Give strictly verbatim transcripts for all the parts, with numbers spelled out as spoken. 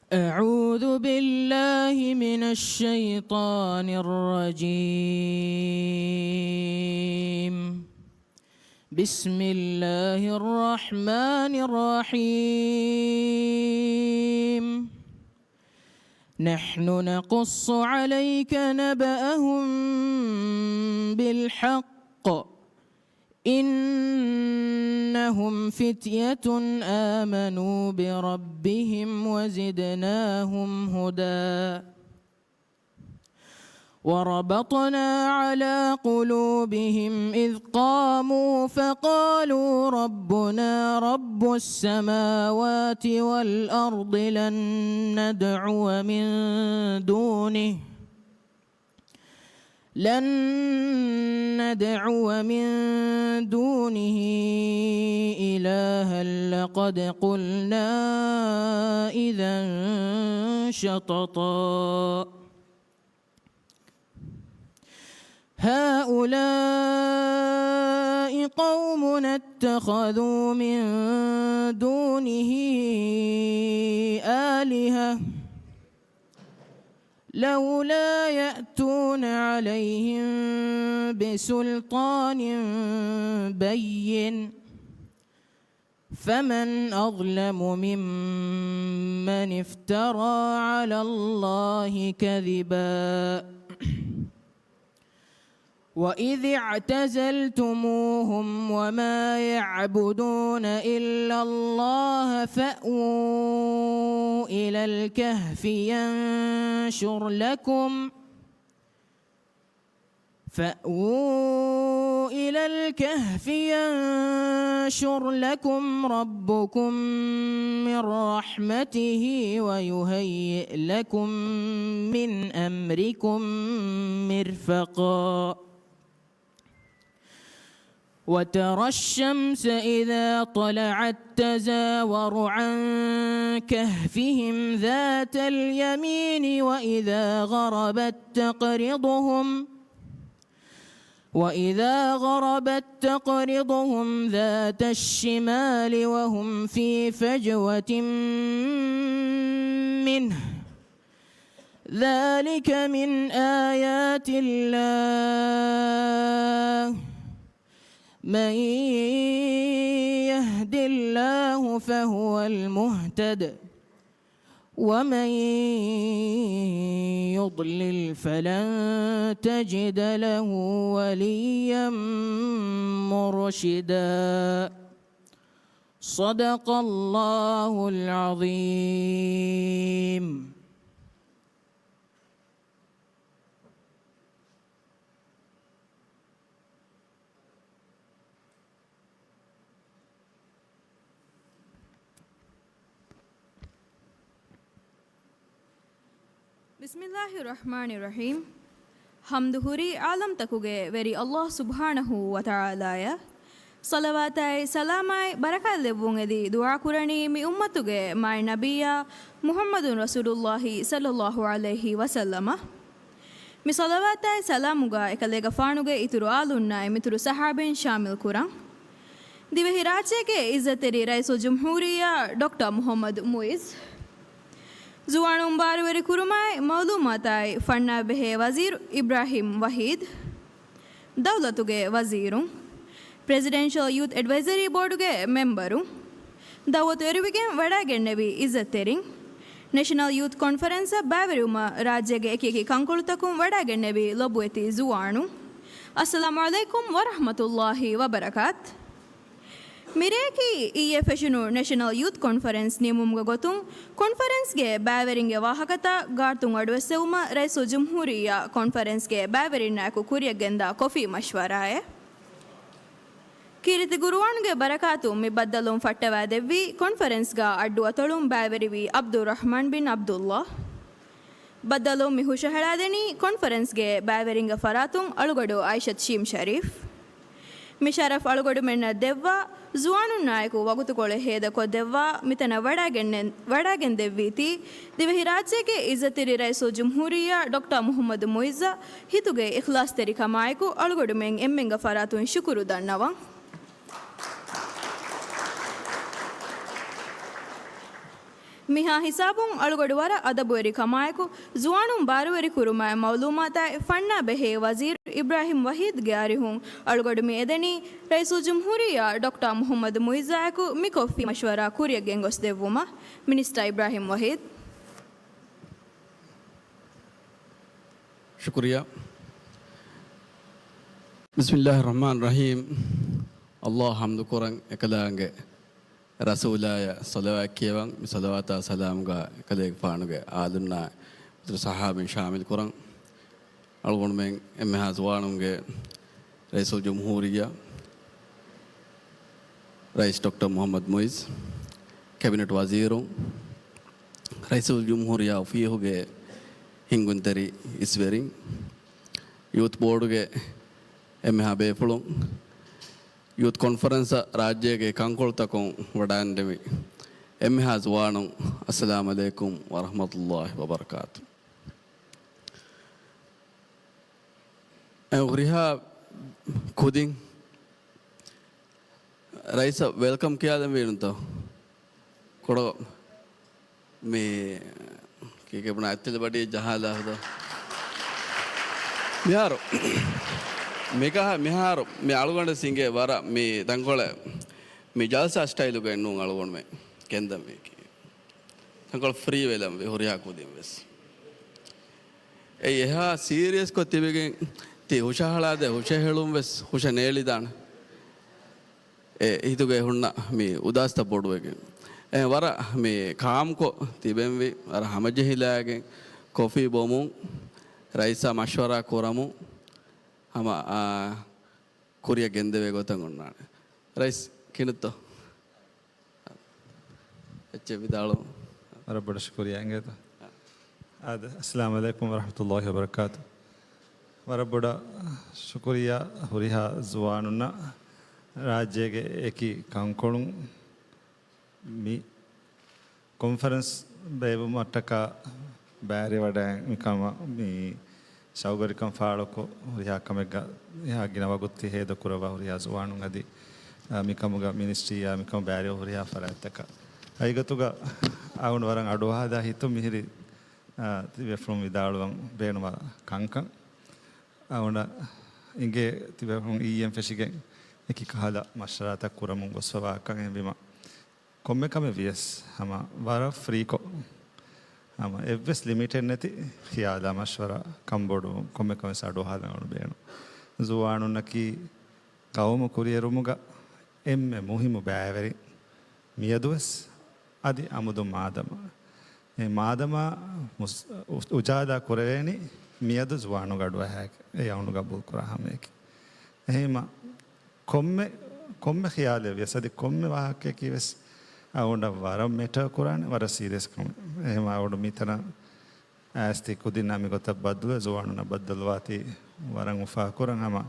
أعوذ بالله من الشيطان الرجيم. بسم الله الرحمن الرحيم. نحن نقص عليك نبأهم بالحق، إنهم فتية آمنوا بربهم وزدناهم هدى. وربطنا على قلوبهم إذ قاموا فقالوا ربنا رب السماوات والأرض لن ندعو من دونه لن ندعو من دونه إلها لقد قلنا إذا شططا. هؤلاء قومنا اتخذوا من دونه آلهة لولا يأتون عليهم بسلطان بين فمن أظلم ممن افترى على الله كذبا. وإذ اعتزلتموهم وما يعبدون إلا الله فأووا إلى الكهف ينشر لكم فأووا إلى الكهف ينشر لكم ربكم من رحمته ويهيئ لكم من أمركم مرفقا. وترى الشمس إذا طلعت تزاور عن كهفهم ذات اليمين وإذا غربت تقرضهم وإذا غربت تقرضهم ذات الشمال وهم في فجوة منه. ذلك من آيات الله. من يهد الله فهو المهتد. ومن يضلل فلن تجد له وليا مرشدا. صدق الله العظيم. بسم الله الرحمن الرحيم. ޙަމްދު ހުރީ ޢާލަމްތަކުގެ ވެރި ﷲ ސުބްޙާނަހޫ ވަތަޢާލާއަށް. ޞަލަވާތާއި ސަލާމާއި ބަރަކާތް ލެއްވުން އެދި ދުޢާ ކުރަނީ މި އުއްމަތުގެ މާތް ނަބިއްޔާ މުޙައްމަދު ރަސޫލުﷲ ޞައްލަﷲ ޢަލައިހި ވަސައްލަމަށް. މި ޞަލަވާތާއި ސަލާމުގަ އެކަލޭގެފާނުގެ އިތުރު އާލުންނާއި މިތުރު ޞަޙާބީން ޝާމިލް ކުރަން. ދިވެހިރާއްޖޭގެ ޢިއްޒަތްތެރި ރައީސުލްޖުމްހޫރިއްޔާ ޑޮކްޓަރ މުޙައްމަދު މުޢިއްޒު، ޒުވާނުން ބާރުވެރިކުރުމާއި މަޢުލޫމާތާއި ފަންނާބެހޭ ވަޒީރު އިބްރާހީމް ވަޙީދު، ދައުލަތުގެ ވަޒީރުން، ޕްރެޒިޑެންޝަލް ޔޫތު އެޑްވައިޒަރީ ބޯޑުގެ މެމްބަރުން، ދަޢުވަތު އެރުވިގެން ވަޑައިގެންނެވި ޢިއްޒަތްތެރިން، ނެޝަނަލް ޔޫތު ކޮންފަރެންސަށް ބައިވެރިވުމަށް ރާއްޖޭގެ އެކިއެކި ކަންކޮޅުތަކުން ވަޑައިގެންނެވި ލޮބުވެތި ޒުވާނުން، އައްސަލާމު ޢަލައިކުމް ވަރަޙްމަތުﷲ ވަބަރަކާތު. މިރެއަކީ އިއްޔެ ފެށުނު ނެޝަނަލް ޔޫތު ކޮންފަރެންސް ނިމުމުގެ ގޮތުން، ކޮންފަރެންސްގެ ބައިވެރިންގެ ވާހަކަތައް ގާތުން އަޑުއެއްސެވުމަށް ރައީސުލްޖުމްހޫރިއްޔާ ކޮންފަރެންސްގެ ބައިވެރިންނާއެކު ކުރިއަށްގެންދާ ކޮފީ މަޝްވަރާއެއް. ކީރިތި ޤުރުއާނުގެ ބަރަކާތުން މި ބައްދަލުވުން ފައްޓަވައިދެއްވީ، ކޮންފަރެންސްގަ އައްޑު އަތޮޅުން ބައިވެރިވި ޢަބްދުއްރަޙްމާން ބިން ޢަބްދުﷲ. ބައްދަލުވުން މި ހުށަހަޅާދެނީ ކޮންފަރެންސްގެ ބައިވެރިންގެ ފަރާތުން އަޅުގަޑު އައިޝަތް ޝީމް ޝަރީފް. މި ޝަރަފް އަޅުގަޑުމެންނަށް ދެއްވާ، ޒުވާނުންނާއެކު ވަގުތުކޮޅެއް ހޭދަކޮށްދެއްވާ، މިތަނަށް ވަޑައިގެންނެ-، ވަޑައިގެންދެއްވީތީ، ދިވެހިރާއްޖޭގެ އިއްޒަތްތެރި ރައީސުލްޖުމްހޫރިއްޔާ ޑޮކްޓަރ މުޙައްމަދު މުޢިއްޒަށް ހިތުގެ އިޚްލާޞްތެރިކަމާއެކު އަޅުގަޑުމެން އެންމެންގެ ފަރާތުން ޝުކުރު ދަންނަވަން. މިހާ ހިސާބުން އަޅުގަޑު ވަރަށް އަދަބުވެރިކަމާއެކު، ޒުވާނުން ބާރުވެރި ކުރުމާއި މަޢުލޫމާތާއި ފަންނާ ބެހޭ ވަޒީރު އިބްރާހިމް ވަޙީދުގެ އަރިހުން އަޅުގަޑު މި އެދެނީ، ރައީސުލްޖުމްހޫރިއްޔާ ޑޮކްޓަރ މުޙައްމަދު މުޢިއްޒާއެކު މި ކޮށްފި މަޝްވަރާ ކުރިއަށް ގެންގޮސްދެއްވުމަށް. މިނިސްޓަރ އިބްރާހިމް ވަޙީދު. ޝުކުރިއްޔާ. ބިސްމިއްލާހި ރަޙްމާނި ރަޙީމް. ﷲ އަށް ޙަމްދު ކުރަން، އެކަލާނގެ ރަސޫލާޔަށް ޞަލަވާތް ކިޔަވަން. މި ޞަލަވާތާ ސަލާމުގަ އެކަލޭގެފާނުގެ އާލުންނާ މިތުރު ޞަޙާބީން ޝާމިލް ކުރަން. އަޅުގަނޑުމެން އެންމެހާ ޒުވާނުންގެ ރައީސުލްޖުމްހޫރިއްޔާ ރައީސް ޑޮކްޓަރ މުޙައްމަދު މުޢިއްޒު، ކެބިނެޓް ވަޒީރުން، ރައީސުލްޖުމްހޫރިއްޔާ އޮފީހުގެ ހިންގުންތެރި އިސްވެރިން، ޔޫތު ބޯޑުގެ އެންމެހާ ބޭފުޅުން، ޔޫތު ކޮންފަރެންސަށް ރާއްޖޭގެ ކަންކޮޅުތަކުން ވަޑައިގެންނެވި އެންމެހާ ޒުވާނުން، އައްސަލާމު ޢަލައިކުމް ވަރަޙްމަތުﷲ ވަބަރަކާތު. އެ ހުރިހާ ކުދިން ރައީސަށް ވެލްކަމް ކިޔާލަން ވީނުތޯ؟ ކުޑަ މި ކީކޭ ބުނާ އެއްތެލެ ބަޑި ޖަހާލާ ހުދޯ. މިހާރު މިކަހަ މިހާރު މި އަޅުގަނޑަށް ސިނގޭ ވަރަށް މި ތަންކޮޅެއް މި ޖަލްސާ ސްޓައިލުގައި ނޫން އަޅުގަނޑުމެ ގެންދަންވީކީ. ތަންކޮޅެއް ފްރީ ވެލަން ވި ހުރިހާ ކުދިން ވެސް. އެއީ އެހާ ސީރިއަސްކޮށް ތިބިގެން ތި ހުށަހަޅާދޭ ހުށަހެޅުން ވެސް ހުށަ ނޭޅިދާނެ. އެ ހިތުގައި ހުންނަ މި އުދާސްތައް ބޮޑުވެގެން. އެ ވަރަށް މި ކާމްކޮށް ތިބެންވީ، ވަރަށް ހަމަޖެހިލާގެން ކޮފީ ބޮމުން، ރައީސާ މަޝްވަރާ ކުރަމުން ހަމަ، އާ، ކުރިއަށް ގެންދެވޭ ގޮތަށް އޮންނާނެ. ރައީސް ކިނުއްތޯ؟ އެއްޗެއް ވިދާޅު. ވަރަށް ބޮޑަށް ޝުކުރިއްޔާ އިނގޭތޯ. އާދެ، އައްސަލާމު ޢަލައިކުމް ވަރަޙްމަތުﷲ ވަބަރަކާތު. ވަރަށް ބޮޑަށް ޝުކުރިއްޔާ ހުރިހާ ޒުވާނުންނަށް ރާއްޖޭގެ އެކި ކަންކޮޅުން މި ކޮންފަރެންސް ބޭއްވުމަށްޓަކާ ބައިވެރިވަޑައި މިކަމަށް މި ޝައުގުވެރިކަން ފާޅުކޮށް، ހުރިހާ ކަމެއްގަ އެހާ ގިނަ ވަގުތު ހޭދަކުރައްވާ ހުރިހާ ޒުވާނުން އަދި، އާ، މިކަމުގަ މިނިސްޓްރީއާ މިކަމަށް ބައިވެރި ހުރިހާ ފަރާތްތަކަށް ހަގީގަތުގަ އަޅުގަނޑު ވަރަށް އަޑުއަހާލާ ހިތުން މިހިރީ، އާ، ތިބޭފުޅުން ވިދާޅުވަން ބޭނުންވާ ކަންކަން. އަޅުގަނޑަށް އިނގޭ ތިބޭފުޅުން އިއްޔެން ފެށިގެން އެކި ކަހަލަ މަޝްވަރާތައް ކުރަމުން ގޮސްފަވާކަން. އެހެންވީމަ ކޮންމެ ކަމެއް ވިޔަސް ހަމަ ވަރަށް ފްރީކޮށް، ހަމަ އެއްވެސް ލިމިޓެއް ނެތި ޚިޔާލާ މަޝްވަރާ ކަންބޮޑުވުން ކޮންމެ ކަމެއް ވެސް އަޑުއަހާލަން އަޅުގަނޑު ބޭނުން. ޒުވާނުންނަކީ ޤައުމު ކުރިއެރުމުގަ އެންމެ މުހިއްމު ބައިވެރިން މިއަދުވެސް އަދި އަމުދު މާދަމާ. އެ މާދަމާ މުސް-، އު-، އުޖާލާ ކުރެވޭނީ މިއަދު ޒުވާނުން އަޑުއަހާ އެއީ އަޅުގަނޑު ގަބޫލު ކުރާ ހަމައެކެވެ. އެހެންވީމަ ކޮންމެ، ކޮންމެ ޚިޔާލެއް ވިޔަސް އަދި ކޮންމެ ވާހަކައަކީ ވެސް އަޅުގަނޑަށް ވަރަށް މެޓަރ ކުރާނެ، ވަރަށް ސީރިއަސް ކަމެއް. އެހެންވީމަ އަޅުގަނޑު މިތަނަށް އައިސް ތި ކުދިންނާ މިގޮތަށް ބައްދަލުވެ، ޒުވާނުންނަށް ބައްދަލުވާތީ ވަރަށް އުފާކުރަން. ހަމަ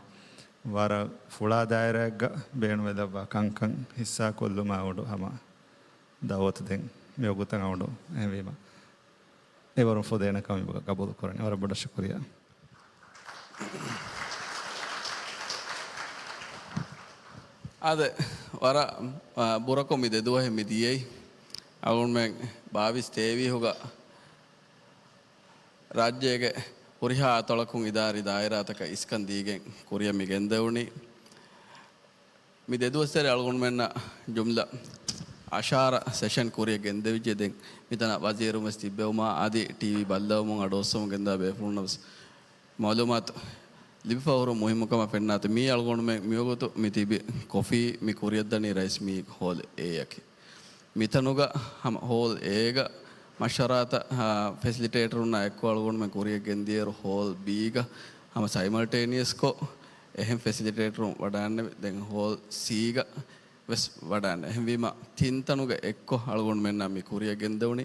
ވަރަށް ފުޅާ ދާއިރާއެއްގަ ބޭނުންވެލައްވާ ކަންކަން ހިއްސާކޮށްލުމަށް އަޅުގަނޑު ހަމަ ދައުވަތު ދެން މިވަގުތަށް އަޅުގަނޑު. އެހެންވީމަ އެވަރުން ފުދޭނެ ކަމަށް ގަބޫލު ކުރަނީ. ވަރަށް ބޮޑަށް ޝުކުރިއްޔާ. އާދެ، ވަރަށް، އާ، ބުރަކޮށް މި ދެ ދުވަހެއް މި ދިޔައީ. އަޅުގަނޑުމެން ބާވީސް ތޭވީހުގަ ރާއްޖޭގެ ހުރިހާ އަތޮޅަކުން އިދާރީ ދާއިރާތަކަށް އިސްކަން ދީގެން ކުރިއަށް މި ގެންދެވުނީ. މި ދެ ދުވަސްތެރޭ އަޅުގަނޑުމެންނަށް ޖުމްލަ އަށާރަ ސެޝަން ކުރިއަށް ގެންދެވިއްޖެ. ދެން މިތަނަށް ވަޒީރުން ވެސް ތިއްބެވުމާ އަދި ޓީވީ ބައްލަވަމުން އަޑުއައްސަމުން ގެންދާ ބޭފުޅުންނަށް ވެސް މައުލޫމާތު ލިބިފަ ހުރުން މުހިއްމުކަމަށް ފެންނާތީ، މީ އަޅުގަނޑުމެން މިވަގުތު މި ތިބި ކޮފީ މި ކުރިއަށްދަނީ ރައީސް މީ ހޯލް އޭއަކީ. މިތަނުގަ ހަމަ ހޯލް އޭގަ މަޝްވަރާތައް، އާ، ފެސިލިޓޭޓަރުންނާ އެއްކޮށް އަޅުގަނޑުމެން ކުރިއަށް ގެންދިޔައިރު ހޯލް ބީގަ ހަމަ ސައިމަލްޓޭނިއަސްކޮށް އެހެން ފެސިލިޓޭޓަރުން ވަޑައިގެންނެވި. ދެން ހޯލް ސީގަ ވެސް ވަޑައިގެން. އެހެންވީމަ ތިން ތަނުގަ އެއްކޮށް އަޅުގަނޑުމެންނަށް މި ކުރިއަށް ގެންދެވުނީ.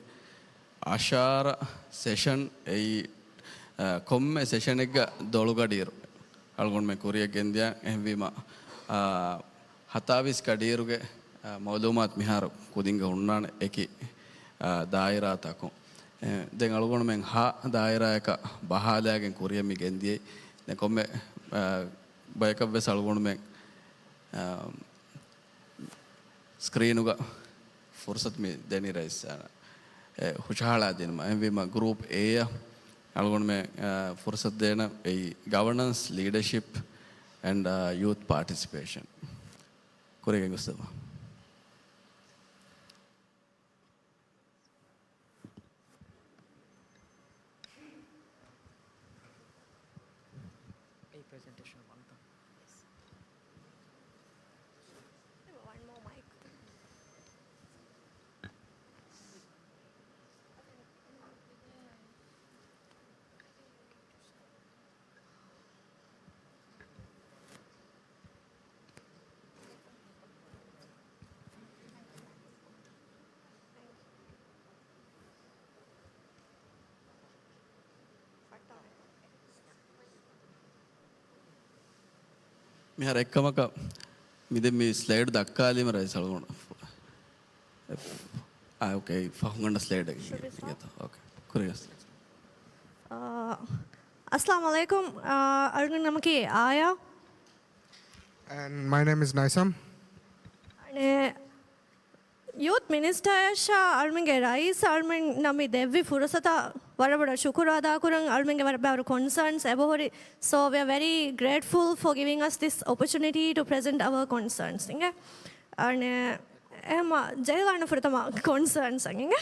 އަށާރަ ސެޝަން އެއީ، އަ، ކޮންމެ ސެޝަނެއްގަ ދޮޅު ގަޑިއިރު އަޅުގަނޑުމެން ކުރިއަށް ގެންދިޔަ. އެހެންވީމަ، އަ، ހަތާވީސް ގަޑިއިރުގެ، އަ، މައުލޫމާތު މިހާރު ކުދިންގަ ހުންނާނެ އެކި، އަ، ދާއިރާތަކުން. އެ، ދެން އަޅުގަނޑުމެން ހަ ދާއިރާއަކަށް ބަހާލާގެން ކުރިއަށް މި ގެންދިޔައީ. ދެން ކޮންމެ، އަ، ބަޔަކަށްވެސް އަޅުގަނޑުމެން، އަ، ސްކްރީނުގަ ފުރުސަތު މި ދެނީ ރައީސް، އަ، އެ، ހުށަހަޅާ ދިނުމަށް. އެހެންވީމަ ގްރޫޕް އޭ އަށް އަޅުގަނޑުމެން، އަ، ފުރުސަތު ދޭނަ އެއީ ގަވަނަންސް، ލީޑަޝިޕް އެންޑް، އަ، ޔޫތް ޕާޓިސިޕޭޝަން. ކުރިއަށް ގެންގޮސްދެއްވާ. އެ ޕްރެޒެންޓޭޝަން ވަންތަ؟ One more mic. މިހާރު އެއްކަމަކަށް މި ދެން މި ސްލައިޑް ދައްކާލީމަ ރައީސް އަޅުގަނޑު. އާ، އޯކޭ. ފަހުން އަންނަ ސްލައިޑް. އޯކޭ. ކުރިއަށް. އާ، އައްސަލާމު ޢަލައިކުމް. އާ، އަޅުގަނޑު ނަމަކީ އާޔާ. And my name is Naisam. އަނެއް ޔޫތް މިނިސްޓަރ އަޅުމެންގެ ރައީސް އަޅުމެންނަށް މި ދެއްވި ފުރުސަތަށް ވަރަށް ބޮޑަށް ޝުކުރު އަދާކުރަން. އަޅުމެންގެ ވަރަށް ބާރު ކޮންސާންސް އެބަހުރި. So we are very grateful for giving us this opportunity to present our concerns. އިނގޭ. އަނެއް އެހެމަ ޖެހިލާން ފުރަތަމަ ކޮންސާންސް އަށް އިނގޭ.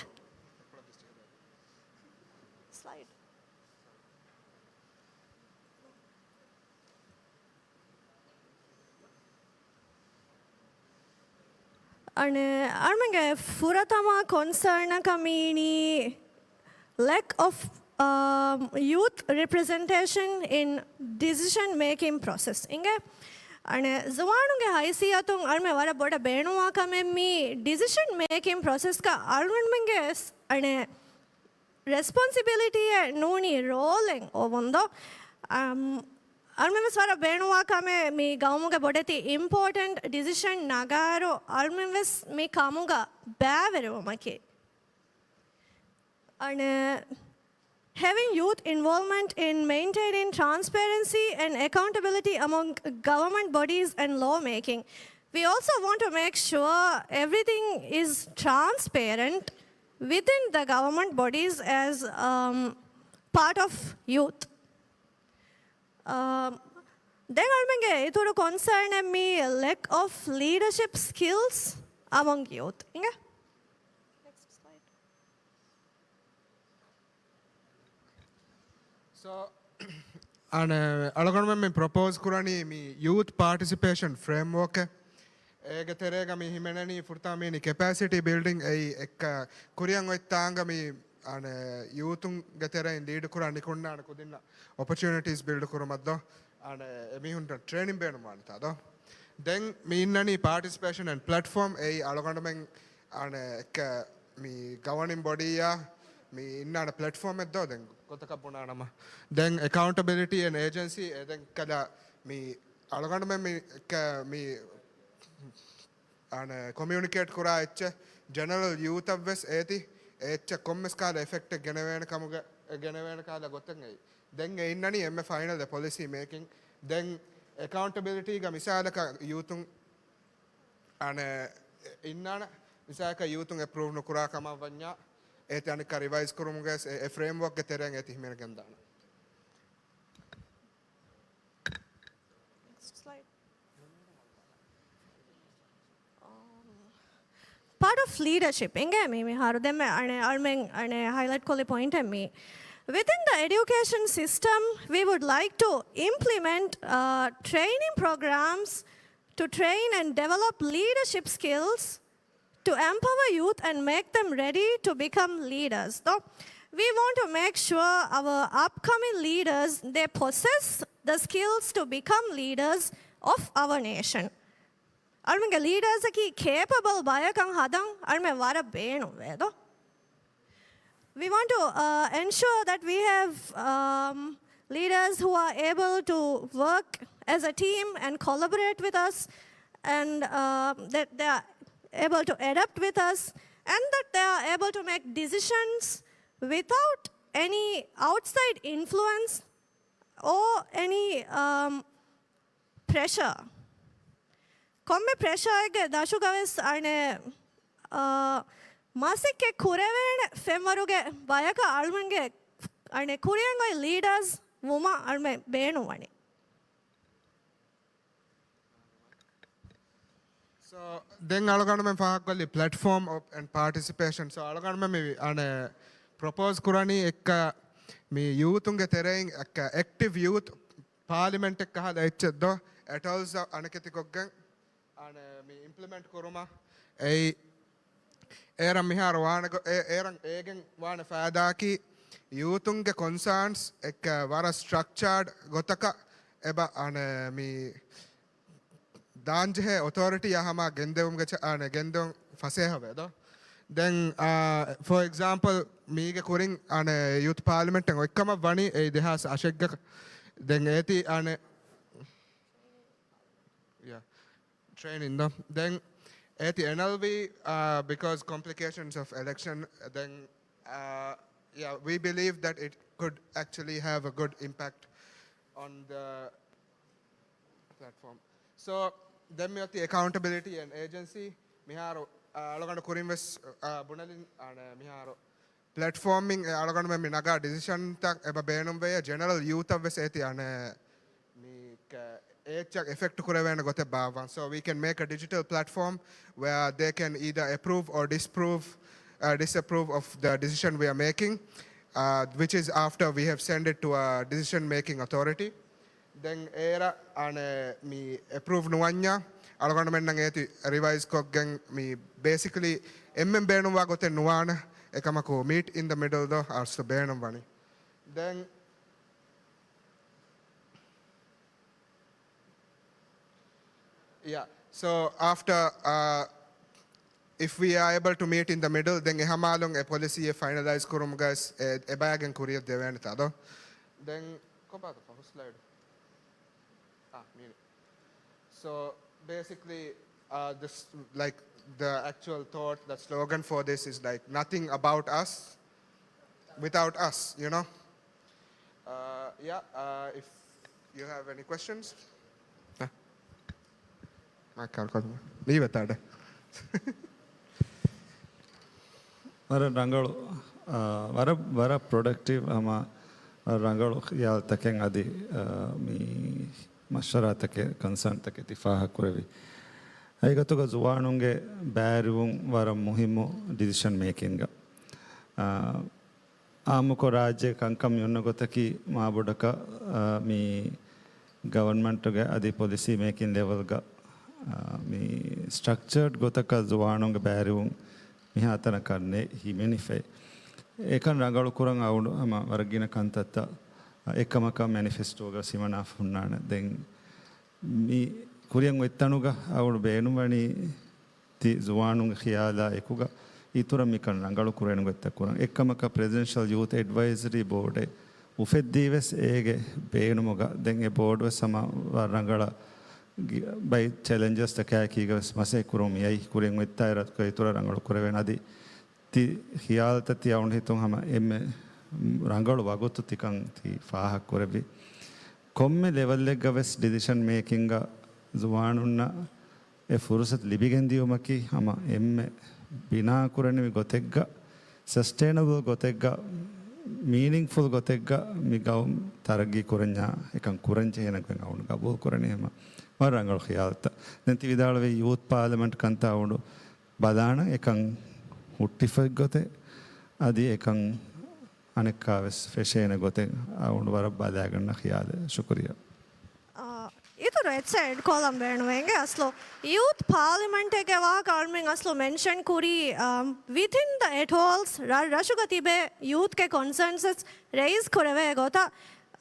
ސްލައިޑް. އަނެއް އަޅުމެންގެ ފުރަތަމަ ކޮންސާން އަކަށް މީނީ lack of, um, youth representation in decision making process. އިނގޭ އަނެއް ޒުވާނުންގެ ހައިސިއްޔަތުން އަޅުމެން ވަރަށް ބޮޑަށް ބޭނުންވާ ކަމެއް މީ ޑިސިޝަން މޭކިން ޕްރޮސެސްގަ އަޅުގަނޑުމެންގެ ވެސް އަނެއް ރެސްޕޮންސިބިލިޓީއެއް ނޫނީ ރޯލެއް އޮވުންދޯ. އަމް، އަޅުމެން ވެސް ވަރަށް ބޭނުންވާ ކަމެއް މި ގައުމުގެ ބޮޑެތި އިމްޕޯޓެންޓް ޑިސިޝަން ނަގާއިރު އަޅުމެން ވެސް މި ކަމުގަ ބައިވެރިވުމަކީ. އަނެއް، having youth involvement in maintaining transparency and accountability among government bodies and law making. We also want to make sure everything is transparent within the government bodies as, um, part of youth. Um, ދެން އަޅުމެންގެ އިތުރު ކޮންސާން އެއް މީ lack of leadership skills among youth. އިނގޭ؟ So, އަނެއް އަޅުގަނޑުމެން މި ޕްރޮޕޯޒް ކުރަނީ މި ޔޫތް ޕާޓިސިޕޭޝަން ފްރޭމްވޯކެއް. އޭގެ ތެރޭގަ މި ހިމެނެނީ ފުރަތަމަ މީނީ ކެޕޭސިޓީ ބިލްޑިން އެއީ އެއްކަ ކުރިއަށް އޮތް ތާނގަ މި އަނެއް ޔޫތުންގެ ތެރެއިން ލީޑް ކުރާ ނިކުންނާނެ ކުދިންނަށް އޮޕޮޗުނިޓީސް ބިލްޑް ކުރުމަށްދޯ. އަނެއް އެމީހުންނަށް ޓްރޭނިން ބޭނުންވާނެތާ ދޯ. ދެން މި އިންނަނީ ޕާޓިސިޕޭޝަން އެންޑް ޕްލެޓްފޯމް އެއީ އަޅުގަނޑުމެން އަނެއް އެއްކަ މި ގަވަނިން ބޮޑީއާ މި އިންނާނެ ޕްލެޓްފޯމެއް ދޯ ދެން ގޮތަކަށް ބުނާނަމަ. ދެން އެކައުންޓަބިލިޓީ އެންޑް އޭޖެންސީ އެ ދެން ކަލަ މި އަޅުގަނޑުމެން މި އެއްކަ މި އަނެއް ކޮމިއުނިކޭޓް ކުރާ އެއްޗެއް ޖެނެރަލް ޔޫތަށް ވެސް އޭތި އެއްޗެއް ކޮންމެސް ކާލަ އެފެކްޓެއް ގެނެވޭނެ ކަމުގަ، ގެނެވޭނެ ކާލަ ގޮތެއް އެއީ. ދެން އެ އިންނަނީ އެންމެ ފައިނަލް އެ ޕޮލިސީ މޭކިން. ދެން އެކައުންޓަބިލިޓީގަ މިސާލަކަށް ޔޫތުން އަނެއް އިންނާނެ މިސާލަކަށް ޔޫތުން އެޕްރޫވް ނުކުރާ ކަމަށް ވަންޏާ އޭތި އަނެއްކާ ރިވައިޒް ކުރުމުގެ އެ، އެ ފްރޭމްވޯކްގެ ތެރެއިން އޭތި ހިމެނިގެންދާނެ. Next slide. Um, part of leadership އިނގޭ މީ މިހާރު ދެންމެ އަނެއް އަޅުމެން އަނެއް ހައިލައިޓް ކޮށްލި ޕޮއިންޓެއް މީ. Within the education system, we would like to implement, uh, training programs to train and develop leadership skills to empower youth and make them ready to become leaders. So, we want to make sure our upcoming leaders, they possess the skills to become leaders of our nation. އަޅުމެންގެ ލީޑަރސްއަކީ ކޭޕަބަލް ބަޔަކަށް ހަދަން އަޅުމެން ވަރަށް ބޭނުންވޭ ދޯ. We want to uh, ensure that we have um, leaders who are able to work as a team and collaborate with us, and uh, that they are able to adapt with us, and that they are able to make decisions without any outside influence or any um, pressure. ކޮންމެ ޕްރެޝާއެއްގެ ދަށުގަވެސް އަނެއް، އާ، މަސައްކަތް ކުރެވޭނެ ފެންވަރުގެ ބަޔަކަށް އަޅުމެންގެ އަނެއް ކުރިއަށް އޮތް ލީޑާސް ވުމަށް އަޅުމެން ބޭނުންވަނީ. So, ދެން އަޅުގަނޑުމެން ފާހަގަކޮށްލީ platform of and participation. So, އަޅުގަނޑުމެން މި އަނެއް ޕްރޮޕޯޒް ކުރަނީ އެއްކަ މި ޔޫތުންގެ ތެރެއިން އެއްކަ އެކްޓިވް ޔޫތު ޕާލިމެންޓެއް ކަހަލަ އެއްޗެއް ދޯ، އެޓޯލްސް އަނެކެތިކޮށްގެން އަނެއް މި އިމްޕްލިމެންޓް ކުރުމަށް. އެއީ އޭރަށް މިހާރު ވާނެ ގޮ-، އޭ-، އޭރަށް އޭގެން ވާނެ ފައިދާއަކީ ޔޫތުންގެ ކޮންސާންސް އެއްކަ ވަރަށް ސްޓްރަކްޗާޑް ގޮތަކަށް އެބަ އަނެއް މި ދާންޖެހޭ އޮތޯރިޓީއާ ހަމަ ގެންދެވުމުގެ ޗަ-، އަނެއް ގެންދެވުން ފަސޭހަވޭ ދޯ. ދެން، އާ، ފޯ އެގްޒާމްޕަލް، މީގެ ކުރިން އަނެއް ޔޫތު ޕާލިމެންޓެއް އޮތްކަމަށް ވަނީ އެއީ ދެހާސް އަށެއްގަ. ދެން އޭތި އަނެއް، ޔާ، ޓްރެއިނިން ދޯ. ދެން އޭތި އެންއެލްވީ، އާ، because complications of election, ދެން، އާ، yeah, we believe that it could actually have a good impact on the platform. So, ދެން މިއޮތީ އެކައުންޓަބިލިޓީ އެންޑް އޭޖެންސީ. މިހާރު، އަ، އަޅުގަނޑު ކުރިން ވެސް، އަ، ބުނެލިން، އަނެއް މިހާރު ޕްލެޓްފޯމިން އެ އަޅުގަނޑުމެން މި ނަގާ ޑިސިޝަންތައް އެބަ ބޭނުންވެޔޭ، ޖެނެރަލް ޔޫތަށް ވެސް އޭތި އަނެއް މި ކ-، އެއްޗަށް އެފެކްޓް ކުރެވޭނެ ގޮތެއް ބާއްވަން. So we can make a digital platform where they can either approve or disprove, uh, disapprove of the decision we are making, uh, which is after we have sent it to a decision making authority. ދެން އޭރަށް އަނެއް މި އެޕްރޫވް ނުވަންޏާ، އަޅުގަނޑުމެންނަށް އޭތި ރިވައިޒް ކޮށްގެން މި ބޭސިކަލީ އެންމެން ބޭނުންވާ ގޮތެއް ނުވާނެ. އެކަމަކު މީޓް އިން ދަ މިޑަލް ދޯ އަސްލު ބޭނުންވަނީ. ދެން، yeah, so after, uh, if we are able to meet in the middle, ދެން އެހަމާލުން އެ ޕޮލިސީއެއް ފައިނަލައިޒް ކުރުމުގަ އެ، އެބަޔަގެން ކުރިއަށް ދެވޭނެތާ ދޯ؟ ދެން ކޮބާތަ ފަހު ސްލައިޑް؟ އާ، މީނި. So basically, uh, this, like, the actual thought, the slogan for this is, like, "Nothing about us without us," you know? Uh, yeah, uh, if you have any questions? ހަ. މައްކާރު ކޮށްލަ. ނީވެތާޑެ. ވަރަށް ރަނގަޅު، އާ، ވަރަށް، ވަރަށް ޕްރޮޑަކްޓިވް ހަމަ ރަނގަޅު ޚިޔާލުތަކެއް އަދި، އާ، މި މަޝްވަރާތަކެއް، ކޮންސާންތަކެއް ތި ފާހަގަކުރެއްވި. އެގޮތުގަ ޒުވާނުންގެ ބައިވެރިވުން ވަރަށް މުހިއްމު ޑިސިޝަން މޭކިންގަ. އާ، އާއްމުކޮށް ރާއްޖޭގެ ކަންކަން މި އޮންނަ ގޮތަކީ މާބޮޑަކަށް، އާ، މި ގަވަރންމަންޓުގެ އަދި ޕޮލިސީ މޭކިން ލެވެލްގަ، އާ، މި ސްޓްރަކްޗަރޑް ގޮތަކަށް ޒުވާނުންގެ ބައިވެރިވުން މިހާތަނަކަށް ނެ ހިމެނިފައި. އެކަން ރަނގަޅު ކުރަން އަޅުގަނޑު ހަމަ ވަރަށް ގިނަ ކަންތައްތައް އެކަމަކަށް މެނިފެސްޓޯގަ ހިމަނާފަ ހުންނާނެ. ދެން މި ކުރިއަށް އޮތްތަނުގަ އަޅުގަނޑު ބޭނުންވަނީ ތި ޒުވާނުންގެ ޚިޔާލާ އެކުގަ އިތުރަށް މިކަން ރަނގަޅު ކުރެވޭނެ ގޮތްތައް ކުރަން. އެއްކަމަކަށް ޕްރެޒިޑެންޝަލް ޔޫތު އެޑްވައިޒަރީ ބޯޑެއް އުފެއްދީ ވެސް އޭގެ ބޭނުމުގަ. ދެން އެ ބޯޑު ވެސް ހަމަ ވަރަށް ރަނގަޅަށް ގި-، ބައި ޗެލެންޖަސްތަކާއެކީގަ ވެސް މަސައްކަތް ކުރަމުން މިއައީ. ކުރިއަށް އޮތްތާ އިރަށް އިތުރަށް ރަނގަޅު ކުރެވޭނެ. އަދި ތި ޚިޔާލުތައް ތި އަޅުގަނޑު ހިތުން ހަމަ އެންމެ ރަނގަޅު ވަގުތު ތިކަން ތި ފާހަގަ ކުރެއްވި. ކޮންމެ ލެވެލްއެއްގަ ވެސް ޑިސިޝަން މޭކިންގ ޒުވާނުންނަށް އެ ފުރުސަތު ލިބިގެން ދިޔުމަކީ ހަމަ އެންމެ ބިނާ ކުރަނިވި ގޮތެއްގަ، ސަސްޓެއިނަބަލް ގޮތެއްގަ، މީނިންފުލް ގޮތެއްގަ މި ގައުމު ތަރައްގީ ކުރަންޏާ އެކަން ކުރަން ޖެހޭނެ ގޮތް އަޅުގަނޑު ގަބޫލު ކުރަނީ ހަމަ ވަރަށް ރަނގަޅު ޚިޔާލުތައް. ދެން ތި ވިދާޅުވީ ޔޫތު ޕާލަމެންޓް ކަންތައް އަޅުގަނޑު ބަލާނަން އެކަން ހުއްޓިފައި ގޮތެއް އަދި އެކަން އަނެއްކާވެސް ފެށޭނެ ގޮތެއް އަޅުގަނޑު ވަރަށް ބަލާގަންނަ ޚިޔާލެއް. ޝުކުރިއްޔާ. އާ، އިތުރު އެއްޗެއް އެޑް ކޮށްލަން ބޭނުމޭ. އިނގޭ އަސްލު ޔޫތު ޕާލިމެންޓެއްގެ ވާހަކަ އަޅުމެން އަސްލު މެންޝަން ކުރީ، އާ، ވިތިން ދަ އެޓޯލްސް ރަށް ރަށުގަ ތިބޭ ޔޫތުގެ ކޮންސަންސަސް ރައިޒް ކުރެވޭ ގޮތަށް.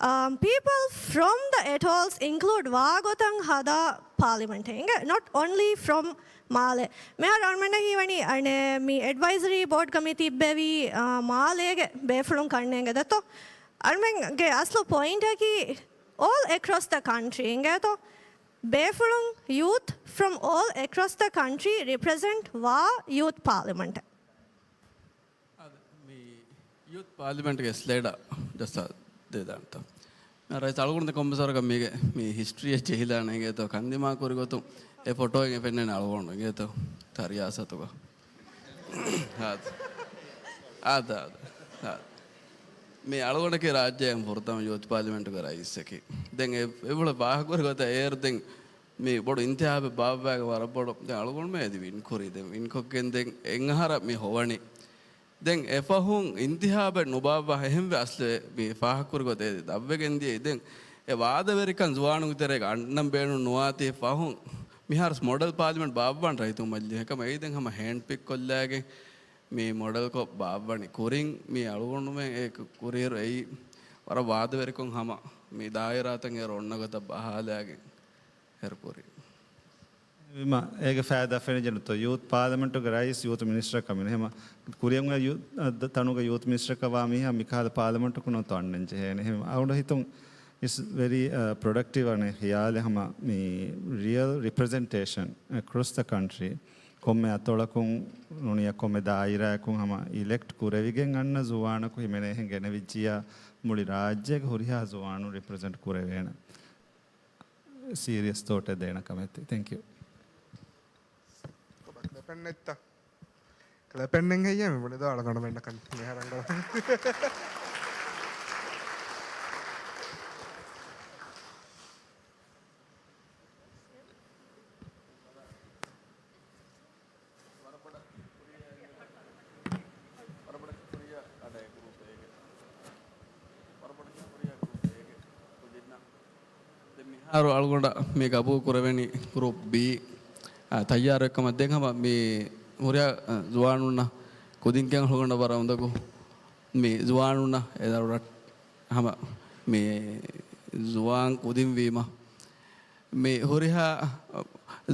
އާ، people from the atolls include ވާގޮތަށް ހަދާ ޕާލިމެންޓެއް އިނގޭ، not only from މާލެ. މިހާރު އަޅުމެންނަށް ހީވަނީ އަނެއް މި އެޑްވައިޒަރީ ބޯޑްގަ މި ތިއްބެވީ، އާ، މާލޭގެ ބޭފުޅުން ކަންނޭނގެ ދެއްތޯ. އަޅުމެންގެ އަސްލު ޕޮއިންޓަކީ all across the country އިނގޭތޯ. ބޭފުޅުން youth from all across the country represent ވާ ޔޫތު ޕާލިމެންޓެއް. އަދި މި ޔޫތު ޕާލިމެންޓްގެ ސްލައިޑަށް ޖައްސާ ދެދާނެތޯ. މި ރައީސް އަޅުގަނޑު ކޮންމެސް ވަރަކަށް މީގެ މި ހިސްޓްރީއެއް ޖެހިލާނެ އިނގޭތޯ، ކަންދިމާ ކުރި ގޮތުން އެ ފޮޓޯއިން އެ ފެންނަނީ އަޅުގަނޑު އިނގޭތޯ ތަރިއާސަތުގަ. އާދަ، އާދަ، އާދަ، އާދަ. މި އަޅުގަނޑަކީ ރާއްޖޭގެ ފުރަތަމަ ޔޫތު ޕާލިމެންޓުގެ ރައީސަކީ. ދެން އެ، އެ ބުޅަ ބާހަކުރި ގޮތަށް އޭރު ދެން މި ބޮޑު އިންތިހާބެއް ބާއްވާގެ ވަރަށް ބޮޑު. ދެން އަޅުގަނޑުމެން އެދި ވިން ކުރީ. ދެން ވިން ކޮށްގެން ދެން އެއް އަހަރަށް މި ހޮވަނީ. ދެން އެފަހުން އިންތިހާބެއް ނުބާއްވާ އެހެންވެ އަސްލެ މި ފާހަކުރި ގޮތެއް އެދި ދަށްވެގެން ދިޔައީ. ދެން އެ ވާދަވެރިކަން ޒުވާނުންގެ ތެރޭގަ އަންނަން ބޭނުން ނުވާތީ ފަހުން މިހާރު މޮޑެލް ޕާލިމެންޓް ބާއްވާން ރައްޔިތުން މަޖިލީހަކަށް އެއީ ދެން ހަމަ ހޭންޑް ޕިކް ކޮށްލާގެން މި މޮޑެލްކޮށް ބާއްވަނީ. ކުރިން މި އަޅުގަނޑުމެން އެ ކުރިއިރު އެއީ ވަރަށް ވާދަވެރިކޮށް ހަމަ މި ދާއިރާތައް އޭރު އޮންނަ ގޮތަށް ބަހާލާގެން ހެރުކުރި. ވީމަ އޭގެ ފައިދާ ފެނިޖެނުތޯ ޔޫތު ޕާލަމެންޓުގެ ރައީސް ޔޫތު މިނިސްޓަރ ކަމިން. އެހެމަ ކުރިއަށް އޮތް ޔޫ-، އަ، ތަނުގެ ޔޫތު މިނިސްޓަރ ކަވާ މީހާ މިކާލަ ޕާލަމެންޓަކު ނޯތޯ އަންނަން ޖެހޭނެ. އެހެމަ އަޅުގަނޑަށް ހިތުން it's very, އަ، productive އަނެއް ޚިޔާލެއް ހަމަ މި ރިއަލް ރިޕްރެޒެންޓޭޝަން across the country ކޮންމެ އަތޮޅަކުން ނޫނީ ކޮންމެ ދާއިރާއަކުން ހަމަ އިލެކްޓް ކުރެވިގެން އަންނަ ޒުވާނަކު ހިމެނޭހެން ގެނެވިއްޖިއްޔާ މުޅި ރާއްޖޭގެ ހުރިހާ ޒުވާނުން ރިޕްރެޒެންޓް ކުރެވޭނެ. ސީރިއަސް ތޯޓެއް ދޭނެ ކަމެއް. ތެންކް ޔޫ. ކްލެޕެއް ނެތްތަ؟ ކްލެޕެއް ނެތް ހެއްޔޭ މި ބުނެދޯ އަޅުގަނޑުމެންނަކަށް މިހާރަށް ރަނގަޅު. ދެން މިހާރު އަޅުގަނޑަށް މި ގަބޫލު ކުރެވެނީ ގްރޫޕް ބީ، އާ، ތައްޔާރު އެއްކަމަށް. ދެން ހަމަ މި ހުރިހާ، އާ، ޒުވާނުންނަށް ކުދިން ކިޔަން އަޅުގަނޑަށް ވަރަށް އުނދަގޫ މި ޒުވާނުންނަށް އެ ދަރުރަށް ހަމަ މި ޒުވާން ކުދިން ވީމަ މި ހުރިހާ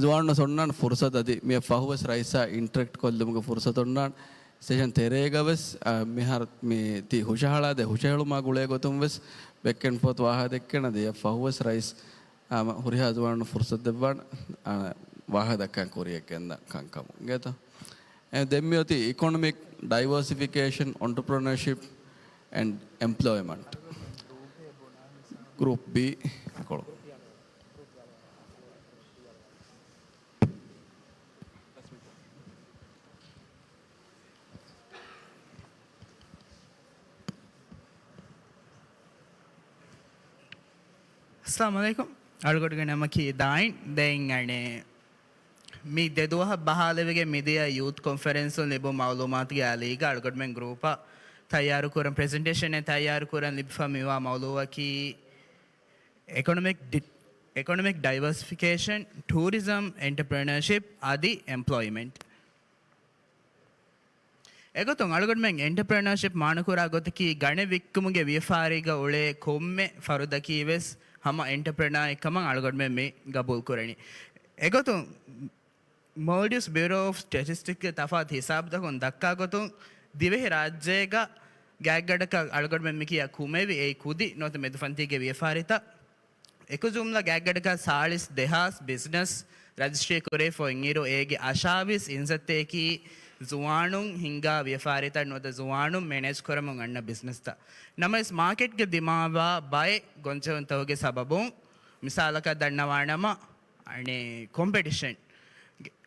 ޒުވާނުންނަށް އޮންނާނެ ފުރުސަތު އަދި މިއަށް ފަހުވެސް ރައީސާ އިންޓަރެކްޓް ކޮށްލުމުގެ ފުރުސަތު އޮންނާނެ. ސެޝަން ތެރޭގަ ވެސް، އާ، މިހާރު މި ތި ހުށަހަޅާދޭ ހުށަހެޅުމާ ގުޅޭ ގޮތުން ވެސް ބެކް އެންޑް ފޯތް ވާހަކަ ދެއްކޭނެ. އަދި އެއަށް ފަހުވެސް ރައީސް ހަމަ ހުރިހާ ޒުވާނުން ފުރުސަތު ދެއްވާނެ، އާ، ވާހަކަ ދައްކަން ކުރިއަށް ގެންދަން ކަންކަމުން. އިނގޭތަ؟ އެ، ދެން މިއޮތީ އިކޮނޮމިކް ޑައިވާސިފިކޭޝަން، އޮންޓަޕްރެނަރޝިޕް އެންޑް އެމްޕްލޯއިމަންޓް. ގްރޫޕް ބީ ކޮޅު. އައްސަލާމު ޢަލައިކުމް. އަޅުގަނޑުގެ ނަމަކީ ދާއިން. ދެން އަނެއް މި ދެ ދުވަހަށް ބަހާލެވިގެން މިދިޔަ ޔޫތު ކޮންފަރެންސުން ލިބުނު މައުލޫމާތުގެ އަލީގަ އަޅުގަނޑުމެން ގްރޫޕަށް ތައްޔާރުކުރަން، ޕްރެޒެންޓޭޝަނެއް ތައްޔާރުކުރަން ލިބިފަ މިވާ މައުލޫއަކީ އިކޮނޮމިކް ޑި-، އިކޮނޮމިކް ޑައިވާސިފިކޭޝަން، ޓޫރިޒަމް، އެންޓަޕްރެނަރޝިޕް އަދި އެމްޕްލޯއިމަންޓް. އެގޮތުން އަޅުގަނޑުމެން އެންޓަޕްރެނަރޝިޕް މާނަކުރާ ގޮތަކީ ގަނެ ވިއްކުމުގެ ވިޔަފާރީގަ އުޅޭ ކޮންމެ ފަރުދަކީ ވެސް ހަމަ އެންޓަޕްރެނާއެއް ކަމަށް އަޅުގަނޑުމެން މި ގަބޫލު ކުރަނީ. އެގޮތުން މޯލްޑިވްސް ބިއުރޯ އޮފް ސްޓެޓިސްޓިކްގެ ތަފާތު ހިސާބުތަކުން ދައްކާ ގޮތުން ދިވެހި ރާއްޖޭގަ ގާތްގަނޑަކަށް އަޅުގަނޑުމެން މި ކިޔާ ކުމެވި އެއީ ކުދި ނުވަތަ މެދުފަންތީގެ ވިޔަފާރިތައް. އެކު ޖުމްލަ ގާތްގަނޑަކަށް ސާޅީސް ދެހާސް ބިޒްނަސް ރަޖިސްޓްރީ ކުރެވިފަ އިންއިރު، އޭގެ އަށާވީސް އިންސައްތައަކީ ޒުވާނުން ހިންގާ ވިޔަފާރިތައް ނުވަތަ ޒުވާނުން މެނޭޖް ކުރަމުން އަންނަ ބިޒްނަސްތައް. ނަމަވެސް، މާކެޓްގަ ދިމާވާ ބައެއް ގޮންޖެހުންތަކުގެ ސަބަބުން، މިސާލަކަށް ދަންނަވާނަމަ، އަނެއް ކޮމްޕެޓިޝަން،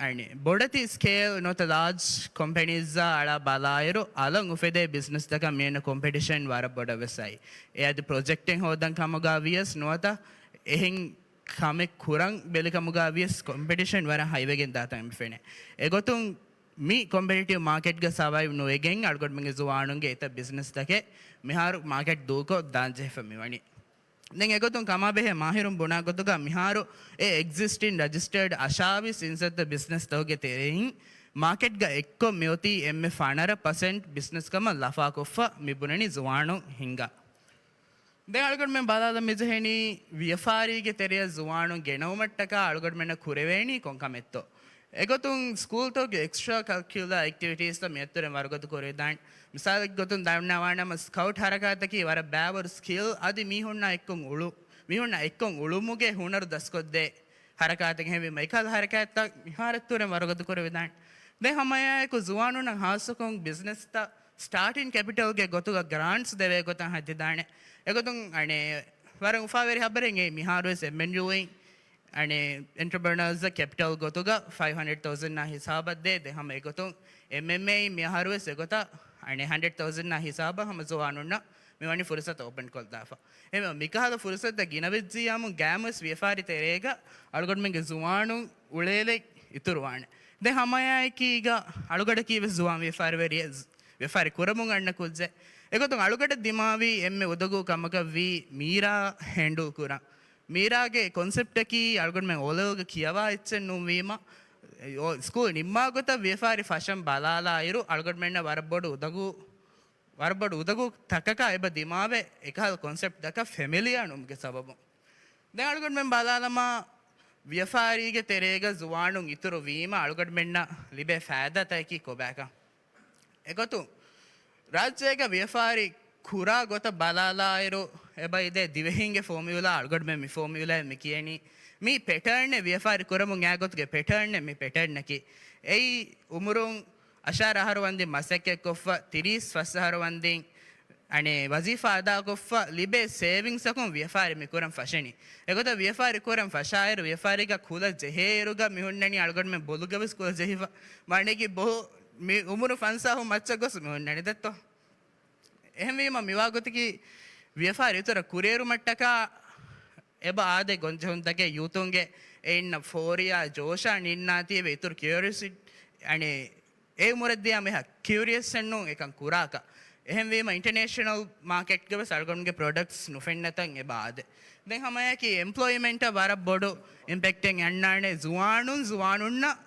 އަނެއް ބޮޑެތި ސްކޭލް ނުވަތަ ލާޖް ކޮމްޕެނީޒްއާ އަޅާ ބަލާއިރު، އަލަށް އުފެދޭ ބިޒްނަސްތަކަށް މިއަންނަ ކޮމްޕެޓިޝަން ވަރަށް ބޮޑަށް ވެސް އައި. އެ އަދި ޕްރޮޖެކްޓެއް ހޯދަން ކަމުގަ ވިޔަސް ނުވަތަ އެހެން ކަމެއް ކުރަން ބެލި ކަމުގަ ވިޔަސް ކޮމްޕެޓިޝަން ވަރަށް ހައިވެގެން ދާތަން މި ފެނޭ. އެގޮތުން މި ކޮމްޕެޓިޓިވް މާކެޓްގަ ސަވައިވް ނުވެގެން އަޅުގަނޑުމެންގެ ޒުވާނުންގެ އެތައް ބިޒްނަސްތަކެއް މިހާރު މާކެޓް ދޫކޮށް ދާން ޖެހިފަ މިވަނީ. ދެން އެގޮތުން ކަމާބެހޭ މާހިރުން ބުނާ ގޮތުގަ މިހާރު އެ އެގްޒިސްޓިން ރަޖިސްޓަރޑް އަށާވީސް އިންސައްތަ ބިޒްނަސްތަކުގެ ތެރެއިން މާކެޓްގަ އެއްކޮށް މިއޮތީ އެންމެ ފަނަރަ ޕަސެންޓް ބިޒްނަސް ކަމަށް ލަފާކޮށްފަ މިބުނަނީ ޒުވާނުން ހިންގާ. ދެން އަޅުގަނޑުމެން ބަލާލަން މިޖެހެނީ، ވިޔަފާރީގެ ތެރެއަށް ޒުވާނުން ގެނައުމަށްޓަކާ އަޅުގަނޑުމެންނަށް ކުރެވޭނީ ކޮން ކަމެއްތޯ؟ އެގޮތުން ސްކޫލްތަކުގެ އެކްސްޓްރާ ކަރިކިއުލާ އެކްޓިވިޓީސްތައް މިއަށްތުރެން ވަރުގަދަ ކުރެވިދާނެ. މިސާލެއްގެ ގޮތުން ދަންނަވާނަމަ، ސްކައުޓް ހަރަކާތަކީ ވަރަށް ބައިވަރު ސްކިލް، އަދި މީހުންނާ އެއްކޮށް އުޅު، މީހުންނާ އެއްކޮށް އުޅުމުގެ ހުނަރު ދަސްކޮށްދޭ ހަރަކާތެއް. އެހެންވީމަ، އެކަހަލަ ހަރަކާތްތައް މިހާރަށް ތުރެން ވަރުގަދަ ކުރެވިދާނެ. ދެން ހަމައެއާއެކު ޒުވާނުންނަށް ހާއްސަކޮށް ބިޒްނަސްތައް ސްޓާޓިން ކެޕިޓަލްގެ ގޮތުގަ ގްރާންޓްސް ދެވޭ ގޮތަށް ހައްދިދާނެ. އެގޮތުން އަނެއް ވަރަށް އުފާވެރި ހަބަރެއް އެއީ، މިހާރުވެސް އެމްއެންޔޫއިން އަނެއް އެންޓަޕްރެނަރސް ކެޕިޓަލް ގޮތުގަ ފައިވް ހަންޑްރެޑް ތައުޒަންޑާ ހިސާބަށް ދޭ. ދެން ހަމަ އެގޮތުން އެމްއެމްއޭ މިހާރުވެސް އެގޮތަށް އަނެއް ހަންޑްރެޑް ތައުޒަންޑާ ހިސާބަށް ހަމަ ޒުވާނުންނަށް މިވަނީ ފުރުސަތު އޯޕަން ކޮށްދާފަ. އެހެންވެ، މިކަހަލަ ފުރުސަތުތައް ގިނަވެއްޖިއްޔާމު ގައިމުވެސް ވިޔަފާރި ތެރޭގަ އަޅުގަނޑުމެންގެ ޒުވާނުން އުޅޭލެއް އިތުރުވާނެ. ދެން ހަމައެއާއެކީގަ އަޅުގަޑަކީވެސް ޒުވާން ވިޔަފާރިވެރިއެއް، ވިޔަފާރި ކުރަމުން އަންނަ ކުއްޖެއް. އެގޮތުން އަޅުގަޑަށް ދިމާވީ އެންމެ އުދަގޫ ކަމަކަށްވީ މީރާ ހޭންޑުލް ކުރަން. މީރާގެ ކޮންސެޕްޓަކީ އަޅުގަނޑުމެން އޯލެވެލްގަ ކިޔަވާ އެއްޗެއް ނޫންވީމަ، އޯ، ސްކޫލް ނިންމާ ގޮތަށް ވިޔަފާރި ފަށަން ބަލާލާއިރު، އަޅުގަނޑުމެންނަށް ވަރަށް ބޮޑު އުދަގޫ، ވަރަށް ބޮޑު އުދަގޫ ތަކަކާ އެބަ ދިމާވެ، އެކަހަލަ ކޮންސެޕްޓްތަކަށް ފެމިލިއާ ނުމުގެ ސަބަބުން. ދެން އަޅުގަނޑުމެން ބަލާލަމާ، ވިޔަފާރީގެ ތެރޭގަ ޒުވާނުން އިތުރު ވީމަ، އަޅުގަނޑުމެންނަށް ލިބޭ ފައިދާތަކަކީ ކޮބާކަން. އެގޮތުން، ރާއްޖޭގަ ވިޔަފާރި ކުރާ ގޮތަށް ބަލާލާއިރު، އެބައިދޭ ދިވެހިންގެ ފޯމިއުލާ އަޅުގަނޑުމެން މި ފޯމިއުލާއެއް މި ކިޔަނީ. މީ ޕެޓާންއެއް، ވިޔަފާރި ކުރަމުން އާ ގޮތުގެ ޕެޓާންއެއް، މި ޕެޓާންއަކީ. އެއީ އުމުރުން އަށާރަ އަހަރު ވަންދެން މަސައްކަތްކޮށްފަ، ތިރީސް ފަސް އަހަރު ވަންދެން އަނެއް ވަޒީފާ އަދާކޮށްފަ ލިބޭ ސޭވިންގްސްއަކުން ވިޔަފާރި މިކުރަން ފަށެނީ. އެގޮތަށް ވިޔަފާރި ކުރަން ފަށާއިރު، ވިޔަފާރީގަ ކުލަ ޖެހޭއިރުގަ މިހުންނަނީ އަޅުގަނޑުމެން ބޮލުގަވެސް ކުލަ ޖެހިފަ. މާނައަކީ ބޮ-، މި އުމުރު ފަންސާހުން މައްޗަށް ގޮސް މިހުންނަނީ ދެއްތޯ. އެހެންވީމަ މިވާގޮތަކީ ވިޔަފާރި އިތުރަށް ކުރިއެރުމަށްޓަކާ އެބަ އާދޭ ގޮންޖެހުންތަކެއް ޔޫތުންގެ އެ އިންނަ ފޯރިޔާ ޖޯޝާ ނިންނާތީވެ އިތުރު ކިއުރިއޮސިޓީ، އަނެއް އެ އުމުރަށްދިޔަ މީހާ ކިއުރިއަސްއެއްނޫން އެކަން ކުރާކަށް. އެހެންވީމަ އިންޓަނޭޝަނަލް މާކެޓްގަވެސް އަޅުގަނޑުގެ ޕްރޮޑަކްޓްސް ނުފެންނަތަން އެބަ އާދޭ. ދެން ހަމައެއާއެކީ އެމްޕްލޯއިމެންޓަށް ވަރަށް ބޮޑު އިމްޕެކްޓެއް އަންނާނެ ޒުވާނުން ޒުވާނުންނަށް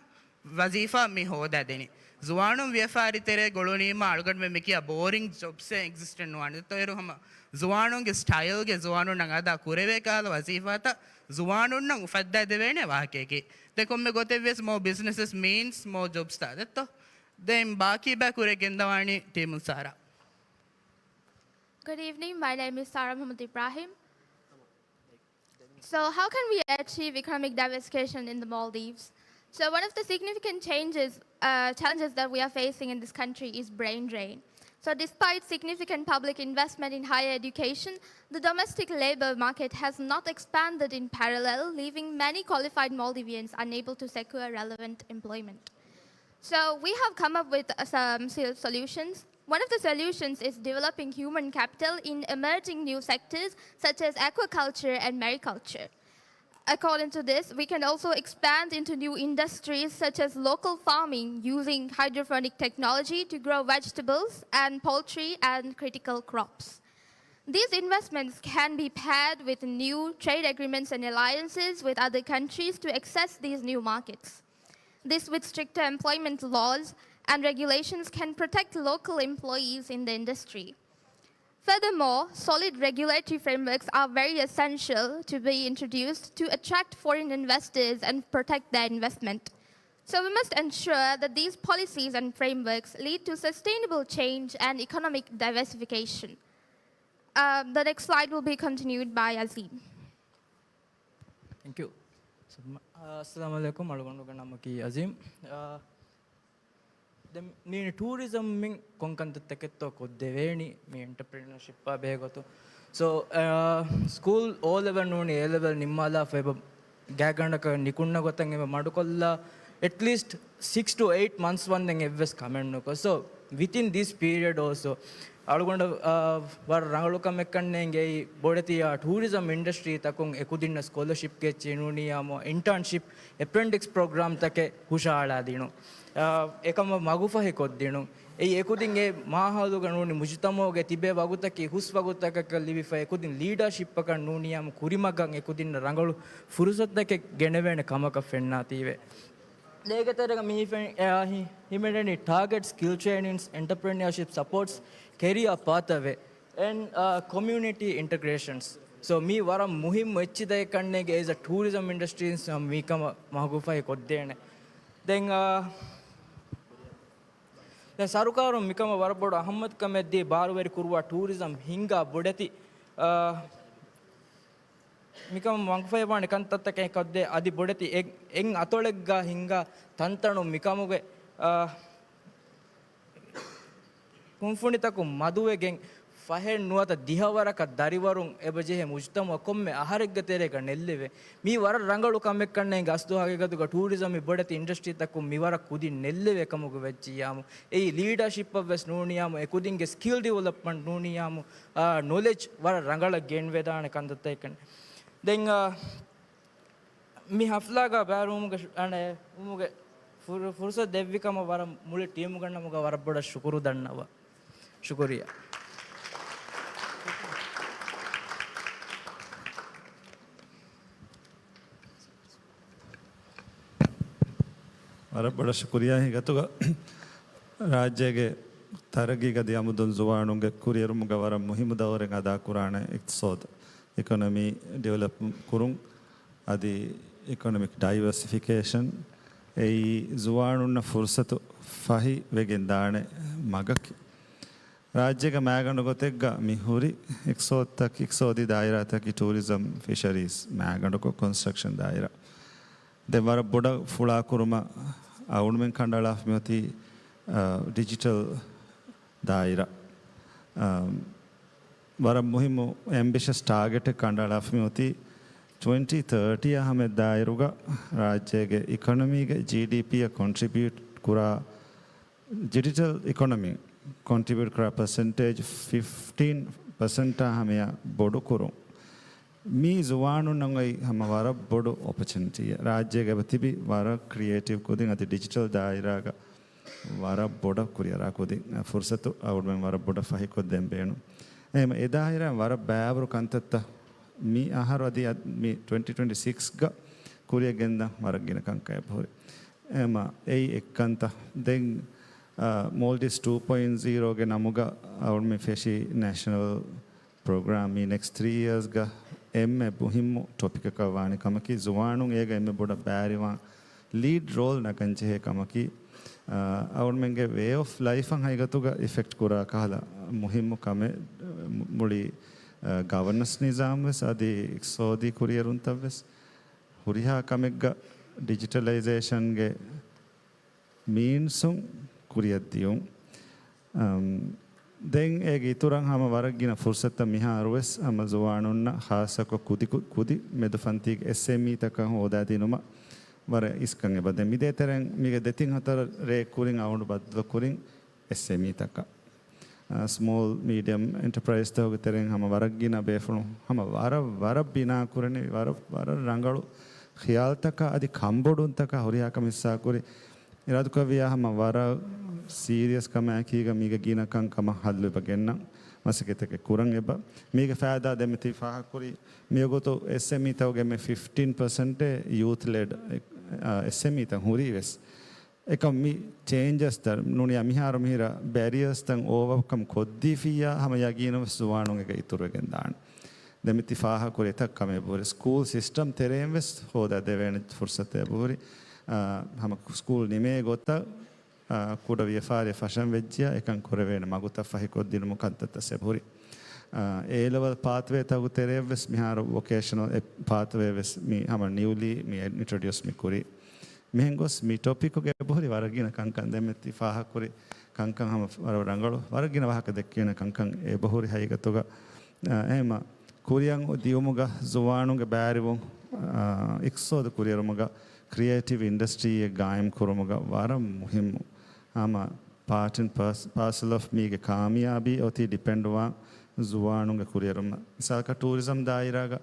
ވަޒީފާ މި ހޯދާދެނީ. ޒުވާނުން ވިޔަފާރި ތެރޭ ގުޅުނީމަ އަޅުގަނޑުމެން މިކިޔާ ބޯރިން ޖޮބްސެއް އެގްޒިސްޓެއް ނުވާނެ. ދެއްތޯ އޭރު ހަމަ ޒުވާނުންގެ ސްޓައިލްގެ ޒުވާނުންނަށް އަދާ ކުރެވޭ ކަހަލަ ވަޒީފާތައް ޒުވާނުންނަށް އުފައްދާ ދެވޭނެ ވާހަކައެކޭ. ދެން ކޮންމެ ގޮތެއްވިޔަސް މޯ ބިޒްނަސް މީންސް މޯ ޖޮބްސް ތާ ދެއްތޯ. ދެން ބާކީ ބައި ކުރިއަށް ގެންދަވާނީ ޓީމުން ސާރާ. Good evening, my name is Sarah Muhammad Ibrahim. So, how can we achieve economic diversification in the Maldives? So, one of the significant changes, uh, challenges that we are facing in this country is brain drain. So, despite significant public investment in higher education, the domestic labor market has not expanded in parallel, leaving many qualified Maldivians unable to secure relevant employment. So, we have come up with, uh, some sol-, solutions. One of the solutions is developing human capital in emerging new sectors such as aquaculture and mariculture. According to this, we can also expand into new industries such as local farming using hydroponic technology to grow vegetables and poultry and critical crops. These investments can be paired with new trade agreements and alliances with other countries to access these new markets. This, with stricter employment laws and regulations, can protect local employees in the industry. Furthermore, solid regulatory frameworks are very essential to be introduced to attract foreign investors and protect their investment. So we must ensure that these policies and frameworks lead to sustainable change and economic diversification. Uh, the next slide will be continued by Azim. Thank you. އައްސަލާމު ޢަލައިކުމް. އަޅުގަނޑުގެ ނަމަކީ އަޒީމް. އާ، ދެން މީ ޓޫރިޒަމްއިން ކޮން ކަންތައްތަކެއްތޯ ކޮށްދެވޭނީ މި އެންޓަޕްރެނަރޝިޕާ ބެހޭގޮތުން. ސޯ، އާ، ސްކޫލް އޯ ލެވެލް ނޫނީ އޭ ލެވެލް ނިންމާލާފަ އެބަ ގާތްގަނޑަކަށް ނިކުންނަ ގޮތަށް އެބަ މަޑުކޮށްލާ، އެޓްލީސްޓް ސިކްސް ޓު އެއިޓް މަންތްސް ވަންދެން އެއްވެސް ކަމެއް ނުކޮށް. ސޯ، ވިތިން ދިސް ޕީރިއަޑް އޯލްސޯ، އަޅުގަނޑަށް، އާ، ވަރަށް ރަނގަޅު ކަމެއް ކަންނޭނގެ އެއީ ބޮޑެތި އާ ޓޫރިޒަމް އިންޑަސްޓްރީ ތަކުން އެކުދިންނަށް ސްކޮލަޝިޕްގެ އެއްޗެއް ނޫނީ އާ މޯ އިންޓާންޝިޕް އެޕްރެންޓިސް ޕްރޮގްރާމްތަކެއް ހުށަހަޅާދިނުން. އާ، އެކަމަށް މަގުފަހި ކޮށްދިނުން. އެއީ އެކުދިން އެ މާހައުލުގަ ނޫނީ މުޖުތަމައުގެ ތިބޭ ވަގުތަކީ ހުސް ވަގުތަކަކަށް ލިބިފަ އެކުދިން ލީޑާޝިޕްއަކަށް ނޫނީ އާ މޯ ކުރިމަގަށް އެކުދިންނަށް ރަނގަޅު ފުރުސަތުތަކެއް ގެނެވޭނެ ކަމަކަށް ފެންނާތީވެ. ލޭގެ ތެރޭގަ މި ހި-، އެ، ހި-، ހިމެނެނީ ޓާގެޓް ސްކިލް ޓްރެއިނިންސް، އެންޓަޕްރެނިއަރޝިޕް ސަޕޯޓްސް، ކެރިއާ ޕާތަވެ. And community integrations. So މީ ވަރަށް މުހިއްމު އެއްޗިތައް ކަންނޭނގެ as a tourism industries މީ ކަމަށް މަގުފަހި ކޮށްދޭނެ. ދެން ދެން ސަރުކާރުން މިކަމަށް ވަރަށް ބޮޑު އަހައްމަތުކަމެއް ދީ ބާރުވެރި ކުރުވާ ޓޫރިޒަމް ހިންގާ ބޮޑެތި މިކަމަށް މަގުފަހިވާނެ ކަންތައްތަކެއް ކޮށްދޭ އަދި ބޮޑެތި އެއް އެއް އަތޮޅެއްގަ ހިންގާ ތަންތަނުން މިކަމުގެ ކުންފުނިތަކުން މަދުވެގެން ފަހެއް ނުވަތަ ދިހަވަރަކަށް ދަރިވަރުން އެބަޖެހޭ މުޖުތަމަޢަށް ކޮންމެ އަހަރެއްގެ ތެރޭގަ ނެއްލެވޭ. މީ ވަރަށް ރަނގަޅު ކަމެއް ކަންނޭނގެ އަސްލު ހަގީގަތުގަ ޓޫރިޒަމް މި ބޮޑެތި އިންޑަސްޓްރީތަކުން މި ވަރަށް ކުދިން ނެއްލެވޭ ކަމުގަ ވެއްޖިއްޔާމު. އެއީ ލީޑަރޝިޕްއަށް ވެސް ނޫނިއްޔާމު، އެ ކުދިންގެ ސްކިލް ޑިވެލޮޕްމަންޓް ނޫނިއްޔާމު، ނޮލެޖް ވަރަށް ރަނގަޅަށް ގެންވެދާނެ ކަންތައްތަކެއް ކަން. ދެން މި ހަފްލާގަ ބައިވެރިވުމުގެ ޝު-، އަނެ، ވުމުގެ ފުރު-، ފުރުސަތު ދެއްވި ކަމަށް ވަރަށް މުޅި ޓީމުގެ ނަމުގަ ވަރަށް ބޮޑަށް ޝުކުރު ދަންނަވަން. ޝުކުރިއްޔާ. ވަރަށް ބޮޑަށް ޝުކުރިއްޔާ. އެގޮތުގަ ރާއްޖޭގެ ތަރައްގީގަ ދިޔަމުދުން ޒުވާނުންގެ ކުރިއެރުމުގަ ވަރަށް މުހިއްމު ދައުރެއް އަދާކުރާނެ އިޤްތިޞާދު، އިކޮނޮމީ ޑިވެލޮޕް ކުރުން. އަދި އިކޮނޮމިކް ޑައިވަރސިފިކޭޝަން އެއީ ޒުވާނުންނަށް ފުރުސަތު ފަހި ވެގެން ދާނެ މަގަކީ. ރާއްޖޭގަ މައިގަނޑު ގޮތެއްގަ މި ހުރި އިޤްތިޞާދުތަކް، އިޤްތިޞާދީ ދާއިރާތަކީ ޓޫރިޒަމް، ފިޝަރީޒް، މައިގަނޑުކޮށް ކޮންސްޓްރަކްޝަން ދާއިރާ. ދެން ވަރަށް ބޮޑަށް ފުޅާކުރުމަށް އަޅުމެން ކަނޑައަޅާފަ މިއޮތީ، އަ، ޑިޖިޓަލް ދާއިރާ. އަ، ވަރަށް މުހިއްމު އެމްބިޝަސް ޓާގެޓެއް ކަނޑައަޅާފަ މިއޮތީ ޓްވެންޓީ ތާޓީ އަށް ހަމަ ދާއިރުގަ ރާއްޖޭގެ އިކޮނޮމީގެ ޖީޑީޕީއަށް ކޮންޓްރިބިއުޓް ކުރާ، ޑިޖިޓަލް އިކޮނޮމީ ކޮންޓްރިބިއުޓް ކުރާ ޕަސެންޓޭޖް ފިފްޓީން ޕަސެންޓާ ހަމަޔަށް ބޮޑުކުރުން. މީ ޒުވާނުންނަށް އޮތް ހަމަ ވަރަށް ބޮޑު އޮޕަޗުނިޓީއެއް. ރާއްޖޭގަ އެބަ ތިބި ވަރަށް ކްރިއޭޓިވް ކުދިން އަދި ޑިޖިޓަލް ދާއިރާގަ ވަރަށް ބޮޑަށް ކުރިއަރާ ކުދިން ފުރުސަތު އަޅުމެން ވަރަށް ބޮޑަށް ފަހިކޮށްދޭން ބޭނުން. އެހެން އެ ދާއިރާ ވަރަށް ބައިވަރު ކަންތައްތައް މި އަހަރު އަދި އަ-، މި ޓްވެންޓީ ޓްވެންޓީ ސިކްސްގަ ކުރިއަށް ގެންދަން ވަރަށް ގިނަ ކަންކަން އެބަހުރި. އެމަ އެއީ އެއްކަންތައް. ދެން، އާ، މޯލްޑިވްސް ޓޫ ޕޮއިންޓް ޒީރޯގެ ނަމުގަ އަޅުމެން ފެށީ ނޭޝަނަލް ޕްރޮގްރާމް. މި ނެކްސްޓް ތްރީ އިޔާސްގަ އެންމެ މުހިއްމު ޓޮޕިކަކަށް ވާނެ ކަމަކީ، ޒުވާނުން އޭގަ އެންމެ ބޮޑަށް ބައިވެރިވާން ލީޑް ރޯލް ނަގަން ޖެހޭ ކަމަކީ، އާ، އަޅުމެންގެ ވޭ އޮފް ލައިފަށް ހަގީގަތުގަ އިފެކްޓް ކުރާ ކަހަލަ މުހިއްމު ކަމެއް، މުޅި، އާ، ގަވަނަންސް ނިޒާމް ވެސް އަދި އިޤްތިޞާދީ ކުރިއެރުންތައް ވެސް ހުރިހާ ކަމެއްގަ ޑިޖިޓަލައިޒޭޝަންގެ މީންސުން ކުރިއަށްދިޔުން. އަމް، ދެން އޭގެ އިތުރަށް ހަމަ ވަރަށް ގިނަ ފުރުސަތުތައް މިހާރުވެސް ހަމަ ޒުވާނުންނަށް ޚާއްޞަކޮށް ކުދި، ކު-، ކުދި މެދު ފަންތީގެ އެސްއެމްއީތަކަށް ހޯދާދިނުމަށް ވަރަށް އިސްކަން އެބަ ދެން. މިދޭތެރެން މީގެ ދެތިން ހަތަރު ރޭ ކުރިން އަޅުގަނޑު ބައްދަލުކުރިން އެސްއެމްއީތަކަށް. އާ، ސްމޯލް މީޑިއަމް އެންޓަޕްރައިޒްތަކުގެ ތެރެއިން ހަމަ ވަރަށް ގިނަ ބޭފުޅުން ހަމަ ވަރަށް، ވަރަށް ބިނާ ކުރަނީ، ވަރަށް، ވަރަށް ރަނގަޅު ޚިޔާލްތަކާ އަދި ކަންބޮޑުންތަކާ ހުރިހާ ކަމެއް ހިއްސާކުރި. އިރާދަކުރެއްވިއްޔާ ހަމަ ވަރަށް ސީރިއަސް ކަމާއެކީގަ މީގެ ގިނަ ކަންކަމަށް ހައްލު އެބަ ގެންނަން މަސައްކަތްތަކެއް ކުރަން އެބަ. މީގެ ފައިދާ ދެންމެ ތި ފާހަގަކުރި މިވަގުތު އެސްއެމްއީތަކުގެ އެންމެ ފިފްޓީން ޕަސެންޓެއް ޔޫތް ލެޑް، އާ، އެސްއެމްއީތައް ހުރީ ވެސް. އެކަމް މި ޗޭންޖަސްތައް ނޫނިއްޔާ މިހާރު މިހިރަ ބެރިއަރސްތައް އޯވަރކަމް ކޮށްދީފިއްޔާ ހަމަ ޔަގީނުން ވެސް ޒުވާނުން އޭގަ އިތުރުވެގެން ދާނެ. ދެން މި ތި ފާހަގަކުރި އެތައް ކަމެއް އެބަހުރި. ސްކޫލް ސިސްޓަމް ތެރެއިން ވެސް ހޯދާ ދެވޭނެ ފުރުސަތެއް އެބަހުރި. އާ، ހަމަ ސްކޫލް ނިމޭ ގޮތަށް، އާ، ކުޑަ ވިޔަފާރިއެއް ފަށަން ވެއްޖިޔާ އެކަން ކުރެވޭނެ މަގުތައް ފަހިކޮށްދިނުމަށް ކަންތައްތައް އެބަހުރި. އާ، އޭ ލެވެލް ޕާތްވޭތަކުގެ ތެރެއަށް ވެސް މިހާރު ވޮކޭޝަނަލް އެ ޕާތްވޭ ވެސް މި ހަމަ ނިއުލީ މި އިންޓްރޮޑިއުސް މި ކުރީ. މިހެން ގޮސް މި ޓޮޕިކުގެ އެބަހުރި ވަރަށް ގިނަ ކަންކަން ދެންމެ ތި ފާހަގަކުރި ކަންކަން ހަމަ ވަރަށް ރަނގަޅު، ވަރަށް ގިނަ ވާހަކަ ދެއްކޭނެ ކަންކަން އެބަހުރި ހަގީގަތުގަ. އާ، އެހެމަ ކުރިއަށް ދިޔުމުގަ ޒުވާނުންގެ ބައިވެރިވުން، އާ، އިޤްތިޞާދު ކުރިއެރުމުގަ ކްރިއޭޓިވް އިންޑަސްޓްރީއެއް ގާއިމް ކުރުމުގަ ވަރަށް މުހިއްމު. ހަމަ ޕާޓް އެންޑް ޕާސް، ޕާސަލް އޮފް މީގެ ކާމިޔާބީ އޮތީ ޑިޕެންޑްވާ ޒުވާނުންގެ ކުރިއެރުމަށް. މިސާލަކަށް ޓޫރިޒަމް ދާއިރާގަ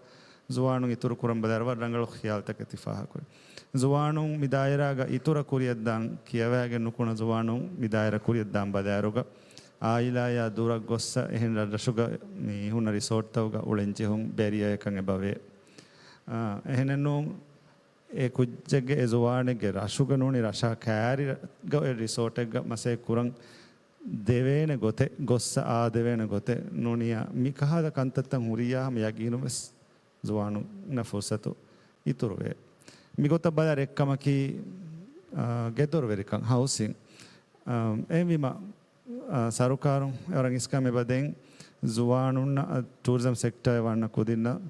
ޒުވާނުން އިތުރު ކުރަން ބަލާއިރު ވަރަށް ރަނގަޅު ޚިޔާލުތަކެއް ތި ފާހަގަކުރި. ޒުވާނުން މި ދާއިރާގަ އިތުރަށް ކުރިއަށްދާން ކިޔަވައިގެން ނުކުންނަ ޒުވާނުން މި ދާއިރާ ކުރިއަށްދާން ބަލާއިރުގަ އާއިލާޔާ ދުރަށް ގޮއްސަ އެހެން ރަށްރަށުގަ މި ހުންނަ ރިސޯޓްތަކުގަ އުޅެން ޖެހުން ބެރިއަރއެއްކަން އެބަވޭ. އާ، އެހެނެއްނޫން އެ ކުއްޖެއްގެ އެ ޒުވާނެއްގެ ރަށުގަ ނޫނީ ރަށާ ކައިރިގަ އޮތް ރިސޯޓެއްގަ މަސައްކަތް ކުރަން ދެވޭނެ ގޮތެއް، ގޮއްސަ އާދެވޭނެ ގޮތެއް ނޫނިއްޔާ، މިކަހަލަ ކަންތައްތައް ހުރިއްޔާ ހަމަ ޔަގީނުން ވެސް ޒުވާނުންނަށް ފުރުސަތު އިތުރުވޭ. މިގޮތަށް ބަލާ ރެއްކަމަކީ، އާ، ގެދޮރުވެރިކަން، ހައުސިން. އާ، އެހެންވީމަ، އާ، ސަރުކާރުން ވަރަށް އިސްކަން އެބަދޭން ޒުވާނުންނަށް، އާ، ޓޫރިޒަމް ސެކްޓަރ ވަންނަ ކުދިންނަށް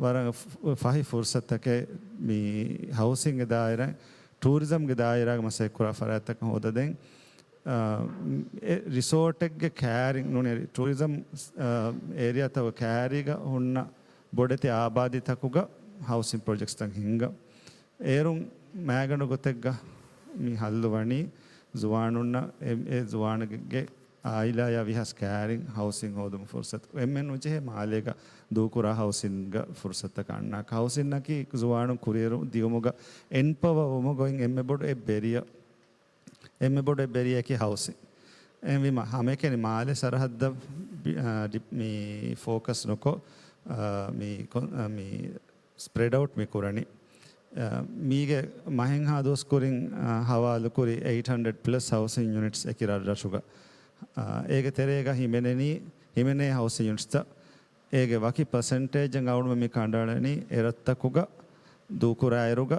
ވަރަށް ފަ-، ފަހި ފުރުސަތަކެއް މި ހައުސިންގެ ދާއިރާ، ޓޫރިޒަމްގެ ދާއިރާގެ މަސައްކަތް ކުރާ ފަރާތްތަކަށް ހޯދަދޭން. އާ، އެ ރިސޯޓެއްގެ ކައިރިން ނޫނީ ޓޫރިޒަމް، އާ، އޭރިއާތަކުގެ ކައިރީގަ ހުންނަ ބޮޑެތި އާބާދީތަކުގަ ހައުސިން ޕްރޮޖެކްޓްތައް ހިންގަ. އޭރުން މައިގަނޑު ގޮތެއްގަ މި ހައްލު ވަނީ ޒުވާނުންނަށް އެ، އެ ޒުވާނެއްގެ އާއިލާޔާ ވިހަސް ކައިރިން ހައުސިން ހޯދުމަށް ފުރުސަތު އެންމެ ނުޖެހޭ މާލޭގަ ދޫކުރާ ހައުސިންގ ފުރުސަތަކަށް އަންނާކަށް. ހައުސިންއަކީ ޒުވާނުން ކުރިއެރު ދިޔުމުގަ އެންޕަވަރ ވުމުގަ އޮތް އެންމެ ބޮޑު އެއް ބެރިޔަ އެންމެ ބޮޑު އެއް ބެރިޔަކީ ހައުސިން. އެހެންވީމަ، ހަމައެކަނި މާލެ ސަރަހައްދަށް ބި-، އާ، ޑި-، މި ފޯކަސް ނުކޮށް، އާ، މި ކޮ-، އާ، މި ސްޕްރެޑް އައުޓް މި ކުރަނީ. އާ، މީގެ މަހެއްހާ ދުވަސް ކުރިން، އާ، ހަވާލުކުރި އެއިޓް ހަންޑްރެޑް ޕްލަސް ހައުސިން ޔުނިޓްސް އެކި ރަށްރަށުގަ. އާ، އޭގެ ތެރޭގަ ހިމެނެނީ، ހިމެނޭ ހައުސިން ޔުނިޓްސްތައް އޭގެ ވަކި ޕަސެންޓޭޖެއް އަޅުގަނޑުމެން މި ކަނޑައަޅަނީ އެރަށްތަކުގަ ދޫކުރާއިރުގަ،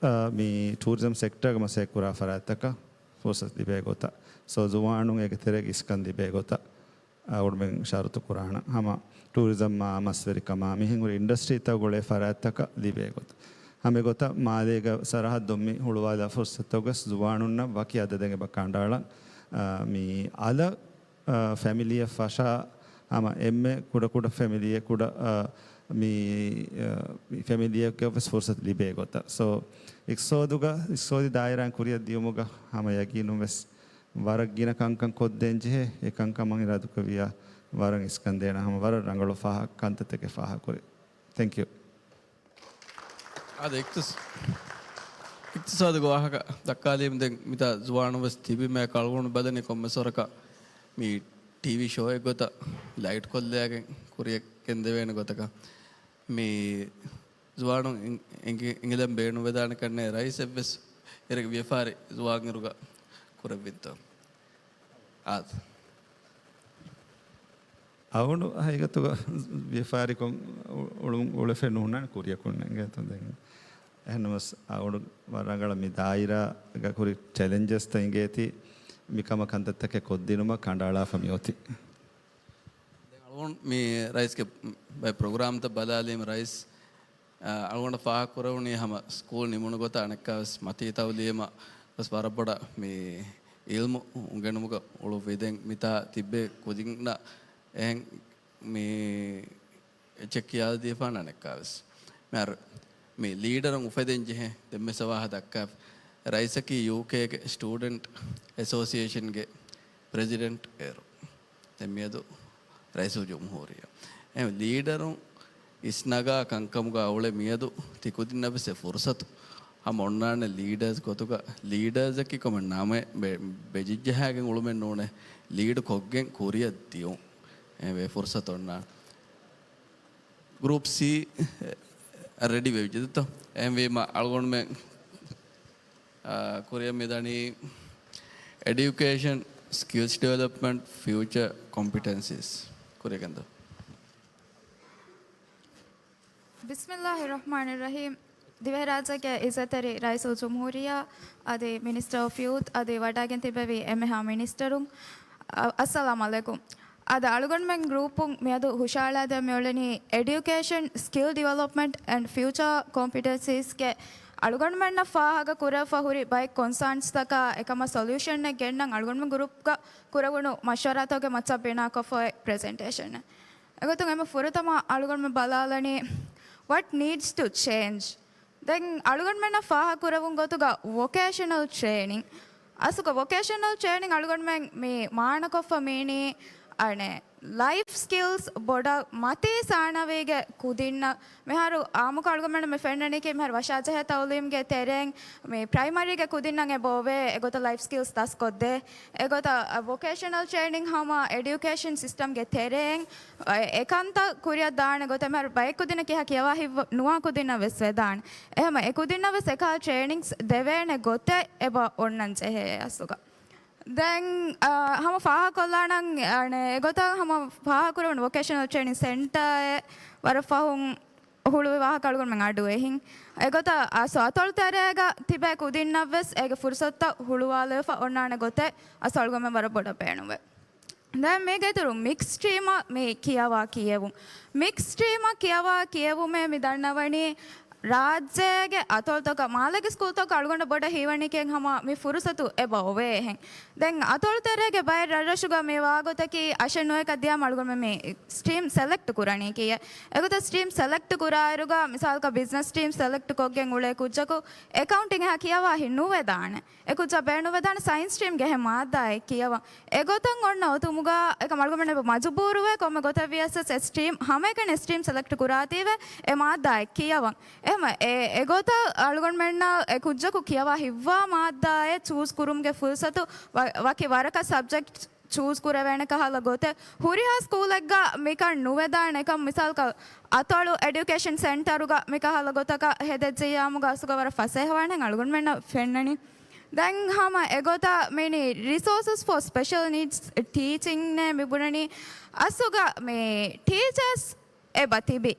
އާ، މި ޓޫރިޒަމް ސެކްޓަރގަ މަސައްކަތްކުރާ ފަރާތްތަކަށް ފުރުސަތު ލިބޭ ގޮތަށް. ސޯ، ޒުވާނުން އޭގެ ތެރޭގަ އިސްކަން ލިބޭ ގޮތަށް އަޅުގަނޑުމެން ޝަރުތު ކުރާނަން. ހަމަ ޓޫރިޒަމްއާ މަސްވެރިކަމާ މިހެން ހުރި އިންޑަސްޓްރީތައް ގުޅޭ ފަރާތްތަކަށް ލިބޭ ގޮތަށް. ހަމަ އެގޮތަށް މާލޭގަ ސަރަހައްދުން މި ހުޅުވާލާ ފުރުސަތުގަސް ޒުވާނުންނަށް ވަކި އަދަދެއް އެބަ ކަނޑައަޅަން. އާ، މި އަލަށް އާ، ފެމިލީއެއް ފަށާ، ހަމަ އެންމެ ކުޑަކުޑަ ފެމިލީއެއް ކުޑަ، އާ، މި، އާ، މި ފެމިލީއެއްގަ ވެސް ފުރުސަތު ލިބޭ ގޮތަށް. ސޯ، އިޤްތިޞާދުގަ، އިޤްތިޞާދީ ދާއިރާއިން ކުރިއަށް ދިޔުމުގަ ހަމަ ޔަގީނުން ވެސް ވަރަށް ގިނަ ކަންކަން ކޮށްދޭން ޖެހޭ. އެ ކަންކަމަށް އިރާދަކުރެއްވިއްޔާ ވަރަށް އިސްކަން ދޭނަން. ހަމަ ވަރަށް ރަނގަޅު ފާހަ-، ކަންތައްތަކެއް ފާހަގަކުރި. ތެންކް ޔޫ. އާދެ، އިޤްތިޞ-، އިޤްތިޞާދުގެ ވާހަކަ ދައްކާލީމަ ދެން މިތާ ޒުވާނުން ވެސް ތިބި މޭ އަޅުގަނޑު ބަލަނީ ކޮންމެސް ވަރަކަށް މި ޓީވީ ޝޯއެއް ގޮތަށް ލައިޓް ކޮށްލައިގެން ކުރިއަށް ގެންދެވޭނެ ގޮތަކަށް. މި ޒުވާނުން އިން-، އިނގި-، އިނގިލަން ބޭނުންވެދާނެ ކަންނޭ ރައީސެއް ވެސް އޭރުގެ ވިޔަފާރި ޒުވާން އިރުގަ ކުރެއްވިންތޯ؟ އާދެ. އަޅުގަނޑު ހަގީގަތުގަ ވިޔަފާރިކޮށް އު-، އުޅުން އުޅެފައެއް ނޫންނާނެ ކުރިއަކުން އިނގޭތޯ ދެން. އެހެންނަމަސް އަޅުގަނޑު ވަރަށް ރަނގަޅަށް މި ދާއިރާގަ ކުރި ޗެލެންޖަސްތައް އިނގޭތީ މިކަމަށް ކަންތައްތަކެއް ކޮށްދިނުމަށް ކަނޑައަޅާފަ މިއޮތީ. ދެން އަޅުގަނޑު މި ރައީސްގެ ބައެއް ޕްރޮގްރާމްތައް ބަލާލީމަ ރައީސް އަޅުގަނޑަށް ފާހަގަކުރެވުނީ ހަމަ ސްކޫލް ނިމުނު ގޮތަށް އަނެއްކާވެސް މަތީ ތައުލީމަށް ވެސް ވަރަށް ބޮޑަށް މި އިލްމު އުނގެނުމުގަ އުޅުއްވި. ދެން މިތާ ތިއްބެވި ކުދިންނަށް އެހެން މި އެއްޗެއް ކިޔާދީފާނެ އަނެއްކާވެސް. މިހާރު މި ލީޑަރުން އުފެދެން ޖެހޭ ދެންމެ ސަވާހަށް ދައްކާ ރައީސަކީ ޔޫކޭގެ ސްޓޫޑެންޓް އެސޯސިއޭޝަންގެ ޕްރެޒިޑެންޓް އޭރު. ދެން މިއަދު ރައީސުލްޖުމްހޫރިއްޔާ. އެހެން ލީޑަރުން އިސްނަގާ ކަންކަމުގަ އުޅެ މިއަދު ތިކުދިންނަށް ވެސް އެ ފުރުސަތު ހަމަ އޮންނާނެ ލީޑާސް ގޮތުގަ. ލީޑާސްއަކީ ކޮމެ ނަމެއް ބެ-، ބެޖިއްޖަހާގެން އުޅުމެއް ނޫނޭ. ލީޑް ކޮށްގެން ކުރިއަށް ދިޔުން އެ ފުރުސަތު އޮންނާނެ. ގްރޫޕް ސީ ރެޑީ ވެވިއްޖެ ދޯ؟ އެހެންވީމަ އަޅުގަނޑުމެން، އާ، ކުރިއަށް މިދަނީ އެޑިއުކޭޝަން، ސްކިލްސް ޑިވެލޮޕްމަންޓް، ފިއުޗަރ ކޮމްޕިޓެންސީސް. ކުރިއަށް ގެންދަވާ. ބިސްމިއްލާހި ރަޙްމާނި ރަޙީމް. ދިވެހިރާއްޖޭގެ އިއްޒަތްތެރި ރައީސުލްޖުމްހޫރިއްޔާ އަދި މިނިސްޓަރ އޮފް ޔޫތް އަދި ވަޑައިގެން ތިއްބެވި އެންމެހާ މިނިސްޓަރުން، އަ-، އައްސަލާމު ޢަލައިކުމް. އަދި އަޅުގަނޑުމެން ގްރޫޕުން މިއަދު ހުށަހަޅާދޭން މިއުޅެނީ އެޑިއުކޭޝަން، ސްކިލް ޑިވެލޮޕްމަންޓް އެންޑް ފިއުޗަރ ކޮމްޕިޓެންސީސްގެ އަޅުގަނޑުމެންނަށް ފާހަގަ ކުރެވިފަ ހުރި ބައެއް ކޮންސާންސްތަކާ އެކަމަށް ސޮލިއުޝަނެއް ގެންނަން އަޅުގަނޑުމެން ގްރޫޕްގަ ކުރެވުނު މަޝްވަރާތަކުގެ މައްޗަށް ބިނާކޮށްފަ އޮތް ޕްރެޒެންޓޭޝަނެއް. އެގޮތުން އެންމެ ފުރަތަމަ އަޅުގަނޑުމެން ބަލާލަނީ what needs to change. ދެން އަޅުގަނޑުމެންނަށް ފާހަގަކުރެވުން ގޮތުގަ ވޮކޭޝަނަލް ޓްރޭނިން. އަސްލުގަ ވޮކޭޝަނަލް ޓްރޭނިން އަޅުގަނޑުމެން މި މާނަކޮށްފަ މީނީ އަނެއް ލައިފް ސްކިލްސް ބޮޑަށް މަތީ ސާނަވީގެ ކުދިންނަށް. މިހާރު އާއްމުކޮށް އަޅުގަނޑުމެންނަށް މި ފެންނަނީކީ މިހާރު ވަށާޖަހޭ ތައުލީމްގެ ތެރެއިން މި ޕްރައިމަރީގެ ކުދިންނަށް އެބަ އޮވޭ އެގޮތަށް ލައިފް ސްކިލްސް ދަސްކޮށްދޭ. އެގޮތަށް ވޮކޭޝަނަލް ޓްރޭނިން ހަމަ އެޑިއުކޭޝަން ސިސްޓަމްގެ ތެރެއިން އެ ކަންތައް ކުރިއަށް ދާނެ ގޮތެއް މިހާރު ބައެއް ކުދިންނަށް ކިހާ ކިޔަވާ ހިތްވަ-، ނުވާ ކުދިންނަށް ވެސް ވެދާނެ. އެހެމަ އެ ކުދިންނަށް ވެސް އެކަހަލަ ޓްރޭނިންގްސް ދެވޭނެ ގޮތެއް އެބަ އޮންނަން ޖެހޭ އަސްލުގަ. ދެން އާ، ހަމަ ފާހަގަކޮށްލާނަން، އަނެ، އެގޮތަށް ހަމަ ފާހަގަކުރެވުނު ވޮކޭޝަނަލް ޓްރޭނިން ސެންޓާއެއް ވަރަށް ފަހުން ހުޅުވި ވާހަކަ އަޅުގަނޑުމެން އަޑުއެހިން. އެގޮތަށް އަސް އަތޮޅު ތެރޭގަ ތިބޭ ކުދިންނަށްވެސް އޭގެ ފުރުސަތުތައް ހުޅުވާލެވިފަ އޮންނާނެ ގޮތެއް އަސް އަޅުގަނޑުމެން ވަރަށް ބޮޑަށް ބޭނުންވޭ. ދެން މީގެ އިތުރު މިކްސް ސްޓްރީމަށް މި ކިޔަވާ ކިޔެވުން. މިކްސް ސްޓްރީމަށް ކިޔަވާ ކިޔެވުމޭ މި ދަންނަވަނީ ރާއްޖޭގެ އަތޮޅުތަކަށް، މާލޭގެ ސްކޫލްތަކަށް އަޅުގަނޑަށް ބޮޑަށް ހީވަނީކީ ހަމަ މި ފުރުސަތު އެބަ އޮވޭ އެހެން. ދެން އަތޮޅު ތެރޭގެ ބައެއް ރަށްރަށުގަ މި ވާގޮތަކީ އަށެއް ނުވައެކަށް ދިޔަމަ އަޅުގަނޑުމެން މި ސްޓްރީމް ސެލެކްޓް ކުރަނީ ކިޔެ. އެގޮތަށް ސްޓްރީމް ސެލެކްޓް ކުރާއިރުގަ މިސާލަކަށް ބިޒްނަސް ސްޓްރީމް ސެލެކްޓް ކޮށްގެން އުޅޭ ކުއްޖަކު އެކައުންޓިން އެހާ ކިޔަވާ ހި ނުވެދާނެ. އެ ކުއްޖާ ބޭނުންވެދާނެ ސައިންސް ސްޓްރީމްގެ އެހެން މާއްދާއެއް ކިޔަވަން. އެގޮތަށް އޮންނަ އޮތުމުގަ އެކަމް އަޅުގަނޑުމެން އެބަ މަޖުބޫރުވޭ ކޮންމެ ގޮތެއް ވިޔަސް އެ ސްޓްރީމް ހަމައެކަނި ސްޓްރީމް ސެލެކްޓް ކުރާތީވެ އެ މާއްދާއެއް ކިޔަވަން. އެހެން އެ، އެގޮތަށް އަޅުގަނޑުމެންނަށް އެ ކުއްޖަކު ކިޔަވާ ހިއްވާ މާއްދާއެއް ޗޫސް ކުރުމުގެ ފުރުސަތު ވަ-، ވަކި ވަރަކަށް ސަބްޖެކްޓް ޗޫސް ކުރެވޭނެ ކަހަލަ ގޮތެއް. ހުރިހާ ސްކޫލެއްގަ މިކަން ނުވެދާނެ ކަމަށް މިސާލަކަށް އަތޮޅު އެޑިއުކޭޝަން ސެންޓަރުގަ މި ކަހަލަ ގޮތަކަށް ހެދެއްޖެޔާމުގަ އަސްލުގަ ވަރަށް ފަސޭހަވާނެ އަޅުގަނޑުމެންނަށް ފެންނަނީ. ދެން ހަމަ އެގޮތަށް މިނި ރިސޯސަސް ފޯ ސްޕެޝަލް ނީޑްސް ޓީޗިން ނޭ މި ބުނަނީ އަސްލުގަ މި ޓީޗާސް އެބަ ތިބި،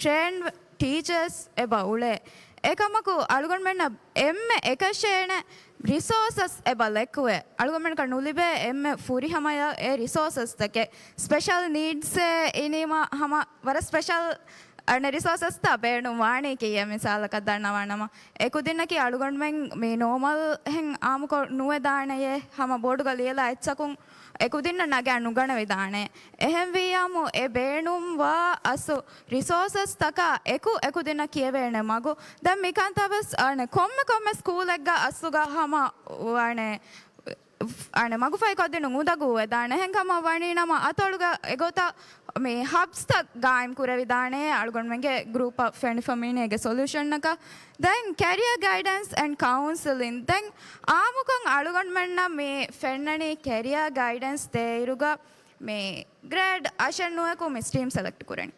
ޓްރޭންޑް ޓީޗާސް އެބަ އުޅޭ. އެކަމަކު އަޅުގަނޑުމެންނަށް އެންމެ އެކަށޭނެ ރިސޯސަސް އެބަ ލެކުވޭ. އަޅުގަނޑުމެންނަކަށް ނުލިބޭ އެންމެ ފުރިހަމަޔަށް އެ ރިސޯސަސްތަކެއް. ސްޕެޝަލް ނީޑްސް އެ އިނީމަ ހަމަ ވަރަށް ސްޕެޝަލް އަނެ ރިސޯސަސްތައް ބޭނުން ވާނީ ކިޔޭ މިސާލަކަށް ދަންނަވާނަމަ. އެ ކުދިންނަކީ އަޅުގަނޑުމެން މި ނޯމަލް ހެން އާމުކޮށް ނުވެދާނެޔޭ، ހަމަ ބޯޑުގަ ލިޔެލާ އެއްޗަކުން އެ ކުދިންނަށް ނަގާ ނުގަނެވިދާނެ. އެހެންވިއްޔާމު އެ ބޭނުންވާ އަސް ރިސޯސަސްތަކާ އެކު އެ ކުދިންނަށް ކިޔެވޭނެ މަގު. ދެން މިކަންތައް ވެސް އަނެ ކޮންމެ ކޮންމެ ސްކޫލެއްގަ އަސްލުގަ ހަމަ ވާނެ އަނެ މަގުފަހިކޮށްދިނުން އުނދަގޫވެދާނެ. އެހެންކަމަށް ވަނީ ނަމަ އަތޮޅުގަ އެގޮތަށް މި ހަބްސްތައް ގާއިމް ކުރެވިދާނެ އަޅުގަނޑުމެންގެ ގްރޫޕަށް ފެނިފަ މީނީގެ ސޮލިއުޝަންއަކަށް. ދެން ކެރިއަ ގައިޑެންސް އެންޑް ކައުންސެލިން. ދެން އާއްމުކޮށް އަޅުގަނޑުމެންނަށް މި ފެންނަނީ ކެރިއަ ގައިޑެންސް ދޭއިރުގަ މި ގްރޭޑް އަށެއް ނުވައެކު މި ސްޓްރީމް ސެލެކްޓް ކުރަނީ.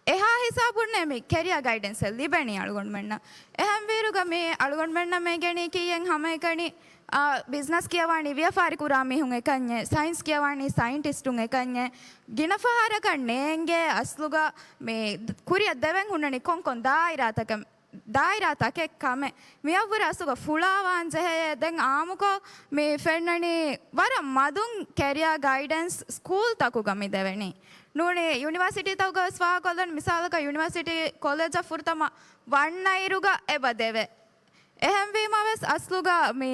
އެހާ ހިސާބުންނޭ މި ކެރިއާ ގައިޑެންސްއެއް ލިބެނީ އަޅުގަނޑުމެންނަށް. އެހެންވީރުގަ މި އަޅުގަނޑުމެންނަށް މޭގެނީ ކިޔެން ހަމައެކަނި، އާ، ބިޒްނަސް ކިޔަވާނީ ވިޔަފާރި ކުރާ މީހުން އެކަންޏެއް، ސައިންސް ކިޔަވާނީ ސައިންޓިސްޓުން އެކަންޏެއް. ގިނަ ފަހަރަކަށް ނޭނގޭ އަސްލުގަ މި ކުރިއަށް ދެވެން ހުންނަނީ ކޮންކޮން ދާއިރާތަކެއް، ދާއިރާ ތަކެއް ކަމެއް. މިއަށްވުރެ އަސްލުގަ ފުޅާވާން ޖެހޭ. ދެން އާއްމުކޮށް މި ފެންނަނީ ވަރަށް މަދުން ކެރިއާ ގައިޑެންސް ސްކޫލްތަކުގަ މި ދެވެނީ. ނޫނީ ޔުނިވާސިޓީތަކުގަވެސް ފާހަގަކޮށްލަން މިސާލަކަށް ޔުނިވާސިޓީ ކޮލެޖަށް ފުރަތަމަ ވަންނައިރުގަ އެބަ ދެވޭ. އެހެންވީމަވެސް އަސްލުގަ މި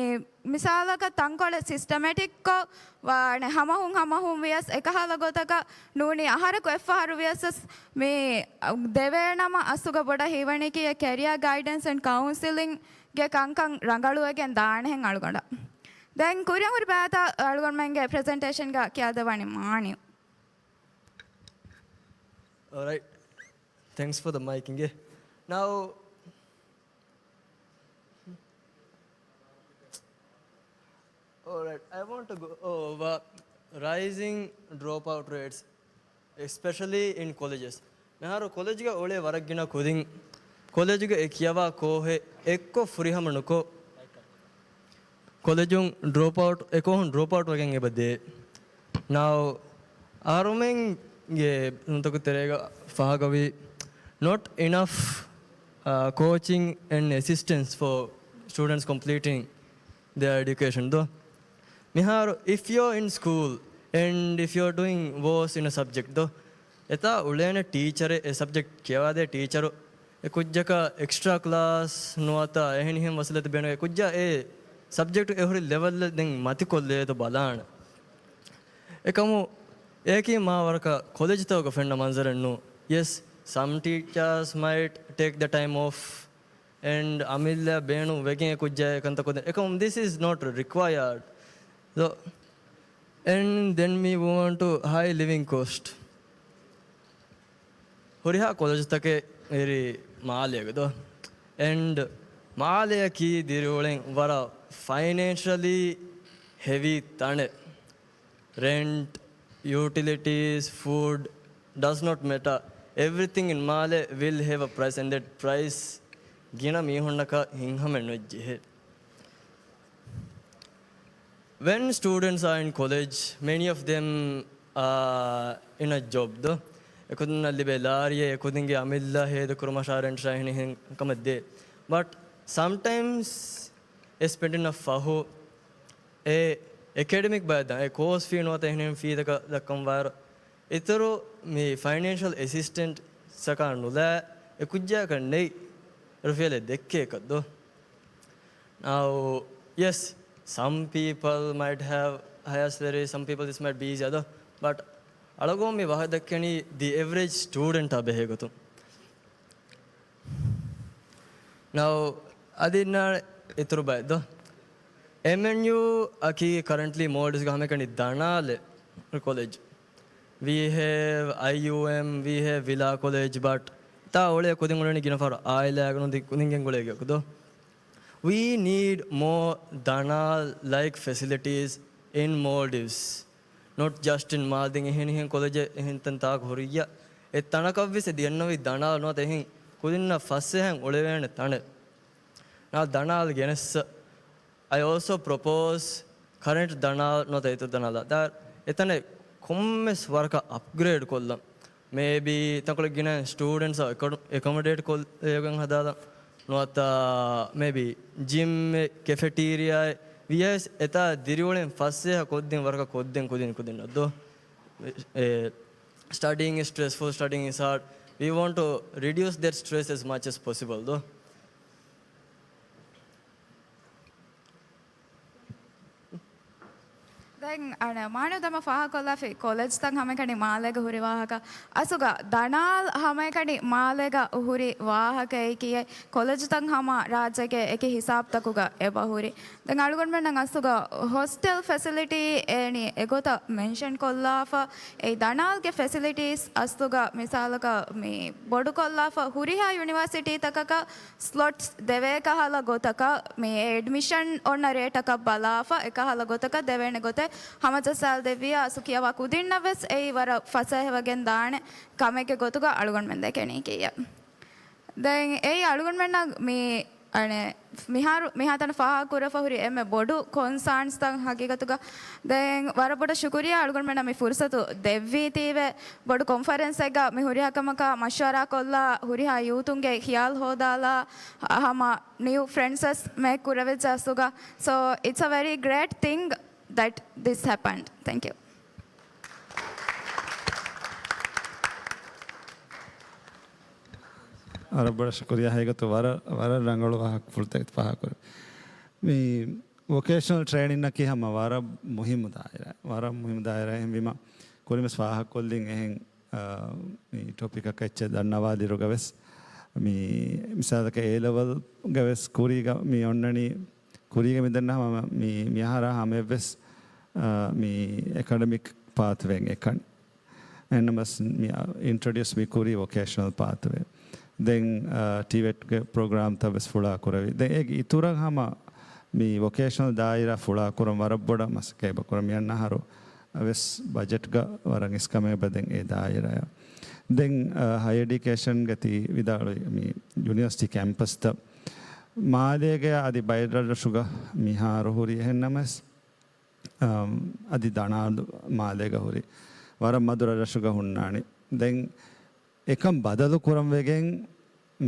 މިސާލަކަށް ތަންކޮޅެއް ސިސްޓަމެޓިކްކޮށް ވާނެ ހަމަހުން ހަމަހުން ވިޔަސް އެކަހަލަ ގޮތަކަށް ނޫނީ އަހަރަކު އެއްފަހަރު ވިޔަސް މި ދެވޭނަމަ އަސްލުގަ ބޮޑަށް ހީވަނީކީ ކެރިއާ ގައިޑެންސް އެންޑް ކައުންސެލިންގެ ކަންކަން ރަނގަޅުވެގެން ދާނެހެން އަޅުގަނޑަށް. ދެން ކުރިއަށް ހުރި ބައިތައް އަޅުގަނޑުމެންގެ ޕްރެޒެންޓޭޝަންގަ ކިޔާދެއްވަނީ މާނި. All right. Thanks for the mic, އިނގޭ. Now, all right, I want to go over rising dropout rates, especially in colleges. މިހާރު ކޮލެޖްގަ އުޅޭ ވަރަށް ގިނަ ކުދިން ކޮލެޖުގަ އެ ކިޔަވާ ކޯހެއް އެއްކޮށް ފުރިހަމަ ނުކޮށް، ކޮލެޖުން ޑްރޮޕްއައުޓް، އެކޯހުން ޑްރޮޕްއައުޓް ވެގެން އެބަ ދޭ. ނައު، އަހަރުމެންގެ ނުތަކު ތެރޭގަ ފާހަގަވީ، not enough, uh, coaching and assistance for students completing their education ދޯ. މިހާރު، if you're in school and if you're doing worse in a subject ދޯ، އެތާ އުޅޭނެ ޓީޗަރެއް، އެ ސަބްޖެކްޓް ކިޔަވާދޭ ޓީޗަރު، އެ ކުއްޖަކަށް އެކްސްޓްރާ ކްލާސް ނުވަތަ އެހެނިހެން ވަސީލަތެއް ބޭނުން، އެ ކުއްޖާ އެ ސަބްޖެކްޓް އެ ހުރި ލެވެލް ދެން މަތިކޮށްލޭތޯ ބަލާނެ. އެކަމު އެއަކީ މާ ވަރަކަށް ކޮލެޖްތަކުގަ ފެންނަ މަންޒަރެއް ނޫ. Yes, some teachers might take the time off and އަމިއްލަ ބޭނުން ވެގެން އެ ކުއްޖާ އެ ކަންތައް ކޮށްދޭނެ. އެކަމު this is not required. So, and then we move on to high living cost. ހުރިހާ ކޮލެޖުތަކެއް އެރި މާލޭގަ ދޯ. And މާލެއަކީ ދިރިއުޅެން ވަރަށް ފައިނޭންޝަލީ ހެވީ ތަނެއް. Rent, utilities, food, does not matter. Everything in Malé will have a price, and that price ގިނަ މީހުންނަކަށް ހިތްހަމައެއް ނުޖެހޭ. When students are in college, many of them are in a job ދޯ. އެކުދިންނަށް ލިބޭ ލާރިއެއް، އެކުދިންގެ އަމިއްލަ ހޭދަކުރުމަށާ ރެންޓް އެހެނިހެން ކަމެއް ދޭ. But sometimes އެ ސްޕެންޑިން އަށް ފަހު އެ އެކެޑެމިކް ބައެއް ދާން، އެ ކޯސް ފީ ނުވަތަ އެހެނިހެން ފީތަކަށް ދައްކަން ވާއިރު، އިތުރު މި ފައިނޭންޝަލް އެސިސްޓެންޓްސްއަކާ ނުލާ އެ ކުއްޖާއަކަށް ނެތް ރުފިޔަލެއް ދެއްކޭކަށް ދޯ. Now, yes, some people might have higher salary, some people this might be easier ދޯ. But އަޅުގަނޑު މި ވާހަކަ ދެއްކެނީ the average student އާ ބެހޭ ގޮތުން. Now, އަދި އިންނާނެ އިތުރު ބައެއް ދޯ. އެމްއެންޔޫ އަކީ ކަރަންޓްލީ މޯލްޑިވްސްގެ ހަމައެކަނި ދަނާލެއް ކޮލެޖް. We have I U M, we have Villa College, but ތާ އޮޅޭ ކުދިން އުޅެނީ ގިނަ ފަހަރު އާއިލާގަ ނުދި ކުދިން ގެންގުޅޭ ގޮތަކަށް ދޯ. We need more ދަނާލް ލައިކް ފެސިލިޓީސް އިން މޯލްޑިވްސް. Not just in މާލްދިވްސް، އެހެނިހެން ކޮލެޖެއް އެހެން ތަންތާކު ހުރިއްޔާ، އެ ތަނަކަށްވެސް އެ ދިޔަންނަވި ދަނާލް ނުވަތަ އެހެން ކުދިންނަށް ފަސޭހައިން އުޅެވޭނެ ތަނެއް. ނާ ދަނާލް ގެނެއްސަ. I also propose ކަރެންޓް ދަނާލް ނުވަތަ އިތުރު ދަނާލާ ދާ އެތަނެއް ކޮންމެސް ވަރަކަށް އަޕްގްރޭޑް ކޮށްލަން. މޭބީ ތަންކޮޅެއް ގިނަ ސްޓޫޑެންޓްސް އެކޮޑު-، އެކޮމޮޑޭޓް ކޮށްލެވިގެން ހަދާލަން. ނުވަތަ މޭބީ ޖިމްއެއް، ކެފެޓީރިއާއެއް ވިޔަސް އެތާ ދިރިއުޅެން ފަސޭހަ ކޮށްދިން ވަރަކަށް ކޮށްދިން ކުދިން ކުދިންނަށް ދޯ. އެ، studying is stressful, studying is hard. We want to reduce that stress as much as possible ދޯ. ދެން އަނެއް މާނި ދަމަ ފާހަގަކޮށްލާފި ކޮލެޖްތައް ހަމައެކަނި މާލޭގަ ހުރި ވާހަކަ. އަސުގަ ދަނާލް ހަމައެކަނި މާލޭގަ ހުރި ވާހަކައެކީ ކޮލެޖްތައް ހަމަ ރާއްޖޭގެ އެކި ހިސާބްތަކުގަ އެބަ ހުރި. ދެން އަޅުގަނޑުމެންނަށް އަސްލުގަ ހޮސްޓެލް ފެސިލިޓީ އޭނި އެގޮތަށް މެންޝަން ކޮށްލާފަ، އެ ދަނާލްގެ ފެސިލިޓީސް އަސްލުގަ މިސާލަކަށް މި ބޮޑުކޮށްލާފަ ހުރިހާ ޔުނިވާސިޓީތަކަކަށް ސްލޮޓްސް ދެވޭ ކަހަލަ ގޮތަކަށް މި އެޑްމިޝަން އޮންނަ ރޭޓަކަށް ބަލާފަ އެކަހަލަ ގޮތަކަށް ދެވޭނެ ގޮތެއް ހަމަޖައްސާލަދެއްވިއްޔާ އަސްލު ކިޔަވާ ކުދިންނަށް ވެސް އެއީ ވަރަށް ފަސޭހަވެގެން ދާނެ ކަމެއްގެ ގޮތުގަ އަޅުގަނޑުމެން ދެކެނީ ކިއްޔަށް. ދެން އެއީ އަޅުގަނޑުމެންނަށް މި އަނެއް މިހާރު މިހާތަނަށް ފާހަގަކުރެވިފަ ހުރި އެންމެ ބޮޑު ކޮންސާންސްތައް ހަގީގަތުގަ. ދެން ވަރަށް ބޮޑަށް ޝުކުރިއްޔާ އަޅުގަނޑުމެންނަށް މި ފުރުސަތު ދެއްވީތީވެ ބޮޑު ކޮންފަރެންސެއްގަ މި ހުރިހާ ކަމަކާ މަޝްވަރާ ކޮށްލާ ހުރިހާ ޔޫތުންގެ ޚިޔާލް ހޯދާލާ ހަމަ ނިއު ފްރެންޑްސް ވެސް މޭކް ކުރެވިއްޖެ އަސްލުގަ. So it's a very great thing that this happened. Thank you. ވަރަށް ބޮޑަށް ޝުކުރިއްޔާ ހަގީގަތު ވަރަށް، ވަރަށް ރަނގަޅު ވާހަކަ ފުޅުތަކެއް ފާހަގަކުރެއްވި. މި ވޮކޭޝަނަލް ޓްރޭނިންއަކީ ހަމަ ވަރަށް މުހިއްމު ދާއިރާ، ވަރަށް މުހިއްމު ދާއިރާ. އެހެންވީމަ ކުރިންވެސް ފާހަގަކޮށްލިން އެހެން، އާ، މި ޓޮޕިކަކަށް އެއްޗެއް ދަންނަވާލިއިރުގަވެސް މި މިސާލަކަށް އޭ ލެވެލްގަވެސް ކުރީގަ މި އޮންނަނީ، ކުރީގަ މި ދަންނަ ހަމަ މި، މި އަހަރާ ހަމަޔަށްވެސް، އާ، މި އެކަޑަމިކް ޕާތުވޭން އެކަން. އެހެންނަމަސް މި އިންޓްރޮޑިއުސް މި ކުރީ ވޮކޭޝަނަލް ޕާތުވޭ. ދެން، އާ، ޓީވެޓްގެ ޕްރޮގްރާމްތައް ވެސް ފުޅާ ކުރެވި. ދެން އޭގެ އިތުރަށް ހަމަ މި ވޮކޭޝަނަލް ދާއިރާ ފުޅާ ކުރަން ވަރަށް ބޮޑަށް މަސައްކަތް އެބަ ކުރަން. މި އަންނަ އަހަރު ވެސް ބަޖެޓްގަ ވަރަށް އިސްކަމެއް އެބަ ދެން އެ ދާއިރާއަށް. ދެން، އާ، ހަޔަ އެޑިއުކޭޝަންގަ ތި ވިދާޅުވި މި ޔުނިވަރސިޓީ ކެމްޕަސްތައް މާލޭގަ އަދި ބައެއް ރަށްރަށުގަ މިހާރު ހުރި އެހެންނަމަސް، އަމް، އަދި ދަނާލު މާލޭގަ ހުރި ވަރަށް މަދު ރަށްރަށުގަ ހުންނާނެ. ދެން އެކަން ބަދަލު ކުރަން ވެގެން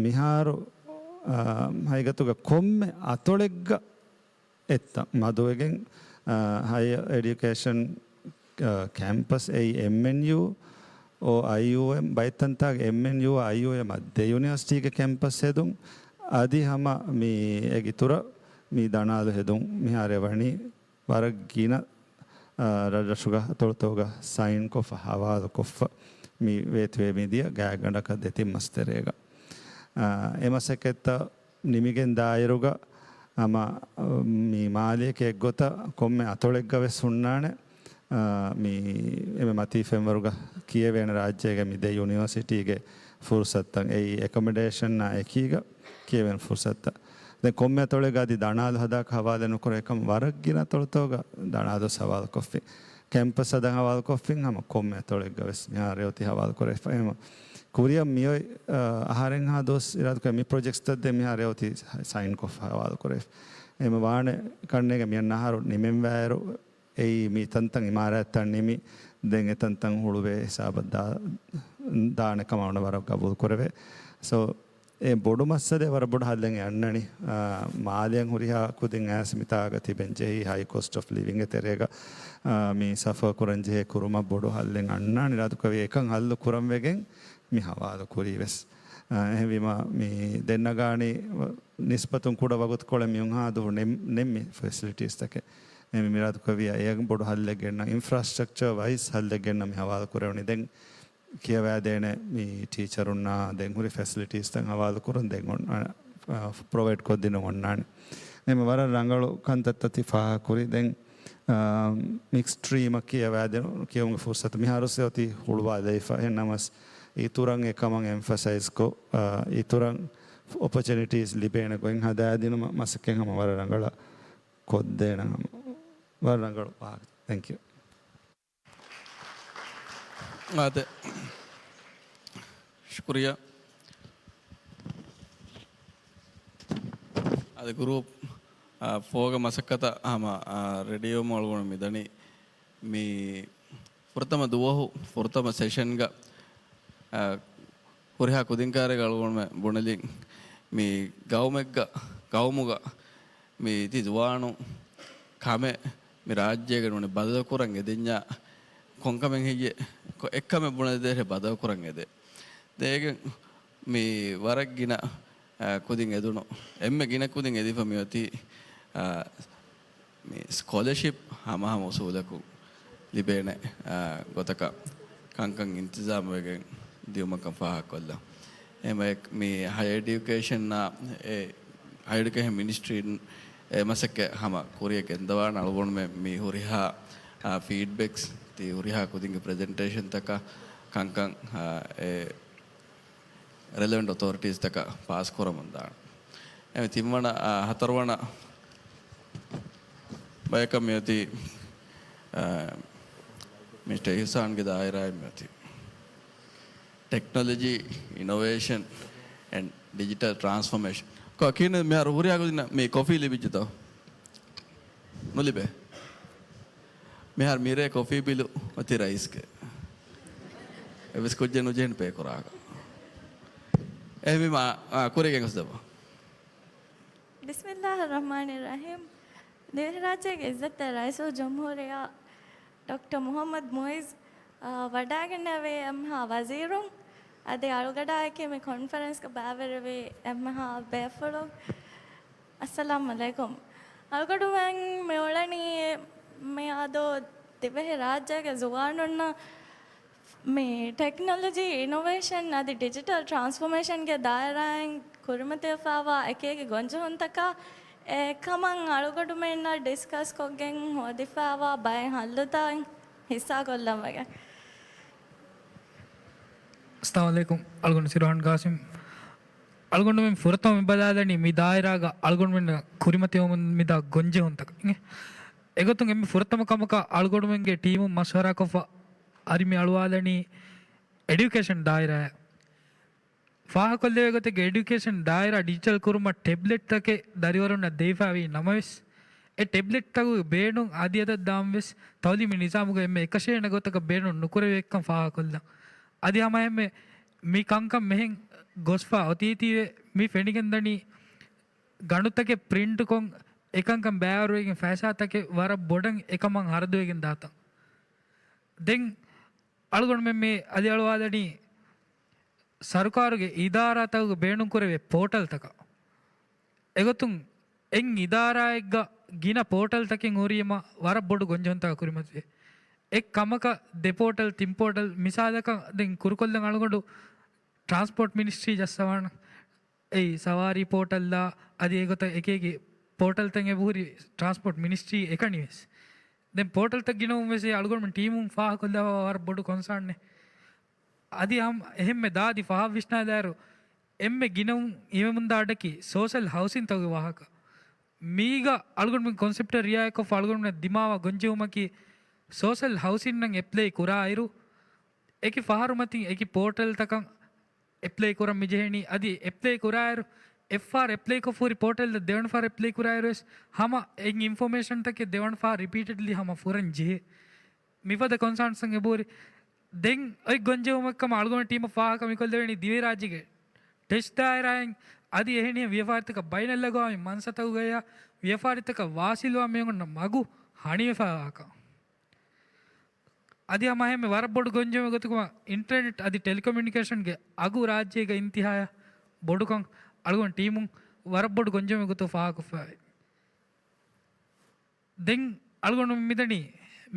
މިހާރު، އާ، ހަގީގަތުގަ ކޮންމެ އަތޮޅެއްގަ އެއްތަން މަދުވެގެން، އާ، ހަޔަ އެޑިއުކޭޝަން، އާ، ކެމްޕަސް އެއީ އެމްއެންޔޫ އޯ އައިޔޫއެމް ބައެއް ތަންތާގެ އެމްއެންޔޫ އައިޔޫއެމް އަށް ދެ ޔުނިވަރސިޓީގެ ކެމްޕަސް ހެދުން އަދި ހަމަ މި އޭގެ އިތުރަށް މި ދަނާލު ހެދުން މިހާރު އެ ވަނީ ވަރަށް ގިނަ، އާ، ރަށްރަށުގަ އަތޮޅުތަކުގަ ސައިންކޮށްފަ ހަވާލުކޮށްފަ މި ވޭތުވެ މިދިޔަ ގާތްގަނޑަކަށް ދެތިން މަސް ތެރޭގަ. އާ، އެ މަސައްކަތްތައް ނިމިގެން ދާއިރުގަ ހަމަ، މި މާލޭގެ އެއްގޮތަށް ކޮންމެ އަތޮޅެއްގަ ވެސް ހުންނާނެ، އާ، މި އެންމެ މަތީ ފެންވަރުގަ ކިޔެވޭނެ ރާއްޖޭގެ މި ދެ ޔުނިވަރސިޓީގެ ފުރުސަތުތައް އެއީ އެކޮމޮޑޭޝަންއާ އެކީގަ ކިޔެވޭނެ ފުރުސަތުތައް. ދެން ކޮންމެ އަތޮޅެއްގަ އަދި ދަނާލު ހަދާކަށް ހަވާލެއް ނުކުރޭ ކަމަށް ވަރަށް ގިނަ އަތޮޅުތަކުގަ ދަނާލު ހަވާލުކޮށްފި. ކެމްޕަސް ހަދަން ހަވާލުކޮށްފިން ހަމަ ކޮންމެ އަތޮޅެއްގަ ވެސް މިހާރު އެއޮތީ ހަވާލު ކުރެވިފަ. އެހެން ކުރިއަށް މިއޮތް، އަ، އަހަރެއްހާ ދުވަސް އިރާދަކުރެ މި ޕްރޮޖެކްޓްސްތައް ދެން މިހާރު އެއޮތީ ސައިންކޮށް ހަވާލު ކުރެވިފަ. އެމަ ވާނެ ކަންނޭގެ މިއަންނަ އަހަރު ނިމެންވާއިރު، އެއީ މި ތަންތަން އިމާރާތްތައް ނިމި، ދެން އެ ތަންތަން ހުޅުވޭ ހިސާބަށް ދާ، ދާނެ ކަމަށް އަޅުގަނޑު ވަރަށް ގަބޫލު ކުރެވޭ. ސޯ، އެ ބޮޑު މައްސަލައެއް ވަރަށް ބޮޑު ހައްލެއް އަންނަނީ. އާ، މާލެއަށް ހުރިހާ ކުދިން އައިސް މިތާގަ ތިބެން ޖެހި ހައި ކޮސްޓް އޮފް ލިވިންގ ތެރޭގަ، އާ، މި ސަފަރ ކުރަން ޖެހޭ ކުރުމަށް ބޮޑު ހައްލެއް އަންނާނެ. އިރާދަކުރެއްވި އެކަން ހައްލު ކުރަން ވެގެން މި ހަވާލު ކުރީ ވެސް. އާ، އެހެންވީމަ މި ދެން ނަގާނީ ނިސްބަތުން ކުޑަ ވަގުތުކޮޅެއް މިހުންހާ ދުވަހު ނެން-، ނެންމި ފެސިލިޓީސްތަކެއް. އެ މި އިރާދަކުރެއްވިއްޔާ އެއަށް ބޮޑު ހައްލެއް ގެންނަ، އިންފްރާސްޓްރަކްޗަރ ވައިޒް ހައްލެއް ގެންނަ މި ހަވާލު ކުރެވުނީ. ދެން ކިޔަވާދޭނެ މި ޓީޗަރުންނާ ދެން ހުރި ފެސިލިޓީސްތައް ހަވާލު ކުރުން ދެން އޮން-، އަ، ޕްރޮވައިޑް ކޮށްދިނުން އޮންނާނެ. އެމަ ވަރަށް ރަނގަޅު ކަންތައްތައް ތި ފާހަގަކުރި. ދެން، އާ، މިކްސް ސްޓްރީމަށް ކިޔަވާދިނު، ކިޔުމުގެ ފުރުސަތު މިހާރު އޮތީ ހުޅުވާލައިފަ. އެހެންނަމަސް އިތުރަށް އެކަމަށް އެމްފަސައިޒްކޮށް، އާ، އިތުރަށް އޮޕޮޗުނިޓީސް ލިބޭނެ ގޮތް ހަދާދިނުމަށް މަސައްކަތް ހަމަ ވަރަށް ރަނގަޅަށް ކޮށްދޭނެ ހަމަ. ވަރަށް ރަނގަޅު ވާހަކަ. ތެންކް ޔޫ. އާދެ. ޝުކުރިއްޔާ. އަދި ގްރޫޕް، އާ، ފޯގެ މަސައްކަތަށް ހަމަ، އާ، ރެޑީވުމަށް އަޅުގަނޑު މިދަނީ މި ފުރަތަމަ ދުވަހު، ފުރަތަމަ ސެޝަންގަ، އާ، ހުރިހާ ކުދިން ކާރެއްގަ އަޅުގަނޑުމެން ބުނެލިން މި ގައުމެއްގަ، ގައުމުގަ މި ތި ޒުވާނުން ކަމެއް މި ރާއްޖޭގަ ނޫނީ ބަދަލުކުރަން އެދެންޏާ ކޮންކަމެއް ހެއްޔޭ؟ ކޮ-، އެއްކަމެއް ބުނެދޭށޭ ބަދަލުކުރަން އެދޭ. ދޭގެން މި ވަރަށް ގިނަ، އާ، ކުދިން އެދުނު. އެންމެ ގިނަ ކުދިން އެދިފަ މިއޮތީ، އާ، މި ސްކޮލަޝިޕް ހަމަހަމަ އުސޫލަކުން ލިބޭނެ، އާ، ގޮތަކަށް ކަންކަން އިންތިޒާމުވެގެން ދިޔުމަކަށް ފާހަގަކޮށްލަން. އެހެންވެ، މި ހަޔަރ އެޑިއުކޭޝަންއާ، އެ، ހަޔަރ އެޑިއުކޭޝަން މިނިސްޓްރީން އެ މަސައްކަތް ހަމަ ކުރިއަށް ގެންދަވާން. އަޅުގަނޑުމެން މި ހުރިހާ، އާ، ފީޑްބެކްސް، ތި ހުރިހާ ކުދިންގެ ޕްރެޒެންޓޭޝަންތަކަށް ކަންކަން، އާ، އެ ރެލެވެންޓް އޮތޯރިޓީސްތަކަށް ޕާސް ކުރަމުން ދާން. އެ ތިންވަނަ، އާ، ހަތަރުވަނަ ބަޔަކަށް މިއޮތީ، އާ، މިސްޓަރ އިހުސާންގެ ދާއިރާއިން މިއޮތީ ޓެކްނޮލޮޖީ، އިނޮވޭޝަން އެންޑް ޑިޖިޓަލް ޓްރާންސްފޮމޭޝަން. ކޮ-، ކިހިނެއް މިހާރު ހުރިހާ ގޮތުން މި ކޮފީ ލިބިއްޖެތޯ؟ ނުލިބޭ. މިހާރު މިރޭ ކޮފީ ބިލު އޮތީ ރައީސްގެ. އެއްވެސް ކުއްޖެއް ނުޖެހެން ޕޭ ކުރާކަށް. އެހެންވީމަ، އާ، ކުރީގެ ގޮސްދެއްވާ. ބިސްމިއްލާހި ރަޙްމާނި ރަޙީމް. ދިވެހިރާއްޖޭގެ އިއްޒަތްތެރި ރައީސުލްޖުމްހޫރިއްޔާ ޑޮކްޓަރ މުޙައްމަދު މުޢިއްޒު، އާ، ވަޑައިގެންނެވި އެންމެހާ ވަޒީރުން، އަދި އަޅުގަޑާއެކީ މި ކޮންފަރެންސްގަ ބައިވެރިވި އެންމެހާ ބޭފުޅުން، އައްސަލާމް ޢަލައިކުމް. އަޅުގަޑުމެން މި އުޅެނީ މިއަދު ދިވެހިރާއްޖޭގެ ޒުވާނުންނަށް މި ޓެކްނޮލޮޖީ އިނޮވޭޝަން އަދި ޑިޖިޓަލް ޓްރާންސްފޮމޭޝަންގެ ދާއިރާއިން ކުރިމަތިވެފައިވާ އެކިއެކި ގޮންޖެހުންތަކާ އެކަމަށް އަޅުގަޑުމެންނަށް ޑިސްކަސްކޮށްގެން ހޯދިފައިވާ ބައެއް ހައްލުތައް ހިއްސާކޮށްލަން ވެގެން. އައްސަލާމު ޢަލައިކުމް. އަޅުގަނޑު ސިރުހާން ގާސިމް. އަޅުގަނޑުމެން ފުރަތަމަ މި ބަލާލަނީ މި ދާއިރާގަ އަޅުގަނޑުމެންނަށް ކުރިމަތިވަމުން މިދާ ގޮންޖެހުންތަކަށް. އެގޮތުން އެންމެ ފުރަތަމަ ކަމަކަށް އަޅުގަނޑުމެންގެ ޓީމުން މަޝްވަރާކޮށްފަ އަދި މި އަޅުވާލަނީ އެޑިއުކޭޝަން ދާއިރާއަށް. ފާހަގަކޮށްލެވޭ ގޮތެއްގެ އެޑިއުކޭޝަން ދާއިރާ ޑިޖިޓަލް ކުރުމަށް ޓެބްލެޓްތަކެއް ދަރިވަރުންނަށް ދެވިފައިވީ ނަމަވެސް، އެ ޓެބްލެޓްތަކުގެ ބޭނުން އަދިއަދަށް ދާން ވެސް ތައުލީމީ ނިޒާމުގަ އެންމެ އެކަށޭނެ ގޮތަކަށް ބޭނުން ނުކުރެވޭކަން ފާހަގަކޮށްލަން. އަދި ހަމައެހެންމެ މި ކަންކަން މިހެން ގޮސްފަ އޮތީތީވެ މި ފެނިގެންދަނީ ގަނޑުތަކެއް ޕްރިންޓުކޮށް އެކަންކަން ބައިވަރުވެގެން ފައިސާތަކެއް ވަރަށް ބޮޑަށް އެކަމަށް ހަރަދުވެގެން ދާތަން. ދެން އަޅުގަނޑުމެން މި އަދި އަޅުވާލަނީ ސަރުކާރުގެ އިދާރާތަކުގެ ބޭނުންކުރެވޭ ޕޯޓަލްތަކަށް. އެގޮތުން އެއް އިދާރާއެއްގަ ގިނަ ޕޯޓަލްތަކެއް ހުރީމަ ވަރަށް ބޮޑު ގޮންޖެހުންތަކަށް ކުރިމަތިވޭ. އެއް ކަމަކަށް ދެ ޕޯޓަލް، ތިން ޕޯޓަލް، މިސާލަކަށް ދެން ކުރުކޮށްލަން އަޅުގަނޑު ޓްރާންސްޕޯޓް މިނިސްޓްރީ ޖައްސަވާނަން. އެއީ ސަވާރީ ޕޯޓަލްއާ އަދި އެގޮތަށް އެކިއެކި ޕޯޓަލްތައް އެބަހުރި ޓްރާންސްޕޯޓް މިނިސްޓްރީ އެކަނިވެސް. ދެން ޕޯޓަލްތައް ގިނަވުން ވެސް އަޅުގަނޑުމެން ޓީމުން ފާހަގަކޮށްލައްވާ ވަރަށް ބޮޑު ކޮންސާނެއް. އަދި އަހަ-، އެހެންމެ ދާދި ފަހަށް ވިސްނާލާއިރު، އެންމެ ގިނަވުން ހިމެމުންދާ އަޑަކީ ސޯޝަލް ހައުސިންތަކުގެ ވާހަކަ. މީގަ އަޅުގަނޑުމެން ކޮންސެޕްޓަށް ރިއާޔަތްކޮށްފަ އަޅުގަނޑުމެންނަށް ދިމާވާ ގޮންޖެހުމަކީ ސޯޝަލް ހައުސިންއަށް އެޕްލައި ކުރާއިރު، އެކި ފަހަރު މަތިން އެކި ޕޯޓަލްތަކަށް އެޕްލައި ކުރަން މިޖެހެނީ. އަދި އެޕްލައި ކުރާއިރު، އެއްފަހަރު އެޕްލައިކޮށްފަ ހުރި ޕޯޓަލް ދެވަނަ ފަހަރު އެޕްލައި ކުރާއިރުވެސް ހަމަ އެއް އިންފޮމޭޝަންތަކެއް ދެވަނަ ފަހަރު ރިޕީޓެޑްލީ ހަމަ ފުރަން ޖެހޭ. މިފަދަ ކޮންސާންސް އެބަހުރި. ދެން އޮތް ގޮންޖެހުމެއްކަމަށް އަޅުގަނޑު ޓީމަށް ފާހަގަ ކަމިކޮށްލެވެނީ ދިވެހިރާއްޖޭގެ ޓެޗް ދާއިރާއިން އަދި އެހެނިހެން ވިޔަފާރިތަކަށް ބައިނަލްއަގުވާމީ މަންސަތަކުގައި ވިޔަފާރިތަކަށް ވާސިލުވާ މީހުންނަށް މަގު ހަނިވެފައިވާކަން. އަދި ހަމަ އެހެންމެ ވަރަށް ބޮޑު ގޮންޖެހުމެއް ގޮތުގަ އިންޓަރނެޓް އަދި ޓެލިކޮމިއުނިކޭޝަންގެ އަގު ރާއްޖޭގަ އިންތިހާޔަށް ބޮޑުކަން އަޅުގަނޑު ޓީމުން ވަރަށް ބޮޑު ގޮންޖެހުމެއް ގޮތުގަ ފާހަގަކޮށްފައި. ދެން އަޅުގަނޑު މިދަނީ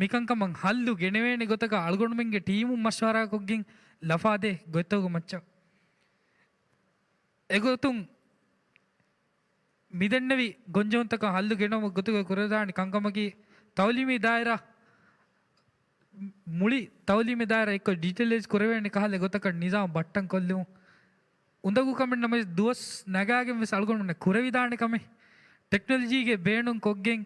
މިކަންކަމަށް ހައްލު ގެނެވޭނެ ގޮތަކަށް އަޅުގަނޑުމެންގެ ޓީމުން މަޝްވަރާކޮށްގެން ލަފާދޭ ގޮތްތަކުގެ މައްޗަށް. އެގޮތުން މިދެންނެވި ގޮންޖެހުންތަކަށް ހައްލު ގެނައުމުގެ ގޮތުގަ ކުރެވިދާނެ ކަންކަމަކީ، ތައުލީމީ ދާއިރާ، މުޅި ތައުލީމީ ދާއިރާ އެއްކޮށް ޑިޖިޓަލައިޒް ކުރެވޭނެ ކަހަލަ ގޮތަކަށް ނިޒާމް ބައްޓަން ކޮށްލުމުން. އުނދަގޫ ކަމެއް ނަމަވެސް، ދުވަސް ނަގާގެން ވެސް އަޅުގަނޑުމެންނަށް ކުރެވިދާނެ ކަމެއް. ޓެކްނޮލޮޖީގެ ބޭނުން ކޮށްގެން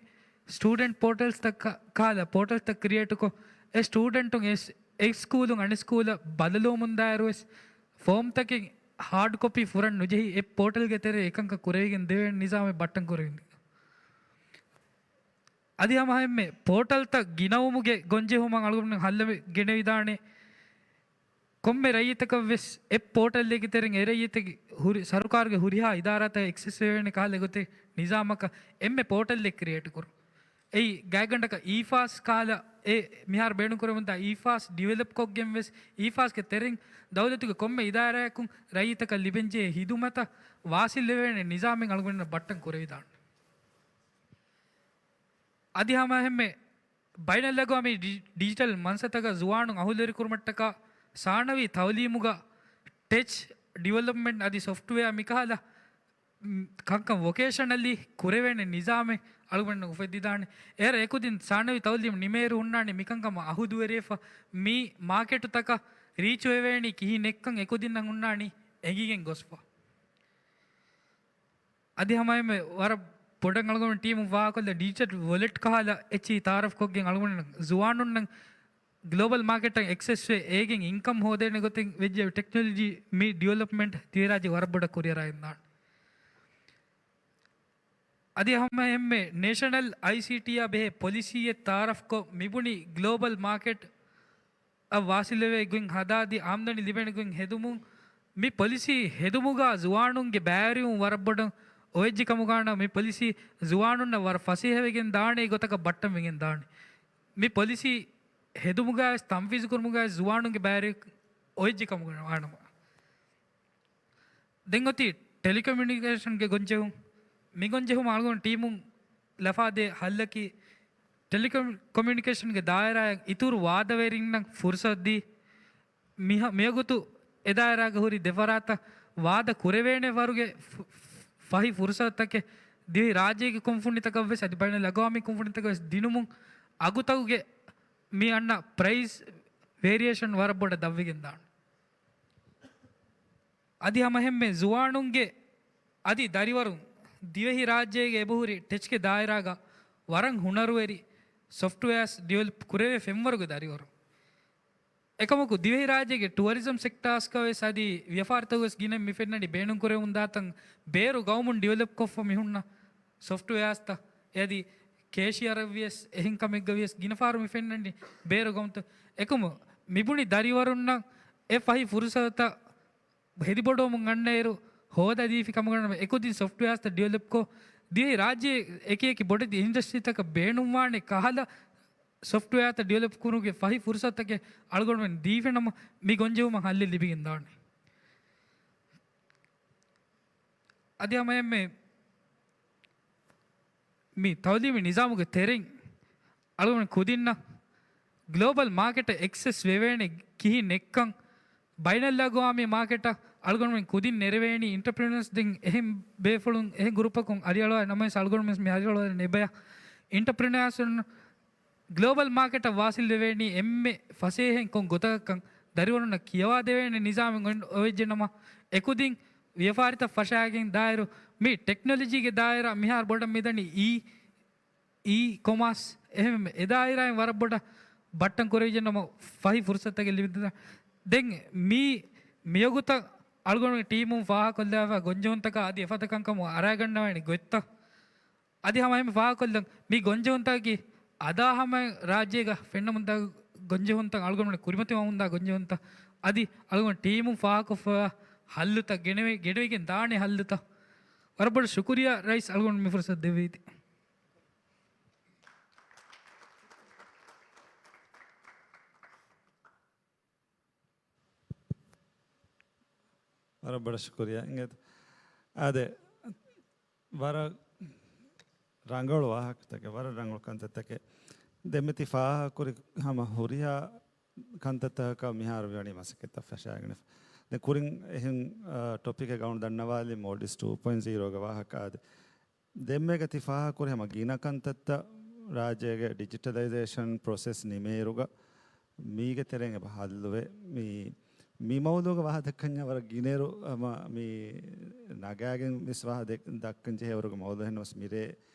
ސްޓޫޑެންޓް ޕޯޓަލްސްތައް ކަ-، ކަހަލަ ޕޯޓަލްސްތައް ކްރިއޭޓުކޮށް، އެ ސްޓޫޑެންޓުން އެ ސް-، އެ ސްކޫލުން އަނެއް ސްކޫލަށް ބަދަލުވަމުންދާއިރު ވެސް، ފޯމްތަކެއް ހާޑް ކޮޕީ ފުރަން ނުޖެހި، އެ ޕޯޓަލްގެ ތެރޭ އެކަންކަން ކުރެވިގެން ދެވޭނެ ނިޒާމެއް ބައްޓަން ކުރެވިގެން. އަދި ހަމަ އެހެންމެ ޕޯޓަލްތައް ގިނަވުމުގެ ގޮންޖެހުމަށް އަޅުގަނޑުމެން ހައްލެއް ގެނެވިދާނެ. ކޮންމެ ރައްޔިތަކަށް ވެސް އެ ޕޯޓަލްއެއްގެ ތެރެއިން އެ ރައްޔިތެއްގެ ހުރި-، ސަރުކާރުގެ ހުރިހާ އިދާރާތައް އެކްސެސް ވެވޭނެ ކަހަލަ ގޮތެއް ނިޒާމަކަށް އެންމެ ޕޯޓަލްއެއް ކްރިއޭޓް ކުރުން. އެއީ ގާތްގަނޑަކަށް އީފާސް ކަހަލަ އެ މިހާރު ބޭނުން ކުރެވެމުންދާ އީފާސް ޑިވެލޮޕް ކޮށްގެން ވެސް އީފާސްގެ ތެރެއިން ދައުލަތުގެ ކޮންމެ އިދާރާއަކުން ރައްޔިތަކަށް ލިބެންޖެހޭ ހިދުމަތަށް ވާސިލް ވެވޭނެ ނިޒާމެއް އަޅުގަނޑުމެންނަށް ބައްޓަން ކުރެވިދާނެ. އަދި ހަމަ އެހެންމެ ބައިނަލްއަގުވާމީ ޑި-، ޑިޖިޓަލް މަންސަތަކަށް ޒުވާނުން އަހުލުވެރިކުރުމަށްޓަކާ ސާނަވީ ތައުލީމުގަ ޓެޗް ޑިވެލޮޕްމަންޓް އަދި ސޮފްޓްވެއާ މިކަހަލަ ކަންކަން ވޮކޭޝަނަލީ ކުރެވޭނެ ނިޒާމެއް އަޅުގަނޑު އުފެއްދިދާނެ. އޭރަ އެކުދިން ސާނަވީ ތައުލީމު ނިމޭއިރު ހުންނާނީ މިކަންކަމަށް އަހުދުވެރިވެފަ، މި މާކެޓުތަކަށް ރީޗުވެވޭނީ ކިހިނެއްކަން އެކުދިންނަށް ހުންނާނީ އެނގިގެން ގޮސްފަ. އަދި ހަމައެހެންމެ ވަރަށް ބޮޑަށް އަޅުގަނޑު ޓީމު ފާހަގަކޮށްލަ ޑިޖިޓަލް ވޮލެޓް ކަހަލަ އެއްޗެހި ތައާރަފްކޮށްގެން އަޅުގަނޑު ޒުވާނުންނަށް ގްލޯބަލް މާކެޓަށް އެކްސެސްވެ އޭގެން އިންކަމް ހޯދޭނެ ގޮތެއް ވެއްޖެ ޓެކްނޮލޮޖީ މި ޑިވެލޮޕްމަންޓް ދިވެހިރާއްޖެ ވަރަށް ބޮޑަށް ކުރިއަރާ އިންދާނެ. އަދި ހަމައެހެންމެ ނޭޝަނަލް އައިސީޓީއާ ބެހޭ ޕޮލިސީއެއް ތައާރަފްކޮށް މިބުނި ގްލޯބަލް މާކެޓް އަށް ވާސިލްވެވޭ ގޮތް ހަދާދީ އާމްދަނީ ލިބޭނެ ގޮތް ހެދުމުން، މި ޕޮލިސީ ހެދުމުގަ ޒުވާނުންގެ ބައިވެރިވުން ވަރަށް ބޮޑަށް އޮވެއްޖެ ކަމުގަ މި ޕޮލިސީ ޒުވާނުންނަށް ވަރަށް ފަސޭހަވެގެން ދާނެ ގޮތަކަށް ބައްޓަން ވެގެން ދާނެ. މި ޕޮލިސީ ހެދުމުގައި ވެސް ތަންފީޒު ކުރުމުގައި ވެސް ޒުވާނުންގެ ބައިވެރި އޮވެއްޖެ ކަމުގަ ވާނަމަ. ދެން އޮތީ ޓެލިކޮމިއުނިކޭޝަންގެ ގޮންޖެހުން. މި ގޮންޖެހުމަށް އަޅުގަނޑު ޓީމުން ލަފާދޭ ހައްލަކީ، ޓެލިކޮމިއުނިކޭޝަންގެ ދާއިރާއަށް އިތުރު ވާދަވެރިންނަށް ފުރުސަތު ދީ، މިހަ-، މިވަގުތު އެ ދާއިރާގަ ހުރި ދެފަރާތަށް ވާދަ ކުރެވޭނެ ވަރުގެ ފު-، ފަހި ފުރުސަތުތަކެއް ދިވެހި ރާއްޖޭގެ ކުންފުނިތަކަށް ވެސް އަދި ބައިނަލްއަގުވާމީ ކުންފުނިތަކަށް ވެސް ދިނުމުން، އަގުތަކުގެ މި އަންނަ ޕްރައިސް ވޭރިއޭޝަން ވަރަށް ބޮޑަށް ދަށްވެގެން ދާނެ. އަދި ހަމައެހެންމެ ޒުވާނުންގެ އަދި ދަރިވަރުން ދިވެހި ރާއްޖޭގެ އެބަހުރި ޓެޗްގެ ދާއިރާގަ ވަރަށް ހުނަރުވެރި ސޮފްޓްވެއާސް ޑިވެލޮޕް ކުރެވޭ ފެންވަރުގެ ދަރިވަރުން. އެކަމަކު ދިވެހި ރާއްޖޭގެ ޓުއަރިޒަމް ސެކްޓާސްގަ ވެސް އަދި ވިޔަފާރިތަކު ވެސް ގިނަ މި ފެންނަނީ ބޭނުން ކުރެވުން ދާތަން ބޭރު ގައުމުން ޑިވެލޮޕް ކޮށްފަ މި ހުންނަ ސޮފްޓްވެއާސްތައް އެ އަދި ކޭޝިއަރަށް ވިޔަސް އެހެން ކަމެއްގަ ވިޔަސް ގިނަ ފަހަރު މި ފެންނަނީ ބޭރު ގައުމުތައް. އެކަމު މިބުނި ދަރިވަރުންނަށް އެ ފަހި ފުރުސަތުތައް ހެދިބޮޑުވަމުން އަންނައިރު ހޯދަދީފި ކަމުގަނޑަމަ އެކުދިން ސޮފްޓްވެއާސްތައް ޑިވެލޮޕްކޮށް، ދިވެހި ރާއްޖޭ އެކި އެކި ބޮޑެތި އިންޑަސްޓްރީތަކަށް ބޭނުންވާނެ ކަހަލަ ސޮފްޓްވެއާތައް ޑިވެލޮޕް ކުރުމުގެ ފަހި ފުރުސަތުތަކެއް އަޅުގަނޑުމެން ދީފިނަމަ، މި ގޮންޖެހުމަށް ހައްލެއް ލިބިގެން ދާނެ. އަދި ހަމައެންމެ މި ތައުލީމީ ނިޒާމުގެ ތެރެއިން އަޅުގަނޑު ކުދިންނަށް ގްލޯބަލް މާކެޓަށް އެކްސެސް ވެވޭނެ ކިހިނެއްކަން، ބައިނަލްއަގުވާމީ މާކެޓަށް އަޅުގަނޑުމެން ކުދިން ނެރެވޭނީ އެންޓަޕްރެނަރސް ދެން އެހެން ބޭފުޅުން އެހެން ގުރުޕަކުން އަރިއަޅުވާ ނަމަވެސް އަޅުގަނޑުމެން މި އަރިއަޅުވާ ނެބަޔަ އެންޓަޕްރެނަރސް ގްލޯބަލް މާކެޓަށް ވާސިލް ވެވޭނީ އެންމެ ފަސޭހައިން ކޮން ގޮތަކަށްކަން ދަރިވަރުންނަށް ކިޔަވާ ދެވޭނެ ނިޒާމެއް އޮތް-، އޮވެއްޖެނަމަ، އެކުދިން ވިޔަފާރިތައް ފަށާގެން ދާއިރު، މި ޓެކްނޮލޮޖީގެ ދާއިރާ މިހާރު ބޮޑަށް މިދަނީ އީ، އީ ކޮމާސް، އެހެން އެ ދާއިރާއިން ވަރަށް ބޮޑަށް ބައްޓަން ކުރެވިއްޖެނަމަ، ފަހި ފުރުސަތުތަކެއް ލިބިދާނެ. ދެން މީ މިވަގުތަށް އަޅުގަނޑުގެ ޓީމުން ފާހަގަކޮށްލާފަ ގޮންޖެހުންތަކާ އަދި އެފަދަ ކަންކަމުން އަރާގަންނަވާނެ ގޮތްތައް އަދި ހަމަ އެހެން ފާހަގަކޮށްލަން. މި ގޮންޖެހުންތަކަކީ އަދާ ހަމަ ރާއްޖޭގަ ފެންނަމުންދާ ގޮންޖެހުންތައް، އަޅުގަނޑުމެން ކުރިމަތިވަމުންދާ ގޮންޖެހުންތައް އަދި އަޅުގަނޑު ޓީމުން ފާހަގަކޮށްފަ ހައްލުތައް ގެނެވި-، ގެނެވިގެން ދާނެ ހައްލުތައް. ވަރަށް ބޮޑަށް ޝުކުރިއްޔާ ރައީސް އަޅުގަނޑު މި ފުރުސަތު ދެއްވީތީ. ވަރަށް ބޮޑަށް ޝުކުރިއްޔާ. އިނގޭތަ؟ އާދެ، ވަރަށް ރަނގަޅު ވާހަކަތަކެއް، ވަރަށް ރަނގަޅު ކަންތައްތަކެއް. ދެން މިތި ފާހަގަކުރި ހަމަ ހުރިހާ ކަންތައްތަކަކަށް މިހާރު މިވަނީ މަސައްކަތްތައް ފަށާގެންފަ. ދެން ކުރިން އެހެން، އާ، ޓޮޕިކެއް ގައުނު ދަންނަވާލި މޯލްޑިވްސް ޓޫ ޕޮއިންޓް ޒީރޯގެ ވާހަކަ އާދެ. ދެންމެގަ ތި ފާހަގަކުރި ހަމަ ގިނަ ކަންތައްތައް ރާއްޖޭގެ ޑިޖިޓަލައިޒޭޝަން ޕްރޮސެސް ނިމޭއިރުގަ މީގެ ތެރެއިން އެބަ ހައްލުވޭ. މި، މި މައުލޫގަ ވާހަކަ ދައްކަންޏާ ވަރަށް ގިނައިރު ހަމަ މި ނަގާގެން ވެސް ވާހަކަ ދެ-، ދައްކަން ޖެހޭ ވަރުގެ މައުލޫ އެހެންނަމަސް މިރޭ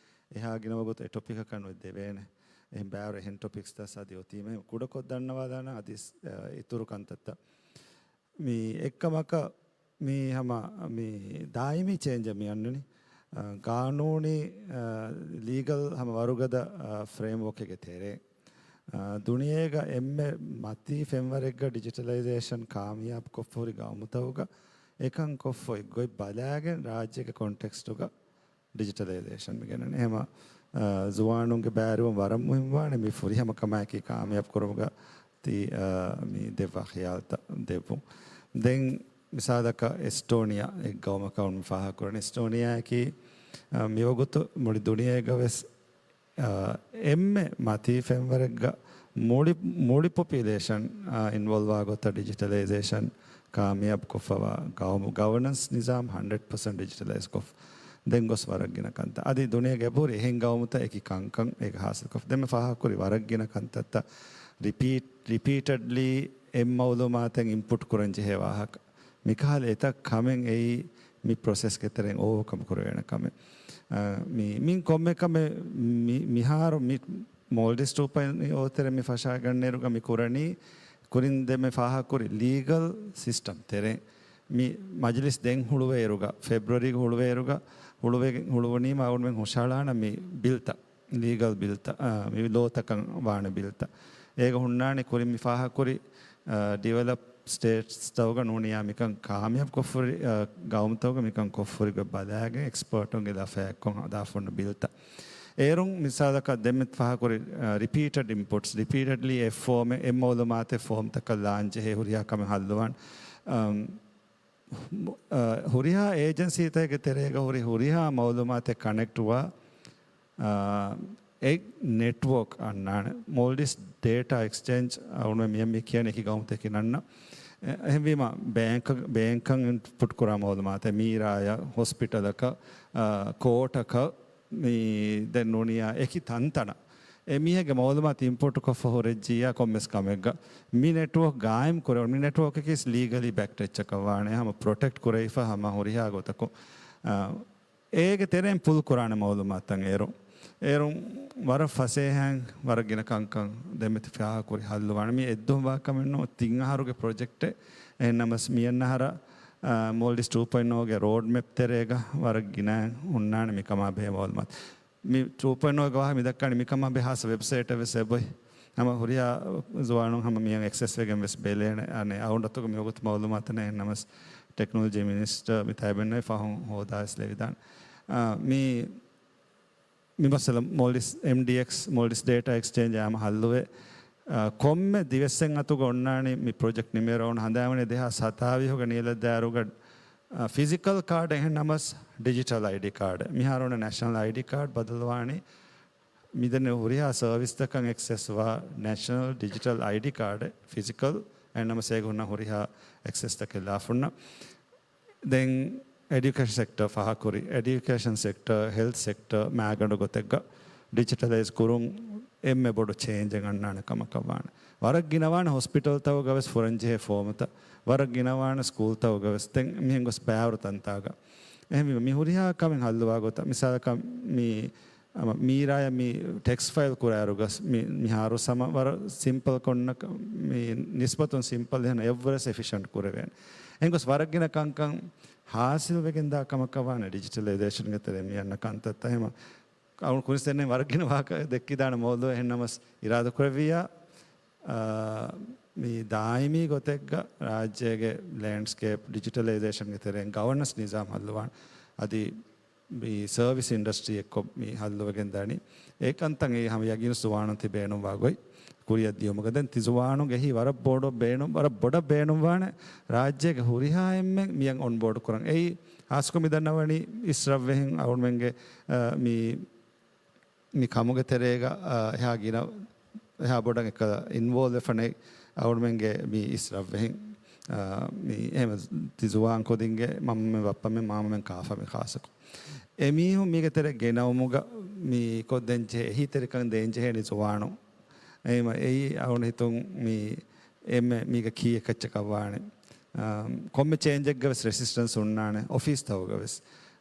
އެހާ ގިނަ ވަގުތު އެ ޓޮޕިކަކަށް ނުދެވޭނެ. އެހެން ބާރު އެހެން ޓޮޕިކްސްތައް އަދި އޮތީމެ ކުޑަކޮށް ދަންނަވާލާނަ އަދި، އަ، އިތުރު ކަންތައްތައް. މި އެއްކަމަކަށް މި ހަމަ މި ދާއިމީ ޗޭންޖަށް މި އަންނަނީ، އަ، ގާނޫނީ، އަ، ލީގަލް ހަމަ ވަރުގަދަ، އަ، ފްރޭމްވޯކެއްގެ ތެރޭ، އަ، ދުނިޔޭގަ އެންމެ މަތީ ފެންވަރެއްގަ ޑިޖިޓަލައިޒޭޝަން ކާމިޔާބު ކޮށްފަ ހުރި ގައުމުތަކުގަ އެކަން ކޮށްފަ އޮތް ގޮތް ބަލާގެން ރާއްޖޭގެ ކޮންޓެކްސްޓުގަ ޑިޖިޓަލައިޒޭޝަން މި ގެންނަނީ. އެހެމަ، އަ، ޒުވާނުންގެ ބައިވެރިވުން ވަރަށް މުހިންމުވާނެ މި ފުރިހަމަ ކަމާއެކީ ކާމިޔާބު ކުރުމުގަ ތި، އަ، މި ދެއްވާ ޚިޔާލުތައް ދެއްވުން. ދެން މިސާލަކަށް އެސްޓޯނިއާ އެއް ގައުމަކަށް މި ފާހަގަކުރަނީ. އެސްޓޯނިއާއަކީ، އަ، މިވަގުތު މުޅި ދުނިޔޭގަ ވެސް، އަ، އެންމެ މަތީ ފެންވަރެއްގަ މުޅި، މުޅި ޕޮޕިއުލޭޝަން، އަ، އިންވޮލްވާ ގޮތަށް ޑިޖިޓަލައިޒޭޝަން ކާމިޔާބު ކޮށްފަވާ ގައުމު، ގަވަނަންސް ނިޒާމް ހަންޑްރެޑް ޕަސެންޓް ޑިޖިޓަލައިޒް ކޮށްފަ ދެން ގޮސް ވަރަށް ގިނަ ކަންތައް. އަދި ދުނިޔޭގެ އެބަހުރި އެހެން ގައުމުތައް އެކި ކަންކަން އޭގެ ހާސިލްކޮށްފަ. ދެން މި ފާހަގަކުރި ވަރަށް ގިނަ ކަންތައްތައް ރިޕީޓް، ރިޕީޓެޑްލީ އެއް މައުލޫމާތެއް އިންޕުޓް ކުރަން ޖެހޭ ވާހަކަ. މިކަހަލަ އެތައް ކަމެއް އެއީ މި ޕްރޮސެސްގެ ތެރެއިން އޯވަކަމް ކުރެވޭނެ ކަމެއް. އަ، މި، މިން ކޮންމެ ކަމެއް މި، މިހާރު މި މޯލްޑިވްސް ޓޫ ޕޮއިންޓް އޯ ތެރެ މި ފަށާގަންނައިރުގަ މި ކުރަނީ ކުރިން ދެން މި ފާހަގަކުރި ލީގަލް ސިސްޓަމް ތެރޭ. މި މަޖިލިސް ދެން ހުޅުވޭއިރުގަ، ފެބްރުއަރީގަ ހުޅުވޭއިރުގަ، ހުޅުވެގެން ހުޅުވަނީމަ އަޅުގަނޑުމެން ހުށަހަޅާނަ މި ބިލްތައް، ލީގަލް ބިލްތައް، އާ، މި ލޯތަކަށް ވާނެ ބިލްތައް. އޭގަ ހުންނާނެ ކުރިން މި ފާހަގަކުރި، އާ، ޑިވެލޮޕް ސްޓޭޓްސްތަކުގަ ނޫނިއްޔާ މިކަން ކާމިޔާބު ކޮށްފަ ހުރި، އާ، ގައުމުތަކުގަ މިކަން ކޮށްފަ ހުރި ގޮތް ބަލާގެން އެކްސްޕާޓުންގެ ލަފަޔަށް އެއްކޮށް ހަދާފަ ހުންނަ ބިލްތައް. އޭރުން މިސާލަކަށް ދެންމެ ފާހަގަކުރި، އަ، ރިޕީޓެޑް އިންޕުޓްސް، ރިޕީޓެޑްލީ އެއް ފޯމެއް، އެއް މައުލޫމާތެއް ފޯމްތަކަށް ލާން ޖެހޭ ހުރިހާ ކަމެއް ހައްލުވާން. އަމް، އަ، ހުރިހާ އޭޖެންސީތަކެއްގެ ތެރޭގަ ހުރި ހުރިހާ މައުލޫމާތެއް ކަނެކްޓްވާ، އަ، އެއް ނެޓްވޯކް އަންނާނެ. މޯލްޑިވްސް ޑޭޓާ އެކްސްޗޭންޖް އަޅުގަނޑު މިއަށް މި ކިޔަނީ އެކި ގައުމުތަކެއް ނަންނަ. އެ، އެހެންވީމަ ބޭންކަށް، ބޭންކަށް އިންޕުޓް ކުރާ މައުލޫމާތެއް، މީރާޔަށް، ހޮސްޕިޓަލަކަށް، އަ، ކޯޓަކަށް، މި ދެން ނޫނިއްޔާ އެކި ތަންތަނަށް އެ މީހެއްގެ މައުލޫމާތު އިންޕުޓް ކޮށްފަ ހުރެއްޖިއްޔާ ކޮންމެސް ކަމެއްގަ މި ނެޓްވޯކް ގާއިމް ކުރެވުނު. މި ނެޓްވޯކަކީ ލީގަލީ ބެކްޑް އެއްޗަކަށް ވާނެ. ހަމަ ޕްރޮޓެކްޓް ކުރެވިފަ ހަމަ ހުރިހާ ގޮތަކުން، އާ، އޭގެ ތެރެއިން ޕުލް ކުރާނެ މައުލޫމާތަށް އޭރު. އޭރުން ވަރަށް ފަސޭހައިން ވަރަށް ގިނަ ކަންކަން ދެންމެ ތި ފާހަގަކުރި ހައްލު ވާނެ. މި އެއްދުވަހު ވާ ކަމެއް ނޫން، ތިން އަހަރުގެ ޕްރޮޖެކްޓެއް. އެހެންނަމަސް މިއަންނަ އަހަރަށް، އާ، މޯލްޑިވްސް ޓޫ ޕޮއިންޓް އޯގެ ރޯޑް މެޕް ތެރޭގަ ވަރަށް ގިނައިން ހުންނާނެ މިކަމާ ބެހޭ މައުލޫމާތު. މި ޓޫ ޕޮއިންޓް އޯގެ ވާހަކަ މި ދައްކާނީ މިކަމާ ބެހޭ ހާއްސަ ވެބްސައިޓެއް ވެސް އެބައޮތް. ހަމަ ހުރިހާ ޒުވާނުން ހަމަ މިއަށް އެކްސެސް ވެގެން ވެސް ބެލޭނެ. އަނެއް އައުން އަތުގަ މިވަގުތު މައުލޫމާތު ނެތް. އެހެންނަމަސް ޓެކްނޮލޮޖީ މިނިސްޓަރ މި ތައިބެންނެވި ފަހުން ހޯދާ ވެސް ލެވިދާނެ. އާ، މި މި މައްސަލަ މޯލްޑިވްސް އެމްޑީއެކްސް، މޯލްޑިވްސް ޑޭޓާ އެކްސްޗޭންޖް އާ ހައްލުވޭ. އާ، ކޮންމެ ދިވެއްސެއް އަތުގަ އޮންނާނީ މި ޕްރޮޖެކްޓް ނިމޭއިރު އަޅުގަނޑު ހަނދާންވަނީ ދެހާސް ހަތާވީހުގެ ނީލަ ދާއިރުގަ، އާ، ފިޒިކަލް ކާޑެއް އެހެން ނަމަސް ޑިޖިޓަލް އައިޑީ ކާޑެއް. މިހާރު އޮންނަ ނޭޝަނަލް އައިޑީ ކާޑް ބަދަލުވާނީ މިދެންނެވި ހުރިހާ ސަރވިސްތަކަށް އެކްސެސް ވާ ނޭޝަނަލް ޑިޖިޓަލް އައިޑީ ކާޑެއް ފިޒިކަލް އެހެން ނަމަސް އޭގަ ހުންނަ ހުރިހާ އެކްސެސްތަކެއް ލާފަ ހުންނަ. ދެން އެޑިއުކޭޝަން ސެކްޓަރ ފާހަގަކުރި، އެޑިއުކޭޝަން ސެކްޓަރ، ހެލްތް ސެކްޓަރ މާގަނޑު ގޮތެއްގަ ޑިޖިޓަލައިޒް ކުރުން އެންމެ ބޮޑު ޗޭންޖެއް އަންނާނެ ކަމަކަށް ވާނެ. ވަރަށް ގިނަވާނެ ހޮސްޕިޓަލްތަކުގަ ވެސް ފުރަންޖެހޭ ފޯމުތައް، ވަރަށް ގިނަވާނެ ސްކޫލްތަކުގަ ވެސް ދެން މިހެން ގޮސް ބައިވަރު ތަންތާގަ. އެހެންވީމަ މި ހުރިހާ ކަމެއް ހައްލުވާ ގޮތަށް މިސާލަކަށް މި ހަމަ މީރާޔަށް މި ޓެކްސް ފައިލް ކުރާއިރު ގަސް މި، މިހާރު ހަމަ ވަރަށް ސިމްޕަލް ކޮންނަ މި ނިސްބަތުން ސިމްޕަލް އެހެން އެއްވަރަސް އެފިޝަންޓް ކުރެވޭނެ. އެހެން ގޮސް ވަރަށް ގިނަ ކަންކަން ހާސިލް ވެގެން ދާ ކަމަކަށް ވާނެ ޑިޖިޓަލައިޒޭޝަންގެ ތެރެއިން މި އަންނަ ކަންތައްތައް. އެހެމަ އަޅުން ކުރިން ދެންނެވި ވަރަށް ގިނަ ވާހަކަ ދެއްކިދާނެ މައުޟޫއެއް. އެހެންނަމަސް އިރާދަކުރެއްވިއްޔާ، އާ، މި ދާއިމީ ގޮތެއްގަ ރާއްޖޭގެ ލޭންޑްސްކޭޕް ޑިޖިޓަލައިޒޭޝަންގެ ތެރެއިން ގަވަނަންސް ނިޒާމް ހައްލުވާން. އަދި މި ސަރވިސް އިންޑަސްޓްރީ އެއްކޮށް މި ހައްލުވެގެން ދަނީ. އެ ކަންތައް އެ ހަމަ ޔަގީނު ޒުވާނުން ތި ބޭނުންވާ ގޮތް ކުރިއަށް ދިޔުމުގަ ދެން ތި ޒުވާނުން އެހީ ވަރަށް ބޮޑަށް ބޭނުން، ވަރަށް ބޮޑަށް ބޭނުންވާނެ ރާއްޖޭގެ ހުރިހާ އެންމެން މިއަށް އޮންބޯޑް ކުރަން. އެއީ ހާސްކޮށް މި ދަންނަވަނީ އިސްރަށްވެހިން އަޅުމެންގެ، އަ، މި މި ކަމުގެ ތެރޭގަ، އަ، އެހާ ގިނަ، އެހާ ބޮޑަށް އެކަލަ އިންވޯލްވް ވެފަނެ އަޅުމެންގެ މި އިސްރަށްވެހިން، އަ، މި އެހެމަ ތި ޒުވާން ކުދިންގެ މަންމަމެން ބައްޕަމެން މާމަމެން ކާފަމެން ޚާއްސަކޮށް. އެމީހުން މީގެ ތެރެ ގެނައުމުގަ މި ކޮށްދޭން ޖެހޭ، އެހީތެރިކަން ދޭން ޖެހޭނީ ޒުވާނުން. އެހެމަ އެއީ އަޅުން ހިތުން މި އެންމެ މީގަ ކީއެއް ކައްޗަކަށް ވާނެ. އާ، ކޮންމެ ޗޭންޖެއްގަ ވެސް ރެސިސްޓެންސް ހުންނާނެ. އޮފީސްތަކުގަ ވެސް،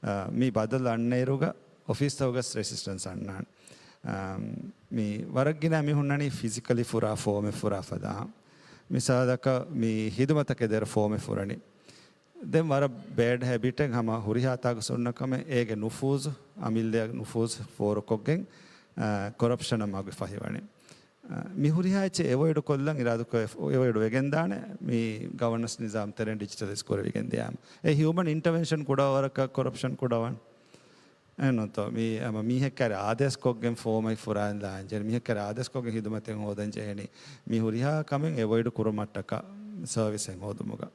އާ، މި ބަދަލު އަންނައިރުގަ އޮފީސްތަކުގަސް ރެސިސްޓެންސް އަންނާނެ. އާ، މި ވަރަށް ގިނަ މި ހުންނަނީ ފިޒިކަލީ ފުރާ ފޯމެއް ފުރާ ފަދަ. މިސާލަކަށް މި ހިދުމަތަކެއް ދޭއިރު ފޯމެއް ފުރަނީ. ދެން ވަރަށް ބޭޑް ހެބިޓެއް ހަމަ ހުރިހާ ތާކު ސުންނަ ކަމެއް އޭގެ ނުފޫޒު، އަމިއްލަ ނުފޫޒު ފޯރުކޮށްގެން، އާ، ކޮރަޕްޝަނަށް މަގު ފަހިވަނީ. އާ، މި ހުރިހާ އެއްޗެއް އެވޮއިޑް ކޮށްލަން އިރާދަކޮށް އެވޮއިޑް ވެގެންދާނެ މި ގަވަނަންސް ނިޒާމް ތެރެއިން ޑިޖިޓަލައިޒް ކުރެވިގެން ދިޔާމަ. އެ ހިއުމަން އިންޓަވެންޝަން ކުޑަ ވަރަކަށް ކޮރަޕްޝަން ކުޑަވާން. އެހެންނުތޯ؟ މީ ހަމަ މީހެއް ކައިރި އާދޭސްކޮށްގެން ފޯމެއް ފުރާން ލާންޖެހޭނެ. މީހެއް ކައިރި އާދޭސްކޮށްގެން ހިދުމަތެއް ހޯދަން ޖެހޭނީ. މި ހުރިހާ ކަމެއް އެވޮއިޑް ކުރުމަށްޓަކާ ސަރވިސެއް ހޯދުމުގަ.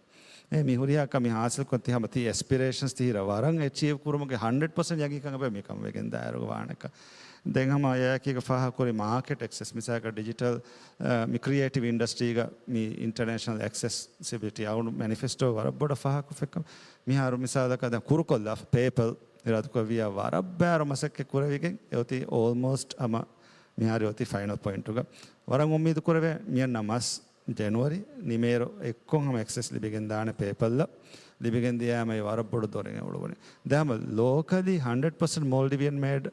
އެ މި ހުރިހާ ކަމެއް ހާސިލްކޮށް ތި ހަމަ ތި އެސްޕިރޭޝަންސް ތި ހިރަ ވަރަށް އެޗީވް ކުރުމުގެ ހަންޑްރެޑް ޕަސެންޓް ޔަގީންކަން އެބަ މިކަން ވެގެން ދާއިރު ވާނެކަ. ދެން ހަމަ އެއާއެކީގަ ފާހަގަކުރި މާކެޓް އެކްސެސް މިސާލަކަށް ޑިޖިޓަލް، އަ، މި ކްރިއޭޓިވް އިންޑަސްޓްރީގަ މި އިންޓަރނޭޝަނަލް އެކްސެސިބިލިޓީ އަޅުން މެނިފެސްޓޯ ވަރަށް ބޮޑަށް ފާހަގަކޮށްފައިކަން. މިހާރު މިސާލަކަށް ދެން ކުރުކޮށްލާފަ ޕޭޕަލް އިރާދަކުރެއްވިޔާ ވަރަށް ބާރު މަސައްކަތް ކުރެވިގެން އެ އޮތީ އޯލްމޯސްޓް ހަމަ މިހާރު އޮތީ ފައިނަލް ޕޮއިންޓުގަ. ވަރަށް އުއްމީދު ކުރެވޭ މިއަންނަ މަސް ޖެނުއަރީ ނިމޭރު އެއްކޮށް ހަމަ އެކްސެސް ލިބިގެން ދާނެ ޕޭޕަލްއަށް ލިބިގެން ދިޔާމައި ވަރަށް ބޮޑު ދޮރެއް އުޅުވުނީ. ދެން ހަމަ ލޯކަލީ ހަންޑްރެޑް ޕަސެންޓް މޯލްޑިވިއަން މޭޑް،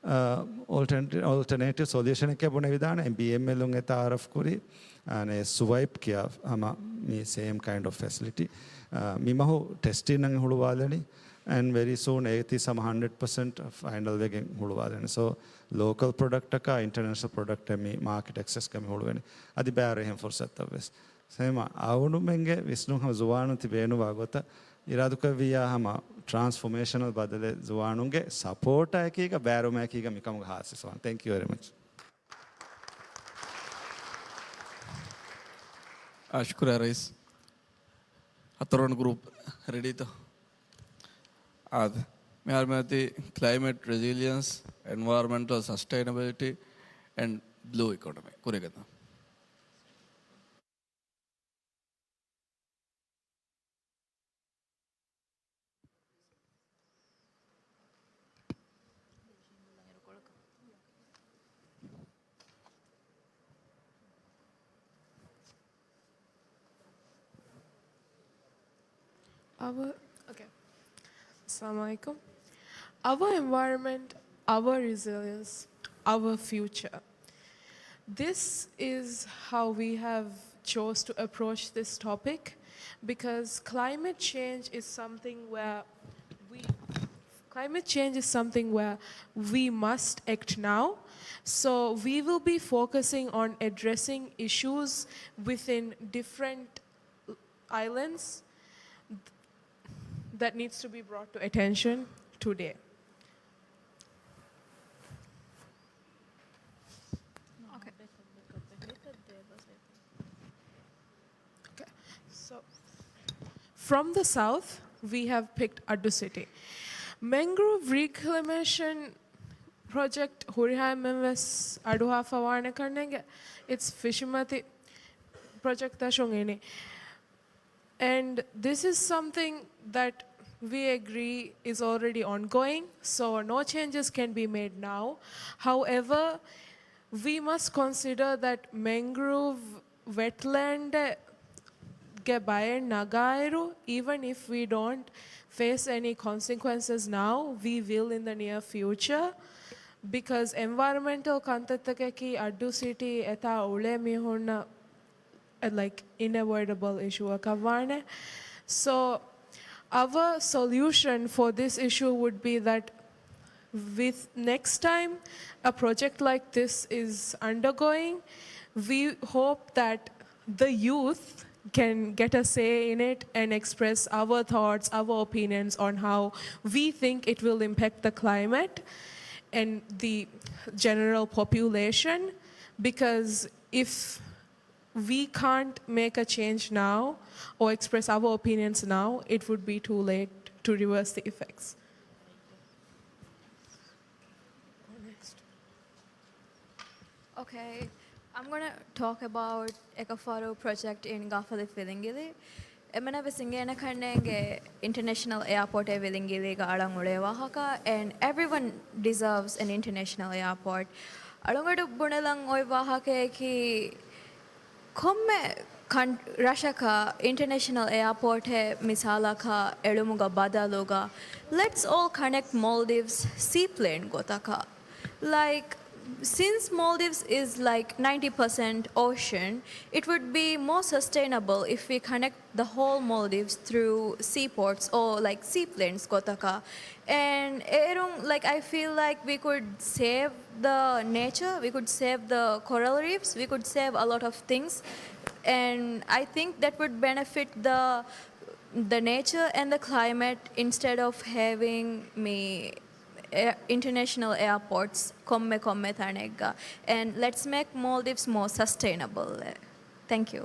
އާ، އޯލްޓަނޭޓިވް ސޮލިއުޝަނެކޭ ބުނެވިދާނެ. ބީއެމްއެލުން އެ ތައާރަފް ކުރި، އާ، ނޭ ސްވައިޕް ކިޔާ ހަމަ މި ސޭމް ކައިންޑް އޮފް ފެސިލިޓީ. އާ، މި މަހު ޓެސްޓިން އަށް ހުޅުވާލަނީ. އެންޑް ވެރީ ސޫން އޭތި ހަމަ ހަންޑްރެޑް ޕަސެންޓް ފައިނަލް ވެގެން ހުޅުވާލަނީ. ސޯ ލޯކަލް ޕްރޮޑަކްޓަކާ އިންޓަރނޭޝަނަލް ޕްރޮޑަކްޓެއް މި މާކެޓް އެކްސެސްގަ މި ހުޅުވަނީ. އަދި ބާރު އެހެން ފުރުސަތުތައް ވެސް. ހަމަ އަޅުމެންގެ ވިސްނުން ހަމަ ޒުވާނުން ތި ބޭނުންވާ ގޮތަށް އިރާދަކުރެއްވިއްޔާ ހަމަ ޓްރާންސްފޮމޭޝަނަލް ބަދަލެއް ޒުވާނުންގެ ސަޕޯޓާއެކީގަ ބޭރުމާއެކީގަ މިކަމުގަ ހާސިލްވާން. ތެންކް ޔޫ ވެރީ މަޗް. އާ، ޝުކުރިއްޔާ ރައީސް. ހަތަރުވަނަ ގްރޫޕް ރެޑީތޯ؟ އާދެ. މިހާރު މިއޮތީ ކްލައިމެޓް ރެޒިލިއަންސް، އެންވަޔަރމެންޓަލް ސަސްޓެއިނަބިލިޓީ އެންޑް ބްލޫ އިކޮނޮމީ ކުރިއަށް ގެންދާން. Our, okay. Assalamu alaikum. Our environment, our resilience, our future. This is how we have chose to approach this topic, because climate change is something where we, climate change is something where we must act now. So we will be focusing on addressing issues within different islands that needs to be brought to attention today. Okay. Okay. So, from the south, we have picked Addu City. Mangrove reclamation project ހުރިހާ އެންމެން ވެސް އަޑުއަހާފަ ވާނެ ކަންނޭނގެ. It's ފިށިމަތި ޕްރޮޖެކްޓްތައް ޝޮނގެނީ. And this is something that we agree is already ongoing, so no changes can be made now. However, we must consider that mangrove wetland ގެ ބައެއް ނަގާއިރު, even if we don't face any consequences now, we will in the near future, because environmental ކަންތައްތަކަކީ އައްޑޫ ސިޓީ އެތާ އުޅޭ މީހުންނަށް، like, inavoidable އިޝޫއަކަށް ވާނެ. So, our solution for this issue would be that with next time a project like this is undergoing, we hope that the youth can get a say in it and express our thoughts, our opinions on how we think it will impact the climate and the general population. Because if we can't make a change now or express our opinions now, it would be too late to reverse the effects. Okay, I'm gonna talk about އެކަފާރު project in ގާފަލި ފިލިނގިލި. އެމަނަށް ވެސް އިނގޭނެ ކަންނޭނގެ އިންޓަރނޭޝަނަލް އެއާޕޯޓޭ ވިލިނގިލީގަ އަޅަން އުޅޭ ވާހަކަ. And everyone deserves an international airport. އަޅުގަޑު ބުނެލަން އޮތް ވާހަކައަކީ، ކޮންމެ ކަން ރަށަކަށް އިންޓަރނޭޝަނަލް އެއާޕޯޓެއް މިސާލަކަށް އެޅުމުގަ ބަދަލުގަ، let's all connect Maldives seaplane ގޮތަކަށް. Like, since Maldives is like ninety percent ocean, it would be more sustainable if we connect the whole Maldives through seaports or, like, seaplanes ގޮތަކަށް. And އޭރުން, like, I feel like we could save the nature, we could save the coral reefs, we could save a lot of things. And I think that would benefit the the nature and the climate instead of having މި international airports ކޮންމެ ކޮންމެ ތަނެއްގަ. And let's make Maldives more sustainable. Thank you.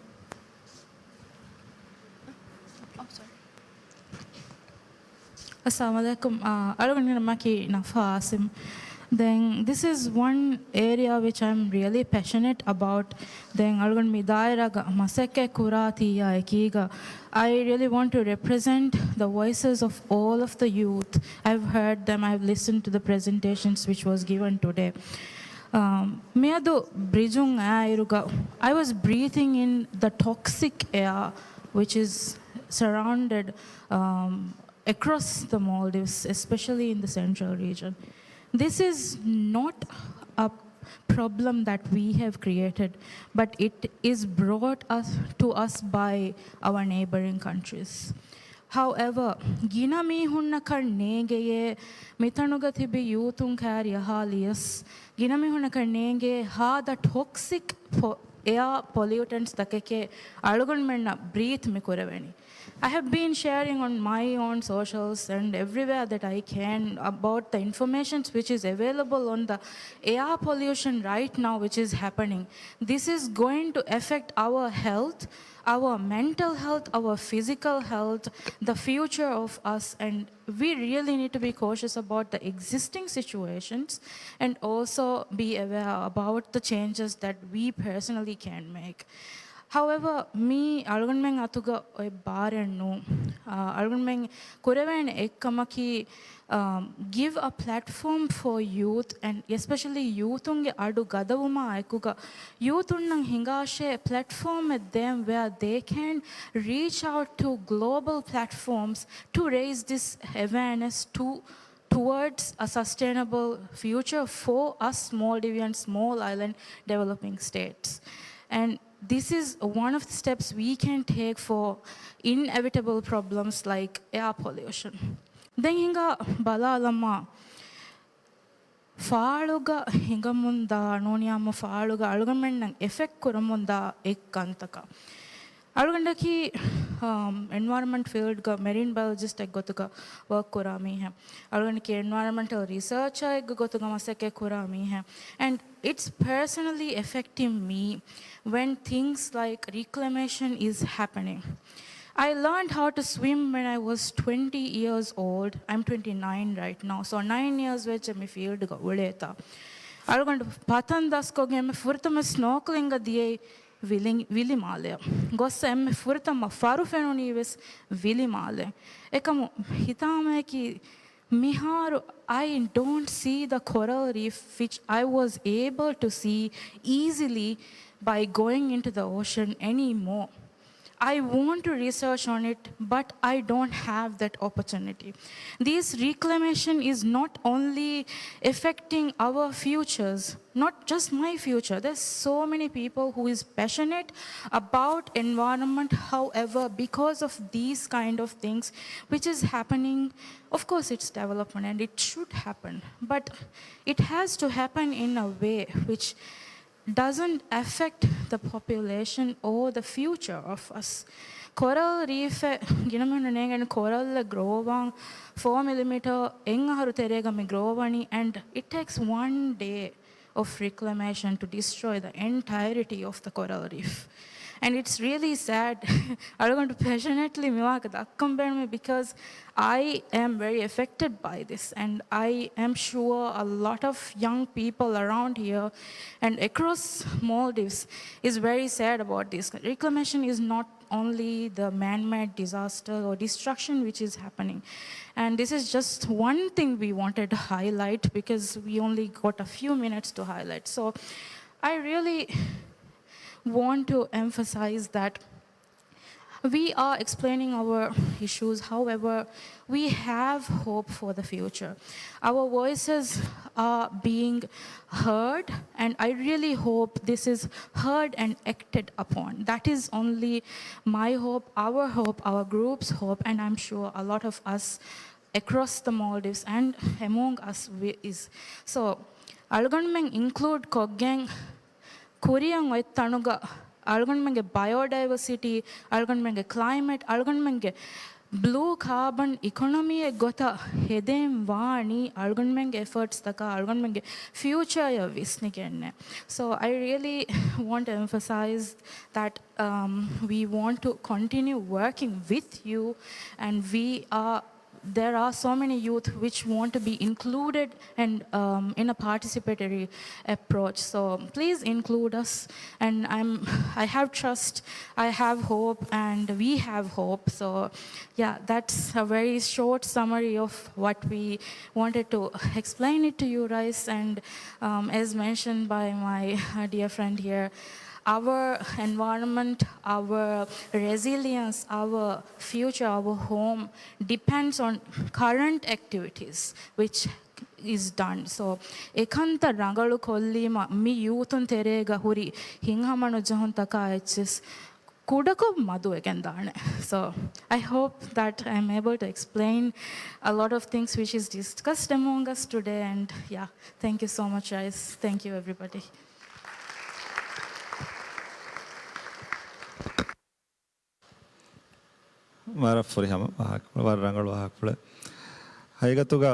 އައްސަލާމު ޢަލައިކުމް. އަޅުގަނޑުގެ ނަމަކީ ނަފާ އާސިމް. ދެން this is one area which I'm really passionate about. ދެން އަޅުގަނޑު މި ދާއިރާގަ މަސައްކަތް ކުރާތީއާ އެކީގަ، I really want to represent the voices of all of the youth. I've heard them, I've listened to the presentations which was given today. މިއަދު ބްރިޖުން އާއިރުގަ، I was breathing in the toxic air which is surrounded, um, across the Maldives, especially in the central region. This is not a problem that we have created, but it is brought us to us by our neighboring countries. However, ގިނަ މީހުންނަކަށް ނޭނގެޔޭ މިތަނުގަ ތިބި ޔޫތުން ކައިރި އަހާލިޔަސް، ގިނަ މީހުންނަކަށް ނޭނގޭ ހާދަ ޓޮކްސިކް އެއާ ޕޮލިއުޓެންޓްސް ތަކެކޭ އަޅުގަނޑުމެންނަށް ބްރީތް މި ކުރެވެނީ. I have been sharing on my own socials and everywhere that I can about the informations which is available on the air pollution right now which is happening. This is going to affect our health, our mental health, our physical health, the future of us, and we really need to be cautious about the existing situations and also be aware about the changes that we personally can make. However, މީ އަޅުގަނޑުމެން އަތުގަ އޮތް ބާރެއް ނޫން. އަޅުގަނޑުމެން ކުރެވޭނެ އެއްކަމަކީ، give a platform for youth and especially ޔޫތުންގެ އަޑު ގަދަވުމާ އެކުގަ ޔޫތުންނަށް ހިނގާށޭ ޕްލެޓްފޯމެއް ދޭން where they can reach out to global platforms to raise this awareness to towards a sustainable future for us Maldivian small island developing states. And this is one of the steps we can take for inevitable problems like air pollution. ދެން ހިނގާ ބަލާލަމާ، ފާޅުގަ ހިނގަމުންދާ ނޫނިއްޔާމު ފާޅުގަ އަޅުގަނޑުމެންނަށް އެފެކްޓް ކުރަމުންދާ އެއް ކަންތަކަށް. އަޅުގަނޑަކީ އެންވަޔަރަންމަންޓް ފީލްޑްގަ މެރިން ބަޔޮލޮޖިސްޓެއް ގޮތުގަ ވަރކް ކުރާ މީހެއް. އަޅުގަނޑަކީ އެންވަޔަރަންމަންޓަލް ރިސާޗަރެއްގެ ގޮތުގަ މަސައްކަތް ކުރާ މީހެއް. And it's personally affecting me when things like reclamation is happening. I learned how to swim when I was twenty years old. I'm twenty-nine right now. So nine years ވެއްޖެ މި ފީލްޑްގަ އުޅޭތާ. އަޅުގަނޑު ޕަތަން ދަސްކޮށްގެން އެންމެ ފުރަތަމަ ސްނޯކްލިންގަ ދިޔައީ ވިލި-، ވިލިމާލެއަށް. ގޮއްސަ އެންމެ ފުރަތަމަ ފަރު ފެނުނީ ވެސް ވިލިމާލެ. އެކަމު ހިތާމަޔަކީ މިހާރު I don't see the coral reef which I was able to see easily by going into the ocean anymore. I want to research on it, but I don't have that opportunity. This reclamation is not only affecting our futures, not just my future. There's so many people who is passionate about environment. However, because of these kind of things which is happening, of course it's development and it should happen, but it has to happen in a way which doesn't affect the population or the future of us. Coral reef ގިނަމިނު ނޭނގެން ކޮރަލް ގްރޯވާން ފޯ މިލިމީޓަރ އެއް އަހަރު ތެރޭގަ މި ގްރޯވަނީ, and it takes one day of reclamation to destroy the entirety of the coral reef. And it's really sad. އަޅުގަނޑު passionately މިވާހަކަ ދައްކަން ބޭނުމޭ because I am very affected by this, and I am sure a lot of young people around here and across Maldives is very sad about this. Reclamation is not only the man-made disaster or destruction which is happening. And this is just one thing we wanted to highlight because we only got a few minutes to highlight. So I really want to emphasize that we are explaining our issues. However, we have hope for the future. Our voices are being heard, and I really hope this is heard and acted upon. That is only my hope, our hope, our group's hope, and I'm sure a lot of us across the Maldives and among us we, is. So, އަޅުގަނޑުމެން އިންކްލޫޑް ކޮށްގެން ކުރިއަށް އޮތް ތަނުގަ އަޅުގަނޑުމެންގެ ބަޔޯޑައިވަސިޓީ، އަޅުގަނޑުމެންގެ ކްލައިމެޓް، އަޅުގަނޑުމެންގެ ބްލޫ ކާބަން އިކޮނޮމީއެއް ގޮތަށް ހެދެން ވާނީ އަޅުގަނޑުމެންގެ އެފަރޓްސްތަކާ، އަޅުގަނޑުމެންގެ ފިއުޗަރޔަށް ވިސްނިގެންނޭ. So I really want to emphasize that, um, we want to continue working with you, and we are there are so many youth which want to be included and, um, in a participatory approach. So please include us, and I'm, I have trust, I have hope, and we have hope. So yeah, that's a very short summary of what we wanted to explain it to you, Rais. And, um, as mentioned by my, uh, dear friend here, our environment, our resilience, our future, our home depends on current activities which is done. So އެކަންތައް ރަނގަޅު ކޮށްލީމަ، މި ޔޫތުން ތެރޭގަ ހުރި ހިތްހަމަނުޖެހުންތަކާ އެއްޗިސް ކުޑަކޮށް މަދުވެގެން ދާނެ. So I hope that I'm able to explain a lot of things which is discussed among us today. And yeah, thank you so much, Rais. Thank you, everybody. ވަރަށް ފުރިހަމަ ވާހަކަ، ވަރަށް ރަނގަޅު ވާހަކަފުޅެއް. ހަގީގަތުގަ،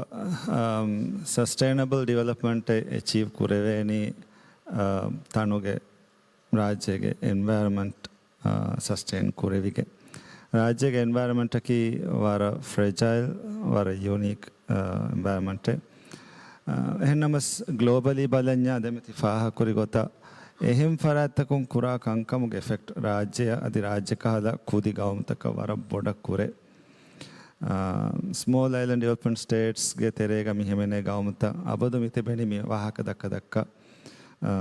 އަމް، ސަސްޓެއިނަބަލް ޑިވެލޮޕްމަންޓެއް އެޗީވް ކުރެވޭނީ، އަ، ތަނުގެ ރާއްޖޭގެ އެންވަޔަރަމަންޓް، އަ، ސަސްޓެއިން ކުރެވިގެން. ރާއްޖޭގެ އެންވަޔަރަމަންޓަކީ ވަރަށް ފްރެޖައިލް، ވަރަށް ޔުނީކް، އަ، އެންވަޔަރަމަންޓެއް. އަ، އެހެންނަމަސް ގްލޯބަލީ ބަލަންޏާ ދެމެތި ފާހަގަކުރި ގޮތަށް އެހެން ފަރާތްތަކުން ކުރާ ކަންކަމުގެ އެފެކްޓް ރާއްޖެއަށް އަދި ރާއްޖެކަހަލަ ކުދި ގައުމުތަކަށް ވަރަށް ބޮޑަށް ކުރޭ. އާ، ސްމޯލް އައިލެންޑް ޑިވެލޮޕްމަންޓް ސްޓޭޓްސްގެ ތެރޭގަ މި ހިމެނޭ ގައުމުތައް އަބަދު މި ތިބެނީ މި ވާހަކަ ދައްކަ ދައްކަ. އާ،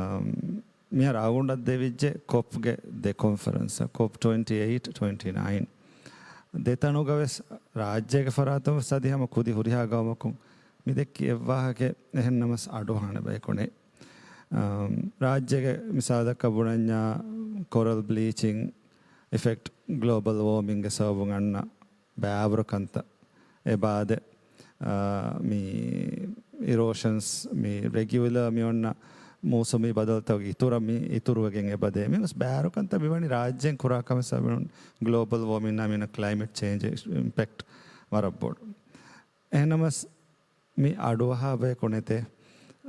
މިހާރު އަޅުގަނޑަށް ދެވިއްޖެ ކޮޕްގެ ދެ ކޮންފަރެންސަށް، ކޮޕް ޓްވެންޓީ އެއިޓް، ޓްވެންޓީ ނައިން. ދެތަނުގަ ވެސް ރާއްޖޭގެ ފަރާތުން ވެސް އަދި ހަމަ ކުދި ހުރިހާ ގައުމަކުން މި ދެއްކި އެއްވާހަކައެއް އެހެންނަމަސް އަޑުއަހާނެ ބަޔަކު ނެތް. އާ، ރާއްޖޭގެ މިސާލަކަށް ބުނަންޏާ ކޮރަލް ބްލީޗިން އިފެކްޓް، ގްލޯބަލް ވޯމިންގެ ސަބަބުން އަންނަ ބައިވަރު ކަންތައް އެބައާދެ، އާ، މި އިރޯޝަންސް، މި ރެގިއުލަރ މި އޮންނަ މޫސުމީ ބަދަލުތަކުގެ އިތުރަށް މި އިތުރުވެގެން އެބަދޭ. މި ވެސް ބައިވަރު ކަންތައް މިވަނީ ރާއްޖޭން ކުރާ ކަމެއް ސަބަބުން ގްލޯބަލް ވޯމިންއާ މިނަ ކްލައިމެޓް ޗޭންޖް އިމްޕެކްޓް ވަރަށް ބޮޑު. އެހެންނަމަސް މި އަޑުއަހާ ބަޔަކު ނެތޭ.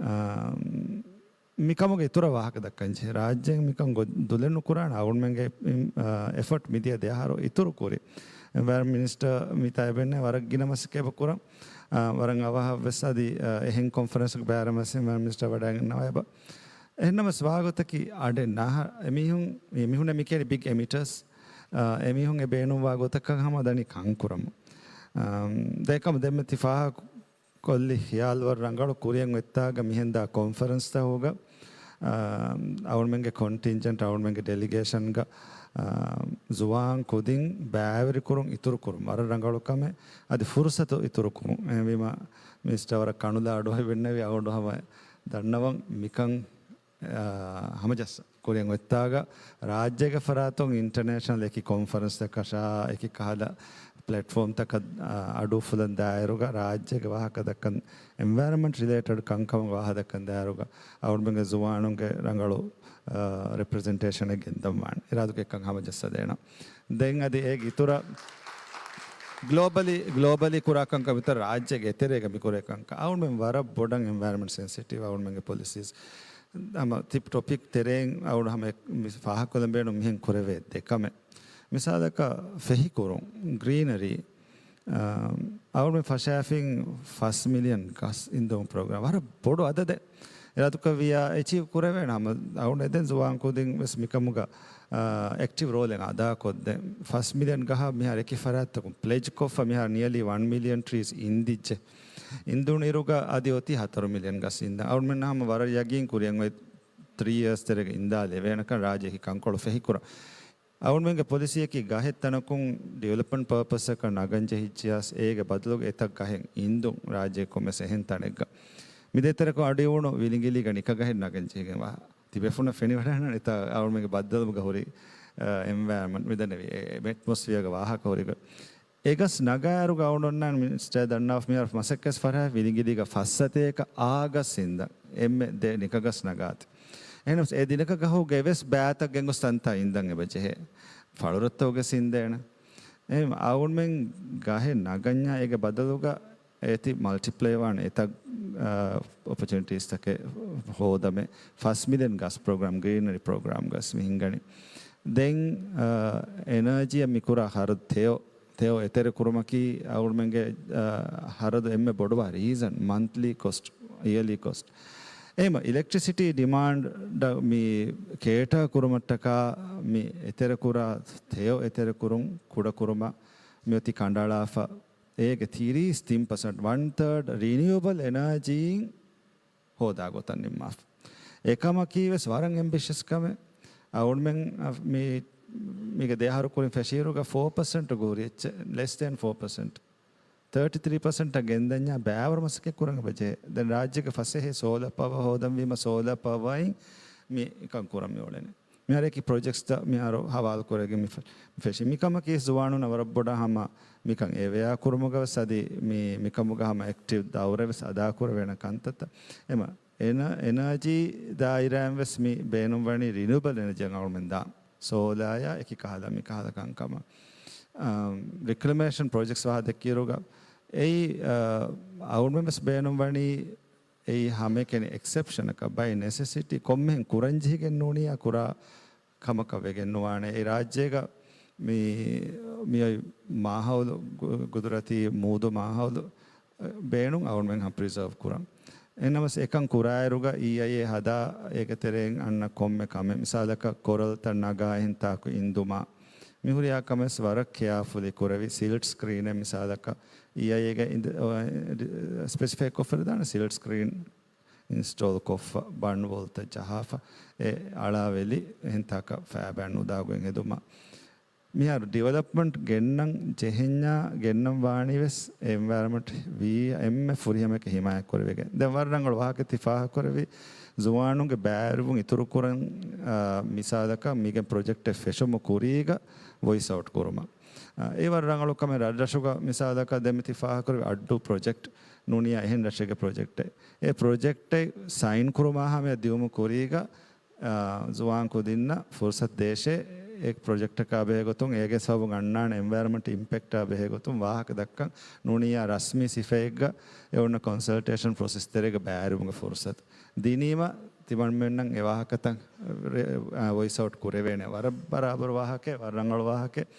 އާ، މިކަމުގެ އިތުރަށް ވާހަކަ ދައްކަންޖެހޭ. ރާއްޖޭން މިކަން ގޮ-، ދުލެއް ނުކުރާނެ. އަޅުގަނޑުމެންގެ، އާ، އެފަޓް މިދިޔަ ދެ އަހަރު އިތުރު ކުރި. އެންވަޔަރަންމަންޓް މިނިސްޓަރ މިތާ އެބެންނެ ވަރަށް ގިނަ މަސައްކަތް ކުރަން. އާ، ވަރަށް އަވަހަށް ވެސް އަދި، އާ، އެހެން ކޮންފަރެންސް ބައިވަރު މަސް އެންވަޔަރަންމަންޓް މިނިސްޓަރ ވަޑައިގަންނަވައި އެބަ. އެހެންނަމަސް ވާގޮތަކީ އަޑެއް ނާހަ-، އެމީހުން، އެމީހުންނަށް މި ކިޔަނީ ބިގް އެމިޓަރސް. އާ، އެމީހުން އެ ބޭނުންވާ ގޮތަކަށް ހަމަ ދަނީ ކަން ކުރަމުން. އާ، ދެކަމު ދެމެތި ފާހަގަ ކޮށްލި ޚިޔާލު ވަރަށް ރަނގަޅު. ކުރިއަށް އޮތްތާގަ މިހެންދާ ކޮންފަރެންސްތަކުގަ، އާ، އަޅުގަނޑުމެންގެ ކޮންޓިންޖެންޓް، އަޅުގަނޑުމެންގެ ޑެލިގޭޝަންގަ، ޒުވާން ކުދިން ބައިވެރިކުރުން އިތުރުކުރުން ވަރަށް ރަނގަޅު ކަމެއް. އަދި ފުރުސަތު އިތުރުކުރުން. އެހެންވީމަ މިނިސްޓަރ ވަރަށް ކަނުލާ އަޑު އޮތް ވެންނެވި އަޅުގަނޑު ހަމަ ދަންނަވަން މިކަން، އާ، ހަމަޖައްސަ ކުރިއަށް އޮތްތާގަ ރާއްޖޭގެ ފަރާތުން އިންޓަރނޭޝަނަލް އެކި ކޮންފަރެންސްތަކަށާ އެކި ކަހަލަ ޕްލެޓްފޯމްތަކަށް، އާ، އަޑު އުފުލަން ދާއިރުގަ ރާއްޖޭގެ ވާހަކަ ދައްކަން، އެންވަޔަރަމަންޓް ރިލޭޓެޑް ކަންކަމުގެ ވާހަކަ ދައްކަން ދާއިރުގަ އަޅުގަނޑުމެންގެ ޒުވާނުންގެ ރަނގަޅު، އާ، ރެޕްރެޒެންޓޭޝަނެއް ގެންދަން ވާނެ. އިރާދުކޮށް އެކަން ހަމަޖައްސަދޭނަން. ދެން އަދި އޭގެ އިތުރަށް ގްލޯބަލީ، ގްލޯބަލީ ކުރާ ކަންކަމަށް ވިތަރަށް ރާއްޖޭގެ އެތެރޭގަ މި ކުރޭ ކަންކަން އަޅުގަނޑުމެން ވަރަށް ބޮޑަށް އެންވަޔަރަމަންޓް ސެންސިޓިވް އަޅުގަނޑުމެންގެ ޕޮލިސީސް. ހަމަ ތި ޓޮޕިކް ތެރެއިން އަޅުގަނޑު ހަމަ އެ-، މި ފާހަގަކޮށްލަން ބޭނުން މިހެން ކުރެވޭ ދެ ކަމެއް. މިސާލަކަށް ފެހިކުރުން، ގްރީނަރީ، އާ، އަޅުގަނޑުމެން ފަށާފިން ފަސް މިލިއަން ގަސް އިންދުނު ޕްރޮގްރާމް ވަރަށް ބޮޑު އަދަދެއް. އެރާދުކަށް ވިޔާ އެޗީވް ކުރެވޭނެ ހަމަ އަޅުގަނޑު އެދެން ޒުވާން ކުދިން ވެސް މިކަމުގަ، އާ، އެކްޓިވް ރޯލެއް އަދާކޮށްދެން. ފަސް މިލިއަން ގަހަށް މިހާރު އެކި ފަރާތްތަކުން ޕްލެޖް ކޮށްފަ މިހާރު ނިއަލީ ވަން މިލިއަން ޓްރީސް އިންދިއްޖެ. އިންދުނު އިރުގަ އަދި އޮތީ ހަތަރު މިލިއަން ގަސް އިންދަން. އަޅުގަނޑުމެންނަށް ހަމަ ވަރަށް ޔަގީން ކުރިއަށް އޮތް ތްރީ އިޔާސް ތެރޭގަ އިންދާލެވޭނެކަން ރާއްޖެ އެކި ކަންކޮޅު ފެހިކުރަން. އަޅުގަނޑުމެންގެ ޕޮލިސީއަކީ ގަހެއް ތަނަކުން ޑިވެލޮޕްމަންޓް ޕާޕަސްއަކަށް ނަގަން ޖެހިއްޖިޔާސް އޭގެ ބަދަލުގަ އެތައް ގަހެއް އިންދުން ރާއްޖޭ ކޮންމެސް އެހެން ތަނެއްގަ. މި ދޭތެރެކޮށް އަޑުއިވުނު ވިލިނގިލީގަ ނިކަ ގަހެއް ނަގަން ޖެހިގެން ވާ. ތިބޭފުޅުންނަށް ފެނިވަޑައިގަންނަވާނެ އެތައް އަޅުގަނޑުމެންގެ ބައްދަލުގަ ހުރި، އަ، އެންވަޔަރަމަންޓް މިދަންނެވި އެ، އެ އެޓްމޮސްފިއަރގެ ވާހަކަ ހުރި ގޮތް. އެ ގަސް ނަގާއިރުގަ އަޅުގަނޑު އޮންނާނެ މިނިސްޓަރ ދަންނަވާފަ މިހާރު މަސައްކަތް ފަށާފި ވިލިނގިލީގަ ފައްސަތޭކަ އާ ގަސް އިންދަން. އެންމެ ދެ ނިކަ ގަސް ނަގާތި. އެހެނަސް އެ ދެ ނިކަ ގަހުގެ ވެސް ބައިތައް ގެންގޮސް ތަންތާ އިންދަން އެބަ ޖެހޭ. ފަޅުރަށްތަކުގަ ވެސް އިންދޭނެ. އެހެން އަޅުގަނޑުމެން ގަހެއް ނަގަންޏާ އޭގެ ބަދަލުގަ އޭތި މަލްޓިޕްލައި ވާނެ އެތައް، އާ، އޮޕޮޗުނިޓީސްތަކެއް ހޯދަމޭ. ފަސް މިލިއަން ގަސް ޕްރޮގްރާމް، ގްރީނަރީ ޕްރޮގްރާމް ގަސް މި ހިންގަނީ. ދެން، އާ، އެނާޖީއަށް މި ކުރާ ހަރަދު ތެޔޮ، ތެޔޮ އެތެރެ ކުރުމަކީ އަޅުގަނޑުމެންގެ، އާ، ހަރަދު އެންމެ ބޮޑުވާ ރީޒަން، މަންތްލީ ކޮސްޓް، އިޔަލީ ކޮސްޓް. އެހެންމަ އިލެކްޓްރިސިޓީ ޑިމާންޑަށް މި ކޭޓާ ކުރުމަށްޓަކާ މި އެތެރެ ކުރާ ތެޔޮ އެތެރެ ކުރުން ކުޑަ ކުރުމަށް މިއޮތީ ކަނޑައަޅާފަ. އޭގެ ތިރީސް ތިން ޕަސެންޓް، ވަން ތާޑް ރިނިއުއަބަލް އެނާޖީއިން ހޯދާ ގޮތަށް ނިންމާފަ. އެކަމަކީ ވެސް ވަރަށް އެމްބިޝަސް ކަމެއް. އަޅުގަނޑުމެން މި، މީގެ ދެއަހަރު ކުރިން ފެށިއިރުގަ ފޯ ޕަސެންޓު ހުރި އެއްޗެއް، ލެސް ދެން ފޯ ޕަސެންޓް. ތާޓީ ތްރީ ޕަސެންޓަށް ގެންދަންޏާ ބައިވަރު މަސައްކަތް ކުރަން އެބަޖެހޭ. ދެން ރާއްޖޭގެ ފަސޭހަ ސޯލާ ޕަވަ ހޯދަންވީމަ، ސޯލާ ޕަވައިން މި ކަން ކުރަން މިއުޅެނީ. މިހާރަކީ ޕްރޮޖެކްޓްސްތައް މިހާރު ހަވާލު ކުރެވިގެން މި ފެ-، މި ފެށީ. މިކަމަކީ ޒުވާނުންނަށް ވަރަށް ބޮޑަށް ހަމަ މިކަން އެވެއާ ކުރުމުގަ ވެސް އަދި މި، މިކަމުގަ ހަމަ އެކްޓިވް ދައުރެއް ވެސް އަދާކުރެވޭނެ ކަންތައްތައް. އެމަ، އެނަ-، އެނާޖީ ދާއިރާއިން ވެސް މި ބޭނުންވަނީ ރިނިއުއަބަލް އެނަޖީއަށް އަޅުމެން ދާން. ސޯލާޔާ އެކި ކަހަލަ މި ކަހަލަ ކަންކަމަށް. އަ، ރިކްލަމޭޝަން ޕްރޮޖެކްޓްސް ވާހަކަ ދެއްކިއިރުގަ އެއީ، އަ، އަޅުމެން ވެސް ބޭނުންވަނީ އެއީ ހަމައެކަނި އެކްސެޕްޝަނަކަށް، ބައި ނެސެސިޓީ، ކޮންމެހެން ކުރަންޖެހިގެން ނޫނިއްޔާ ކުރާ ކަމަކަށް ވެގެން ނުވާނެ. އެ ރާއްޖޭގަ މި، މިއޮތް މާހައުލު، ގު-، ގުދުރަތީ މޫދު މާހައުލު، އެ، ބޭނުން އަޅުމެން ހަމަ ޕްރިޒާވް ކުރަން. އެހެންނަމަވެސް އެކަން ކުރާއިރުގަ އީއައިއޭ ހަދާ އޭގެ ތެރެއިން އަންނަ ކޮންމެ ކަމެއް، މިސާލަކަށް ކޮރަލްތައް ނަގާ އެހެން ތާކު އިންދުމާ، މި ހުރިހާ ކަމެއް ވަރަށް ކެއާފުލީ ކުރެވި، ސިލްޓް ސްކްރީނެއް މިސާލަކަށް އީއައިއޭގެ އިނދ-، އޮ-، އެ، ސްޕެސިފައި ކޮށްފަ ދާނެ ސިލްޓް ސްކްރީން އިންސްޓޯލް ކޮށްފަ، ބަންޑް ވޯލްތައް ޖަހާފަ، އެ އަޅާވެލި އެހެން ތާކަށް ފައިބަން ނުދާގޮތް ހެދުމަށް. މިހާރު ޑިވެލޮޕްމަންޓް ގެންނަން ޖެހެންޏާ ގެންނަން ވާނީ ވެސް އެންވަޔަރަމަންޓް ވީ އެންމެ ފުރިހަމަޔަކަށް ހިމާޔަތް ކުރެވިގެން. ދެން ވަރަށް ރަނގަޅު ވާހަކަ ތި ފާހަގަކުރެއްވި ޒުވާނުންގެ ބައިވެރިވުން އިތުރުކުރަން، އާ، މިސާލަކަށް މީގެން ޕްރޮޖެކްޓެއް ފެށުމު ކުރީގަ ވޮއިސް އައުޓް ކުރުމަށް. އާ، އެ ވަރަށް ރަނގަޅު ކަމެއް. ރަށްރަށުގަ މިސާލަކަށް ދެން މި ތި ފާހަގަކުރެއްވި އައްޑޫ ޕްރޮޖެކްޓް ނޫނިއްޔާ އެހެން ރަށެއްގެ ޕްރޮޖެކްޓެއް. އެ ޕްރޮޖެކްޓެއް ސައިން ކުރުމާ ހަމަޔަށް ދިއުމު ކުރީގަ އާ، ޒުވާން ކުދިންނަށް ފުރުސަތު ދޭށޭ، އެ ޕްރޮޖެކްޓަކާ ބެހޭގޮތުން އޭގެ ސަބަބުން އަންނާނެ އެންވަޔަރަމަންޓް އިމްޕެކްޓާ ބެހޭގޮތުން ވާހަކަ ދައްކަން ނޫނިއްޔާ ރަސްމީ ސިފައެއްގަ އެ އޮންނަ ކޮންސަލްޓޭޝަން ޕްރޮސެސް ތެރޭގަ ބައިވެރިވުމުގެ ފުރުސަތު ދިނީމަ، ތިމަންމެންނަށް އެ ވާހަކަތައް ރެ-، އާ، ވޮއިސް އައުޓް ކުރެވޭނެ. ވަރަށް ބަރާބަރު ވާހަކައެއް، ވަރަށް ރަނގަޅު ވާހަކައެއް.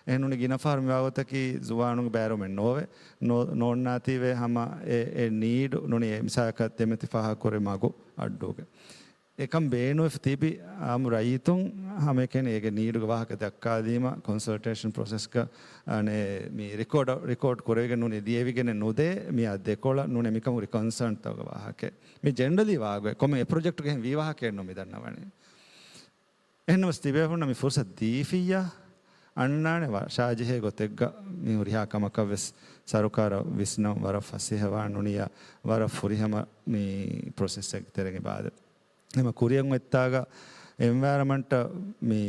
އެހެން ނޫނީ ގިނަ ފަހަރު މި ވާގޮތަކީ ޒުވާނުންގެ ބައިވެރިވުމެއް ނޯވޭ. ނޯ-، ނޯންނާތީވެ ހަމަ އެ، އެ ނީޑް ނޫނީ އެ މިސާލަކަށް ދެން މި ތި ފާހަގަކުރި މަގު އައްޑޫގެ. އެކަން ބޭނުންވެފަ ތިބި އާއްމު ރައްޔިތުން ހަމައެކަނި އޭގެ ނީޑުގެ ވާހަކަ ދައްކާލީމަ، ކޮންސަލްޓޭޝަން ޕްރޮސެސްގަ، އަނެ، މި ރިކޯޑް، ރިކޯޑް ކުރެވިގެން ނޫނީ ލިޔެވިގެނެއް ނުދޭ، މިއާ ދެކޮޅަށް ނޫނީ މިކަމުގެ ކޮންސާންތަކުގެ ވާހަކަ. މި ޖެނެރަލީ ވާގޮތް، ކޮންމެ އެ ޕްރޮޖެކްޓުގެ ހެން ވީ ވާހަކައެއްނު މި ދަންނަވަނީ. އެހެންނަމަސް ތިބޭފުންނަށް މި ފުރުސަތު ދީފިއްޔާ، އަންނާނެ ވަށާޖެހޭ ގޮތެއްގަ މި ހުރިހާ ކަމަކަށް ވެސް ސަރުކާރަށް ވިސްނަން ވަރަށް ފަސޭހަވާން ނޫނިއްޔާ، ވަރަށް ފުރިހަމަ މި ޕްރޮސެސްއެއްގެ ތެރެއިން އިބާދަ. އެމަ ކުރިއަށް އޮތްތާގަ އެންވަޔަރަމަންޓަށް މި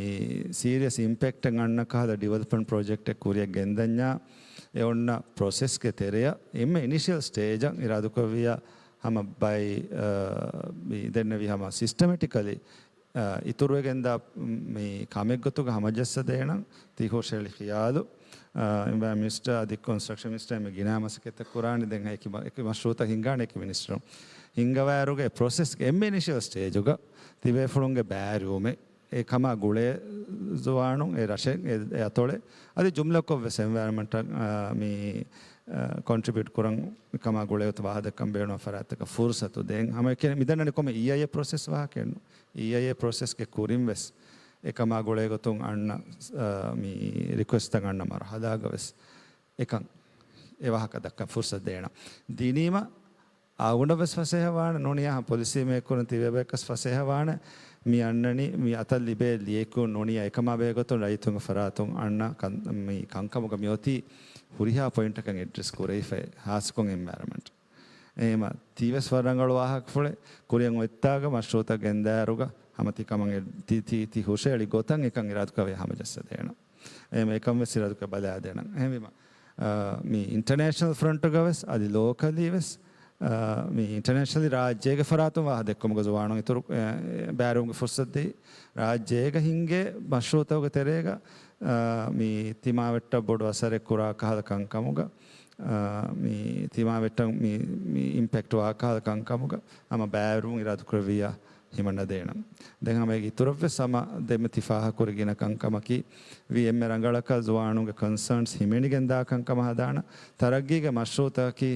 ސީރިއަސް އިމްޕެކްޓެއް އަންނަ ކަހަލަ ޑިވެލޮޕްމަންޓް ޕްރޮޖެކްޓެއް ކުރިއަށް ގެންދަންޏާ، އެ އޮންނަ ޕްރޮސެސްގެ ތެރެއަށް އެންމެ އިނިޝިއަލް ސްޓޭޖަށް އިރާދުކުރެއްވިއްޔާ ހަމަ ބައި، އަ، މި ދެންނެވި ހަމަ ސިސްޓަމެޓިކަލީ އިތުރު ވެގެންދާ މި ކަމެއްގޮތުގަ ހަމަޖައްސަދޭނަން ތި ހުށަހެޅި ޚިޔާލު، އ، އެންވަޔަރ މިނިސްޓަރ އަދި ކޮންސްޓްރަކްޝަން މިނިސްޓަރ އެންމެ ގިނަ މަސައްކަތްތައް ކުރާނެ. ދެން އެކި މަ-، އެކި މަޝްރޫއުތައް ހިންގާނެ އެކި މިނިސްޓަރުން ހިންގަވާއިރުގަ އެ ޕްރޮސެސްގެ އެންމެ އިނިޝިއަލް ސްޓޭޖުގަ ތިބޭފުޅުންގެ ބައިވެރިވުމެއް އެ ކަމާ ގުޅޭ ޒުވާނުން އެ ރަށެއް އެ، އެ އަތޮޅެއް އަދި ޖުމްލަކޮށް ވެސް އެންވަޔަރމަންޓަށް، އާ، މި، އާ، ކޮންޓްރިބިއުޓް ކުރަން ކަމާ ގުޅޭ ގޮތަށް ވާހަކަ ދައްކަން ބޭނުން ފަރާތްތަކަށް ފުރުސަތު ދޭން. ހަމައެކަނި މިދަންނަނީ ކޮންމެ އީއައިއޭ ޕްރޮސެސް ވާހަކައެއްނު. އީއައިއޭ ޕްރޮސެސްގެ ކުރިން ވެސް އެކަމާ ގުޅޭ ގޮތުން އަންނަ، އާ، މި ރިކުއެސްޓްތައް އަންނަ މަރުހަލާގަ ވެސް އެކަން އެ ވާހަކަ ދައްކަން ފުރުސަތު ދޭނަން. ދިނީމަ އަޅުގަނޑަށް ވެސް ފަސޭހަވާނެ ނޫނިއްޔާ ހަމަ ޕޮލިސީ މޭކަރުން ތިބޭބަޔަކަސް ފަސޭހަވާނެ. މި އަންނަނީ މި އަތަށް ލިބޭ ލިޔެކު ނޫނިއްޔާ އެކަމާ ބެހޭގޮތުން ރައްޔިތުންގެ ފަރާތުން އަންނަ ކަން-، މި ކަންކަމުގަ މިއޮތީ ހުރިހާ ޕޮއިންޓަކަށް އެޑްރެސް ކުރެވިފައި ހާއްސަކޮށް އެންވަޔަރމަންޓް. އެހެމަ ތީވެސް ވަރަށް ރަނގަޅު ވާހަކަފުޅެއް ކުރިއަށް އޮތްތާގަ މަޝްރޫއުތައް ގެންދާއިރުގަ ހަމަ ތި ކަމަށް އެ-، ތި، ތި، ތި ހުށަހެޅި ގޮތަށް އެކަން އިރާދުކުރެއްވިއްޔާ ހަމަޖައްސަދޭނަން. އެހެމަ އެކަން ވެސް އިރާދުކުރެއްވިއްޔާ ބަލާދޭނަން. އެހެންވީމަ، އާ، މި އިންޓަނޭޝަނަލް ފްރަންޓުގަ ވެސް އަދި ލޯކަލީ ވެސް، އާ، މި އިންޓަނޭޝަނަލީ ރާއްޖޭގެ ފަރާތުން ވާހަކަ ދެއްކުމުގަ ޒުވާނުން އިތުރު، އެ، ބައިވެރިވުމުގެ ފުރުސަތު ދޭ. ރާއްޖޭގަ ހިންގޭ މަޝްރޫއުތަކުގެ ތެރޭގަ، އާ، މި ތިމާވެއްޓަށް ބޮޑު އަސަރެއް ކުރާ ކަހަލަ ކަންކަމުގަ، އާ، މި ތިމާވެއްޓަށް މި، މި އިމްޕެކްޓް ވާ ކަހަލަ ކަންކަމުގަ ހަމަ ބައިވެރިވުން އިރާދުކުރެއްވިއްޔާ ހިމަނަދޭނަން. ދެން ހަމަ އޭގެ އިތުރަށްވެސް ހަމަ ދެންމެ ތި ފާހަގަކުރި ގިނަ ކަންކަމަކީ ވީ އެންމެ ރަނގަޅަކަށް ޒުވާނުންގެ ކޮންސާންސް ހިމެނިގެން ދާ ކަންކަމަށް ހަދާނަ ތަރައްގީގެ މަޝްރޫއުތަކަކީ،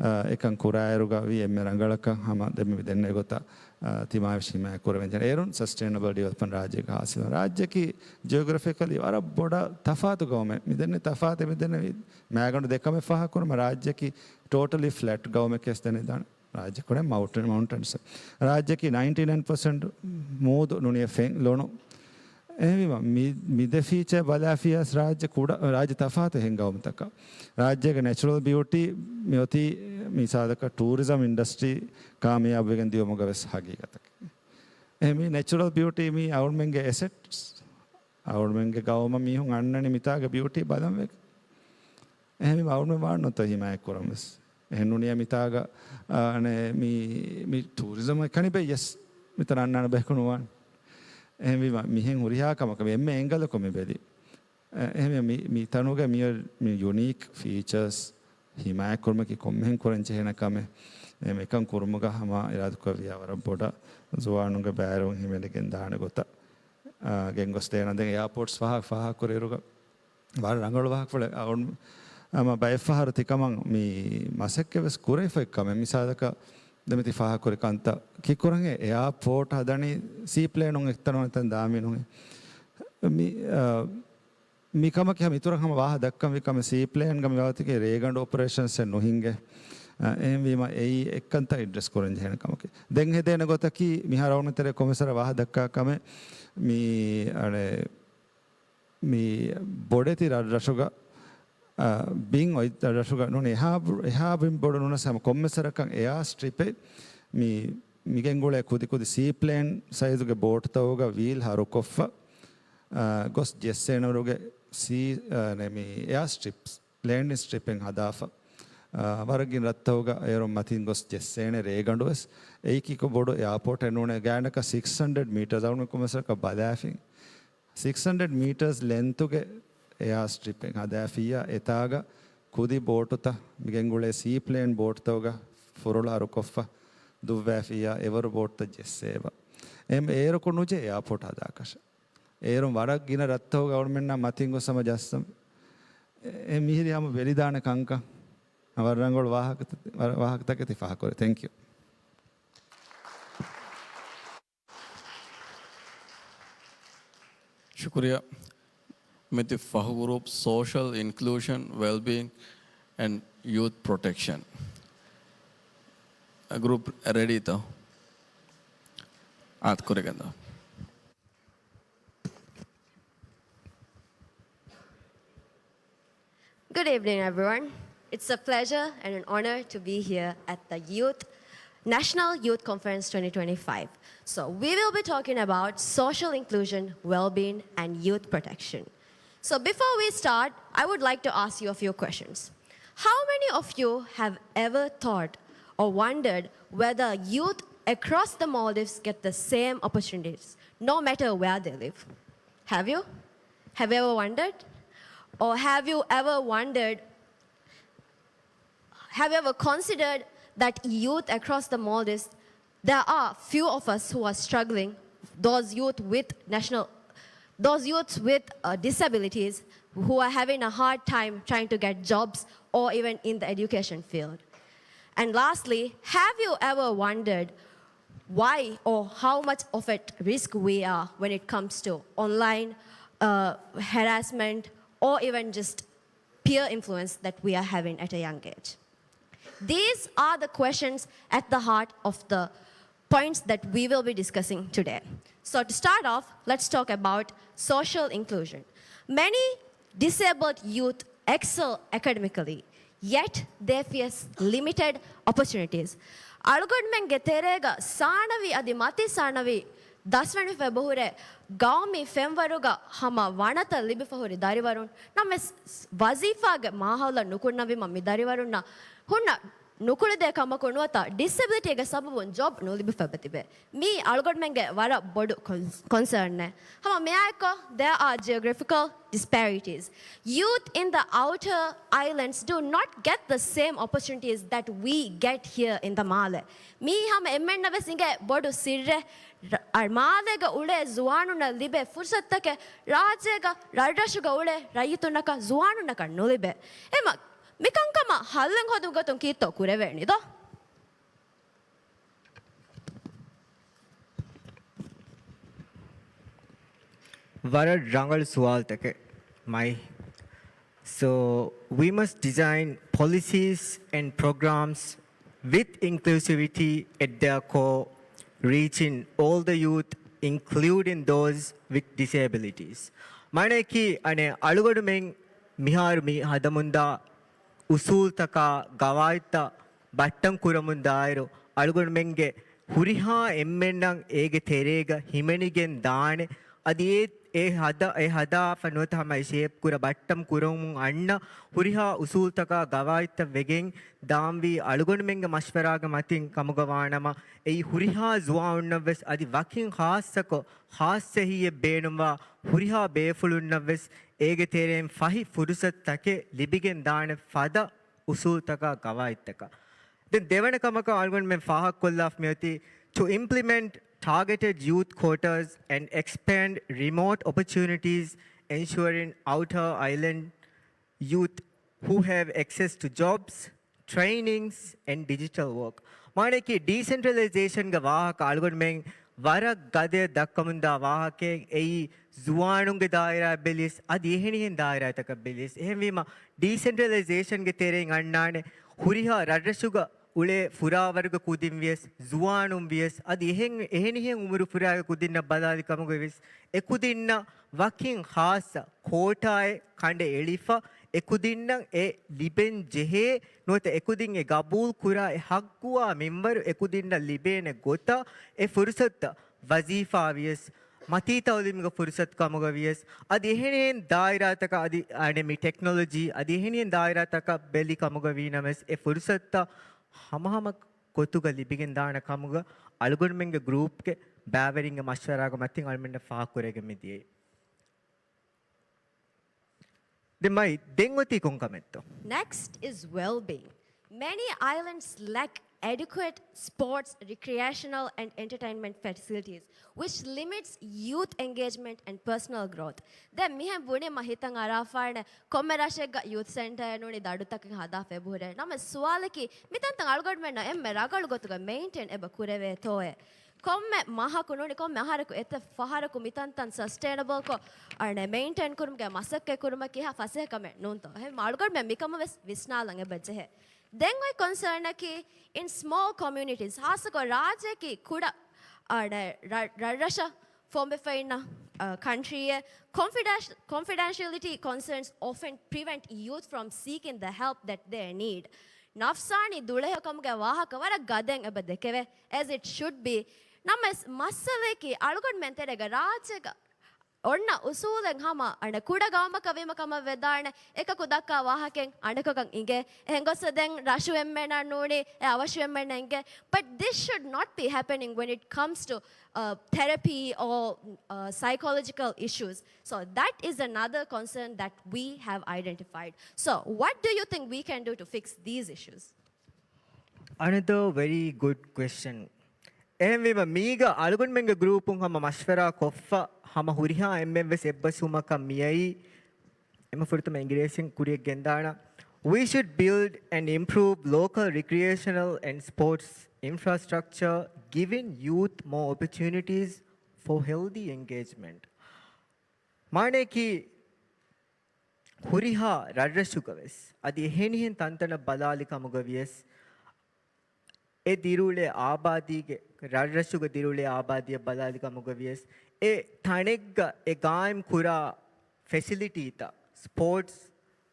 އާ، އެކަން ކުރާއިރުގަ ވީ އެންމެ ރަނގަޅަކަށް ހަމަ ދެންމެ މި ދެންނެވި ގޮތަށް، އާ، ތިމާވެސް ހިމާޔަތް ކުރެވެން ޖެހޭ. އޭރުން ސަސްޓެއިނަބަލް ޑިވެލޮޕްމަންޓް ރާއްޖޭގަ ހާސިލް ވާނެ. ރާއްޖެކީ ޖިއޮގްރަފިކަލީ ވަރަށް ބޮޑަށް ތަފާތު ގައުމެއް. މި ދެންނެވި ތަފާތެއް މި ދެންނެވި މައިގަނޑު ދެކަމެއް ފާހަގަކުރުމަށް ރާއްޖެކީ ޓޯޓަލީ ފްލެޓް ގައުމެކޭސް ދެނެދާނެ. ރާއްޖެ ކުރެ މައުންޓެން، މައުންޓެންސް. ރާއްޖެކީ ނައިންޓީ ނައިން ޕަސެންޓް މޫދު ނޫނިއްޔާ ފެން ލޮނު. އެހެންވީމަ، މި، މި ދެ ފީޗާ ބަލާފިޔަސް ރާއްޖެ ކުޑަ، ރާއްޖެ ތަފާތު އެހެން ގައުމުތަކަށް. ރާއްޖޭގެ ނެޗުރަލް ބިއުޓީ މިއޮތީ މިސާލަކަށް ޓޫރިޒަމް އިންޑަސްޓްރީ ކާމިޔާބުވެގެން ދިޔުމުގަ ވެސް ހަގީގަތަކީ. އެހެން މި ނެޗުރަލް ބިއުޓީ މީ އަޅުމެންގެ އެސެޓްސް. އަޅުމެންގެ ގައުމަށް މީހުން އަންނަނީ މިތާގެ ބިއުޓީ ބަލަން ވެގެން. އެހެންވީމަ އަޅުމެން ވާން ނުތަ ހިމާޔަތް ކުރަން ވެސް. އެހެން ނޫނިއްޔާ މިތާގަ، އާ، އަނެއް މި، މި ޓޫރިޒަމް އެކަނި ބެއްޔަސް މިތަނަށް އަންނާނެ ބަޔަކު ނުވާނެ. އެހެންވީމަ މިހެން ހުރިހާ ކަމަކަށް މި އެންމެ އެންގަލަކުން މި ބެލި. އެ، އެހެންވީމަ މި، މި ތަނުގެ މި، މި ޔުނީކް ފީޗާސް ހިމާޔަތް ކުރުމަކީ ކޮންމެހެން ކުރަން ޖެހޭނެ ކަމެއް. އެ، މިކަން ކުރުމުގަ ހަމަ އިރާދަކުރެއްވިއްޔާ ވަރަށް ބޮޑަށް ޒުވާނުންގެ ބައިވެރިވުން ހިމެނިގެން ދާނެ ގޮތަށް، އާ، ގެންގޮސްދޭނަން. ދެން އެއާޕޯޓްސް ފާހަގަ، ފާހަގަކުރިއިރުގަ ވަރަށް ރަނގަޅު ވާހަކަފުޅެއް. އަޅުން ހަމަ ބައެއްފަހަރު ތިކަމަށް މި މަސައްކަތް ވެސް ކުރެވިފައި ކަމެއް. މިސާލަކަށް ދެންމެ ތި ފާހަގަކުރި ކަންތައް ކިކުރަން އެ އެއާޕޯޓް ހަދަނީ ސީޕްލޭނުން އެތަނުން އެތަން ދާމީނުން. މި، އާ، މިކަމަކީ ހަމަ އިތުރަށް ހަމަ ވާހަ ދައްކަން ވި ކަމެއް. ސީޕްލޭންގަ މި ވާތިކެ ރޭގަނޑު އޮޕަރޭޝަންސް އެއް ނުހިނގޭ. އެހެންވީމަ އެއީ އެއްކަންތައް އެޑްރެސް ކުރަން ޖެހޭނެ ކަމަކީ. ދެން ހެދޭނެ ގޮތަކީ މިހާރު އަޅުގަނޑު ތެރޭ ކޮންމެސް ވަރަށް ވާހަ ދައްކާ ކަމެއް މި އަނެއް މި ބޮޑެތި ރަށްރަށުގަ، އަ، ބިން އޮތް ރަށްރަށުގަ ނޫނީ އެހާ، އެހާ ބިން ބޮޑު ނޫނަސް ހަމަ ކޮންމެސް ވަރަކަށް އެއާ ސްޓްރިޕެއް މި، މިގެންގުޅޭ ކުދިކުދި ސީޕްލޭން ސައިޒުގެ ބޯޓްތަކުގަ ވީލް ހަރުކޮށްފަ، އަ، ގޮސް ޖެއްސޭނެވަރުގެ ސީ، އަ، ނެ، މި އެއާ ސްޓްރިޕްސް، ލޭންޑިން ސްޓްރިޕެއް ހަދާފަ، އަ، ވަރަށް ގިނަ ރަށްތަކުގަ އޭރުން މަތިން ގޮސް ޖެއްސޭނެ ރޭގަނޑުވެސް. އެއީކީ ބޮޑު އެއާޕޯޓެއް ނޫނޭ. ގާތްގަނޑަކަށް ސިކްސް ހަންޑްރެޑް މީޓަރސް އަޅުގަނޑު ކޮންމެސް ވަރަކަށް ބަލާފިން. ސިކްސް ހަންޑްރެޑް މީޓަރސް ލެންތުގެ އެއާ ސްޓްރިޕެއް ހަދާފިއްޔާ އެތާގަ ކުދި ބޯޓުތައް މިގެންގުޅޭ ސީޕްލޭން ބޯޓްތަކުގަ ފުރޮޅު ހަރުކޮށްފަ ދުއްވާފިއްޔާ އެވަރު ބޯޓްތައް ޖެއްސޭބަ. އެމް އޭރުކު ނުޖެ އެއާޕޯޓް ހަދާކަށަ. އޭރުން ވަރަށް ގިނަ ރަށްތަކުގަ އަޅުމެންނާ މަތިން ގޮސް ހަމަ ޖައްސަން. އެ، އެ މިހިރީ ހަމަ ވެލިދާނެ ކަންކަން. ވަރަށް ރަނގަޅު ވާހަކަ، ވާހަކަތަކެއް ތި ފާހަގަކުރޭ. ތެންކް ޔޫ. ޝުކުރިއްޔާ. މިތި ފަހު ގްރޫޕް، ސޯޝަލް އިންކްލޫޝަން، ވެލްބީއިންގ އެންޑް ޔޫތް ޕްރޮޓެކްޝަން. ގްރޫޕް ރެޑީތޯ؟ އާދަ ކުރިގަންނަ. Good evening, everyone. It's a pleasure and an honor to be here at the Youth National Youth Conference twenty twenty-five. So, we will be talking about social inclusion, well-being, and youth protection. So, before we start, I would like to ask you a few questions. How many of you have ever thought or wondered whether youth across the Maldives get the same opportunities, no matter where they live? Have you? Have you ever wondered? Or have you ever wondered, have you ever considered that youth across the Maldives, there are few of us who are struggling, those youth with national, those youths with uh, disabilities who are having a hard time trying to get jobs or even in the education field. And lastly, have you ever wondered why or how much of at risk we are when it comes to online uh, harassment or even just peer influence that we are having at a young age? These are the questions at the heart of the points that we will be discussing today. So, to start off, let's talk about social inclusion. Many disabled youth excel academically, yet they face limited opportunities. އަޅުގަނޑުމެންގެ ތެރޭގަ ސާނަވީ އަދި މަތި ސާނަވީ ދަސްވެނިފަ އެބަހުރޭ ގައުމީ ފެންވަރުގަ ހަމަ ވަނަތައް ލިބިފަ ހުރި ދަރިވަރުން ނަމަވެސް، ވަޒީފާގެ މާހައުލަށް ނުކުންނަވީމަ މި ދަރިވަރުންނަށް ހުންނަ ނުކުޅެދޭ ކަމަކު ނުވަތަ ޑިސެބިލިޓީގެ ސަބަބުން ޖޮބް ނުލިބިފަ އެބަތިބޭ. މީ އަޅުގަނޑުމެންގެ ވަރަށް ބޮޑު ކޮން-، ކޮންސާންއެއް. ހަމަ މިއާއެއްކޮށް، there are geographical disparities. Youth in the outer islands do not get the same opportunities that we get here in the މާލެ. މީ ހަމަ އެންމެންނަށް ވެސް އިނގޭ ބޮޑު ސިއްރެއް. ރ-، އަ، މާލޭގަ އުޅޭ ޒުވާނުންނަށް ލިބޭ ފުރުސަތުތަކެއް ރާއްޖޭގަ ރަށްރަށުގަ އުޅޭ ރައްޔިތުންނަކަށް ޒުވާނުންނަކަށް ނުލިބޭ. އެމަ މިކަންކަމަށް ހައްލެއް ހޯދުމުގެ ގޮތުން ކީއްތޯ ކުރެވޭނީ ދޯ؟ ވަރަށް ރަނގަޅު ސުވާލުތަކެއް މައި. So, we must design policies and programs with inclusivity at their core, reaching all the youth, including those with disabilities. މާނައަކީ އަނެއް އަޅުގަނޑުމެން މިހާރު މި ހަދަމުންދާ އުސޫލްތަކާ ގަވާއިދުތައް ބައްޓަން ކުރަމުން ދާއިރު، އަޅުގަނޑުމެންގެ ހުރިހާ އެންމެންނަށް އޭގެ ތެރޭގަ ހިމެނިގެން ދާނެ. އަދި އެ، އެ ހަދާ، އެ ހަދާފަ ނުވަތަ ހަމަ އެ ޝޭޕް ކުރަ ބައްޓަން ކުރަމުން އަންނަ ހުރިހާ އުސޫލްތަކާ ގަވާއިދުތައް ވެގެން ދާންވީ އަޅުގަނޑުމެންގެ މަޝްވަރާގެ މަތިން ކަމުގަ ވާނަމަ، އެއީ ހުރިހާ ޒުވާނުންނަށް ވެސް އަދި ވަކިން ޚާއްޞަކޮށް ޚާއްޞައެހީއެއް ބޭނުންވާ ހުރިހާ ބޭފުޅުންނަށް ވެސް އޭގެ ތެރެއިން ފަހި ފުރުސަތުތަކެއް ލިބިގެން ދާނެ ފަދަ އުސޫލްތަކާ ގަވާއިދުތަކާ. ދެން ދެވަނަ ކަމަކަށް އަޅުގަނޑުމެން ފާހަގަކޮށްލާފަ މިއޮތީ to implement targeted youth quotas and expand remote opportunities, ensuring outer island youth who have access to jobs, trainings and digital work. މާނައަކީ ޑީސެންޓްރަލައިޒޭޝަންގެ ވާހަކަ އަޅުގަނޑުމެން ވަރަށް ގަދަޔަށް ދައްކަމުންދާ ވާހަކައެއް. އެއީ ޒުވާނުންގެ ދާއިރާއަށް ބެލިޔަސް އަދި އެހެނިހެން ދާއިރާތަކަށް ބެލިޔަސް. އެހެންވީމަ ޑީސެންޓްރަލައިޒޭޝަންގެ ތެރެއިން އަންނާނެ ހުރިހާ ރަށްރަށުގަ އުޅޭ ފުރާވަރުގެ ކުދިން ވިޔަސް، ޒުވާނުން ވިޔަސް، އަދި އެހެން، އެހެނިހެން އުމުރު ފުރާގެ ކުދިންނަށް ބަލާލި ކަމުގައި ވެސް، އެކުދިންނަށް ވަކިން ޚާއްޞަ ކޯޓާއެއް ކަނޑައެޅިފަ، އެކުދިންނަށް އެ ލިބެން ޖެހޭ ނުވަތަ އެކުދިން އެ ގަބޫލު ކުރާ އެ ހައްގުވާ މިންވަރު އެކުދިންނަށް ލިބޭނެ ގޮތަށް އެ ފުރުސަތުތައް ވަޒީފާ ވިޔަސް، މަތީ ތައުލީމުގެ ފުރުސަތު ކަމުގަ ވިޔަސް، އަދި އެހެނިހެން ދާއިރާތަކަށް އަދި އަނެއް މި ޓެކްނޮލޮޖީ އަދި އެހެނިހެން ދާއިރާތަކަށް ބެލި ކަމުގަ ވީނަމަވެސް، އެ ފުރުސަތުތައް ހަމަހަމަ ގޮތުގަ ލިބިގެން ދާނެ ކަމުގަ އަޅުގަނޑުމެންގެ ގްރޫޕްގެ ބައިވެރިންގެ މަޝްވަރާގެ މަތިން އަޅުމެންނަށް ފާހަގަކުރެވިގެން މިދިޔައީ. ދެން މައި، ދެން އޮތީ ކޮން ކަމެއްތޯ؟ Next is well-being. Many islands lack adequate sports, recreational and entertainment facilities, which limits youth engagement and personal growth. ދެން މިހެން ބުނީމަ ހިތަށް އަރާފާނެ ކޮންމެ ރަށެއްގަ ޔޫތު ސެންޓަރެއް ނޫނީ ދަޑުތަކެއް ހަދާފަ އެބަހުރޭ. ނަމަވެސް ސުވާލަކީ މިތަންތަން އަޅުގަނޑުމެންނަށް އެންމެ ރަގަޅު ގޮތުގަ މެއިންޓެއިން އެބަ ކުރެވޭތޯއޭ؟ ކޮންމެ މަހަކު ނޫނީ ކޮންމެ އަހަރަކު އެތައް ފަހަރަކު މިތަންތަން ސަސްޓެއިނަބަލްކޮށް، އަނެއް، މެއިންޓެއިން ކުރުމުގެ މަސައްކަތް ކުރުމަކީ އެހާ ފަސޭހަ ކަމެއް ނޫންތޯ؟ އެހެން އަޅުގަނޑުމެން މިކަމަށް ވެސް ވިސްނާލަން އެބަ ޖެހޭ. ދެން އޮތް ކޮންސާނަކީ in small communities، ހާއްސަކޮށް ރާއްޖެއަކީ ކުޑަ، އަނެއް، ރަށް، ރަށްރަށަށް ފޮނބިފައިންނަ ކަންޓްރީއެއް. ކޮންފިޑެންޝި- confidentiality concerns often prevent youth from seeking the help that they need. ނަފްސާނީ ދުޅަހެޔޮކަމުގެ ވާހަކަ ވަރަށް ގަދައިން އެބަ ދެކެވޭ، as it should be. ނަމަވެސް މައްސަލައަކީ އަޅުގަނޑުމެން ތެރޭގަ ރާއްޖޭގަ އޮންނަ އުސޫލެއް ހަމަ އަނެއް ކުޑަ ގައުމަކަށް ވީމަ ކަމަށް ވެދާނެ. އެކަކު ދައްކާ ވާހަކައެއް އަނެކަކަށް އިނގޭ. އެހެން ގޮސް ދެން ރަށު އެންމެނަށް ނޫނީ އެ އަވަށު އެންމެނަށް އިނގޭ. But this should not be happening when it comes to uh, therapy or uh, psychological issues. So that is another concern that we have identified. So what do you think we can do to fix these issues? Another very good question. އެހެންވީމަ މީގަ އަޅުގަނޑުމެންގެ ގްރޫޕުން ހަމަ މަޝްވަރާ ކޮށްފަ ހަމަ ހުރިހާ އެންމެން ވެސް އެއްބަސްވުމަކަށް މިއައީ. އެމަ ފުރަތަމަ އިނގިރޭސިން ކުރިއަށް ގެންދާނަ. We should build and improve local recreational and sports infrastructure, giving youth more opportunities for healthy engagement. މާނައަކީ ހުރިހާ ރަށްރަށުގަ ވެސް އަދި އެހެނިހެން ތަންތަނަށް ބަލާލި ކަމުގަ ވިޔަސް، އެ ދިރިއުޅޭ އާބާދީގެ، ރަށްރަށުގަ ދިރިއުޅޭ އާބާދީއަށް ބަލާލި ކަމުގަ ވިޔަސް، އެ ތަނެއްގަ އެ ގާއިމް ކުރާ ފެސިލިޓީތައް، ސްޕޯޓްސް،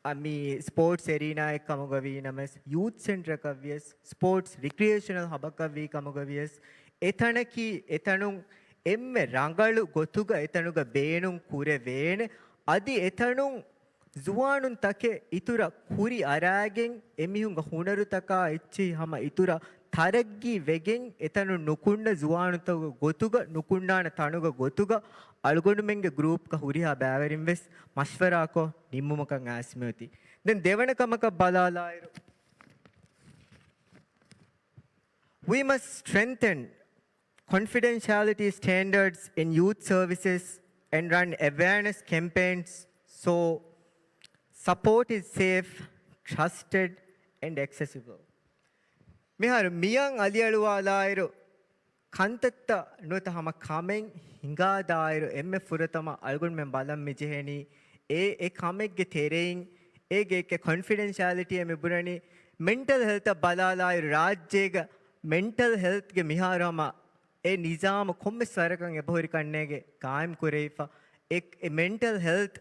އަ، މި ސްޕޯޓްސް އެރީނާއެއް ކަމުގަ ވީ ނަމަވެސް، ޔޫތް ސެންޓަރަކަށް ވިޔަސް، ސްޕޯޓްސް ރިކްރިއޭޝަނަލް ހަބަކަށް ވީ ކަމުގަ ވިޔަސް، އެތަނަކީ އެތަނުން އެންމެ ރަނގަޅު ގޮތުގަ އެތަނުގަ ބޭނުން ކުރެވޭނެ. އަދި އެތަނުން ޒުވާނުން ތަކެއް އިތުރަށް ކުރި އަރާގެން، އެމީހުންގެ ހުނަރުތަކާ އެއްޗެހި ހަމަ އިތުރަށް ތަރައްގީ ވެގެން، އެތަނުން ނުކުންނަ ޒުވާނުތަކުގެ ގޮތުގަ، ނުކުންނާނެ ތަނުގެ ގޮތުގަ، އަޅުގަނޑުމެންގެ ގްރޫޕްގަ ހުރިހާ ބައިވެރިން ވެސް މަޝްވަރާކޮށް ނިންމުމަކަށް އައިސް މިއޮތީ. ދެން ދެވަނަ ކަމަކަށް ބަލާލާއިރު، We must strengthen confidentiality standards in youth services and run awareness campaigns so support is safe, trusted, and accessible. މިހާރު މިއަން އަލިއަޅުވާލާއިރު، ކަންތައްތައް ނުވަތަ ހަމަ ކަމެއް ހިނގާދާއިރު، އެންމެ ފުރަތަމަ އަޅުގަނޑުމެން ބަލަން މި ޖެހެނީ އެ، އެ ކަމެއްގެ ތެރެއިން އޭގެ ކޮންފިޑެންޝިއަލިޓީއެއް މި ބުނަނީ. މެންޓަލް ހެލްތަށް ބަލާލާއިރު، ރާއްޖޭގަ މެންޓަލް ހެލްތްގެ މިހާރު ހަމަ އެ ނިޒާމު ކޮންމެސް ވަރަކަށް އެބަހުރި ކަންނޭގެ ގާއިމް ކުރެވިފަ. އެ، އެ މެންޓަލް ހެލްތް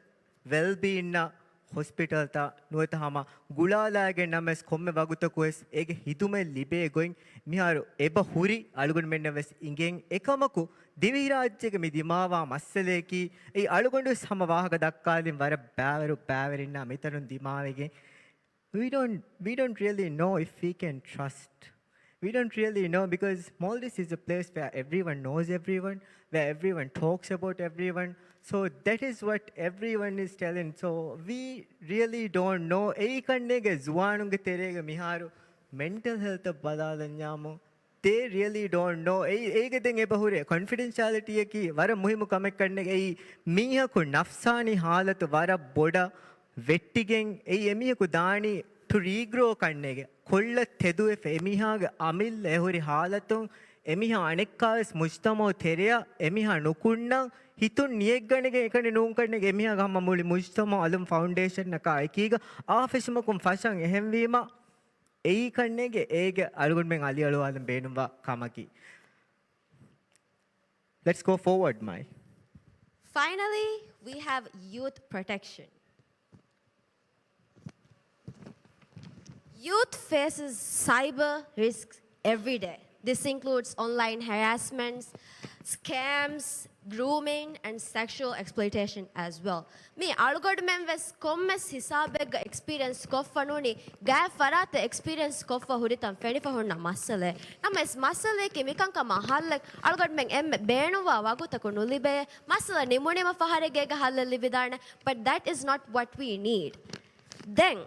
ވެލްބީއިންނަށް ހޮސްޕިޓަލްތައް ނުވަތަ ހަމަ ގުޅާލާގެން ނަމަވެސް ކޮންމެ ވަގުތަކު ވެސް އޭގެ ހިދުމަތް ލިބޭ ގޮތް މިހާރު އެބަ ހުރި އަޅުގަނޑުމެންނަށް ވެސް އިނގެން. އެކަމަކު، ދިވެހިރާއްޖޭގަ މި ދިމާވާ މައްސަލައަކީ، އެއީ އަޅުގަނޑު ވެސް ހަމަ ވާހަކަ ދައްކާލިން ވަރަށް ބައިވަރު ބައިވެރިންނާ މިތަނުން ދިމާވެގެން. We don't, we don't really know if we can trust. We don't really know because Maldives is a place where everyone knows everyone, where everyone talks about everyone. So that is what everyone is telling. So we really don't know. އެއީ ކަންނޭގެ ޒުވާނުންގެ ތެރޭގަ މިހާރު މެންޓަލް ހެލްތަށް ބަލާލަންޏާމު they really don't know. އެއީ، އޭގެ ދެން އެބަ ހުރޭ ކޮންފިޑެންޝިއަލިޓީއަކީ ވަރަށް މުހިއްމު ކަމެއް ކަންނޭގެ. އެއީ މީހަކު ނަފްސާނީ ހާލަތު ވަރަށް ބޮޑަށް ވެއްޓިގެން، އެއީ އެމީހަކު ދާނީ ޓު ރީގްރޯ ކަންނޭގެ. ކޮށްލަ ތެދުވެފަ އެމީހާގެ އަމިއްލަ އެހުރި ހާލަތުން އެމީހާ އަނެއްކާވެސް މުޖްތަމައު ތެރެއަށް އެމީހާ ނުކުންނަން ހިތުން ނިޔެއްގަނެގެން އެކަނި ނޫންކަންނޭގެ. އެމީހާގެ ހަމަ މުޅި މުޖްތަމައު އަލުން ފައުންޑޭޝަންއަކާ އެކީގަ އާފެށުމަކުން ފަށަން. އެހެންވީމަ، އެއީ ކަންނޭގެ އޭގެ އަޅުގަނޑުމެން އަލިއަޅުވާލަން ބޭނުންވާ ކަމަކީ. Let's go forward, Mai. Finally, we have youth protection. Youth faces cyber risks every day. This includes online harassments, scams, grooming and sexual exploitation as well. މި އަޅުގަނޑުމެން ވެސް ކޮންމެސް ހިސާބެއްގަ އެކްސްޕީރިއެންސް ކޮށްފަ ނޫނީ، ގާތް ފަރާތެއް އެކްސްޕީރިއެންސް ކޮށްފަ ހުރިތަން ފެނިފަ ހުންނަ މައްސަލައެއް. ނަމަވެސް މައްސަލައަކީ މިކަންކަމާ ހައްލެއް އަޅުގަނޑުމެން އެންމެ ބޭނުންވާ ވަގުތަކު ނުލިބޭ. މައްސަލަ ނިމުނީމަ ފަހަރެއްގޭގަ ހައްލެއް ލިބިދާނެ. But that is not what we need. Then,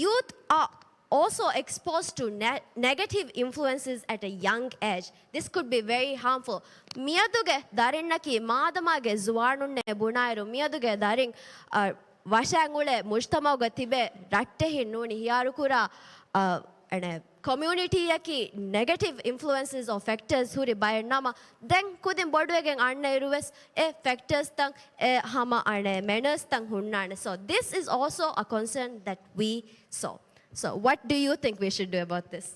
youth are also exposed to ne- negative influences at a young age. This could be very harmful. މިއަދުގެ ދަރިންނަކީ މާދަމާގެ ޒުވާނުންނޭ ބުނާއިރު، މިއަދުގެ ދަރިން، އަ، ވަށައިގެން އުޅޭ މުޖްތަމައުގަ ތިބޭ ރައްޓެހިން ނޫނީ ހިޔާރުކުރާ، އަ، އަނެއް، ކޮމިއުނިޓީއަކީ negative influences or factors ހުރި ބައެއް ނަމަ، ދެން ކުދިން ބޮޑުވެގެން އަންނައިރު ވެސް އެ ފެކްޓާސްތައް، އެ ހަމަ އަނެއް މެނާސްތައް ހުންނާނެ. So this is also a concern that we saw. So what do you think we should do about this?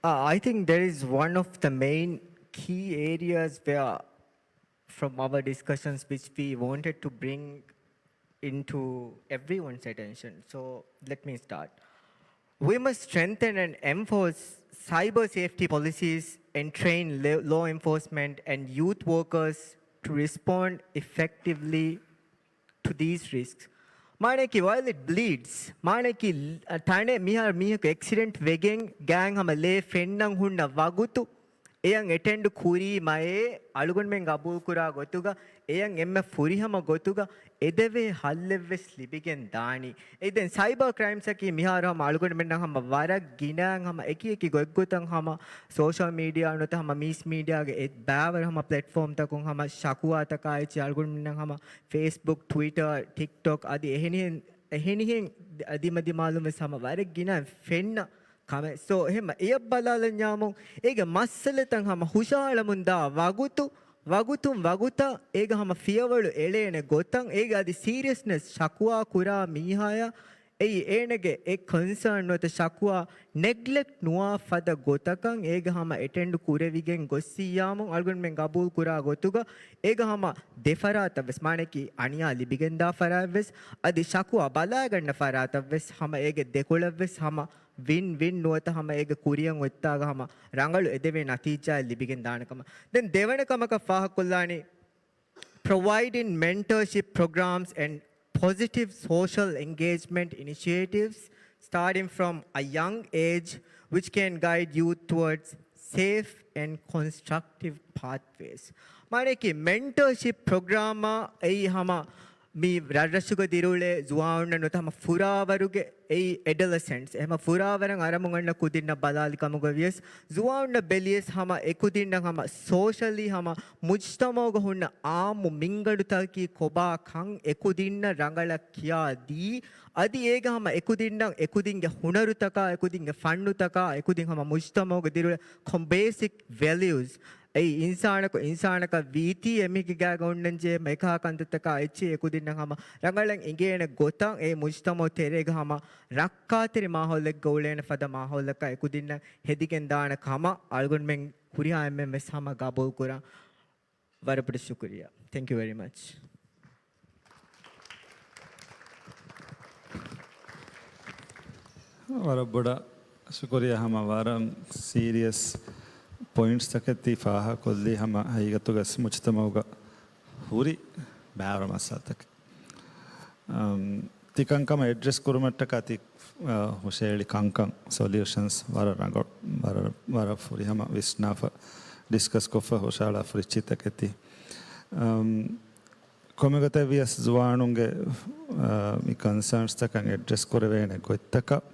Uh, I think there is one of the main key areas where from our discussions which we wanted to bring into everyone's attention. So let me start. We must strengthen and enforce cyber safety policies and train la- law enforcement and youth workers to respond effectively to these risks. މާނައަކީ while it bleeds. މާނައަކީ ތަނެއް މިހާރު މީހަކު އެކްސިޑެންޓް ވެގެން ގާތް ހަމަ ލޭ ފެންނަން ހުންނަ ވަގުތު އެޔަށް އެޓެންޑް ކުރީމައޭ، އަޅުގަނޑުމެން ގަބޫލުކުރާ ގޮތުގަ އެޔަށް އެންމެ ފުރިހަމަ ގޮތުގަ އެދެވޭ ހައްލެއްވެސް ލިބިގެން ދާނީ. އެ ދެން ސައިބަރ ކްރައިމްސްއަކީ މިހާރު ހަމަ އަޅުގަނޑުމެންނަށް ހަމަ ވަރަށް ގިނައިން ހަމަ އެކި އެކި ގޮތްގޮތަށް ހަމަ ސޯޝަލް މީޑިއާ ނުވަތަ ހަމަ މީސް މީޑިއާގެ އެ ބާވަރު ހަމަ ޕްލެޓްފޯމްތަކުން ހަމަ ޝަކުވާތަކާ އެއްޗެއް އަޅުގަނޑުމެންނަށް ހަމަ ފޭސްބުކް، ޓްވިޓަރ، ޓިކްޓޮކް އަދި އެހެނިހެން އެހެނިހެން ދިމަދިމާލުން ވެސް ހަމަ ވަރަށް ގިނަ ފެންނަ ކަމެއް. ސޯ، އެހެން އެޔަށް ބަލާލަންޏާމު، އޭގެ މައްސަލަތައް ހަމަ ހުށަހަޅަމުންދާ ވަގުތު، ވަގުތުން ވަގުތަށް އޭގެ ހަމަ ފިޔަވަޅު އެޅޭނެ ގޮތަށް، އޭގެ އަދި ސީރިއަސްނެސް ޝަކުވާ ކުރާ މީހާޔަށް އެއީ އޭނަގެ އެ ކޮންސާން ނުވަތަ ޝަކުވާ ނެގްލެކްޓް ނުވާ ފަދަ ގޮތަކަށް އޭގެ ހަމަ އެޓެންޑް ކުރެވިގެން ގޮއްސިއްޔާމު އަޅުގަނޑުމެން ގަބޫލު ކުރާ ގޮތުގަ އޭގެ ހަމަ ދެފަރާތަށް ވެސް، މާނައަކީ އަނިޔާ ލިބިގެންދާ ފަރާތް ވެސް، އަދި ޝަކުވާ ބަލާގަންނަ ފަރާތަށް ވެސް ހަމަ އޭގެ ދެކޮޅަށް ވެސް ހަމަ ވިން ވިން ނުވަތަ ހަމަ އޭގެ ކުރިއަށް އޮތްތާގަ ހަމަ ރަނގަޅު އެދެވޭ ނަތީޖާއެއް ލިބިގެން ދާނެ ކަމަށް. ދެން ދެވަނަ ކަމަކަށް ފާހަގަކޮށްލާނީ، providing mentorship programs and positive social engagement initiatives starting from a young age, which can guide youth towards safe and constructive pathways. މާނައަކީ މެންޓަރޝިޕް ޕްރޮގްރާމާ އެއީ ހަމަ މި ރަށްރަށުގަ ދިރިއުޅޭ ޒުވާނުންނަށް ނުވަތަ ހަމަ ފުރާވަރުގެ އެއީ އެޑޮލެސެންޓްސް އެ ހަމަ ފުރާވަރަށް އަރަމުން އަންނަ ކުދިންނަށް ބަލާލި ކަމުގަ ވިޔަސް، ޒުވާނުންނަށް ބެލިޔަސް ހަމަ އެކުދިންނަށް ހަމަ ސޯޝަލީ ހަމަ މުޖްތަމަޢުގަ ހުންނަ އާއްމު މިންގަނޑުތަކަކީ ކޮބާ ކަން އެކުދިންނަށް ރަނގަޅަށް ކިޔާ ދީ، އަދި އޭގަ ހަމަ އެކުދިންނަށް އެކުދިންގެ ހުނަރުތަކާ، އެކުދިންގެ ފަންނުތަކާ، އެކުދިން ހަމަ މުޖްތަމަޢުގަ ދިރިއުޅޭ ކޮން ބޭސިކް ވެލިއުސް އެއީ އިންސާނަކު އިންސާނަކަށް ވީތީ އެމީހެއްގެ ގާގަ އޮންނަންޖެހޭ އެކަހަ ކަންތައްތަކާ އެއްޗެހި އެކުދިންނަށް ހަމަ ރަނގަޅަށް އިނގޭނެ ގޮތަށް އެ މުޖްތަމަޢު ތެރޭގަ ހަމަ ރައްކާތެރި މާހައުލެއްގަ އުޅޭނެ ފަދަ މާހައުލަކަށް އެކުދިންނަށް ހެދިގެން ދާނެ ކަމަށް އަޅުގަނޑުމެން ހުރިހާ އެންމެން ވެސް ހަމަ ގަބޫލު ކުރަން. ވަރަށް ބޮޑަށް ޝުކުރިއްޔާ. Thank you very much. ވަރަށް ބޮޑަށް ޝުކުރިއްޔާ ހަމަ ވަރަށް ސީރިއަސް ޕޮއިންޓްސް ތަކެއް ތި ފާހަގަކޮށްލީ ހަމަ ހަގީގަތުގަ މުޖްތަމަޢުގަ ހުރި ބާރަ މައްސަލަތަކެއް. އަމް، ތި ކަންކަމަށް އެޑްރެސް ކުރުމަށްޓަކާ ތި، އަ، ހުށައެޅި ކަންކަން ސޮލިއުޝަންސް ވަރަށް ރަނގަޅު، ވަރަށް، ވަރަށް ފުރިހަމަ ވިސްނާފަ ޑިސްކަސް ކޮށްފަ ހުށަހަޅާފަ ރިއްޗިތަކެތި. އަމް، ކޮންމެގޮތެއް ވިޔަސް ޒުވާނުންގެ، އަ، މި ކޮންސާންސްތަކަށް އެޑްރެސް ކުރެވޭނެ ގޮތްތަކަށް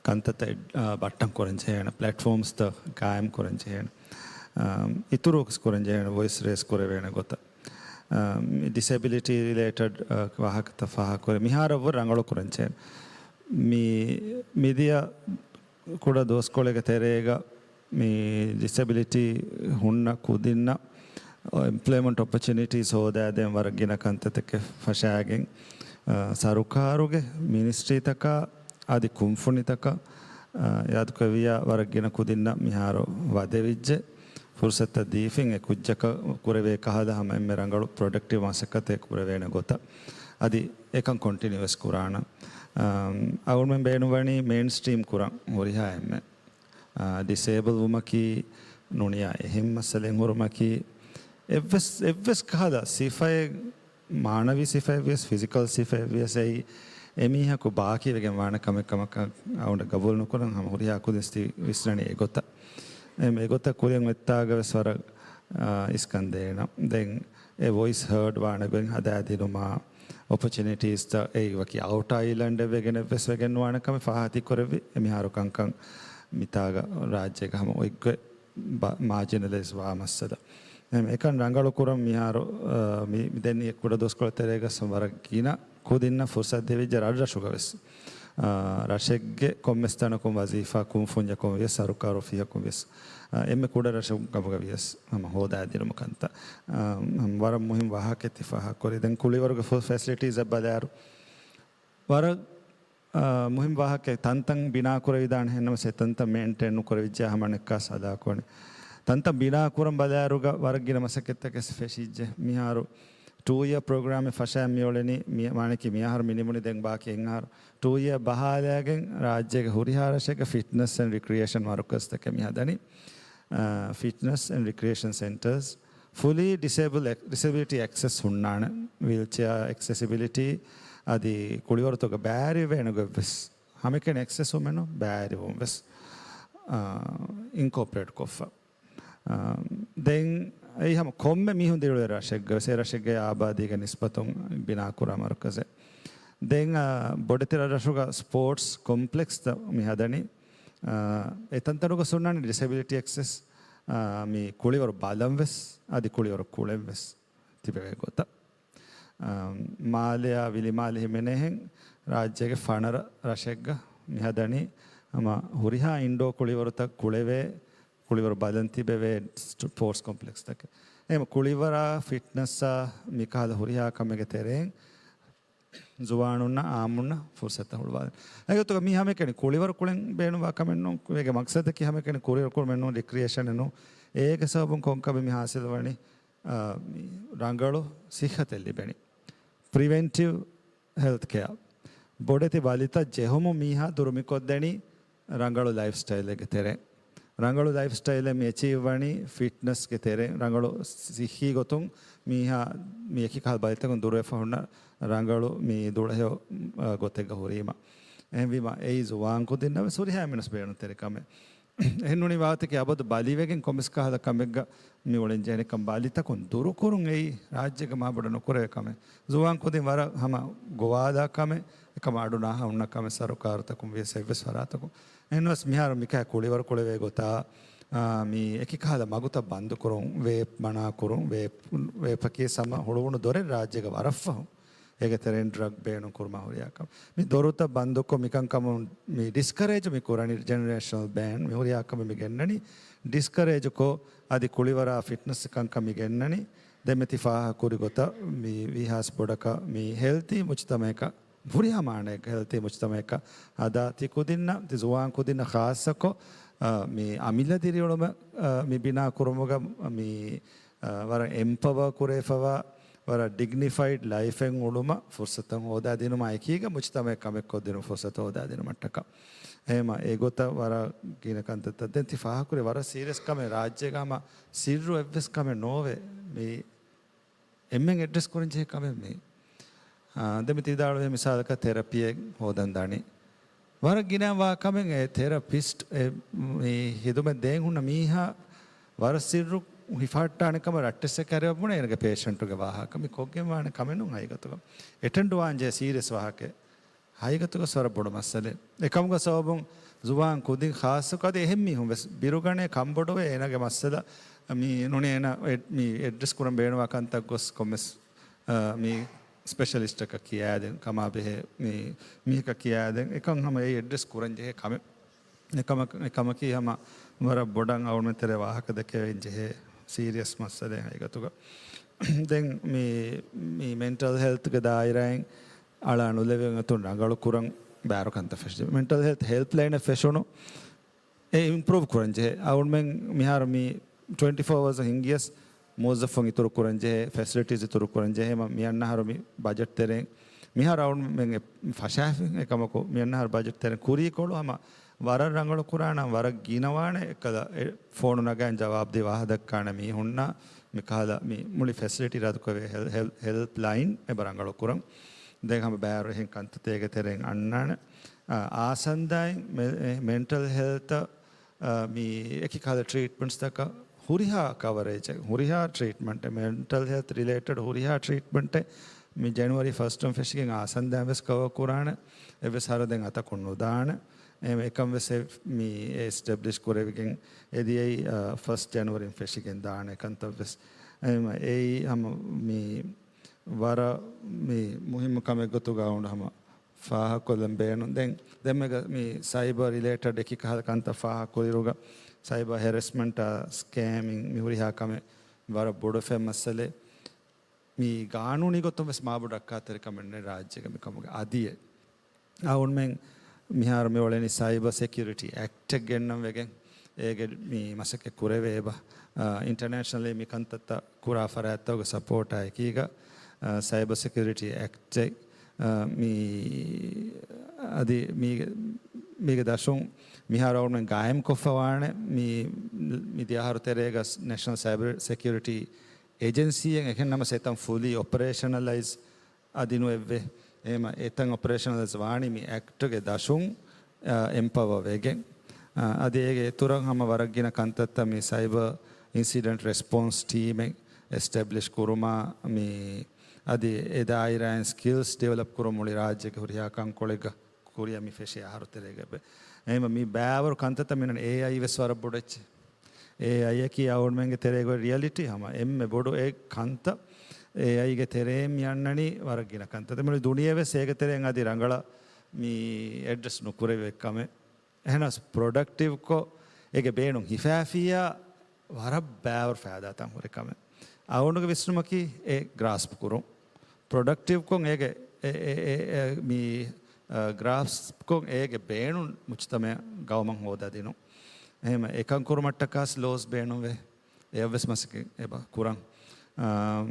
ކަންތައްތައް އެޑް-، އަ، ބައްޓަން ކުރަން ޖެހޭނެ، ޕްލެޓްފޯމްސްތައް ގާއިމް ކުރަން ޖެހޭނެ، އަ، އިތުރު ކުރަން ޖެހޭނެ، ވޮއިސް ރޭސް ކުރެވޭނެ ގޮތަށް. އަ، މި ޑިސެބިލިޓީ ރިލޭޓެޑް، އަ، ވާހަކަތައް ފާހަގަކުރޭ. މިހާރަށްވުރެ ރަނގަޅު ކުރަންޖެހޭ. މި، މިދިޔަ ކުޑަ ދުވަސްކޮޅެއްގެ ތެރޭގަ މި ޑިސެބިލިޓީ ހުންނަ ކުދިންނަށް އެމްޕްލޮއިމަންޓް އޮޕޮޗުނިޓީސް ހޯދާދޭން ވަރަށް ގިނަ ކަންތައްތަކެއް ފަށާގެން، އަ، ސަރުކާރުގެ މިނިސްޓްރީތަކާ އަދި ކުންފުނިތަކަށް، އަ، ޔާދުކުރެއްވިއްޔާ ވަރަށް ގިނަ ކުދިންނަށް މިހާރު ވަދެވިއްޖެ. ފުރުސަތުތައް ދީފިން އެ ކުއްޖަކަށް ކުރެވޭ ކަހަލަ ހަމަ އެންމެ ރަނގަޅު ޕްރޮޑަކްޓިވް މަސައްކަތެއް ކުރެވޭނެ ގޮތަށް. އަދި އެކަން ކޮންޓިނިއުވެސް ކުރާނަން. އަ، އަޅުގަނޑުމެން ބޭނުންވަނީ މެއިންސްޓްރީމް ކުރަން ހުރިހާ އެންމެ، އަ، ޑިސޭބަލް ވުމަކީ، ނޫނިޔާ އެހެން މައްސަލައެއް ހުރުމަކީ، އެއްވެސް، އެއްވެސް ކަހަލަ ސިފައެއް، މާނަވީ ސިފައެއް ވިޔަސް، ފިޒިކަލް ސިފައެއް ވިޔަސް، އެއީ އެމީހަކު ބާކީވެގެން ވާނެ ކަމެއް ކަމަކަށް އަޅުގަނޑަށް ގަބޫލު ނުކުރަން. ހަމަ ހުރިހާ ކުދިން ތި ވިސްނަނީ އެގޮތަށް. އެ، އެގޮތަށް ކުރިއަށް އޮތްތާގަ ވެސް ވަރަށް، އާ، އިސްކަން ދޭނަން. ދެން އެ ވޮއިސް ހާޑް ވާނެ ގޮތް ހަދާދިނުމާ، އޮޕޮޗުނިޓީސްތައް އެއީ ވަކި އައުޓާ އައިލަންޑެއް ވެގެނެއް ވެސް ވެގެން ނުވާނެ ކަމެއް ފާހަގަތި ކުރެއްވި. އެ މިހާރު ކަންކަން މިތާގަ ރާއްޖޭގަ ހަމަ އޮތްގޮތް ބަ-، މާޖިނަލައިޒް ވާ މައްސަލަ. އެ-، އެކަން ރަނގަޅު ކުރަން މިހާރު، އާ، މި-، މި ދެން މި ކުޑަ ދުވަސްކޮޅެއް ތެރޭގަ ވަރަށް ގިނަ ކުދިންނަށް ފުރުސަތު ދެވިއްޖެ ރަށްރަށުގަ ވެސް. އާ، ރަށެއްގެ ކޮންމެސް ތަނަކުން ވަޒީފާ ކުންފުންޏަކުން ވިޔަސް، ސަރުކާރު އޮފީހަކުން ވިޔަސް، އާ، އެންމެ ކުޑަ ރަށެއް ކަމުގަ ވިޔަސް ހަމަ ހޯދާދިނުމަށް ކަންތައް. އާ، ހަމަ ވަރަށް މުހިންމު ވާހަކައެއް ތި ފާހަގަކުރީ. ދެން ކުޅިވަރުގެ ފު-، ފެސިލިޓީސް އަށް ބަލާއިރު، ވަރަށް، އާ، މުހިންމު ވާހަކައެއް. ތަންތަން ބިނާ ކުރެވިދާނެ، އެހެންނަމަވެސް އެތަންތަން މެއިންޓެއިން ނުކުރެވިއްޖެ ހަމަ ނެއްކާ ސަލާކޮނެ. ތަންތަން ބިނާ ކުރަން ބަލާއިރުގަ ވަރަށް ގިނަ މަސައްކަތްތަކެއް ފެށިއްޖެ. މިހާރު ޓޫ އިޔަ ޕްރޮގްރާމެއް ފަށައި މިއުޅެނީ، މި-، މާނައަކީ މިއަހަރު މި ނިމުނީ ދެން ބާކީ އެއްއަހަރު. ޓޫ އިޔަ ބަހާލައިގެން ރާއްޖޭގެ ހުރިހާ ރަށެއްގަ ފިޓްނަސް އެންޑް ރިކްރިއޭޝަން މަރުކަޒްތަކެއް މި ހަދަނީ. އާ، ފިޓްނަސް އެންޑް ރިކްރިއޭޝަން ސެންޓަރސް، ފުލީ ޑިސޭބަލް އެކް-، ޑިސެބިލިޓީ އެކްސެސް ހުންނާނެ. ވީލްޗެއާ އެކްސެސިބިލިޓީ އަދި ކުޅިވަރުތަކަށް ބައިވެރިވޭނެ ގޮތްވެސް ހަމައެކަނި އެކްސެސް ވުމެއްނު ބައިވެރިވުން ވެސް، އާ، އިންކޯޕްރޭޓް ކޮށްފަ. އާ، ދެން އެއީ ހަމަ ކޮންމެ މީހުން ދިރިއުޅޭ ރަށެއްގަ ވެސް، އެ ރަށެއްގެ އާބާދީގެ ނިސްބަތުން ބިނާކުރާ މަރުކަޒެއް. ދެން، އާ، ބޮޑެތި ރަށްރަށުގަ ސްޕޯޓްސް ކޮމްޕްލެކްސްތައް މި ހަދަނީ. އާ، އެތަންތަނުގަ ހުންނާނެ ޑިސެބިލިޓީ އެކްސެސް، އާ، މި ކުޅިވަރު ބަލަން ވެސް، އަދި ކުޅިވަރު ކުޅެން ވެސް ތިބެވޭ ގޮތަށް. އާ، މާލެއާ ވިލިމާލެ ހިމެނޭހެން ރާއްޖޭގެ ފަނަރަ ރަށެއްގަ މި ހަދަނީ ހަމަ ހުރިހާ އިންޑޯ ކުޅިވަރުތައް ކުޅެވޭ، ކުޅިވަރު ބަލަން ތިބެވޭ ސްޕޯޓްސް ކޮމްޕްލެކްސްތަކެއް. އެހެން ކުޅިވަރާ ފިޓްނަސްއާ މިކަހަލަ ހުރިހާ ކަމެއްގެ ތެރެއިން ޒުވާނުންނަށް އާއްމުންނަށް ފުރުސަތު ހުޅުވާލަން. އެގޮތުގަ މީ ހަމައެކަނި ކުޅިވަރު ކުޅެން ބޭނުންވާ ކަމެއް ނޫން. އޭގެ މަގްސަދަކީ ހަމައެކަނި ކުޅިވަރު ކުޅުމެއް ނޫން، ރިކްރިއޭޝަނެއް ނޫން. އޭގެ ސަބަބުން ކޮންކަމެއް މި ހާސިލުވަނީ؟ އާ، މި ރަނގަޅު ސިއްހަތެއް ލިބެނީ. ޕްރިވެންޓިވް ހެލްތް ކެއާ. ބޮޑެތި ބަލިތައް ޖެހުމުން މީހާ ދުރުމިކޮށްދެނީ ރަނގަޅު ލައިފް ސްޓައިލެއްގެ ތެރެއިން. ރަނގަޅު ލައިފް ސްޓައިލެއް މި އެޗީވް ވަނީ ފިޓްނަސްގެ ތެރެއިން. ރަނގަޅު ސިއްހީ ގޮތުން މީހާ މި އެކި ކަހަލަ ބަލިތަކުން ދުރުވެފަ ހުންނަ ރަނގަޅު މި ދުޅަހެޔޮ، އަ، ގޮތެއްގަ ހުރީމަ. އެހެންވީމަ އެއީ ޒުވާން ކުދިންނަށް ވެސް ހުރިހާ އެންމެނަސް ބޭނުންތެރި ކަމެއް. އެހެންނޫނީ ވާހަކަތަކެއް އަބަދު ބަލިވެގެން ކޮންމެސް ކަހަލަ ކަމެއްގަ މި އުޅެންޖެހެނީ. ކަން ބަލިތަކުން ދުރުކުރުން އެއީ ރާއްޖޭގަ މާބޮޑަށް ނުކުރެވޭ ކަމެއް. ޒުވާން ކުދިން ވަރަށް ހަމަ ގޮވާލާ ކަމެއް. އެކަމަށް އަޑު ނާހަ ހުންނަ ކަމެއް ސަރުކާރުތަކުން ވިޔަސް އެއްވެސް ފަރާތަކުން. އެހެންވެސް މިހާރު މިކަހަލަ ކުޅިވަރު ކުޅެވޭ ގޮތާ، އާ، މި އެކި ކަހަލަ މަގުތައް ބަންދުކުރުން، ވޭޕް މަނާކުރުން، ވޭޕް، ވޭޕަކީ ހަމަ ހުޅުވުނު ދޮރެއް ރާއްޖޭގަ ވަރަށްފަހު. އޭގެ ތެރެއިން ޑްރަގް ބޭނުން ކުރުމާ ހުރިހާ ކަމެއް. މި ދޮރުތައް ބަންދުކޮށް، މިކަންކަމުން މި ޑިސްކަރޭޖު މި ކުރަނީ، ޖެނެރޭޝަނަލް ބޭން މި ހުރިހާ ކަމެއް މި ގެންނަނީ. ޑިސްކަރޭޖު ކޮށް، އަދި ކުޅިވަރާ ފިޓްނަސް ކަންކަން މި ގެންނަނީ. ދެން މި ތި ފާހަގަ ކުރި ގޮތަށް މި ވީހާވެސް ބޮޑަކަށް މި ހެލްތީ މުޖްތަމައަކަށް، ހުރިހާ މާނައެއްގަ ހެލްތީ މުޖްތަމައަކަށް ހަދާ، ތި ކުދިންނަށް، ތި ޒުވާން ކުދިންނަށް ޚާއްޞަކޮށް، އަ، މި އަމިއްލަ ދިރިއުޅުމަށް، އަ، މި ބިނާ ކުރުމުގަ މި، އަ، ވަރަށް އެމްޕަވާ ކުރެވިފަވާ، ވަރަށް ޑިގްނިފައިޑް ލައިފެއް އުޅުމަށް ފުރުސަތު ހޯދާދިނުމާ އެކީގަ މުޖްތަމައަށް ކަމެއް ކޮށްދިނުމަށް ފުރުސަތު ހޯދާދިނުމަށްޓަކާ. އެހެމަ އެގޮތަށް ވަރަށް ގިނަ ކަންތައްތައް. ދެން ތި ފާހަގަކުރި ވަރަށް ސީރިއަސް ކަމެއް. ރާއްޖޭގަ ހަމަ ސިއްރު އެއްވެސް ކަމެއް ނޯވޭ. މި އެންމެން އެޑްރެސް ކުރަން ޖެހޭ ކަމެއް މީ. އާ، ދެން މި ތި ވިދާޅުވި މިސާލަކަށް ތެރަޕީއެއް ހޯދަން ދާނީ. ވަރަށް ގިނަ ވާ ކަމެއް އެ ތެރަޕިސްޓް އެ މި ހިދުމަތް ދޭން ހުންނަ މީހާ ވަރަށް ސިއްރު ހިފަހައްޓާނެ ކަމަށް ރައްޓެއްސެއް ކައިރިވަ ބުނެ އޭނަގެ ޕޭޝަންޓުގެ ވާހަކަ. މި ކޮށްގެން ވާނެ ކަމެއް ނޫން ހަގީގަތުގަ. އެޓެންޑް ވާން ޖެހޭ ސީރިއަސް ވާހަކައެއް. ހަގީގަތުގަ ވަރަށް ބޮޑު މައްސަލައެއް. އެކަމުގެ ސަބަބުން ޒުވާން ކުދިން ޚާއްޞަކޮށް އަދި އެހެން މީހުން ވެސް ބިރުގަނޭ ކަންބޮޑުވޭ އޭނާގެ މައްސަލަ މި ނޫނީ އޭނާ އެ-، މި އެޑްރެސް ކުރަން ބޭނުންވާ ކަންތައް ގޮސް ކޮންމެސް، އަ، މި ސްޕެޝަލިސްޓަކަށް ކިޔާދޭން ކަމާ ބެހޭ މި މީހަކަށް ކިޔާދޭން އެކަން ހަމަ އެ އެޑްރެސް ކުރަން ޖެހޭ ކަމެއް. އެކަމަކ-، އެކަމަކީ ހަމަ ވަރަށް ބޮޑަށް އަޅުގަނޑުމެން ތެރޭ ވާހަކަ ދެކެވެން ޖެހޭ ސީރިއަސް މައްސަލައެއް ހަގީގަތުގަ. ދެން މި، މި މެންޓަލް ހެލްތުގެ ދާއިރާއިން އަޅާ ނުލެވޭ އަތުން ރަނގަޅު ކުރަން ބާރު ކަންތައް ފެށި. މެންޓަލް ހެލްތް ހެލްޕް ލައިނެއް ފެށުނު އެ އިމްޕްރޫވް ކުރަން ޖެހޭ. އަޅުގަނޑުމެން މިހާރު މި ޓްވެންޓީ ފޯ އަވަރސް ހިންގިޔަސް މުވައްޒަފުން އިތުރު ކުރަން ޖެހޭ، ފެސިލިޓީސް އިތުރު ކުރަން ޖެހޭ. މަ-، މިއަންނަ އަހަރު މި ބަޖެޓް ތެރެއިން މިހާރު އަޅުގަނޑުމެން އެ ފަށާފި އެކަމަކު، މިއަންނަ އަހަރު ބަޖެޓް ތެރެއިން ކުރީކޮޅު ހަމަ ވަރަށް ރަނގަޅު ކުރާނަން ވަރަށް ގިނަވާނެ އެއްކަލަ އެ ފޯނު ނަގައިން ޖަވާބު ދީ ވާހަކަ ދައްކާނެ މީހުންނަށް މިކަހަލަ މި މުޅި ފެސިލިޓީ ރަދުކޮށް ހެލް-، ހެލް-، ހެލްޕް ލައިން އެބަ ރަނގަޅު ކުރަން. ދެން ހަމަ ބައިވަރު އެހެން ކަންތައްތައް އޭގެ ތެރެއިން އަންނާނެ. އާ، އާސަންދާއިން މެ-، އެ، މެންޓަލް ހެލްތަށް، އާ، މި އެކި ކަހަލަ ޓްރީޓްމަންޓްސްތަކަށް ހުރިހާ ކަވަރޭޖެއް، ހުރިހާ ޓްރީޓްމަންޓެއް، މެންޓަލް ހެލްތް ރިލޭޓެޑް ހުރިހާ ޓްރީޓްމަންޓެއް މި ޖެނުއަރީ ފަސްޓުން ފެށިގެން އާސަންދާއިން ވެސް ކަވަރ ކުރާނެ. އެއްވެސް ހަރަދެއް އަތަކުން ނުދާނެ. އެ، އެކަން ވެސް އެ، މި އެ އެސްޓެބްލިޝް ކުރެވިގެން އެދިޔައީ، އާ، ފަސް ޖެނުއަރީން ފެށިގެން ދާނެ އެކަންތައް ވެސް. އެ، އެއީ ހަމަ މި ވަރަށް މި މުހިއްމު ކަމެއް ގޮތުގަ އަޅުގަނޑު ހަމަ ފާހަގަކޮށްލަން ބޭނުން. ދެން ދެންމެގަ މި ސައިބަ ރިލޭޓެޑް އެކި ކަހަލަ ކަންތައް ފާހަގަކުރިއިރުގަ ސައިބަ ހެރެސްމަންޓާ، ސްކޭމިން މި ހުރިހާ ކަމެއް ވަރަށް ބޮޑު އެފްއެމް މައްސަލައެއް. މި ގާނޫނީ ގޮތުން ވެސް މާބޮޑު ރައްކާތެރިކަމެއް ނެތް ރާއްޖޭގަ މިކަމުގެ އަދިއެއް. އަޅުގަނޑުމެން މިހާރު މި އުޅެނީ ސައިބަ ސެކިއުރިޓީ އެކްޓެއް ގެންނަން ވެގެން. އޭގެ މި މަސައްކަތް ކުރެވޭ އެބަ، އާ، އިންޓަރނޭޝަނަލީ މި ކަންތައްތައް ކުރާ ފަރާތްތަކުގެ ސަޕޯޓާ އެކީގަ، އާ، ސައިބަ ސެކިއުރިޓީ އެކްޓް، އާ، މި އަދި މީގެ، މީގެ ދަށުން މިހާރު އަޅުމެން ގާއިމްކޮށްފަ ވާނެ މި، މި ދިޔަ އަހަރު ތެރޭގަ ނޭޝަނަލް ސައިބަ ސެކިއުރިޓީ އޭޖެންސީއެއް އެކެން ނަމަސް އެތަން ފުލީ އޮޕަރޭޝަނަލައިޒް އަދި ނުވެއްވޭ. އެހެމަ އެތަން އޮޕަރޭޝަނަލައިޒް ވާނީ މި އެކްޓްގެ ދަށުން، އާ، އެމްޕަވަ ވެގެން. އާ، އަދި އޭގެ އިތުރަށް ހަމަ ވަރަށް ގިނަ ކަންތައްތައް މި ސައިބަ އިންސިޑެންޓް ރެސްޕޮންސް ޓީމެއް އެސްޓެބްލިޝް ކުރުމާ، މި އަދި އެ ދާއިރާއިން ސްކިލްސް ޑިވެލޮޕް ކުރުން މުޅި ރާއްޖޭގެ ހުރިހާ ކަންކޮޅެއްގަ ކުރިއަށް މި ފެށި އަހަރު ތެރޭގަ. އެހެމަ މި ބާވަރު ކަންތައްތައް މިނަން އޭއައި ވެސް ވަރަށް ބޮޑު އެއްޗެއް. އޭއައިއަކީ އަޅުގަނޑުމެންގެ ތެރޭގަ ރިއަލިޓީ ހަމަ އެންމެ ބޮޑު އެއް ކަންތައް. އޭއައިގެ ތެރޭ މި އަންނަނީ ވަރަށް ގިނަ ކަންތައް. މި ދުނިޔެ ވެސް އޭގެ ތެރޭން އަދި ރަނގަޅަށް މި އެޑްރެސް ނުކުރެވޭ ކަމެއް. އެހެނަސް ޕްރޮޑަކްޓިވްކޮށް އޭގެ ބޭނުން ހިފާފިއްޔާ ވަރަށް ބާވަރު ފައިދާތައް ހުރި ކަމެއް. އަޅުގަނޑުގެ ވިސްނުމަކީ އެ ގްރާސްޕް ކުރުން. ޕްރޮޑަކްޓިވްކޮށް އޭގެ އެ، އެ، އެ، އެ، މި، އަ، ގްރާސްޕްކޮށް އޭގެ ބޭނުން މުޖްތަމައަށް ގައުމަށް ހޯދާދިނުން. އެހެމަ އެކަން ކުރުމަށްޓަކާސް ލޯސް ބޭނުންވޭ. އެއަށްވެސް މަސައްކަތް އެބަ ކުރަން. އާ،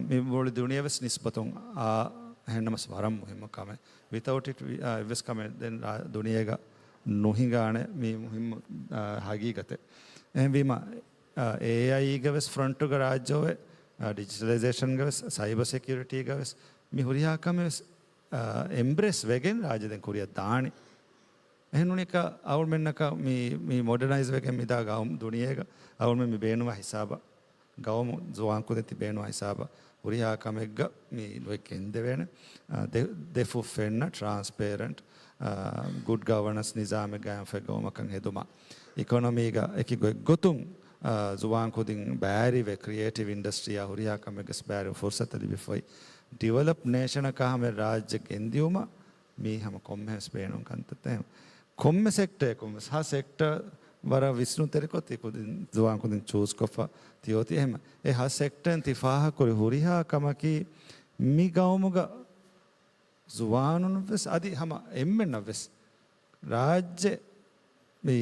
މި މުޅި ދުނިޔެވެސް ނިސްބަތުން އާ، އެހެންނަމަސް ވަރަށް މުހިއްމު ކަމެއް. ވިތައުޓް އިޓް، އާ، އެއްވެސް ކަމެއް ދެން ރާ-، ދުނިޔޭގަ ނުހިނގާނެ މި މުހިއްމު، އާ، ހަގީގަތެއް. އެހެންވީމަ، އާ، އޭއައިގެ ވެސް ފްރޮންޓުގަ ރާއްޖެ އޮވެ، އާ، ޑިޖިޓަލައިޒޭޝަންގެ ވެސް، ސައިބަ ސެކިއުރިޓީގަ ވެސް މި ހުރިހާ ކަމެއް ވެސް، އާ، އެމްބްރޭސް ވެގެން ރާއްޖެ ދެން ކުރިއަށް ދާނެ. އެހެންނޫނީކަ އަޅުމެންނަކަށް މި، މި މޮޑަނައިޒް ވެގެން މިދާ ގައުމު ދުނިޔޭގަ އަޅުމެން މި ބޭނުންވާ ހިސާބަށް، ގައުމު ޒުވާން ކުދިން ތި ބޭނުންވާ ހިސާބަށް ހުރިހާ ކަމެއްގަ މި ނުވެ ގެންދެވޭނެ. އާ، ދެ-، ދެފުށް ފެންނަ ޓްރާންސްޕޭރެންޓް، އާ، ގުޑް ގަވަނަންސް ނިޒާމެއް ގާއިމްފައި ގައުމަކަށް ހެދުމަށް. އިކޮނޮމީގަ އެކި ގޮތްގޮތުން، އާ، ޒުވާން ކުދިން ބައިވެރިވެ ކްރިއޭޓިވް އިންޑަސްޓްރީއާ ހުރިހާ ކަމެއްގަސް ބައިވެރި ފުރުސަތަށް ލިބިފައި ޑިވެލޮޕް ނޭޝަނަކާ ހަމަ ރާއްޖެ ގެންދިއުމަށް މީ ހަމަ ކޮންމެވެސް ބޭނުން ކަންތައްތައް. ކޮންމެ ސެކްޓަރއަކުން ވެސް ހަ ސެކްޓަރ ވަރަށް ވިސްނުންތެރިކޮށް ތި ކުދިން ޒުވާން ކުދިން ޗޫސްކޮށްފަ ތިއޮތީ. އެހެމަ އެ ހަ ސެކްޓަރއިން ތި ފާހަގަކުރި ހުރިހާ ކަމަކީ މި ގައުމުގަ ޒުވާނުން ވެސް އަދި ހަމަ އެންމެންނަށް ވެސް ރާއްޖެ މި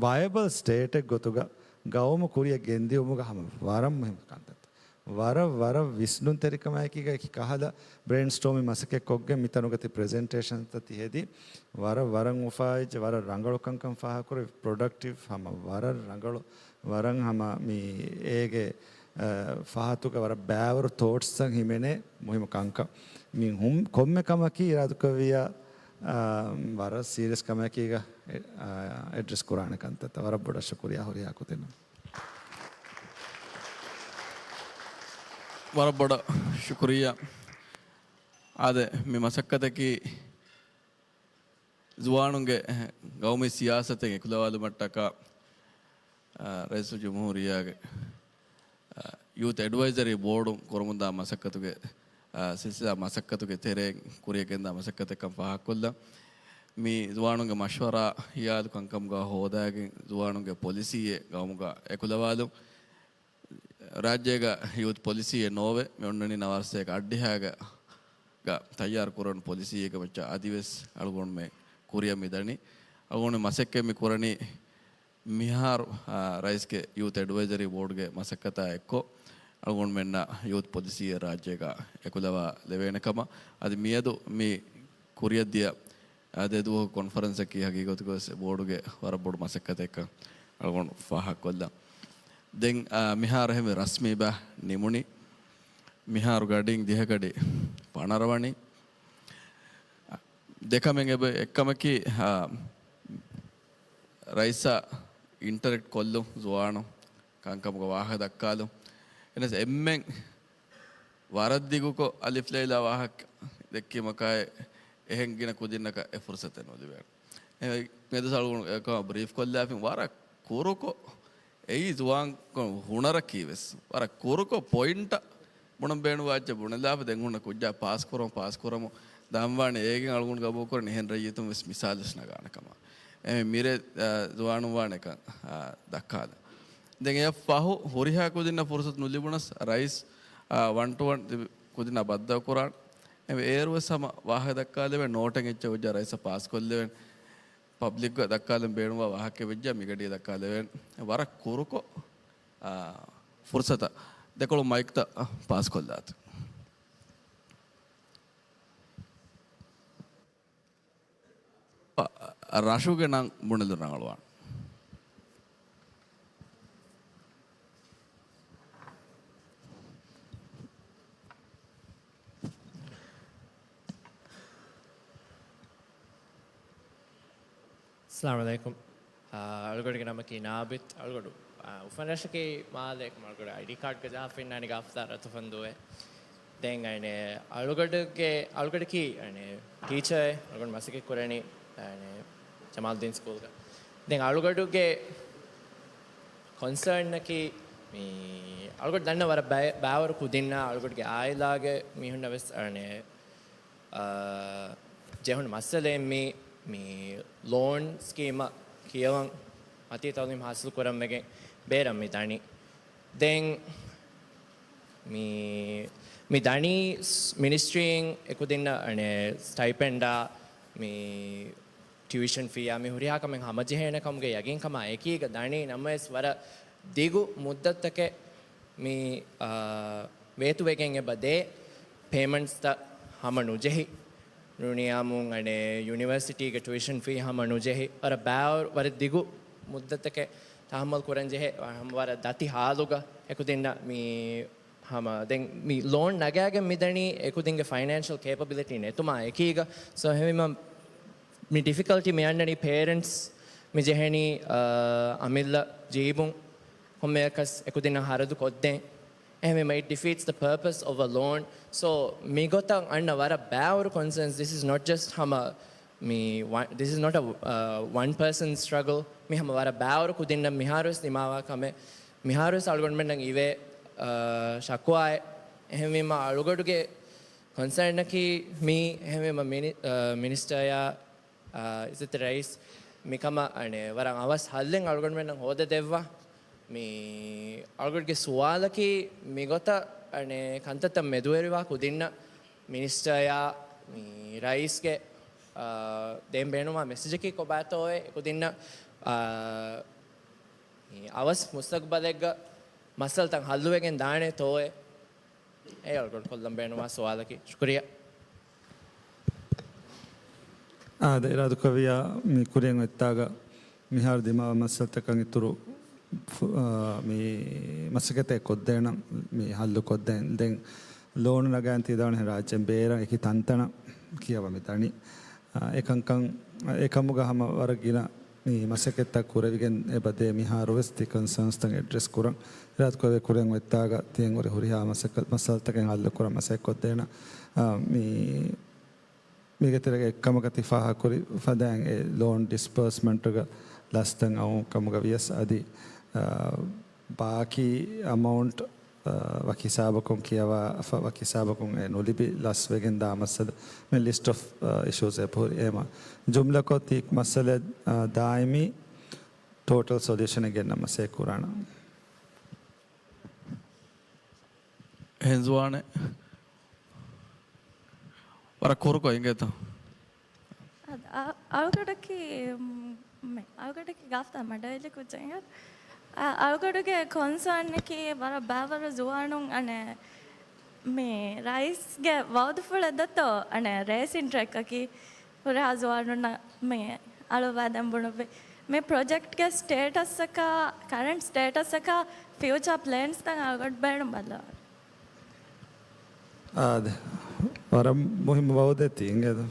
ވަޔަބަލް ސްޓޭޓެއް ގޮތުގަ ގައުމު ކުރިއަށް ގެންދިއުމުގަ ހަމަ ވަރަށް މުހިންމު ކަންތައް. ވަރަށް، ވަރަށް ވިސްނުންތެރިކަމާއެކީގަ އެކި ކަހަލަ ބްރެއިންސްޓޯމިން މަސައްކަތްކޮށްގެން މިތަނުގަ ތި ޕްރެޒެންޓޭޝަންތައް ތި ހެދި ވަރަށް، ވަރަށް އުފާވެއްޖެ، ވަރަށް ރަނގަޅު ކަންކަން ފާހަގަކުރެ، ޕްރޮޑަކްޓިވް ހަމަ ވަރަށް ރަނގަޅު، ވަރަށް ހަމަ މި އޭގެ، އަ، ފަހަތުގަ ވަރަށް ބާވަރު ތޯޓްސްތައް ހިމެނޭ މުހިއްމު ކަންކަން. މި ހުން-، ކޮންމެ ކަމަކީ އިރާދަކުރެއްވިއްޔާ، އާ، ވަރަށް ސީރިއަސް ކަމަކީގަ، އެ-، އާ، އެޑްރެސް ކުރާނެ ކަންތައްތައް. ވަރަށް ބޮޑަށް ޝުކުރިއްޔާ ހުރިހާ ކުދިންނަށް. ވަރަށް ބޮޑަށް ޝުކުރިއްޔާ. އާދެ، މި މަސައްކަތަކީ ޒުވާނުންގެ ގައުމީ ސިޔާސަތެއް އެކުލަވާލުމަށްޓަކާ، އާ، ރައީސުލްޖުމްހޫރިއްޔާގެ، އާ، ޔޫތު އެޑްވައިޒަރީ ބޯޑުން ކުރަމުންދާ މަސައްކަތުގެ، އާ، ސިލްސިލާ މަސައްކަތުގެ ތެރެއިން ކުރިއަށް ގެންދާ މަސައްކަތެއްކަން ފާހަގަކޮށްލަން. މި ޒުވާނުންގެ މަޝްވަރާ ހިޔާލު ކަންކަމުގަ ހޯދާގެން ޒުވާނުންގެ ޕޮލިސީއެއް ގައުމުގަ އެކުލަވާލުން. ރާއްޖޭގަ ޔޫތު ޕޮލިސީއެއް ނޯވެ، މި އޮންނަނީ ނަވާރަ ސަތޭކަ އަށްޑިހައިގަ ތައްޔާރު ކުރަން ޕޮލިސީއެއްގެ މައްޗަށް އަދިވެސް އަޅުގަނޑުމެން ކުރިއަށް މި ދަނީ. އަޅުގަނޑު މަސައްކަތް މި ކުރަނީ މިހާރު، އާ، ރައީސްގެ ޔޫތު އެޑްވައިޒަރީ ބޯޑުގެ މަސައްކަތާ އެއްކޮށް، އަޅުގަނޑުމެންނަށް ޔޫތު ޕޮލިސީއެއް ރާއްޖޭގަ އެކުލަވާލެވޭނެ ކަމަށް. އަދި މިއަދު މި ކުރިއަށްދިޔަ އާ، ދެ ދުވަހު ކޮންފަރެންސަކީ ހަގީގަތުގަވެސް ބޯޑުގެ ވަރަށް ބޮޑު މަސައްކަތެއްކަން އަޅުގަނޑު ފާހަގަކޮށްލަން. ދެން، އާ، މިހާރު އެހެންވެ ރަސްމީ ބަހަށް ނިމުނީ. މިހާރު ގަޑިން ދިހަ ގަޑި ފަނަރަވަނީ. ދެކަމެއް އެބަ-، އެއްކަމަކީ، އާ، ރައީސާ އިންޓަރެކްޓް ކޮށްލުން ޒުވާނުން ކަންކަމުގަ ވާހަކަ ދައްކާލުން. އެނަސް އެންމެން ވަރަށް ދިގުކޮށް އަލިފް ލައިލާ ވާހަކަ ދެއްކީމަކާއި އެހެން ގިނަ ކުދިންނަކަށް އެ ފުރުސަތެއް ނުލިބޭނެ. އެ މެދު ސަޅުގުނު އެކަމަށް ބްރީފް ކޮށްލާފިން ވަރަށް ކުރުކޮށް އެއީ ޒުވާން ހުނަރަކީ ވެސް ވަރަށް ކުރުކޮށް ޕޮއިންޓަށް ބުނަން ބޭނުންވާ އެއްޗެއް ބުނެލާފަ ދެން ހުންނަ ކުއްޖާ ޕާސް ކުރަމު، ޕާސް ކުރަމު ދާންވާނެ އޭގެން އަޅުގަނޑު ގަބޫލުކުރަން އެހެން ރައްޔިތުން ވެސް މިސާލެއް ނަގާނެ ކަމަށް. އެ މިރޭ، އާ، ޒުވާނުން ވާނެކަން، އާ، ދައްކާލަން. ދެން އެއަށް ފަހު ހުރިހާ ކުދިންނަށް ފުރުސަތު ނުލިބުނަސް ރައީސް، އާ، ވަން ޓު ވަން ކުދިންނާ ބައްދަލު ކުރާނެ. އެ އޭރު ވެސް ހަމަ ވާހަކަ ދައްކާލެވޭ ނޯޓެއް އެއްޗެއް ހުއްޖާ ރައީސަށް ޕާސް ކޮށްލެވޭނެ. ޕަބްލިކްގަ ދައްކާލަން ބޭނުންވާ ވާހަކައެއް ވެއްޖާ މިގަޑީ ދައްކާލެވޭނެ. ވަރަށް ކުރުކޮށް، އާ، ފުރުސަތަށް ދެކޮޅު މައިކްތައް ޕާސްކޮށްލާތި. ރަށުގެ ނަން ބުނެލުން ރަނގަޅުވާނެ. އައްސަލާމު ޢަލައިކުމް. އާ، އަޅުގަޑުގެ ނަމަކީ ނާބިތް. އަޅުގަޑު، އާ، އުފަން ރަށަކީ މާލެ، އަޅުގަޑު އައިޑީ ކާޑްގަ ޖަހާފަ އިންނާނީ ގާފްދާ ރަތުފަންދޫއޭ. ދެން އަނެއް އަޅުގަޑުގެ، އަޅުގަޑަކީ އަނެއް ޓީޗަރެއް، އަޅުގަޑު މަސައްކަތް ކުރަނީ އަނެއް ޖަމާލުއްދީން ސްކޫލްގަ. ދެން އަޅުގަޑުގެ ކޮންސާނަކީ މި އަޅުގަޑު ދަންނަ ވަރަށް ބައި-، ބައިވަރު ކުދިންނާ އަޅުގަޑުގެ އާއިލާގެ މީހުންނަށް ވެސް އަނެއް އާ، ޖެހުނު މައްސަލައެއް މި، މި ލޯން ސްކީމަށް ކިޔަވަން މަތީ ތައުލީމް ހާސިލް ކުރަން ވެގެން ބޭރަށް މި ދަނީ. ދެން މި، މި ދަނީ ސް-، މިނިސްޓްރީން އެކުދިންނަށް އަނެއް ސްޓައިޕެންޑާ މި ޓިއުޝަން ފީއާ މި ހުރިހާ ކަމެއް ހަމަޖެހޭނެ ކަމުގެ ޔަގީންކަމާ އެކީގަ ދަނީ ނަމަވެސް ވަރަށް ދިގު މުއްދަތަކެއް މި، އާ، ވޭތުވެގެން އެބަ ދޭ ޕޭމަންޓްސްތައް ހަމަ ނުޖެހި، ނޫނިޔާމުން އަނެއް ޔުނިވަރސިޓީގެ ޓިއުޝަން ފީ ހަމަ ނުޖެހި، ވަރަށް ބާ-، ވަރަށް ދިގު މުއްދަތަކެއް ތަހައްމަލް ކުރަން ޖެހޭ، ވަރަށް ދަތި ހާލުގަ އެކުދިންނަށް މި ހަމަ ދެން މި ލޯން ނަގާގެން މިދަނީ އެކުދިންގެ ފައިނޭންޝަލް ކޭޕަބިލިޓީ ނެތުމާ އެކީގަ. ސޯ އެހެންވީމަ މި ޑިފިކަލްޓީ މި އަންނަނީ ޕޭރެންޓްސް މި ޖެހެނީ، އާ، އަމިއްލަ ޖީބުން ކޮންމެއަކަސް އެކުދިންނަށް ހަރަދު ކޮށްދޭން. އެހެންވީމަ it defeats the purpose of a loan. So މިގޮތަށް އަންނަ ވަރަށް ބާވަރު ކޮންސަންސް. This is not just ހަމަ މި ވަ-، this is not a, uh, one person struggle. މި ހަމަ ވަރަށް ބާވަރު ކުދިންނަށް މިހާރުވެސް ދިމާވާ ކަމެއް. މިހާރުވެސް އަޅުގަނޑުމެންނަށް އިވޭ، އާ، ޝަކުވާއެއް. އެހެންވީމަ އަޅުގަޑުގެ ކޮންސަރނަކީ މީ. އެހެންވީމަ މިނި-، އާ، މިނިސްޓަރޔާ، އާ، އިއްޒަތްތެރި ރައީސް މިކަމަށް އަނެއް ވަރަށް އަވަސް ހައްލެއް އަޅުގަނޑުމެންނަށް ހޯދަދެއްވާ. މި އަޅުގަޑުގެ ސުވާލަކީ މިގޮތަށް އަނެއް ކަންތައްތައް މެދުވެރިވާ ކުދިންނަށް މިނިސްޓަރޔާ މި ރައީސްގެ، އާ، ދޭން ބޭނުންވާ މެސެޖަކީ ކޮބާތޯއޭ؟ އެކުދިންނަށް، އާ، މި އަވަސް މުސްތަގުބަލެއްގަ މައްސަލަތައް ހައްލުވެގެން ދާނެތޯއޭ؟ އެއީ އަޅުގަނޑު ކޮށްލަން ބޭނުންވާ ސުވާލަކީ. ޝުކުރިއްޔާ. އާދެ، އިރާދުކުރެއްވިއްޔާ މި ކުރިއަށް އޮތްތާގަ މިހާރު ދިމާވާ މައްސަލަތަކަށް އިތުރު ފު-، އާ، މި މަސައްކަތެއް ކޮށްދޭނަން، މި ހައްލު ކޮށްދޭން. ދެން ލޯނު ނަގާން ތި ދާނެ ރާއްޖޭން ބޭރަށް އެކި ތަންތަނަށް ކިޔަވަމި ދަނީ. އާ، އެކަންކަން، އެކަމުގަ ހަމަ ވަރަށް ގިނަ މި މަސައްކަތްތައް ކުރެވިގެން އެބަ ދޭ މިހާރުވެސް ތި ކޮންސާންސްތައް އެޑްރެސް ކުރަން. އިރާދަކުރެއްވިއްޔާ ކުރިއަށް އޮތްތާގަ ތިހެން ހުރި ހުރިހާ މަސައްކަ-، މައްސަލަތަކެއް ހައްލު ކުރަން މަސައްކަތް ކޮށްދޭނަން. އާ، މި، މީގެ ތެރޭގަ އެއްކަމަކަށް ތި ފާހަގަކުރި ފަދައިން އެ ލޯން ޑިސްބަރސްމަންޓުގަ ލަސްތައް އައުން ކަމުގަ ވިޔަސް އަދި، އާ، ބާކީ އަމައުންޓް، އާ، ވަކި ހިސާބަކުން ކިޔަވާފަ، ވަކި ހިސާބަކުން އެ ނުލިބި ލަސްވެގެން ދާ މައްސަލަ، މި ލިސްޓް އޮފް، އާ، އިޝޫސް އެބަހުރި. އެހެމަ ޖުމްލަކޮށް ތި މައްސަލަ، އާ، ދާއިމީ ޓޯޓަލް ސޮލިއުޝަނެއް ގެންނަން މަސައްކަތް ކުރާނަން. އެހެން ޒުވާނެއް ވަރަށް ކުރުކޮށް އިނގޭތަ؟ އަ-، އަ-، އަޅުގަޑަކީ، މް، މެ-، އަޅުގަޑަކީ ގާފްތާ މަޑައިލި ކުއްޖެއް. އަ-، އަޅުގަޑުގެ ކޮންސާނަކީ ވަރަށް ބާވަރު ޒުވާނުން އަނެއް މި ރައީސްގެ ވައުދުފުޅެއް ދަތޯ އަނެއް ރޭސިން ޓްރެކަކީ ހުރިހާ ޒުވާނުންނަށް މި އަޅުވާދޭން ބުނުއްވި. މި ޕްރޮޖެކްޓްގެ ސްޓޭޓަސްއަކާ، ކަރެންޓް ސްޓޭޓަސްއަކާ، ފިއުޗާ ޕްލޭންސްތައް އަޅުގަޑު ބޭނުން ބައްލަވާ. އާދެ، ވަރަށް މުހިއްމު ވައުދެއް ތީ އިނގޭތަ؟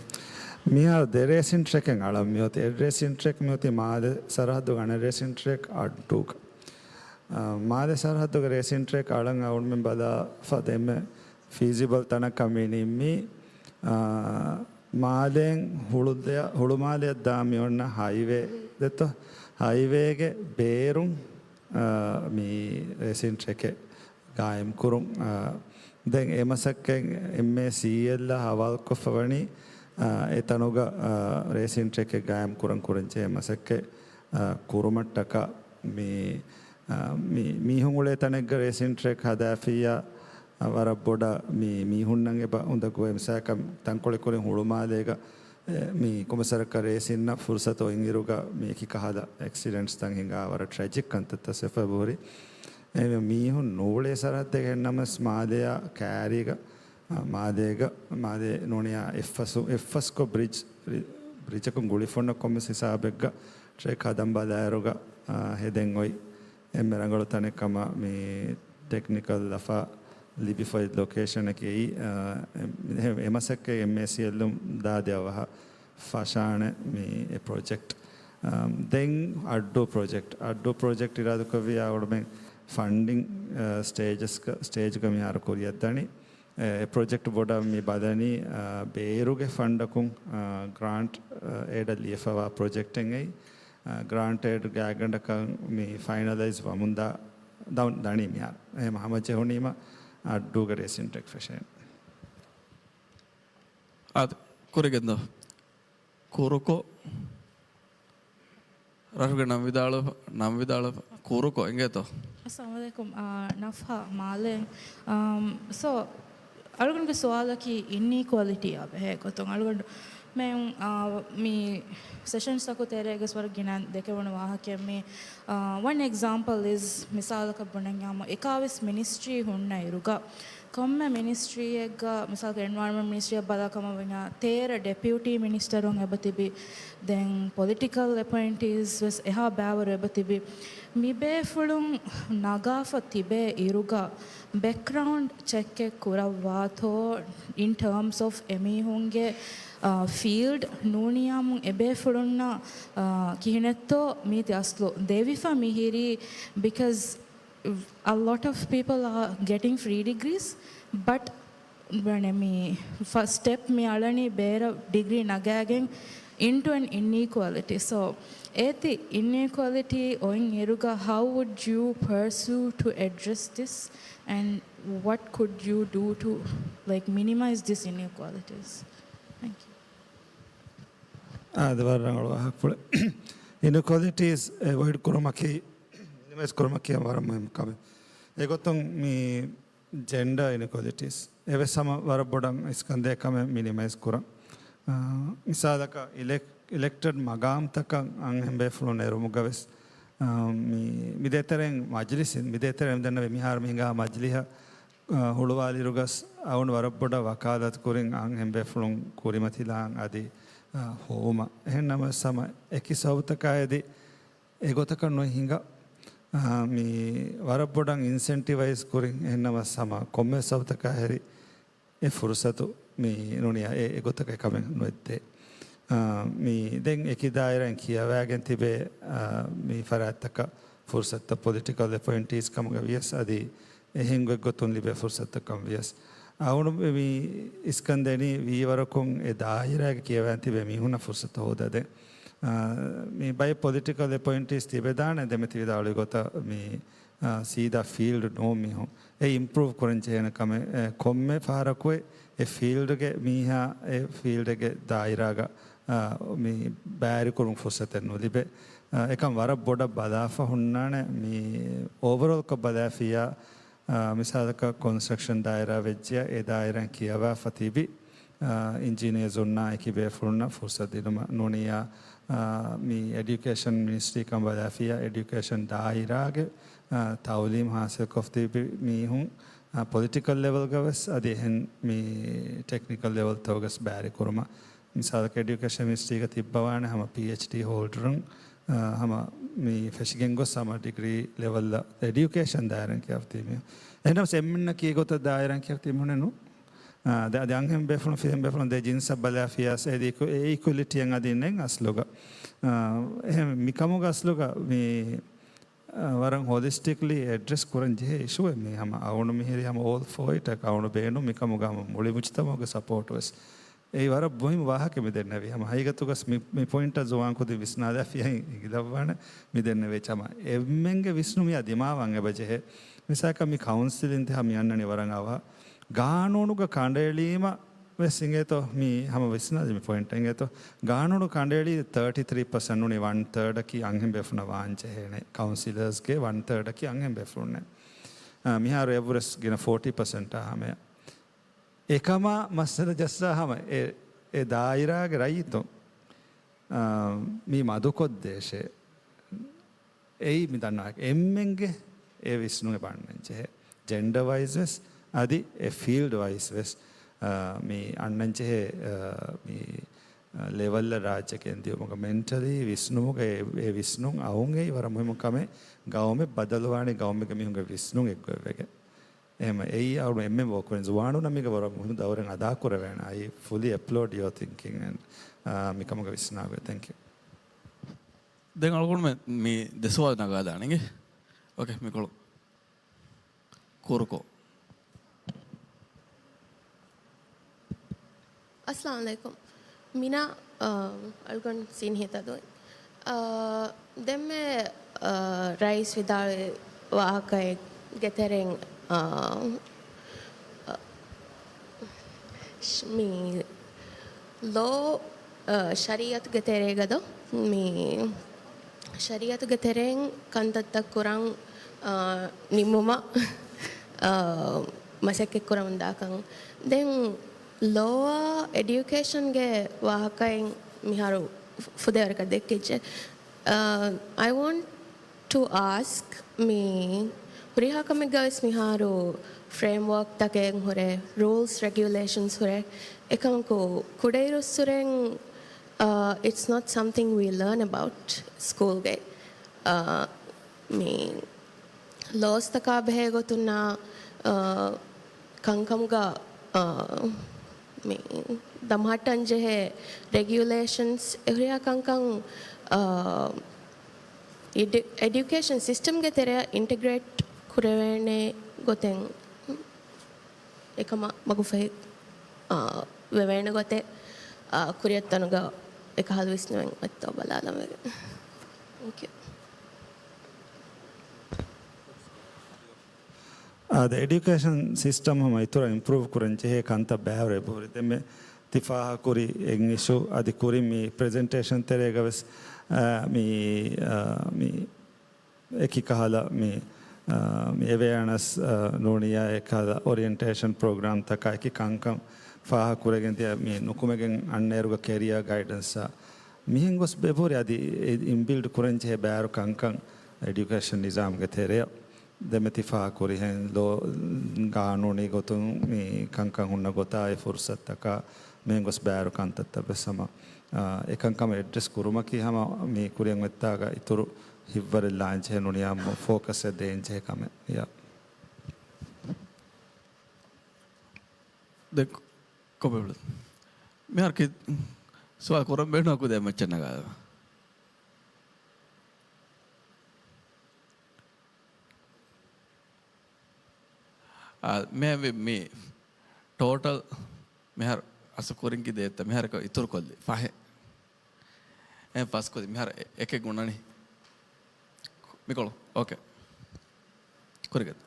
މިހާރު ދެ ރޭސިން ޓްރެކެއް އަޅަން މިއޮތީ. އެއް ރޭސިން ޓްރެކް މިއޮތީ މާލެ ސަރަހައްދުގެ އަނެއް ރޭސިން ޓްރެކް އައްޑޫގަ. އާ، މާލެ ސަރަހައްދުގެ ރޭސިން ޓްރެކް އަޅަން އަޅުމެން ބަލާފަ ދެންމެ ފީޒިބަލް ތަނަކަށް މި ނިންމީ، އާ، މާލޭން ހުޅުދެ-، ހުޅުމާލެއަށް ދާ މިއޮންނަ ހައިވޭ ދެތޯ، ހައިވޭގެ ބޭރުން، އާ، މި ރޭސިން ޓްރެކެއް ގާއިމްކުރުން. އާ، ދެން އެ މަސައްކަތް އެމްއޭ ސީއެލްއަށް ހަވާލުކޮށްފަ ވަނީ، އާ، އެ ތަނުގަ، އާ، ރޭސިން ޓްރެކެއް ގާއިމް ކުރަން ކުރަންޖެހޭ މަސައްކަތް، އާ، ކުރުމަށްޓަކާ މި، އާ، މި މީހުން އުޅޭ ތަނެއްގަ ރޭސިން ޓްރެކް ހަދާފިއްޔާ، އާ، ވަރަށް ބޮޑަށް މި މީހުންނަށް އެބަ އުނދަގޫވޭ. މިސާލަކަށް ތަންކޮޅެއް ކުރިން ހުޅުމާލޭގަ މި ކޮމިސަރަކަށް ރޭސިންނަށް ފުރުސަތު އޮތް އިރުގަ މި އެކި ކަހަލަ އެކްސިޑެންޓްސްތައް ހިނގާ ވަރަށް ޓްރެޖިކް ކަންތައްތައް ސިފަ ހުރި. އެހެންވެ މީހުން ނޫޅޭ ސަރަހައްދެއް އެހެންނަމަސް މާލެއާ ކައިރީގަ، އާ، މާލޭގަ، މާލޭ ނޫނިޔާ އެއްފަސް، އެއްފަސްކޮށް ބްރިޖް، ރި-، ބްރިޖަކުން ގުޅިފައޮންނަ ކޮންމެސް ހިސާބެއްގަ ޓްރެކް ހަދަން ބަލާއިރުގަ، އާ، ހެދެން އޮތް އެންމެ ރަނގަޅު ތަނެއް ކަމަށް މި ޓެކްނިކަލް ލަފާ ލިބިފައި ލޮކޭޝަނަކީ، އާ، އެ-، އެ-، އެމަސައްކަތް އެމްއޭސީއެލްއުން ދާ ދެއަވަހަށް ފަށާނެ މި އެ ޕްރޮޖެކްޓް. އާ، ދެން އައްޑޫ ޕްރޮޖެކްޓް، އައްޑޫ ޕްރޮޖެކްޓް އިރާދަކުރެއްވިޔާ އުޅުމެއް ފަންޑިން، އާ، ސްޓޭޖަސްގަ، ސްޓޭޖްގަ މިހާރު ކުރިއަށްދަނީ. އެ، އެ ޕްރޮޖެކްޓް ބޮޑަށް މި ބަލަނީ، އާ، ބޭރުގެ ފަންޑަކުން، އާ، ގްރާންޓް، އާ، އޭޑަށް ލިޔެފަވާ ޕްރޮޖެކްޓެއް އެއީ. އާ، ގްރާންޓް އޭޑް ގާތްގަނޑަކަށް މި ފައިނަލައިޒް ވަމުންދާ ދަ-، ދަނީ މިހާރު. އެހެން ހަމަޖެހުނީމަ އައްޑޫގަ ރޭސިން ޓްރެކް ފެށޭނެ. އާދެ، ކުރިގެންދޯ. ކުރުކޮ. ރަށުގެ ނަން ވިދާޅުވެފަ، ނަން ވިދާޅުވެފަ. ކުރުކޮ އިނގޭތޯ؟ އައްސަލާމު ޢަލައިކުމް. އާ، ނަފްހާ މާލެ. އާ، ސޯ، އަޅުގަނޑުގެ ސުވާލަކީ އިންއީކުއަލިޓީއާ ބެހޭ ގޮތުން. އަޅުގަނޑު މެން، އާ، މި ސެޝަންސްތަކު ތެރޭގަސް ވަރަށް ގިނަ ދެކެވުނު ވާހަކައެއް މި، އާ، ވަން އެގްޒާމްޕަލް އިޒް، މިސާލަކަށް ބުނަންޏާމު، އެކާވީސް މިނިސްޓްރީ ހުންނަ އިރުގަ، ކޮންމެ މިނިސްޓްރީއެއްގަ، މިސާލަކަށް އެންވަޔަރަންމަންޓް މިނިސްޓްރީއަށް ބަލާ ކަމަށް ވަންޏާ، ތޭރަ ޑެޕިއުޓީ މިނިސްޓަރުން އެބަ ތިބި، ދެން ޕޮލިޓިކަލް އެޕޮއިންޓީސް ވެސް އެހާ ބައިވަރު އެބަ ތިބި. މި ބޭފުޅުން ނަގާފަ ތިބޭ އިރުގަ، ބެކްގްރައުންޑް ޗެކެއް ކުރައްވާތޯ، އިން ޓާމްސް އޮފް އެމީހުންގެ، އާ، ފީލްޑް ނޫނިޔާމު އެބޭފުޅުންނަށް، އާ، ކިހިނެއްތޯ މީތި އަސްލު ދެވިފަ މިހިރީ، because a lot of people are getting free degrees, but ވަނެ މި ފަސްޓް ސްޓެޕް މި އަޅަނީ ބޭރަށް ޑިގްރީ ނަގާގެން into an inequality. So އޭތި އިންއީކުއަލިޓީ އޮތް އިރުގަ، how would you pursue to address this and what could you do to, like, minimize these inequalities? Thank you. އާދެ، ވަރަށް ރަނގަޅު ވާހަކަފުޅެއް. އިންއީކުއަލިޓީސް އެވޮއިޑް ކުރުމަކީ، މިނިމައިޒް ކުރުމަކީ ވަރަށް މުހިންމު ކަމެއް. އެގޮތުން މި ޖެންޑާ އިންއީކުއަލިޓީސް އެވެސް ހަމަ ވަރަށް ބޮޑަށް އިސްކަންދޭ ކަމެއް މިނިމައިޒް ކުރަން. އާ، މިސާލަކަށް އިލެކް-، އިލެކްޓެޑް މަގާމްތަކަށް އަންހެން ބޭފުޅުން އެރުމުގަވެސް، އާ، މި-، މި ދޭތެރެއިން މަޖިލިސް، މި ދޭތެރެއިން ދެންނެވި މިހާރު މި ހިނގާ މަޖިލިހަށް، އާ، ހުޅުވާލިރުގަސް އަވަން ވަރަށް ބޮޑަށް ވަކާލަތު ކުރިން އަންހެން ބޭފުޅުން ކުރިމަތިލާން އަދި، އާ، ހޮވުމަށް. އެހެން ނަމަވެސް ހަމަ އެކި ސަބަބުތަކާއެދި އެގޮތަކަށް ނުހިނގާ، އާ، މި ވަރަށް ބޮޑަށް އިންސެންޓިވައިޒް ކުރިން އެހެން ނަމަވެސް ހަމަ ކޮންމެ ސަބަބުތަކާ ހެރި އެ ފުރުސަތު މި ނޫނިޔާ އެ، އެގޮތަކަށް ކަމެއް ނުވެއްދޭ. އާ، މި ދެން އެކި ދާއިރާއިން ކިޔަވާގެން ތިބޭ، އާ، މި ފަރާތްތަކަށް ފުރުސަތުތައް ޕޮލިޓިކަލް އެޕޮއިންޓީސް ކަމުގަ ވިޔަސް އަދި އެހެން ގޮތްގޮތުން ލިބޭ ފުރުސަތުތައް ކަމުގަ ވިޔަސް. އަޅުގަނޑު މި އިސްކަންދެނީ ވީވަރަކުން އެ ދާއިރާގެ ކިޔަވާން ތިބޭ މީހުންނަށް ފުރުސަތު ހޯދަދޭން. އާ، މި ބައެއް ޕޮލިޓިކަލް އެޕޮއިންޓީސް ތިބެދާނެ ދެމެތި ވިދާޅުވި ގޮތަށް މި އާ، ސީދާ ފީލްޑް ނޫން މީހުން. އެ އިމްޕްރޫވް ކުރަން ޖެހޭނެ ކަމެއް، އެ، ކޮންމެ ފަހަރަކު އެ ފީލްޑްގެ މީހާ، އެ ފީލްޑްގެ ދާއިރާގަ، އާ، މި ބައިވެރިކުރުން ފުރުސަތެއް ނުލިބޭ. އާ، އެކަން ވަރަށް ބޮޑަށް ބަލާފަ ހުންނާނެ. މި އޯވަރޯލްކޮށް ބަލާފިޔާ، އާ، މިސާލަކަށް ކޮންސްޓްރަކްޝަން ދާއިރާ ވެއްޖެޔާ، އެ ދާއިރާއިން ކިޔަވާފަ ތިބި، އާ، އިންޖިނިއަރސުންނާ އެކި ބޭފުޅުންނަށް ފުރުސަތު ދިނުމަށް ނޫނިޔާ، އާ، މި އެޑިއުކޭޝަން މިނިސްޓްރީ ކަން ބަލާފިޔާ، އެޑިއުކޭޝަން ދާއިރާގެ އާ، ތައުލީމް ހާސިލްކޮށް ތިބި މީހުން، އާ، ޕޮލިޓިކަލް ލެވެލްގަވެސް އަދި އެހެން މި ޓެކްނިކަލް ލެވެލްތަކުގަސް ބައިވެރިކުރުމަށް. މިސާލަކަށް އެޑިއުކޭޝަން މިނިސްޓްރީގަ ތިއްބަވާނެ ހަމަ ޕީއެޗްޑީ ހޯލްޑަރުން، އާ، ހަމަ މި ފެށިގެން ގޮސް ހަމަ ޑިގްރީ ލެވެލްއަށް އެޑިއުކޭޝަން ދާއިރާއިން ކިޔާފަ ތިބި މީހުން. އެހެންނަމަވެސް އެންމެންނަކީ އެގޮތަށް ދާއިރާއިން ކިޔާފަ ތިބި މީހުންނެއް ނޫން. އާ، ދެ-، އަދި އަންހެން ބޭފުޅުން ފިލަން ބޭފުޅުން ދެ ޖިންސަށް ބަލާފިޔާސް އެ އިކު-، އެ އީކުއެލިޓީއެއް އަދި ނެތް އަސްލުގަ. އާ، އެހެން މިކަމުގަ އަސްލުގަ މި ވަރަށް ހޮލިސްޓިކްލީ އެޑްރެސް ކުރަން ޖެހޭ އިޝޫއެއް މީ. ހަމަ އަޅުގަނޑު މިހިރީ ހަމަ އޯލް ފޯ އިޓް. އަޅުގަނޑު ބޭނުން މިކަމުގަ ހަމަ މުޅި މުޖްތަމަޢުގެ ސަޕޯޓް ވެސް. އެއީ ވަރަށް މުހިންމު ވާހަކަ މި ދެންނެވީ. ހަމަ ހަގީގަތުގަސް މި، މި ޕޮއިންޓަށް ޒުވާން ކުދިން ވިސްނާލާފިޔައިން އިނގިލައްވާނެ މި ދެންނެވޭ ޗަމަ. އެންމެންގެ ވިސްނުމިޔާ ދިމާވާން އެބަ ޖެހޭ. މިސާލަކަށް މި ކައުންސިލިން ތި ހަމަ އަންނަނީ ވަރަށް އަވަހަށް. ގާނޫނުގަ ކަނޑައެޅީމަ ވެސް އިނގޭތޯ، މި ހަމަ ވިސްނާލި މި ޕޮއިންޓް އިނގޭތޯ. ގާނޫނު ކަނޑައެޅީ ތާޓީ ތްރީ ޕަސެންޓް ނޫނީ ވަން ތާޑަކީ އަންހެން ބޭފުނަށް ވާން ޖެހޭނެ. ކައުންސިލަރސްގެ ވަން ތާޑަކީ އަންހެން ބޭފުޅުންނޭ. އާ، މިހާރު އެއްވުރެސް ގިނަ ފޯޓީ ޕަސެންޓާ ހަމަޔަށް. އެކަމާ މައްސަލަ ޖައްސާ ހަމަ އެ އެ ދާއިރާގެ ރައްޔިތުން، އާ، މި މަދުކޮށްދޭށޭ. އެއީ މި ދަންނަ އެންމެންގެ އެ ވިސްނުން އެބަ އަންނަން ޖެހޭ. ޖެންޑަ ވައިސް ވެސް، އަދި އެ ފީލްޑް ވައިސް ވެސް، އާ، މި އަންނަން ޖެހޭ، އާ، މި، އާ، ލެވަލްއަށް ރާއްޖެ ގެންދިއުމުގަ މެންޓަލީ ވިސްނުމުގަ އެ، އެ ވިސްނުން އައުން އެއީ ވަރަށް މުހިއްމު ކަމެއް. ގައުމެއް ބަދަލުވާނީ ގައުމެއްގެ މީހުންގެ ވިސްނުން އެއްގޮތްވެގެން. އެހެން އެއީ އަޅު އެންމެން ވޯކް ވެން ޒުވާނުންނަށް މީގަ ވަރަށް މުހިންމު ދައުރެއް އަދާކުރެވޭނެ. I fully applaud your thinking and، އާ، މިކަމުގަ ވިސްނާގޮތް. Thank you. ދެން އަޅުގަނޑުމެން މި ދެ ސުވާލު ނަގާލާނެ. އޯކޭ، މިކޮޅު ކުރުކޮށް. އައްސަލާމު ޢަލައިކުމް. މިނާ، އާ، އަޅުގަނޑު ސީނިއަރ ތަދުވެ. އާ، ދެންމެ، އާ، ރައީސް ވިދާޅުވި ވާހަކައެއްގެ ތެރެއިން، އާ، އާ، ޝް-، މި ލޯ، އާ، ޝަރީއަތުގެ ތެރޭގަ ދޯ، މި ޝަރީއަތުގެ ތެރެއިން ކަންތައްތައް ކުރަން، އާ، ނިންމުމަށް، އާ، މަސައްކަތް ކުރަމުންދާކަން. ދެން ލޯއާ އެޑިއުކޭޝަންގެ ވާހަކައިން މިހާރު ފުދޭވަރަކަށް ދެއްކިއްޖެ. އާ، I want to ask މި ހުރިހާ ކަމެއްގަ ވެސް މިހާރު ފްރޭމްވޯކްތަކެއް ހުރޭ، ރޫލްސް ރެގިއުލޭޝަންސް ހުރޭ. އެކަމަކު ކުޑައިރުއްސުރެން، އާ، it's not something we learn about ސްކޫލްގައި. އާ، މި ލޯސްތަކާ ބެހޭ ގޮތުންނާ، އާ، ކަންކަމުގަ، އާ، މި ދަމަހައްޓަން ޖެހޭ ރެގިއުލޭޝަންސް އެހުރިހާ ކަންކަން، އާ، އެޑި-، އެޑިއުކޭޝަން ސިސްޓަމްގެ ތެރެއަށް އިންޓެގްރޭޓް ކުރެވޭނެ ގޮތެއް އެކަމަށް މަގުފަހި، އާ، ވެވޭނެ ގޮތެއް، އާ، ކުރިއަށް ތަނުގަ އެކަހަލަ ވިސްނުމެއް އޮތްތޯ ބަލާލަން ވެގެން. ތެންކް ޔޫ. އާދެ، އެޑިއުކޭޝަން ސިސްޓަމް ހަމަ އިތުރަށް އިމްޕްރޫވް ކުރަން ޖެހޭ ކަންތައް ބައިވަރު އެބަހުރި. ދެންމެ ތި ފާހަގަކުރި އެއް އިޝޫ އަދި ކުރިން މި ޕްރެޒެންޓޭޝަން ތެރޭގަ ވެސް، އާ، މި، އާ، މި އެކި ކަހަލަ މި، އާ، މި އެވެއާނަސް، އާ، ނޫނިއްޔާ އެކަހަލަ އޮރިއެންޓޭޝަން ޕްރޮގްރާމްތަކާ އެކި ކަންކަން ފާހަގަކުރެގެން ދިޔަ މި ނުކުމެގެން އަންނައިރުގަ ކެރިއާ ގައިޑެންސްއާ މިހެން ގޮސް ބެބުރި އަދި އިންބިލްޑް ކުރަން ޖެހޭ ބައިވަރު ކަންކަން އެޑިއުކޭޝަން ނިޒާމްގެ ތެރެއަށް ދެމެތި ފާހަގަކުރިހެން ލޯ ގާނޫނީ ގޮތުން މި ކަންކަން ހުންނަ ގޮތާއި ފުރުސަތުތަކާ މިހެން ގޮސް ބައިވަރު ކަންތައްތައް ވެސް ހަމަ، އާ، އެކަންކަމަށް އެޑްރެސް ކުރުމަކީ ހަމަ މި ކުރިއަށް އޮތްތާގަ އިތުރު ހިތްވަރެއް ލާންޖެހޭ ނޫނިއްޔާ ފޯކަސްއެއް ދޭންޖެހޭ ކަމެއް. ޔާ. ދެން ކޮ-، ކޮބެވުޅު. މިހާރު ކި-، ސުވާލު ކުރަން ބޭނުން ކުދޭ މައްޗަށް ނަގާލަމާ. އާ، މޭ މި، މި ޓޯޓަލް މިހާރު އަސްލު ކުރިން ކި ދޭތަ މިހާރަކަށް އިތުރު ކޮށްލި ފަހެއް. އެ ފަސް ކުދި މިހާރު އެ-، އެކެއް ގުނަނީ. މިކޮޅު. އޯކޭ. ކުރިގަދަ.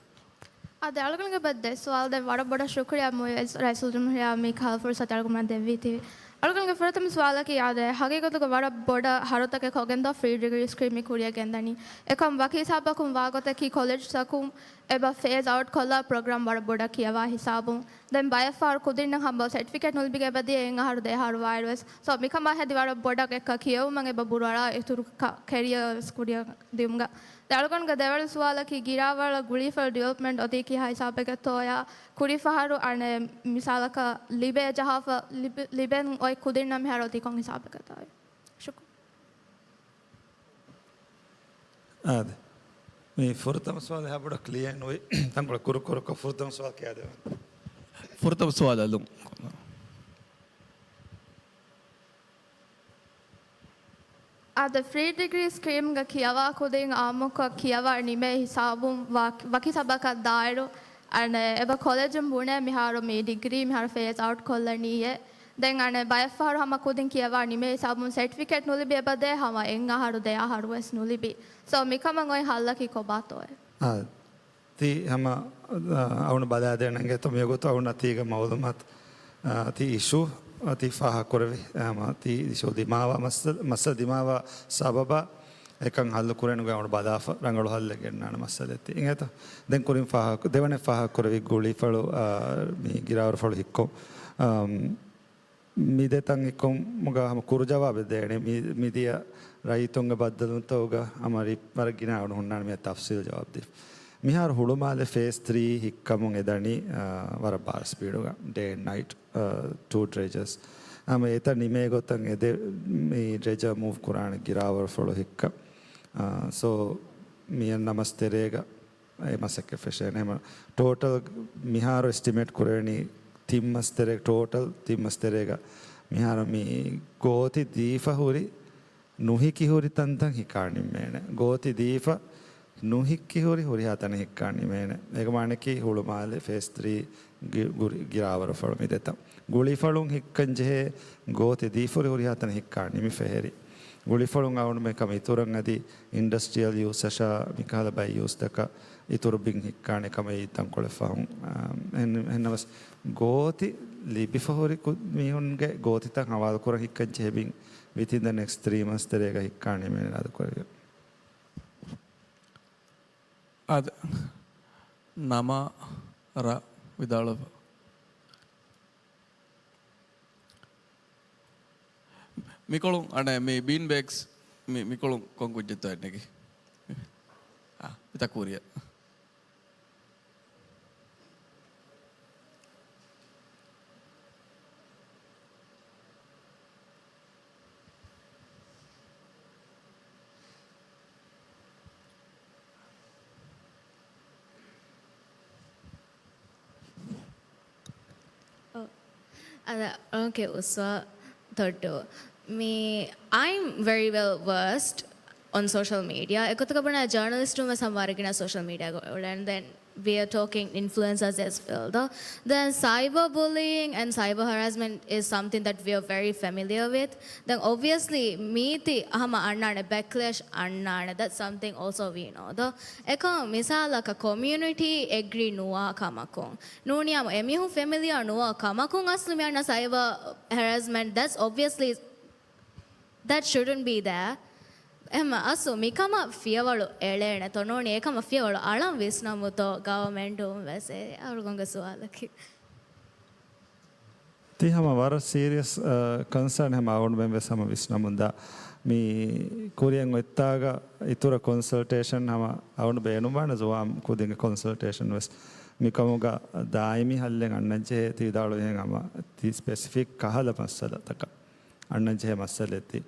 އާދެ، އަޅުގަނޑުގެ ބައްދެ ސުވާލު ދެން ވަރަށް ބޮޑަށް ޝުކުރިޔާ މުއިއްޒު ރައީސުލްޖުމްހޫރިއްޔާ މި ކަހަލަ ފުރުސަތު އަޅުގަނޑުމެން ދެއްވީތީ. އަޅުގަނޑުގެ ފުރަތަމަ ސުވާލަކީ އާދެ، ހަގީގަތުގަ ވަރަށް ބޮޑަށް ހަރުތަކެއް ކޮށްގެންދޯ ފްރީ ޑިގްރީ ސްކީމް މި ކުރިއަށް ގެންދަނީ. އެކަމް ވަކި ހިސާބަކުން ވާގޮތަކީ ކޮލެޖްތަކުން އެބަ ފޭޒް އައުޓް ކޮށްލާ ޕްރޮގްރާމް ވަރަށް ބޮޑަށް ކިޔަވާ ހިސާބުން. ދެން ބައެއް ފަހަރު ކުދިންނަށް ހަމަ ސެޓްފިކެޓް ނުލިބިގެން އެބަދިޔަ އެއް އަހަރު ދެ އަހަރު ވާއިރުވެސް. ސޯ މިކަމާ ހެދި ވަރަށް ބޮޑަށް އެއްކަ ކިޔެވުމަށް އެބަ ބުރުއަޅާ އިތުރު ކަ-، ކެރިއަރސް ކުރިއަށް ދިއުމުގަ. ދެން އަޅުގަނޑުގެ ދެވަނަ ސުވާލަކީ ގިރާވަޅަށް ގުޅީފަޅު ޑިވެލޮޕްމަންޓް އޮތީ ކިހާ ހިސާބެއްގެތޯޔާ؟ ކުރީ ފަހަރު އަނެއް މިސާލަކަށް ލިބޭ ޖަހާފަ، ލިބި-، ލިބެން އޮތް ކުދިންނަށް މިހާރު އޮތީ ކޮން ހިސާބެއްގެތޯ؟ ޝުކުރު. އާދެ. މި ފުރަތަމަ ސުވާލު ހަ ބޮޑަށް ކްލިއަރ ނުވި. ތަންކޮޅެއް ކުރު ކުރުކޮށް ފުރަތަމަ ސުވާލު ކިޔާދެވޭ. ފުރަތަމަ ސުވާލު އަލުން. އާދެ، ފްރީ ޑިގްރީ ސްކީމްގަ ކިޔަވާ ކުދިން އާއްމުކޮށް ކިޔަވާ ނިމޭ ހިސާބުން ވާ-، ވަކި ސަބަކަށް ދާއިރު، އަނެއް އެބަ ކޮލެޖުން ބުނޭ މިހާރު މި ޑިގްރީ މިހާރު ފޭޒް އައުޓް ކޮށްލަނީއޭ. ދެން އަނެއް ބައެއް ފަހަރު ހަމަ ކުދިން ކިޔަވާ ނިމޭ ހިސާބުން ސެޓްފިކެޓް ނުލިބި އެބަދޭ ހަމަ އެއް އަހަރު ދެ އަހަރު ވެސް ނުލިބި. ސޯ މިކަމަށް އޮތް ހައްލަކީ ކޮބާތޯއޭ؟ އާ، ތީ ހަމަ، އަ، އަޅުން ބަލާދޭނަން އެތަ މިވަގުތު އަޅުންނަށް ތީގެ މައުލޫމާތު، އަ، ތީ އިޝޫ، އަ، ތީ ފާހަގަކުރެވި، އަ، މަ، ތީ އިޝޫ ދިމާވާ މައްސަ-، މައްސަލަ ދިމާވާ ސަބަބާ އެކަން ހައްލު ކުރޭނުގަ އަޅުން ބަލާފަ ރަނގަޅު ހައްލެއް ގެންނާނެ މައްސަލައެއް ތީ. އިނގޭތަ؟ ދެން ކުރިން ފާހަގަ، ދެވަނަ ފާހަގަކުރެވި ގުޅީފަޅު، އަ، މި ގިރާވަރުފަޅު ހިއްކޮ، އަ، މި ދެތަން އެއްކޮށް މުގާ ހަމަ ކުރު ޖަވާބެއް ދޭނެ. މި، މިދިޔަ ރައްޔިތުންގެ ބައްދަލުވުންތަކުގަ ހަމަ ރި-، ވަރަށް ގިނަ އަޅު ހުންނާނެ މި ތަފްސީލް ޖަވާބު ދީފަ. މިހާރު ހުޅުމާލެ ފޭސް ތްރީ ހިއްކަމުން އެދަނީ، އާ، ވަރަށް ބާރަ ސްޕީޑުގަ، ޑޭ އެންޑް ނައިޓް، އާ، ޓޫ ޑްރެޖަރސް. ހަމަ އެތައް ނިމޭ ގޮތަށް އެދެ މި ޑްރެޖަރ މޫވް ކުރާނެ ގިރާވަރުފުޅު ހިއްކަ. އާ، ސޯ، މިއަންނަ މަސް ތެރޭގަ އެ މަސައްކަތް ފެށޭނެ. ހަމަ ޓޯޓަލް މިހާރު އެސްޓިމޭޓް ކުރެވެނީ ތިން މަސް ތެރޭ، ޓޯޓަލް ތިން މަސް ތެރޭގަ މިހާރު މި ގޯތި ދީފަ ހުރި ނުހިކި ހުރި ތަންތަން ހިއްކާ ނިންމޭނެ. ގޯތި ދީފަ ނުހިއްކި ހުރި ހުރިހާ ތަނެއް ހިއްކާ ނިންމޭނެ. އޭގެ މާނައަކީ ހުޅުމާލެ ފޭސް ތްރީ ގި-، ގުރި-، ގިރާވަރުފަޅު މި ދެތަން. ގުޅިފަޅުން ހިއްކަން ޖެހޭ ގޯތި ދީފަ ހުރި ހުރިހާ ތަނެއް ހިއްކާ ނިމިފަ ހެރި. ގުޅިފަޅުން އައުނުމެ ކަމަށް އިތުރަށް އަދި އިންޑަސްޓްރިއަލް ޔޫސްއަށާ މިކަހަލަ ބައެއް ޔޫސްތަކަށް އިތުރު ބިން ހިއްކާނެ ކަމަށް އެއީ ތަންކޮޅެއް ފަހުން. އާ، އެހެން-، އެހެންނަމަސް ގޯތި ލިބިފަ ހުރި ކު-، މީހުންގެ ގޯތިތައް ހަވާލުކުރަން ހިއްކަން ޖެހޭ ބިން ވިތިން ދަ ނެކްސްޓް ތްރީ މަންތްސް ތެރޭގަ ހިއްކާނެ މޭނަ އިރާދަކުރެވި. އާދެ، ނަމާ ރަ ވިދާޅުވެފަ. މިކޮޅުން އަނެއް މި ބީން ބޭގްސް މި، މިކޮޅުން ކޮން ކުއްޖެއްތޯ އެންނެގި؟ އާ، މިތާ ކުރިއަށް. އަދަ، އޯކޭ، އުސްވާ ތޮއްޓު. މި، I'm very well versed on social media. އެގޮތަކަށް ބުނާ ޖާނަލިސްޓުން ވެސް ހަމަ ވަރަށް ގިނަ social media ގަ އުޅެން. Then we are talking influencers as well, though. Then cyberbullying and cyber harassment is something that we are very familiar with. Then obviously މީތި ހަމަ އަންނާނެ، ބެކްލޭޝް އަންނާނެ. That's something also we know, though. އެކަމަ މިސާލަކަށް ކޮމިއުނިޓީ އެގްރީ ނުވާ ކަމަކުން. ނޫނީ ހަމަ އެމީހުން ފެމިލިއާ ނުވާ ކަމަކުން އަސްލު މި އަންނަ cyber harassment. That's obviously That shouldn't be there. އެހެން އަސްލު މިކަމަށް ފިޔަވަޅު އެޅޭނެތޯ ނޫނީ އެކަމަށް ފިޔަވަޅު އަޅަން ވިސްނަމުތޯ ގަވަމެންޓުން ވެސް؟ އެ އަޅުގަނޑުގެ ސުވާލަކީ. ތި ހަމަ ވަރަށް ސީރިއަސް، އަ، ކޮންސާން ހަމަ އަޅުގަނޑުމެން ވެސް ހަމަ ވިސްނަމުންދާ. މި ކުރިއަށް އޮތްތާގަ އިތުރަށް ކޮންސަލްޓޭޝަން ހަމަ އަޅުގަނޑު ބޭނުންވާނެ ޒުވާން ކުދިންގެ ކޮންސަލްޓޭޝަން ވެސް. މިކަމުގަ ދާއިމީ ހައްލެއް އަންނަންޖެހޭ ތި ވިދާޅުވިހެން ހަމަ ތި ސްޕެސިފިކް ކަހަލަ މައްސަލަތަކަށް. އަންނަންޖެހޭ މައްސަލައެއް ތި،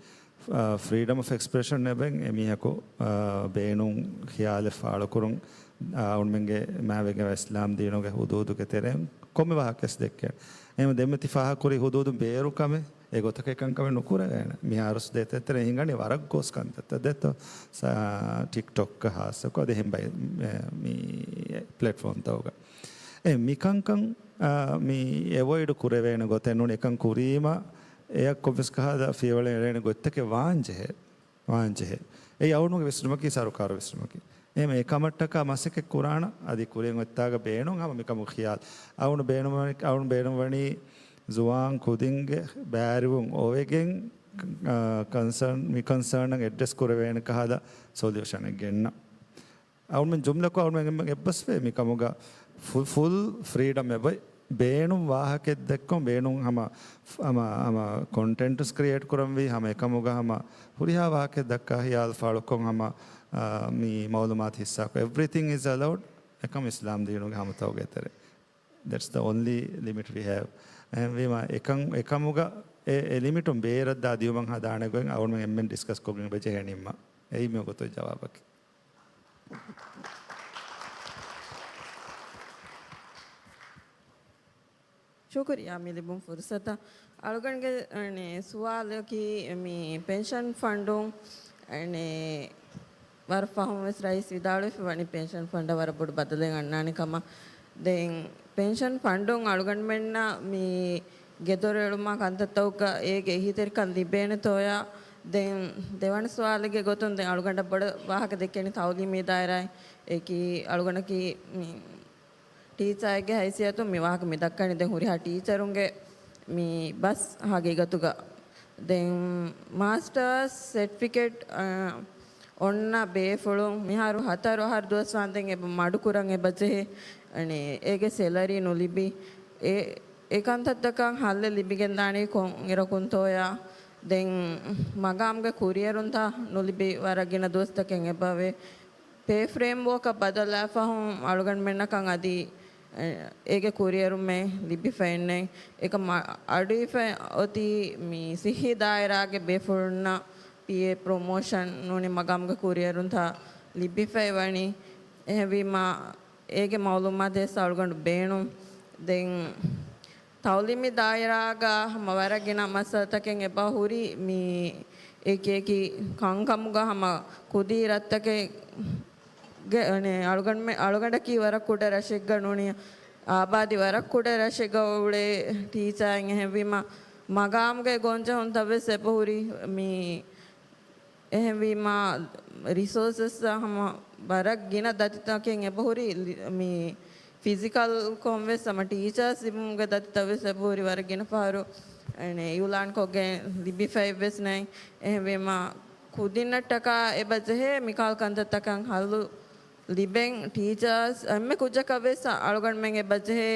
އާ، ފްރީޑަމް އޮފް އެކްސްޕްރެޝަން އެބައިން އެމީހަކު، އާ، ބޭނުން ޚިޔާލެއް ފާޅުކުރުން، އާ، އަޅުގަނޑުމެންގެ މާތްވެގެންވާ އިސްލާމް ދީނުގެ ހުދޫދުގެ ތެރެއިން ކޮންމެ ވާހަކައެއް ދެއްކޭނެ. އެހެން ދެންމެ ތި ފާހަގަކުރީ ހުދޫދު ބޭރު ކަމެއް، އެ ގޮތަކަށް ކަންކަމެއް ނުކުރެވޭނެ. މިހާރުސް ދޭތެރޭ ހިނގަނީ ވަރަށް ގޯސް ކަންތައްތައް ދެއްތޯ. ސާ، ޓިކްޓޮކް ހާއްސަކޮށް އަދި އެހެން ބައި، މި ޕްލެޓްފޯމްތަކުގަ. އެ މިކަންކަން، އާ، މި އެވޮއިޑް ކުރެވޭނެ ގޮތެއް ނޫން އެކަން ކުރީމަ އެއަށް ކޮންމެސް ކަހަލަ ފިޔަވަޅެއް އެޅޭނެ ގޮތްތަކެއް ވާންޖެހޭ. ވާންޖެހޭ. އެއީ އަޅުގަނޑުގެ ވިސްނުމަކީ، ސަރުކާރު ވިސްނުމަކީ. އެހެން އެކަމަށްޓަކާ މަސައްކަތް ކުރާނަ އަދި ކުރިއަށް އޮތްތާގަ ބޭނުން ހަމަ މިކަމުގެ ޚިޔާލު. އަޅުގަނޑު ބޭނުންވަނީ، އަޅުގަނޑު ބޭނުންވަނީ ޒުވާން ކުދިންގެ ބައިވެރިވުން އޮވެގެން، އާ، ކޮންސާން، މި ކޮންސާނަށް އެޑްރެސް ކުރެވޭނެ ކަހަލަ ސޮލިއުޝަނެއް ގެންނަން. އަޅުގަނޑުމެން ޖުމްލަކޮށް އަޅުގަނޑުމެން އެއްބަސްވޭ މިކަމުގަ ފު-، ފުލް ފްރީޑަމް އެބައި. ބޭނުން ވާހަކައެއް ދެއްކޮން، ބޭނުން ހަމަ، ހަމަ، ހަމަ ކޮންޓެންޓްސް ކްރިއޭޓް ކުރަންވީ، ހަމަ އެކަމުގަ ހަމަ ހުރިހާ ވާހަކައެއް ދައްކާ ހިޔާލު ފާޅުކޮށް ހަމަ، އާ، މި މައުލޫމާތު ހިއްސާކޮށް، everything is allowed. އެކަމު އިސްލާމް ދީނުގެ ހަމަތައުގެ ތެރޭ. That's the only limit we have. އެހެންވީމަ އެކަން، އެކަމުގަ އެ، އެ ލިމިޓުން ބޭރަށްދާ ދިޔުމަށް ހަދާނެ ގޮތް އަޅުގަނޑުމެން އެންމެން ޑިސްކަސް ކޮށްގެން އެބަ ޖެހޭ ނިންމަން. އެއީ މިވަގުތު ޖަވާބަކީ. ޝުކުރިއްޔާ މި ލިބުނު ފުރުސަތަށް. އަޅުގަނޑުގެ، އަނެ، ސުވާލަކީ މި ޕެންޝަން ފަންޑުން، އަނެ، ވަރަށް ފަހުން ވެސް ރައީސް ވިދާޅުވެފަ ވަނީ ޕެންޝަން ފަންޑަށް ވަރަށް ބޮޑު ބަދަލެއް އަންނާނެ ކަމަށް. ދެން ޕެންޝަން ފަންޑުން އަޅުގަނޑުމެންނަށް މި ގެދޮރު އެޅުމާ ކަންތައްތަކުގަ އޭގެ އެހީތެރިކަން ލިބޭނެތޯޔާ؟ ދެން ދެވަނަ ސުވާލެއްގެ ގޮތުން ދެން އަޅުގަނޑަށް ބޮޑަށް ވާހަކަ ދެއްކެނީ ތައުލީމީ ދާއިރާއިން. އެކީ އަޅުގަނޑަކީ މި ޓީޗާއެއްގެ ހައިސިއްޔަތުން މި ވާހަކަ މި ދައްކަނީ ދެން ހުރިހާ ޓީޗަރުންގެ މި ބަސް ހަގީގަތުގަ. ދެން މާސްޓާސް ސެޓްފިކެޓް، އަ، އޮންނަ ބޭފުޅުން މިހާރު ހަތަރު އަހަރު ދުވަސްވާންދެން އެބަ މަޑުކުރަން އެބަޖެހޭ. އަނެ، އޭގެ ސެލަރީ ނުލިބި. އެ އެ ކަންތައްތަކަށް ހައްލެއް ލިބިގެންދާނީ ކޮން އިރަކުންތޯޔާ؟ ދެން މަގާމްގެ ކުރިއެރުންތައް ނުލިބި ވަރަށް ގިނަ ދުވަސްތަކެއް އެބަވޭ. ޕޭ ފްރޭމްވޯކަށް ބަދަލާފަހުން އަޅުގަނޑުމެންނަކަށް އަދި، އެ، އޭގެ ކުރިއެރުމެއް ލިބިފައެއްނެތް. އެކަމަށް އަޑުއިފަ އޮތީ މި ސިއްހީ ދާއިރާގެ ބޭފުޅުންނަށް ޕީއޭ ޕްރޮމޯޝަން ނޫނީ މަގާމްގެ ކުރިއެރުންތައް ލިބިފައިވަނީ. އެހެންވީމާ، އޭގެ މައުލޫމާތު ވެސް އަޅުގަނޑު ބޭނުން. ދެން ތައުލީމީ ދާއިރާގަ ހަމަ ވަރަށް ގިނަ މައްސަލަތަކެއް އެބަ ހުރި މި އެކި އެކި ކަންކަމުގަ ހަމަ ކުދީ ރަށްތަކެއް ގެ-، އަޅުގަނޑުމެ-، އަޅުގަނޑަކީ ވަރަށް ކުޑަ ރަށެއްގަ ނޫނީ، އާބާދީ ވަރަށް ކުޑަ ރަށެއްގަ އުޅޭ ޓީޗާއިން. އެހެންވީމަ، މަގާމްގެ ގޮންޖެހުންތައް ވެސް އެބަހުރި މި. އެހެންވީމަ، ރިސޯސަސް ހަމަ ވަރަށް ގިނަ ދަތިތަކެއް އެބަހުރި ލި-، މި ފިޒިކަލް ކޮން ވެސް ހަމަ ޓީޗާސް ލިބުމުގެ ދަތިތައް ވެސް އެބަހުރި ވަރަށް ގިނަ ފަހަރު، އެނެ، އިއުލާންކޮށްގެން ލިބިފައެއް ވެސް ނެތް. އެހެންވީމަ، ކުދިންނަށްޓަކާ އެބަ ޖެހޭ މިކަހަލަ ކަންތައްތަކަށް ހައްލު ލިބެން ޓީޗާސް އެންމެ ކުއްޖަކަށް ވެސް އަޅުގަނޑުމެން އެބަ ޖެހޭ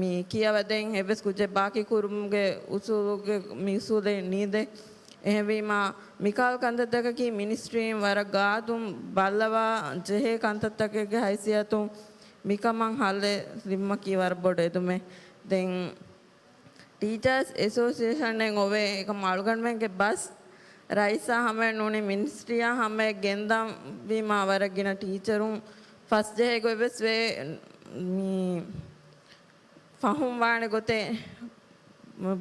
މި ކިޔަވަދޭން އެއްވެސް ކުއްޖެއް ބާކީ ކުރުމުގެ އުސޫލުގެ މި އުސޫލެއް ނީދޭ. އެހެންވީމާ، މިކަހަލަ ކަންތައްތަކަކީ މިނިސްޓްރީން ވަރަށް ގާތުން ބައްލަވާ ޖެހޭ ކަންތައްތަކެއްގެ ހައިސިއްޔަތުން މިކަމަށް ހައްލެއް ލިބުމަކީ ވަރަށް ބޮޑު އެދުމެއް. ދެން ޓީޗާސް އެސޯސިއޭޝަނެއް އޮވޭ. އެކަމަށް އަޅުގަނޑުމެންގެ ބަސް ރައީސާ ހަމަޔަށް ނޫނީ މިނިސްޓްރީއާ ހަމަޔަށް ގެންދަން ވީމާ ވަރަށް ގިނަ ޓީޗަރުން ފަސްޖެހޭ ގޮތް ވެސް ވޭ. މި ފަހުން ވާނެ ގޮތެއް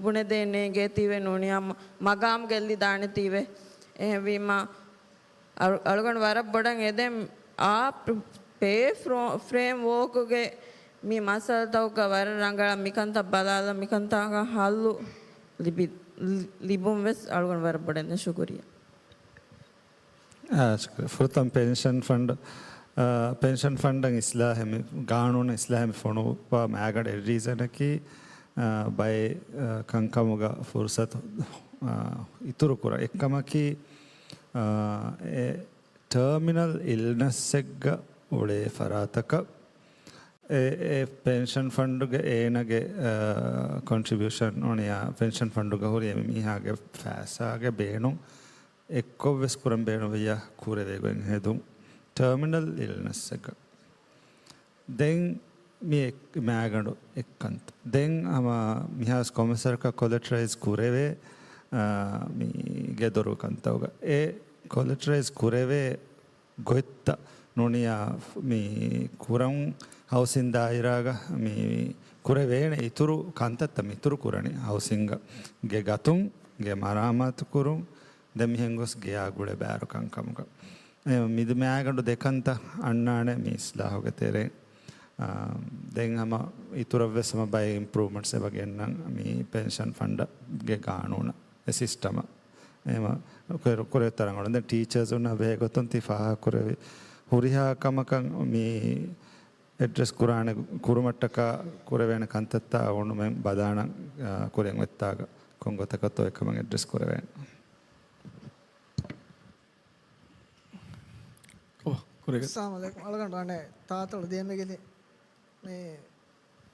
ބުނެދޭނޭގޭތީވެ ނޫނީ މަގާމް ގެއްލިދާނެތީވެ. އެހެންވީމާ، އަޅު-، އަޅުގަނޑު ވަރަށް ބޮޑަށް އެދެން އާ ޕް-، ޕޭ ފްރޯ-، ފްރޭމް ވޯކުގެ މި މައްސަލަތަކުގަ ވަރަށް ރަނގަޅަށް މިކަންތައް ބަލާލަ މިކަންތަކަށް ހައްލު ލިބި-، ލި-، ލިބުން ވެސް އަޅުގަނޑު ވަރަށް ބޮޑަށް އެދެން. ޝުކުރިއްޔާ. އާ، ޝުކުރިއްޔާ. ފުރަތަމަ ޕެންޝަން ފަންޑް، އާ، ޕެންޝަން ފަންޑަށް އިސްލާހެއް މި، ގާނޫނަށް އިސްލާހެއް މި ފޮނުވާ މާގަނޑު އެއް ރީޒަނަކީ، އާ، ބައެއް، އާ، ކަންކަމުގަ ފުރުސަތު، އާ، އިތުރު ކުރަން. އެއްކަމަކީ، އާ، އެ ޓާމިނަލް އިލްނަސްއެއްގަ އުޅޭ ފަރާތަކަށް އެ، އެ ޕެންޝަން ފަންޑުގެ އޭނަގެ، އާ، ކޮންޓްރިބިއުޝަން އޮނިޔާ ޕެންޝަން ފަންޑުގަ ހުރި އެ މީހާގެ ފައިސާގެ ބޭނުން އެއްކޮށް ވެސް ކުރަން ބޭނުންވިއްޔާ ކުރެވޭ ގޮތް ހެދުން. ޓާމިނަލް އިލްނަސްއެއްގަ. ދެން މި އެއް-، މާގަނޑު އެއްކަންތައް. ދެން ހަމަ މިހާސް ކޮމެސަރަކަށް ކޮލެޓަރައިޒް ކުރެވޭ، އާ، މި ގެދޮރު ކަންތައްގަ. އެ ކޮލެޓަރައިޒް ކުރެވޭ ގޮތްތައް ނޫނިޔާ މި ކުރަން ހައުސިން ދާއިރާގަ މި ކުރެވޭނެ އިތުރު ކަންތައްތައް މިތުރު ކުރަނީ ހައުސިންގ ގެ ގަތުން، ގެ މަރާމާތު ކުރުން، ދެން މިހެން ގޮސް ގެޔާ ގުޅޭ ބާރު ކަންކަމުގަ. އެ މިދި މާގަނޑު ދެކަންތައް އަންނާނެ މި އިސްލާހުގެ ތެރެއިން. އާ، ދެން ހަމަ އިތުރަށް ވެސް ހަމަ ބައެއް އިމްޕްރޫވްމަންޓްސް އެބަ ގެންނަން މި ޕެންޝަން ފަންޑްގެ ގާނޫނަށް. އެ ސިސްޓަމަށް. އެހެމަ ކުރެ-، ކުރެވި ތަރަނގަޅު. ދެން ޓީޗާސުންނާ ބެހޭ ގޮތުން ތި ފާހަގަ ކުރެވި ހުރިހާ ކަމަކަށް މި އެޑްރެސް ކުރާނެ، ކުރުމަށްޓަކާ ކުރެވޭނެ ކަންތައްތައް އަޅުގަނޑުމެން ބަލާނަން، އާ، ކުރިއަށް އޮތްތާގަ ކޮން ގޮތަކަށްތޯ އެކަމަށް އެޑްރެސް ކުރެވޭނެ. އޮ، ކުރެގެ. އައްސަލާމު ޢަލައިކުމް. އަޅުގަނޑު އަނެއް ތާތޮޅު ދިޔަމިގިލި މި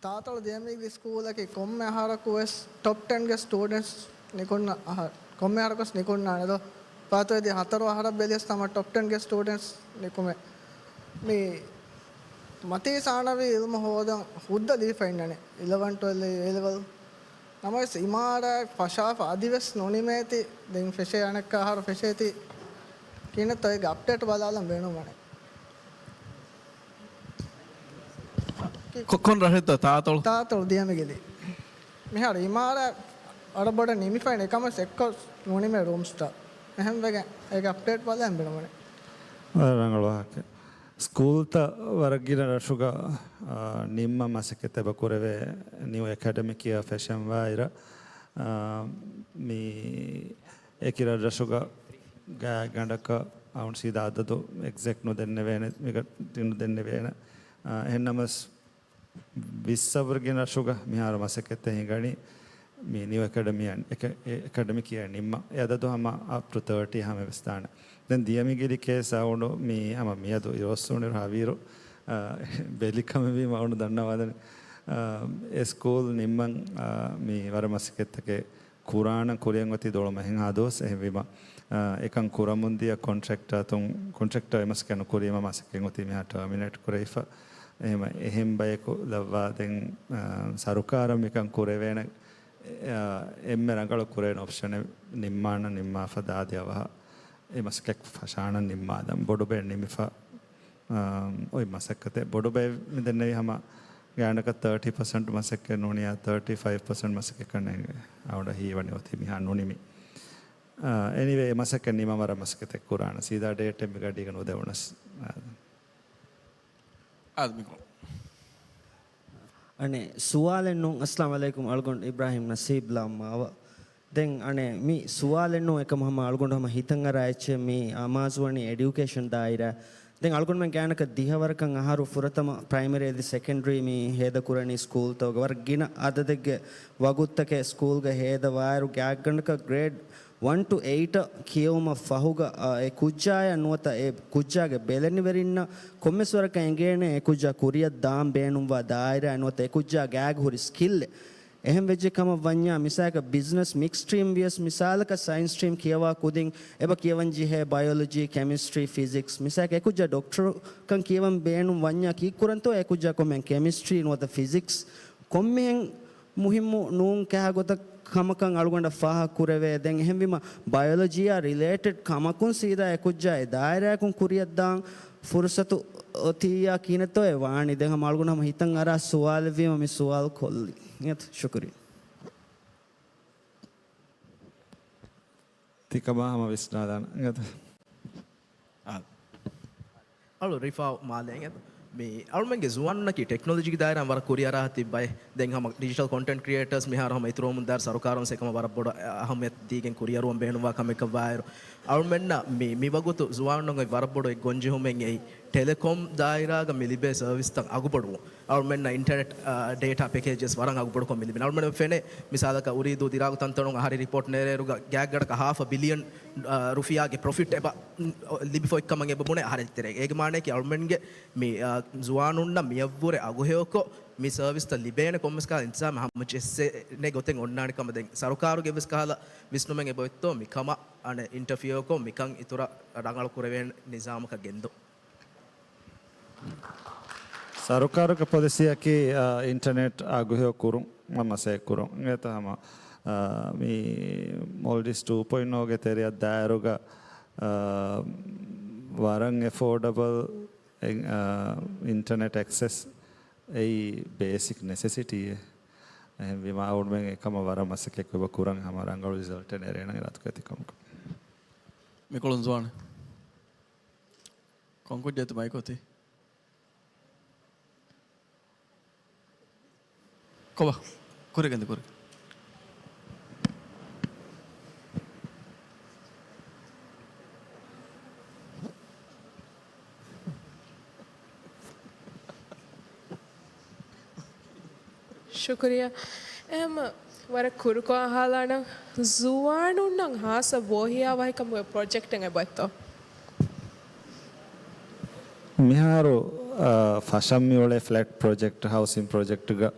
ތާތޮޅު ދިޔަމީގެ ސްކޫލަކީ ކޮންމެ އަހަރަކު ވެސް ޓޮޕް ޓެންގެ ސްޓޫޑެންޓްސް ނިކުންނަ އަހަރު. ކޮންމެ އަހަރަކު ވެސް ނިކުންނާނެ ދޯ. ފާތުވެދިޔަ ހަތަރު އަހަރަށް ބެލިޔަސް ހަމަ ޓޮޕް ޓެންގެ ސްޓޫޑެންޓްސް ނިކުމެ. މި މަތީ ސާނަވީ އިލްމު ހޯދަން ހުއްދަ ލިބިފައިންނާނެ. އިލެވަން، ޓްވެލްވް، އޭ ލެވެލް. ނަމަވެސް އިމާރާތް ފަށާފަ އަދިވެސް ނުނިމޭތި. ދެން ފެށޭ އަނެއްކާ އަހަރު ފެށޭތި. ކިހިނެއްތޯ އޭގެ އަޕްޑޭޓް ބަލާލަން ބޭނުންވަނެ. ކޮ-، ކޮން ރަށެއްތޯ ތާތޮޅު؟ ތާތޮޅު ދިޔަމިގިލި. މިހާރު އިމާރާތް ވަރަށް ބޮޑަށް ނިމިފައި ނެތް ކަމަށް އެއްކޮށް ނުނިމޭ ރޫމްސްތައް. އެހެންވެގެން އޭގެ އަޕްޑޭޓް ބަލަން ބޭނުންވަނެ. ވަރަށް ރަނގަޅު ވާހަކަ. ސްކޫލްތައް ވަރަށް ގިނަ ރަށުގަ، އާ، ނިންމަން މަސައްކަތް އެބަ ކުރެވޭ ނިއު އެކަޑަމިކް އިޔާ ފެށަންވާ އިރަށް، އާ، މި އެކި ރަށްރަށުގަ ގާތްގަނޑަކަށް އަޅުގަނޑު ސީދާ އަދަދު އެގްޒެކްޓް ނުދެންނެވޭނެ، މިގަ-، ނުދެންނެވޭނެ. އާ، އެހެންނަމަވެސް ވިއްސަށްވުރެ ގިނަ ރަށުގަ މިހާރު މަސައްކަތްތައް ހިނގަނީ މި ނިއު އެކަޑަމިއަށް، އެކަ-، އެ-، އެކަޑަމިކް އިޔަރ ނިންމަން. އެ އަދަދު ހަމަ އަޕް ޓު ތާޓީ ހަމަވެސް ދާނެ. ދެން ދިޔަމިގިލި ކޭސް އަޅުގަނޑު މި ހަމަ މިއަދު އިރުއޮއްސުނިރު ހަވީރު، އާ، ބެލި ކަމެއްވީމަ އަޅުގަނޑު ދަންނަވާލަނީ. އާ، އެ ސްކޫލް ނިންމަން، އާ، މި ވަރަށް މަސައްކަތްތަކެއް ކުރާނަން ކުރިއަށް އޮތީ ދޮޅު މަހެއްހާ ދުވަސް. އެހެންވީމަ، އާ، އެކަން ކުރަމުންދިޔަ ކޮންޓްރެކްޓާތުން، ކޮންޓްރެކްޓާ އެ މަސައްކަތް ނުކުރީމަ މަސައްކަތް އޮތީ މިހާ ޓާމިނޭޓް ކުރެވިފަ. އެހެން، އެހެން ބަޔަކު ލައްވާ ދެން، އާ، ސަރުކާރަށް މިކަން ކުރެވޭނެ، އާ، އެންމެ ރަނގަޅު ކުރެވޭނެ އޮޕްޝަނެއް ނިންމާނަން ނިންމާފަ ދާދި އަވަހަށް އެ މަސައްކަތް ފަށާނަން ނިންމާލަން. ބޮޑު ބައެއް ނިމިފަ، އާ، އޮތް މަސައްކަތެއް. ބޮޑު ބައެއް މި ދެންނެވި ހަމަ ގާނަކަށް ތާޓީ ޕަސެންޓް މަސައްކަތް ނޫނިޔާ، ތާޓީ ފައިވް ޕަސެންޓް މަސައްކަތް ކަންނޭނގެ އަވަޑަ ހީވަނީ އޮތީ މިހާ ނުނިމި. އާ، އެނިވޭ، އެ މަސައްކަތް ނިމަން ވަރަށް މަސައްކަތެއް ކުރާނަން. ސީދާ ޑޭޓެއް މި ގަޑީގަ ނުދެވުނަސް. އާ. އާދެ މިކޮޅު. އަނެއް ސުވާލެއް ނޫން. އައްސަލާމު ޢަލައިކުމް. އަޅުގަނޑު އިބްރާހިމް ނަސީބް ލާމާވަ. ދެން އަނެއް މި ސުވާލެއް ނޫން، އެކަމަ ހަމަ އަޅުގަނޑު ހަމަ ހިތަށް އަރާ އެއްޗެއް މި އަމާޒުވަނީ އެޑިއުކޭޝަން ދާއިރާ. ދެން އަޅުގަނޑުމެން ގާނަކަށް ދިހަވަރަކަށް އަހަރު ފުރަތަމަ ޕްރައިމަރީ އަދި ސެކަންޑްރީ މި ހޭދަކުރަނީ ސްކޫލްތަކުގަ ވަރަށް ގިނަ އަދަދެއްގެ ވަގުތުތަކެއް ސްކޫލްގަ ހޭދަވާއިރު، ގާތްގަނޑަކަށް ގްރޭޑް ވަން ޓު އެއިޓަށް ކިޔެވުމަށް ފަހުގަ، އާ، އެ ކުއްޖާޔަށް ނުވަތަ އެ ކުއްޖާގެ ބެލެނިވެރިންނަށް ކޮންމެސް ވަރަކަށް އެނގޭނެ އެ ކުއްޖާ ކުރިއަށް ދާން ބޭނުންވާ ދާއިރާ ނުވަތަ އެ ކުއްޖާ ގާގަ ހުރި ސްކިލްއެއް. އެހެން ވެއްޖެ ކަމަށް ވަންޏާ، މިސާލަކަށް ބިޒްނަސް މިކްސް ސްޓްރީމް ވިޔަސް، މިސާލަކަށް ސައިންސް ސްޓްރީމް ކިޔަވާ ކުދިން އެބަ ކިޔަވަން ޖެހޭ ބަޔޮލޮޖީ، ކެމިސްޓްރީ، ފިޒިކްސް. މިސާލަކަށް އެ ކުއްޖާ ޑޮކްޓަރުކަން ކިޔަވަން ބޭނުން ވަންޏާ ކީއްކުރަންތޯ އެ ކުއްޖާ ކޮންމެހެން ކެމިސްޓްރީ ނުވަތަ ފިޒިކްސް ކޮންމެހެން މުހިއްމު ނޫން ކަހަލަ ގޮތަށް ކަމަކަށް އަޅުގަނޑަށް ފާހަގަ ކުރެވޭ. ދެން އެހެންވީމަ، ބަޔޮލޮޖީއާ ރިލޭޓެޑް ކަމަކުން ސީދާ އެ ކުއްޖާ އެ ދާއިރާއަކުން ކުރިއަށްދާން ފުރުސަތު އޮތިއްޔާ ކިހިނެއްތޯ އެ ވާނީ. ދެން ހަމަ އަޅުގަނޑު ހަމަ ހިތަށް އަރާ ސުވާލެއްވީމަ މި ސުވާލު ކޮށްލީ. އިނގޭތަ؟ ޝުކުރިއްޔާ. ތިކަމާ ހަމަ ވިސްނާލާނަން. އިނގޭތަ؟ އާ. އަޅު ރިފާ މާލޭގެ މި އަޅުމެންގެ ޒުވާނުންނަކީ ޓެކްނޮލޮޖީގެ ދާއިރާއިން ވަރަށް ކުރިއަރާ ތިބި ބައެއް. ދެން ހަމަ ޑިޖިޓަލް ކޮންޓެންޓް ކްރިއޭޓަރސް މިހާރު ހަމަ އިތުރުވަމުން ދާއިރު ސަރުކާރުން އެކަމަށް ވަރަށް ބޮޑަށް އަހައްމިޔަތު ދީގެން ކުރިއަރުވަން ބޭނުންވާ ކަމެއްކަށް ވާއިރު، އަޅުމެންނަށް މި، މި ވަގުތު ޒުވާނުންގެ ވަރަށް ބޮޑު އެއް ގޮންޖެހުމެއް އެއީ، ޓެލެކޮމް ދާއިރާގަ މި ލިބޭ ސަރވިސްތައް އަގުބޮޑުވުން. އަޅުމެންނަށް އިންޓަރނެޓް، އާ، ޑޭޓާ ޕެކޭޖެސް ވަރަށް އަގުބޮޑުކޮށް މި ލިބެން. އަޅުމެން ފެނޭ، މިސާލަކަށް އުރީދޫ ދިރާގު ތަންތަނުން އަހަރެން ރިޕޯޓް ނެރޭއިރުގަ ގާތްގަނޑަކަށް ހާފަ ބިލިއަން، އާ، ރުފިޔާގެ ޕްރޮފިޓް އެބަ، ލިބިފަ އޮތްކަމަށް އެބަ ބުނޭ އަހަރެން ތެރޭގަ. އޭގެ މާނަޔަކީ އަޅުމެންގެ މި، އާ، ޒުވާނުންނަށް މިއަށްވުރެ އަގުހެޔޮކޮށް މި ސަރވިސްތައް ލިބޭނެ ކޮންމެސް ކަހަލަ އިންތިޒާމެއް ހަމަ ޖެއްސޭނެ ގޮތެއް އޮންނާނެ ކަމަށް ދެން ސަރުކާރުގެ ވެސް ކަހަލަ ވިސްނުމެއް އެބަ އޮތްތޯ މިކަމަށް އަނެއް އިންޓަފިއަރކޮށް މިކަން އިތުރަށް ރަނގަޅު ކުރެވޭނެ ނިޒާމަކަށް ގެންދުން. ސަރުކާރުގެ ޕޮލިސީއަކީ، އާ، އިންޓަރނެޓް އަގުހެޔޮ ކުރުން، މަ-، މަސައްކަތް ކުރުން. އެތަ ހަމަ، އާ، މި މޯލްޑިވްސް ޓޫ ޕޮއިންޓް އޯގެ ތެރެއަށް ދާއިރުގަ، އާ، ވަރަށް އެފޯޑަބަލް، އެ-، އާ، އިންޓަރނެޓް އެކްސެސް އެއީ ބޭސިކް ނެސެސިޓީއެއް. އެހެންވީމަ އަޅުމެން އެކަމަށް ވަރަށް މަސައްކަތް ކުރިއަށް ކުރަން ހަމަ ރަނގަޅު ރިޒަލްޓެއް ނެރޭނަން އިރާދަކުރެއްވި ކަމަކު. މިކޮޅުން ޒުވާނެއް. ކޮންކުއްޖެއްތަ މައިކު އޮތީ؟ ކޮބާ؟ ކުރިގެންދި، ކުރި. ޝުކުރިއްޔާ. އެހެން ވަރަށް ކުރުކޮށް އަހާލާނަން، ޒުވާނުންނަށް ހާއްސަ ބޯހިޔާވަހިކަމުގެ ޕްރޮޖެކްޓެއް އެބައޮތްތޯ؟ މިހާރު، އާ، ފަށަން މިއުޅޭ ފްލެޓް ޕްރޮޖެކްޓް، ހައުސިން ޕްރޮޖެކްޓްގަ،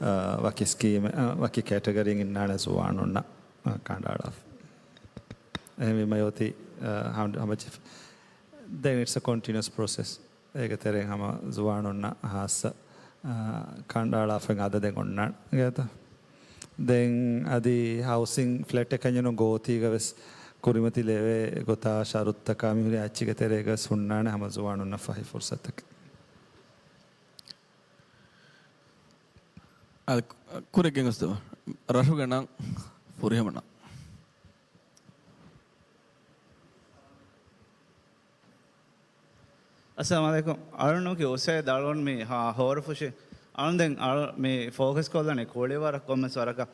އާ، ވަކި ސްކީމެއް، އާ، ވަކި ކެޓަގަރީއިން އިންނާނެ ޒުވާނުންނަށް، އާ، ކަނޑައަޅާފަ. އެހެންވީމަ އޮތީ، އާ، ހަމަ-، ހަމަޖެހިފަ. ދެން އިޓްސް އަ ކޮންޓިނިއުއަސް ޕްރޮސެސް. އޭގެ ތެރެއިން ހަމަ ޒުވާނުންނަށް ހާއްސަ، އާ، ކަނޑައަޅާފައި އަދަދެއް އޮންނާނެ ގެތަ؟ ދެން އަދި ހައުސިން ފްލެޓް އެކަންޏެއް ނޫން ގޯތީގަ ވެސް ކުރިމަތި ލެވޭ ގޮތާ ޝަރުތުތަކާ މިހުރި އެއްޗެއްގެ ތެރޭގަ ވެސް ހުންނާނެ ހަމަ ޒުވާނުންނަށް ފަހި ފުރުސަތަކެއް. އަދި ކުރެއްގެން ގޮސްދެވާ. ރަށުގެ ނަން ފުރިހަމަ ނަން. އައްސަލާމު ޢަލައިކުމް. އަޅުންނަކީ އުސޭދު އަޅުން މި ހާ ހޯރުފުށި. އަޅުން ދެން އަޅު-، މި ފޯކަސް ކޮށްލަނީ ކުޅިވަރަށް ކޮންމެސް ވަރަކަށް.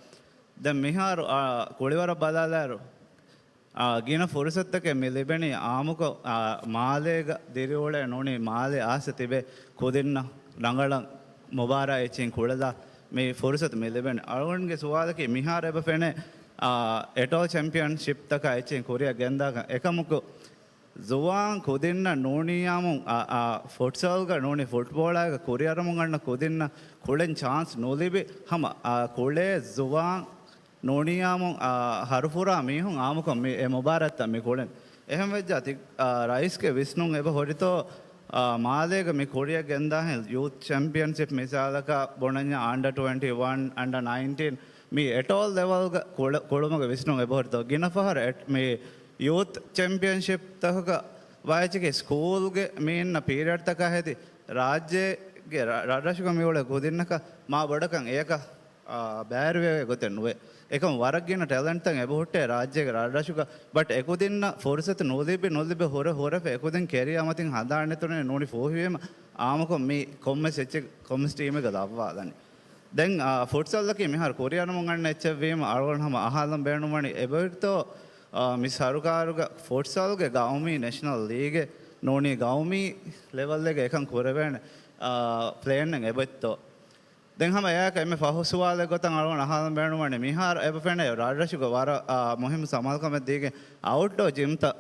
ދެން މިހާރު، އާ، ކުޅިވަރަށް ބަލާލާއިރު، އާ، ގިނަ ފުރުސަތުތަކެއް މި ލިބެނީ އާއްމުކޮށް، އާ، މާލޭގަ ދިރިއުޅޭ ނޫނީ މާލެ އާސަ ތިބޭ ކުދިންނަށް ރަނގަޅަށް މުބާރާތް އެއްޗެއް ކުޅެލާ މި ފުރުސަތު މި ލިބެނީ. އަޅުގަނޑުގެ ސުވާލަކީ މިހާރު އެބަ ފެނޭ، އާ، އެޓޯލް ޗެމްޕިއަންޝިޕްތަކާ އެއްޗެއް ކުރިއަށް ގެންދާކަން. އެކަމަކު ޒުވާން ކުދިންނަށް ނޫނީއާމު، އާ، އާ، ފުޓްސަލްގަ ނޫނީ ފުޓްބޯޅައިގަ ކުރިއަރަމުން އަންނަ ކުދިންނަށް ކުޅެން ޗާންސް ނުލިބި ހަމަ، އާ، ކުޅޭ ޒުވާން ނޫނީއާމު، އާ، ހަރުފުރާ މީހުން އާމުކޮށް މި އެ މުބާރާތްތައް މި ކުޅެން. އެހެން ވެއްޖާ ތި، އާ، ރައީސްގެ ވިސްނުން އެބަ ހުރިތޯ، އާ، މާލޭގަ މި ކުރިއަށް ގެންދާހެން ޔޫތް ޗެމްޕިއަންޝިޕް މިސާލަކަށް ބުނަންޏާ އަންޑަ ޓްވެންޓީ ވަން، އަންޑަ ނައިންޓީން މި އެޓޯލް ލެވަލްގަ ކުޅަ-، ކުޅުމުގެ ވިސްނުން އެބަ ހުރިތޯ. ގިނަ ފަހަރަށް އެޓް-، މި ޔޫތް ޗެމްޕިއަންޝިޕްތަކުގަ ވާއެއްޗެކޭ ސްކޫލްގެ މީންނަ ޕީރިއަޑްތަކާ ހެދި ރާއްޖޭގެ ރަ-، ރަށްރަށުގަ މިއުޅޭ ކުދިންނަކަށް މާ ބޮޑަކަށް އެޔަކަށް، އާ، ބައިވެރިވެވޭ ގޮތެއް ނުވޭ. އެކަމް ވަރަށް ގިނަ ޓެލެންޓްތައް އެބަހުއްޓޭ ރާއްޖޭގެ ރަށްރަށުގަ. ބަޓް އެކުދިންނަށް ފުރުސަތު ނުލިބި، ނުލިބި ހުރެ، ހުރެފަ އެކުދިން ކެރިއާ މަތިން ހަނދާން ނެތުނެ ނޫނީ ފޫހިވީމަ އާމުކޮށް މި ކޮންމެސް އެއްޗެއް ކޮންމެސް ޓީމެއްގަ ލައްވާލަނީ. ދެން، އާ، ފުޓްސަލްއަކީ މިހާރު ކުރިއަރަމުން އަންނަ އެއްޗެއްވީމަ އަޅުގަނޑު ހަމަ އަހާލަން ބޭނުންވަނީ އެބަހުރިތޯ، އާ، މި ސަރުކާރުގަ ފުޓްސަލްގެ ގައުމީ ނެޝަނަލް ލީގެއް ނޫނީ ގައުމީ ލެވަލްއެއްގަ އެކަން ކުރެވޭނެ، އާ، ޕްލޭނެއް އެބައޮތްތޯ. ދެން ހަމަ އެއާއެކަށް އެންމެ ފަހު ސުވާލެއް ގޮތަށް އަޅުގަނޑު އަހާލަން ބޭނުންވަނީ މިހާރު އެބަ ފެނޭ ރަށްރަށުގަ ވަރަށް، އާ، މުހިއްމު ސަމާލުކަމެއް ދީގެން އައުޓްޑޯ ޖިމްތައް،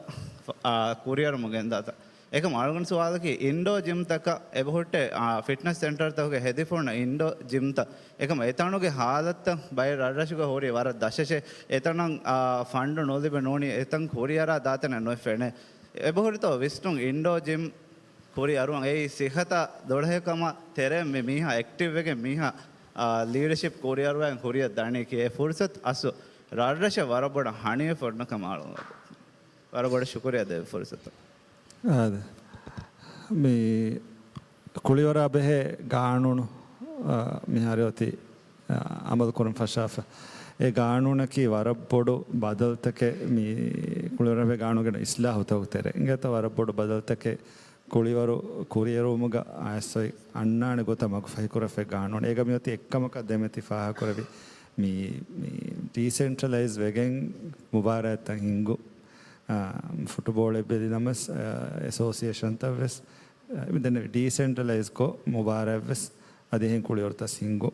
އާ، ކުރިއަރަމުން ގެންދާތަން. އެކަމް އަޅުގަނޑު ސުވާލަކީ އިންޑޯ ޖިމްތަކަށް އެބަހުއްޓޭ، އާ، ފިޓްނަސް ސެންޓަރތަކުގެ ހެދިފުންނަ އިންޑޯ ޖިމްތައް. އެކަމް އެތަނުގެ ހާލަތްތައް ބައެއް ރަށްރަށުގަ ހުރީ ވަރަށް ދަށަށޭ. އެތަނަށް، އާ، ފަންޑު ނުލިބެ ނޫނީ އެތަން ކުރިއަރާ ދާތަނެއް ނުފެނޭ. އެބަހުރިތޯ ވިސްނުން އިންޑޯ ޖިމް ކުރިއަރުވަން އެއީ ސިއްހަތާ ދޮޅަހެއް ކަމަށް ތެރޭން މި މީހާ އެކްޓިވްވެގެން މީހާ، އާ، ލީޑަޝިޕް ކުރިއަރުވައިގެން ކުރިއަށް ދަނީކީ އެ ފުރުސަތު އަސްލު ރަށްރަށަށް ވަރަށް ބޮޑަށް ހަނިވެފަ އޮންނަ ކަމަށް އަޅުގަނޑު ވަރަށް ބޮޑަށް ޝުކުރިއްޔާ ދެވޭ ފުރުސަތަށް. އާދެ. މި ކުޅިވަރާ ބެހޭ ގާނޫނު، އާ، މިހާރު އޮތީ، އާ، އަމަލު ކުރަން ފަށާފަ. އެ ގާނޫނަކީ ވަރަށް ބޮޑު ބަދަލުތަކެއް މި ކުޅިވަރާ ބެހޭ ގާނޫނުގެ އިސްލާހުތަކުގެ ތެރޭ. އިނގޭތޯ ވަރަށް ބޮޑު ބަދަލުތަކެއް ކުޅިވަރު ކުރިއެރުވުމުގަ އައިސް އޮތް އަންނާނެ ގޮތަށް މަގުފަހިކުރެވޭ ގާނޫނު. އޭގަ މިއޮތީ އެއްކަމަކަށް ދެމެތި ފާހަގަކުރެވި މި، މި ޑީސެންޓްރަލައިޒް ވެގެން މުބާރާތްތައް ހިންގު، އާ، ފުޓުބޯޅަ އެއްބެލި ނަމަސް، އާ، އެސޯސިއޭޝަންތައް ވެސް، އާ، ދެން ޑީސެންޓްރަލައިޒް ކޮށް މުބާރާތް ވެސް އަދި އެހެން ކުޅިވަރުތައް ހިންގު،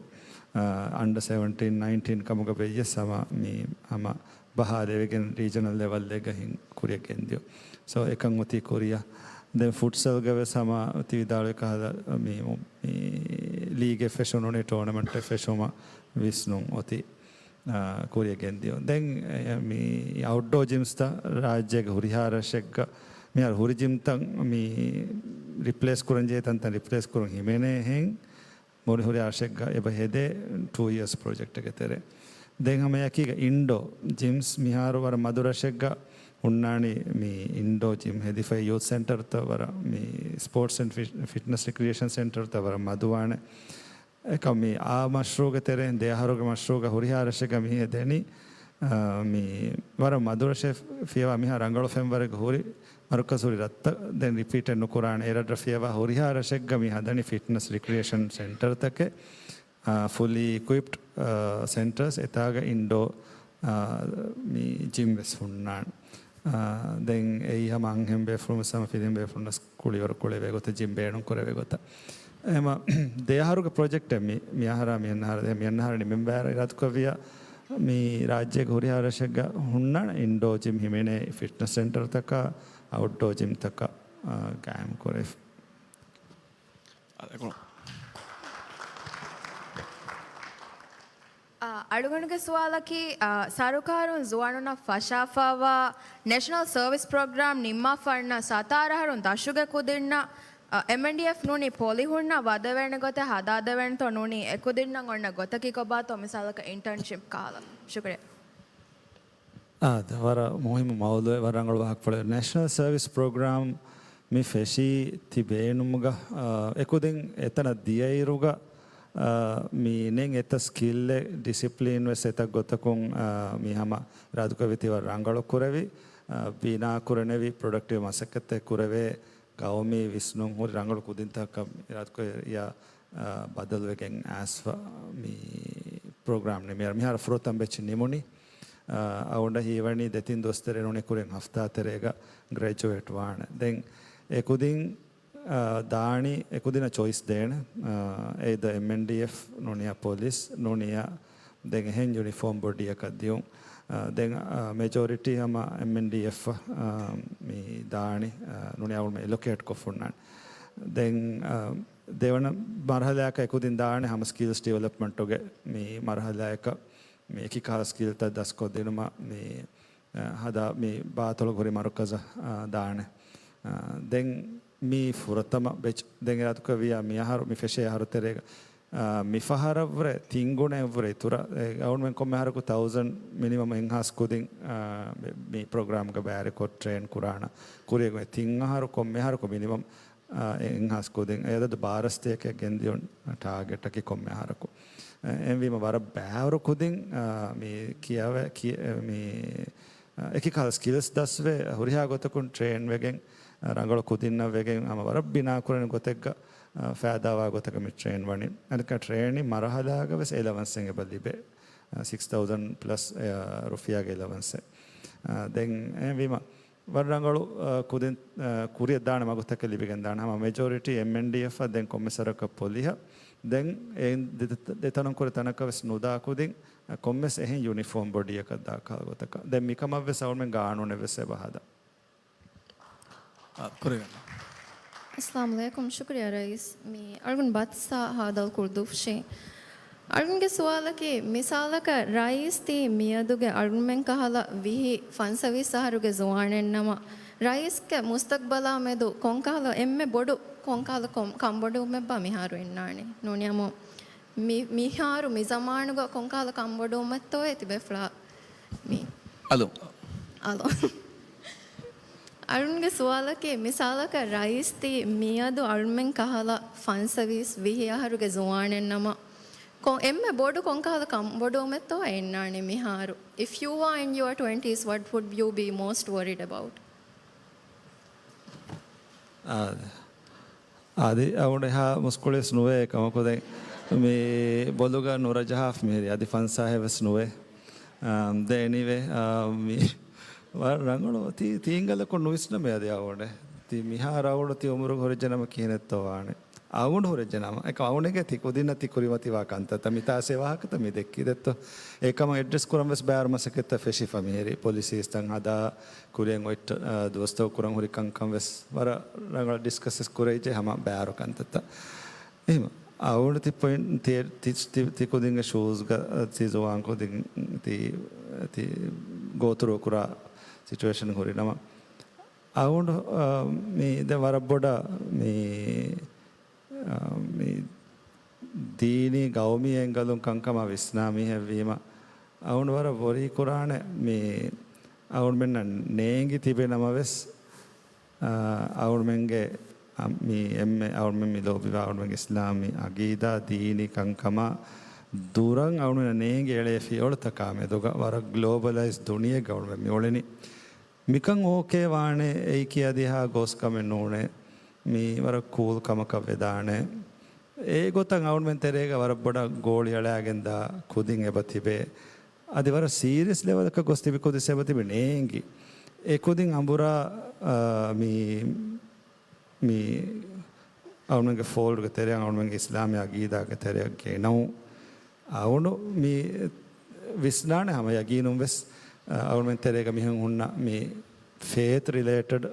އާ، އަންޑަ ސެވެންޓީން، ނައިންޓީން ކަމުގަ ވެއްޔަސް ހަމަ މި ހަމަ ބަހާލެވިގެން ރީޖަނަލް ލެވަލްއެއްގަ ހިން ކުރިއަށް ގެންދިޔު. ސޯ އެކަން އޮތީ ކުރިއަށް. ދެން ފުޓްސަލްގަ ވެސް ހަމަ ތި ވިދާޅުވި ކަހަލަ މި، މި ލީގެއް ފެށުނުނީ ޓޯނަމެންޓެއް ފެށުމަށް ވިސްނުން އޮތީ، އާ، ކުރިއަށް ގެންދިޔުން. ދެން، އެ، މި އައުޓްޑޯ ޖިމްސްތައް ރާއްޖޭގެ ހުރިހާ ރަށެއްގަ މިހާރު ހުރި ޖިމްތައް މި ރިޕްލޭސް ކުރަން ޖެހޭ ތަންތަން ރިޕްލޭސް ކުރަން ހިމެނޭ ހެން. މުޅި ހުރި ރަށެއްގަ އެބަ ހެދޭ ޓޫ އިޔާސް ޕްރޮޖެކްޓެއްގެ ތެރޭ. ދެން ހަމަ އެކީގަ އިންޑޯ ޖިމްސް މިހާރު ވަރަށް މަދު ރަށެއްގަ ހުންނާނީ މި އިންޑޯ ޖިމް ހެދިފައި ޔޫތް ސެންޓަރތައް ވަރަށް މި ސްޕޯޓްސް އެންޑް ފިޓް-، ފިޓްނަސް ރިކްރިއޭޝަން ސެންޓަރތައް ވަރަށް މަދުވާނެ. އެކަމް މި އާ މަޝްރޫގެ ތެރެއިން ދެ އަހަރުގެ މަޝްރޫގަ ހުރިހާ ރަށެއްގަ މި ހެދެނީ، އާ، މި ވަރަށް މަދު ރަށެއް ފިޔަވާ މިހާ ރަނގަޅު ފެންވަރެއްގަ ހުރި މަރުކަޒު ހުރި ރަށްތައް ދެން ރިޕީޓެއް ނުކުރާނެ. އެ ރަށްރަށް ފިޔަވާ ހުރިހާ ރަށެއްގަ މި ހަދަނީ ފިޓްނަސް ރިކްރިއޭޝަން ސެންޓަރތަކެއް، އާ، ފުލީ އިކުއިޕްޑް، އާ، ސެންޓަރސް އެތާގަ އިންޑޯ، އާ، މި ޖިމް ވެސް ހުންނާނެ. އާ، ދެން އެއީ ހަމަ އަންހެން ބޭފުޅުން ވެސް ހަމަ ފިލިމް ބޭފުޅުން ވެސް ކުޅިވަރު ކުޅެވޭ ގޮތަށް ޖިމް ބޭނުން ކުރެވޭ ގޮތަށް. އެހެމަ ދެ އަހަރުގެ ޕްރޮޖެކްޓެއް މި، މި އަހަރާ މި އަންނަ އަހަރާ ދެ މި އަންނަ އަހަރަށް ނިމެން ބައި އިރާދަކުރެއްވިއްޔާ މި ރާއްޖޭގެ ހުރިހާ ރަށެއްގަ ހުންނާނެ އިންޑޯ ޖިމް ހިމެނޭ ފިޓްނަސް ސެންޓަރުތަކާ އައުޓްޑޯ ޖިމްތަކާ، އާ، ގާއިމް ކުރެވި. އާ، އަޅުގަނޑުގެ ސުވާލަކީ، އާ، ސަރުކާރުން ޒުވާނުންނަށް ފަށާފައިވާ ނެޝަނަލް ސަރވިސް ޕްރޮގްރާމް ނިންމާފަ އަންނަ ސަތާރަ އަހަރުން ދަށުގެ ކުދިންނަށް، އާ، އެމްއެންޑީއެފް ނޫނީ ޕޮލިހުންނަށް ވަދެވޭނެ ގޮތެއް ހަދާދެވޭނެތޯ ނޫނީ އެކުދިންނަށް އޮންނަ ގޮތަކީ ކޮބާތޯ މިސާލަކަށް އިންޓަރންޝިޕް ކަހަލަ. ޝުކުރިއްޔާ. އާދެ، ވަރަށް މުހިއްމު މައުޟޫއެއް، ވަރަށް ރަނގަޅު ވާހަކަފުޅެއް. ނޭޝަނަލް ސަރވިސް ޕްރޮގްރާމް މި ފެށީ ތި ބޭނުމުގަ، އާ، އެކުދިން އެތަނަށް ދިޔައިރުގަ، އާ، މި ނެތް އެތައް ސްކިލްއެއް، ޑިސިޕްލީން ވެސް އެތައް ގޮތަކުން، އާ، މި ހަމަ އިރާދަކުރެއްވި ތި ވަރަށް ރަނގަޅު ކުރެވި، އާ، ބިނާ ކުރަނެވި ޕްރޮޑަކްޓިވް މަސައްކަތެއް ކުރެވޭ ގައުމީ ވިސްނުން ހުރި ރަނގަޅު ކުދިންތަކަށް އިރާދަކުރެއްވިއްޔާ، އާ، ބަދަލުވެގެން އައިސްފަ މި ޕްރޮގްރާމް ނިމިއަރ މިހާރު ފުރަތަމަ ބެޗް ނިމުނީ. އަ، އަޅުގަނޑަށް ހީވަނީ ދެތިން ދުވަސް ތެރޭ ނޫނީ ކުރިން ހަފްތާ ތެރޭގަ ގްރެޖުއޭޓް ވާނެ. ދެން އެކުދިން، އަ، ދާނީ އެކުދިންނަށް ޗޮއިސް ދޭނެ. އަ، އެއިދަ އެމްއެންޑީއެފް ނޫނިޔާ ޕޮލިސް ނޫނިޔާ ދެން އެހެން ޔުނިފޯމް ބޮޑީއަކަށް ދިޔުން. އާ، ދެން، އާ، މެޖޯރިޓީ ހަމަ އެމްއެންޑީއެފް، އާ، މި ދާނީ، އާ، ނޫނީ އަޅުގަނޑު އެލޮކޭޓް ކޮށް ހުންނާނެ. ދެން، އާ، ދެވަނަ މަރުހަލާއަކަށް އެކުދިން ދާނެ ހަމަ ސްކިލްސް ޑިވެލޮޕްމަންޓުގެ މި މަރުހަލާއަކަށް މި އެކި ކަހަލަ ސްކިލްތައް ދަސްކޮށްދިނުމަށް މި އަ، ހަދާ މި ބާތޮޅުގަ ހުރި މަރުކަޒަށް، އަ، ދާނެ. އަ، ދެން މީ ފުރަތަމަ ބެޗް. ދެން އިރާދަކުރެއްވިއްޔާ މިއަހަރު މި ފެށޭ އަހަރު ތެރޭގަ، އަ، މި ފަހަރަށްވުރެ ތިން ގުނައެއްވުރެ އިތުރަށް، އެ، އަޅުގަނޑުމެން ކޮންމެ އަހަރަކު ތައުޒަންޑް މިނިމަމް އެއްހާސް ކުދިން، އަ، މި، މި ޕްރޮގްރާމްގަ ބައިވެރިކޮށް ޓްރޭން ކުރާނަ. ކުރިއަށް ތިން އަހަރު ކޮންމެ އަހަރަކު މިނިމަމް އާ، އެ އެއްހާސް ކުދިން އެ އަދަދު ބާރަ ސަތޭކައަށް ގެންދިޔުން ޓާގެޓަކީ ކޮންމެ އަހަރަކު. އެ، އެހެންވީމަ ވަރަށް ބައިވަރު ކުދިން، އާ، މި ކިޔަވެ-، ކި-، އެ، މި، އާ، އެކި ކަހަލަ ސްކިލްސް ދަސްވެ، ހުރިހާ ގޮތަކުން ޓްރޭން ވެގެން، އާ، ރަނގަޅު ކުދިންނަށް ވެގެން ހަމަ ވަރަށް ބިނާ ކުރަނި ގޮތެއްގަ، އާ، ފައިދާވާ ގޮތަކަށް މި ޓްރޭން ވަނީ. އަނެއްކާ ޓްރޭނިން މަރަހަލާގަ ވެސް އެލަވަންސެއް އެބަ ލިބޭ. އާ، ސިކްސް ތައުޒަންޑް ޕްލަސް، އާ، ރުފިޔާގެ އެލަވަންސެއް. އާ، ދެން އެހެންވީމަ، ވަރަށް ރަނގަޅު، އަ، ކުދިން، އަ، ކުރިއަށް ދާނެ މަގުތަކެއް ލިބިގެން ދާނެ. ހަމަ މެޖޯރިޓީ އެމްއެންޑީއެފް އަށް ދެން ކޮންމެސް ވަރަކަށް ޕޮލިހަށް. ދެން އެއިން ދެ-، ދެ-، ދެތަނުން ކުރި ތަނަކަށް ވެސް ނުދާ ކުދިން، އަ، ކޮންމެސް އެހެން ޔުނިފޯމް ބޮޑީއަކަށް ދާ ކަހަލަ ގޮތަކަށް. ދެން މިކަމަށް ވެސް އަޅުމެން ގާނޫނެއް ވެސް އެބަ ހަދާ. އަ، ކުރިގަންނަ. އައްސަލާމު ޢަލައިކުމް. ޝުކުރިއްޔާ ރައީސް. މި އަޅުގަނޑު ބަސްއާ ހާދަ ކުރުދޫފްޝީ. އަޅުގަނޑުގެ ސުވާލަކީ، މިސާލަކަށް ރައީސް ތީ މިއަދުގެ އަޅުގަނޑުމެން ކަހަލަ ވިހި ފަންސަވީސް އަހަރުގެ ޒުވާނެއްނަމަ، ރައީސްގެ މުސްތަޤްބަލާ މެދު ކޮންކަހަލަ އެންމެ ބޮޑު ކޮންކަހަލަ ކޮން-، ކަންބޮޑުވުމެއްބާ މިހާރު އިންނާނީ؟ ނޫނީ މި-، މިހާރު މި ޒަމާނުގަ ކޮންކަހަލަ ކަންބޮޑުވުމެއްތޯއޭ ތިބޭފުޅާ މި އަލު. އަލު. އަޅުންގެ ސުވާލަކީ، މިސާލަކަށް ރައީސް ތީ މިއަދު އަޅުމެން ކަހަލަ ފަންސަވީސް ވިހި އަހަރުގެ ޒުވާނެއްނަމަ، ކޮ-، އެންމެ ބޮޑު ކޮންކަހަލަ ކަންބޮޑުވުމެއްތޯ އިންނާނީ މިހާރު؟ If you are in your twenties, what would you be most worried about? އާ، އަދި އަޅުގަނޑު އެހާ މުސްކުޅިވެސް ނުވޭ އެކަމަކު ދެން މި ބޮލުގަ ނުރަޖަހާފަ މިހިރީ އަދި ފަންސާހެއް ވެސް ނުވޭ. އާ، ދެން އެނީވޭ، އާ، މި ވަރަށް ރަނގަޅު ތީ، ތީނގަލަކު ނުވިސްނަމޭ އަދި އަޅުގަނޑެ. ތީ މިހާރު އަޅުގަނޑު ތީ އުމުރުގަ ހުރެއްޖެނަމަ ކިހިނެއްތޯ ވާނެ. އަޅުގަނޑު ހުރެއްޖެނަމަ. އެކަމް އަޅުގަނޑެ ތި ކުދިންނަށް ތި ކުރިމަތިވާ ކަންތައްތައް މިތާ ސޭ ވާހަކަތައް މި ދެއްކީ ދެއްތޯ. އެކަމަށް އެޑްރެސް ކުރަން ވެސް ބައިވަރު މަސައްކަތްތައް ފެށިފަ މިހިރީ. ޕޮލިސީސްތައް ހަދާ ކުރިއަށް އޮތް، އަ، ދުވަސްތަކު ކުރަން ހުރި ކަންކަން ވެސް ވަރަށް ރަނގަޅަށް ޑިސްކަސް ވެސް ކުރެވިއްޖެ ހަމަ ބައިވަރު ކަންތައްތައް. އެހެން އަޅުގަނޑު ތި ޕޮއިންޓް ތި، ތި، ތި، ތި ކުދިންގެ ޝޫޒްގަ ތި ޒުވާން ކުދިން ތި، ތި ގޯތުރު ކުރާ ސިޗުއޭޝަން ހުރި ނަމަ، އަޅުގަނޑު، އަ، މި ދެ ވަރަށް ބޮޑަށް މި އާ، މި ދީނީ ގައުމީ އެންގަލުން ކަންކަމާ ވިސްނާ މީހެއްވީމަ، އަޅުގަނޑު ވަރަށް ވޮރީ ކުރާނެ މި އަޅުގަނޑުމެންނަށް ނޭނގި ތިބެ ނަމަވެސް، އާ، އަޅުގަނޑުމެންގެ، އާ، މި އެންމެ އަޅުގަނޑުމެން މި ލޯބިވާ އަޅުގަނޑުމެންގެ އިސްލާމީ އަގީދާ ދީނީ ކަންކަމާ ދުރަށް އަޅުގަނޑުމެންނަށް ނޭނގި އެޅޭ ފިޔަވަޅުތަކާ މެދުގަ ވަރަށް ގްލޯބަލައިޒް ދުނިޔެއެއްގަ އަޅުގަނޑުމެން މި އުޅެނީ. މިކަން އޯކޭ ވާނެ، އެއީކީ އަދި އެހާ ގޯސް ކަމެއް ނޫނޭ. މީ ވަރަށް ކޫލް ކަމަކަށް ވެދާނެ. އެގޮތަށް އަޅުގަނޑުމެން ތެރޭގަ ވަރަށް ބޮޑަށް ގޯޅި އަޅާގެންދާ ކުދިން އެބަ ތިބޭ. އަދި ވަރަށް ސީރިއަސް ލެވަލަކަށް ގޮސް ތިބި ކުދިން އެބަ ތިބި ނޭނގި. އެ ކުދިން އަނބުރާ، އާ، މީ، މީ އަޅުގަނޑުމެންގެ ފޯލްޑްގެ ތެރެއަށް އަޅުގަނޑުމެންގެ އިސްލާމީ އަގީދާގެ ތެރެއަށް ގެނައު. އަޅުގަނޑު މި ވިސްނާނެ ހަމަ ޔަގީނުން ވެސް، އަ، އަޅުގަނޑުމެން ތެރޭގަ މިހެން ހުންނަ މި ފޭތް ރިލޭޓެޑް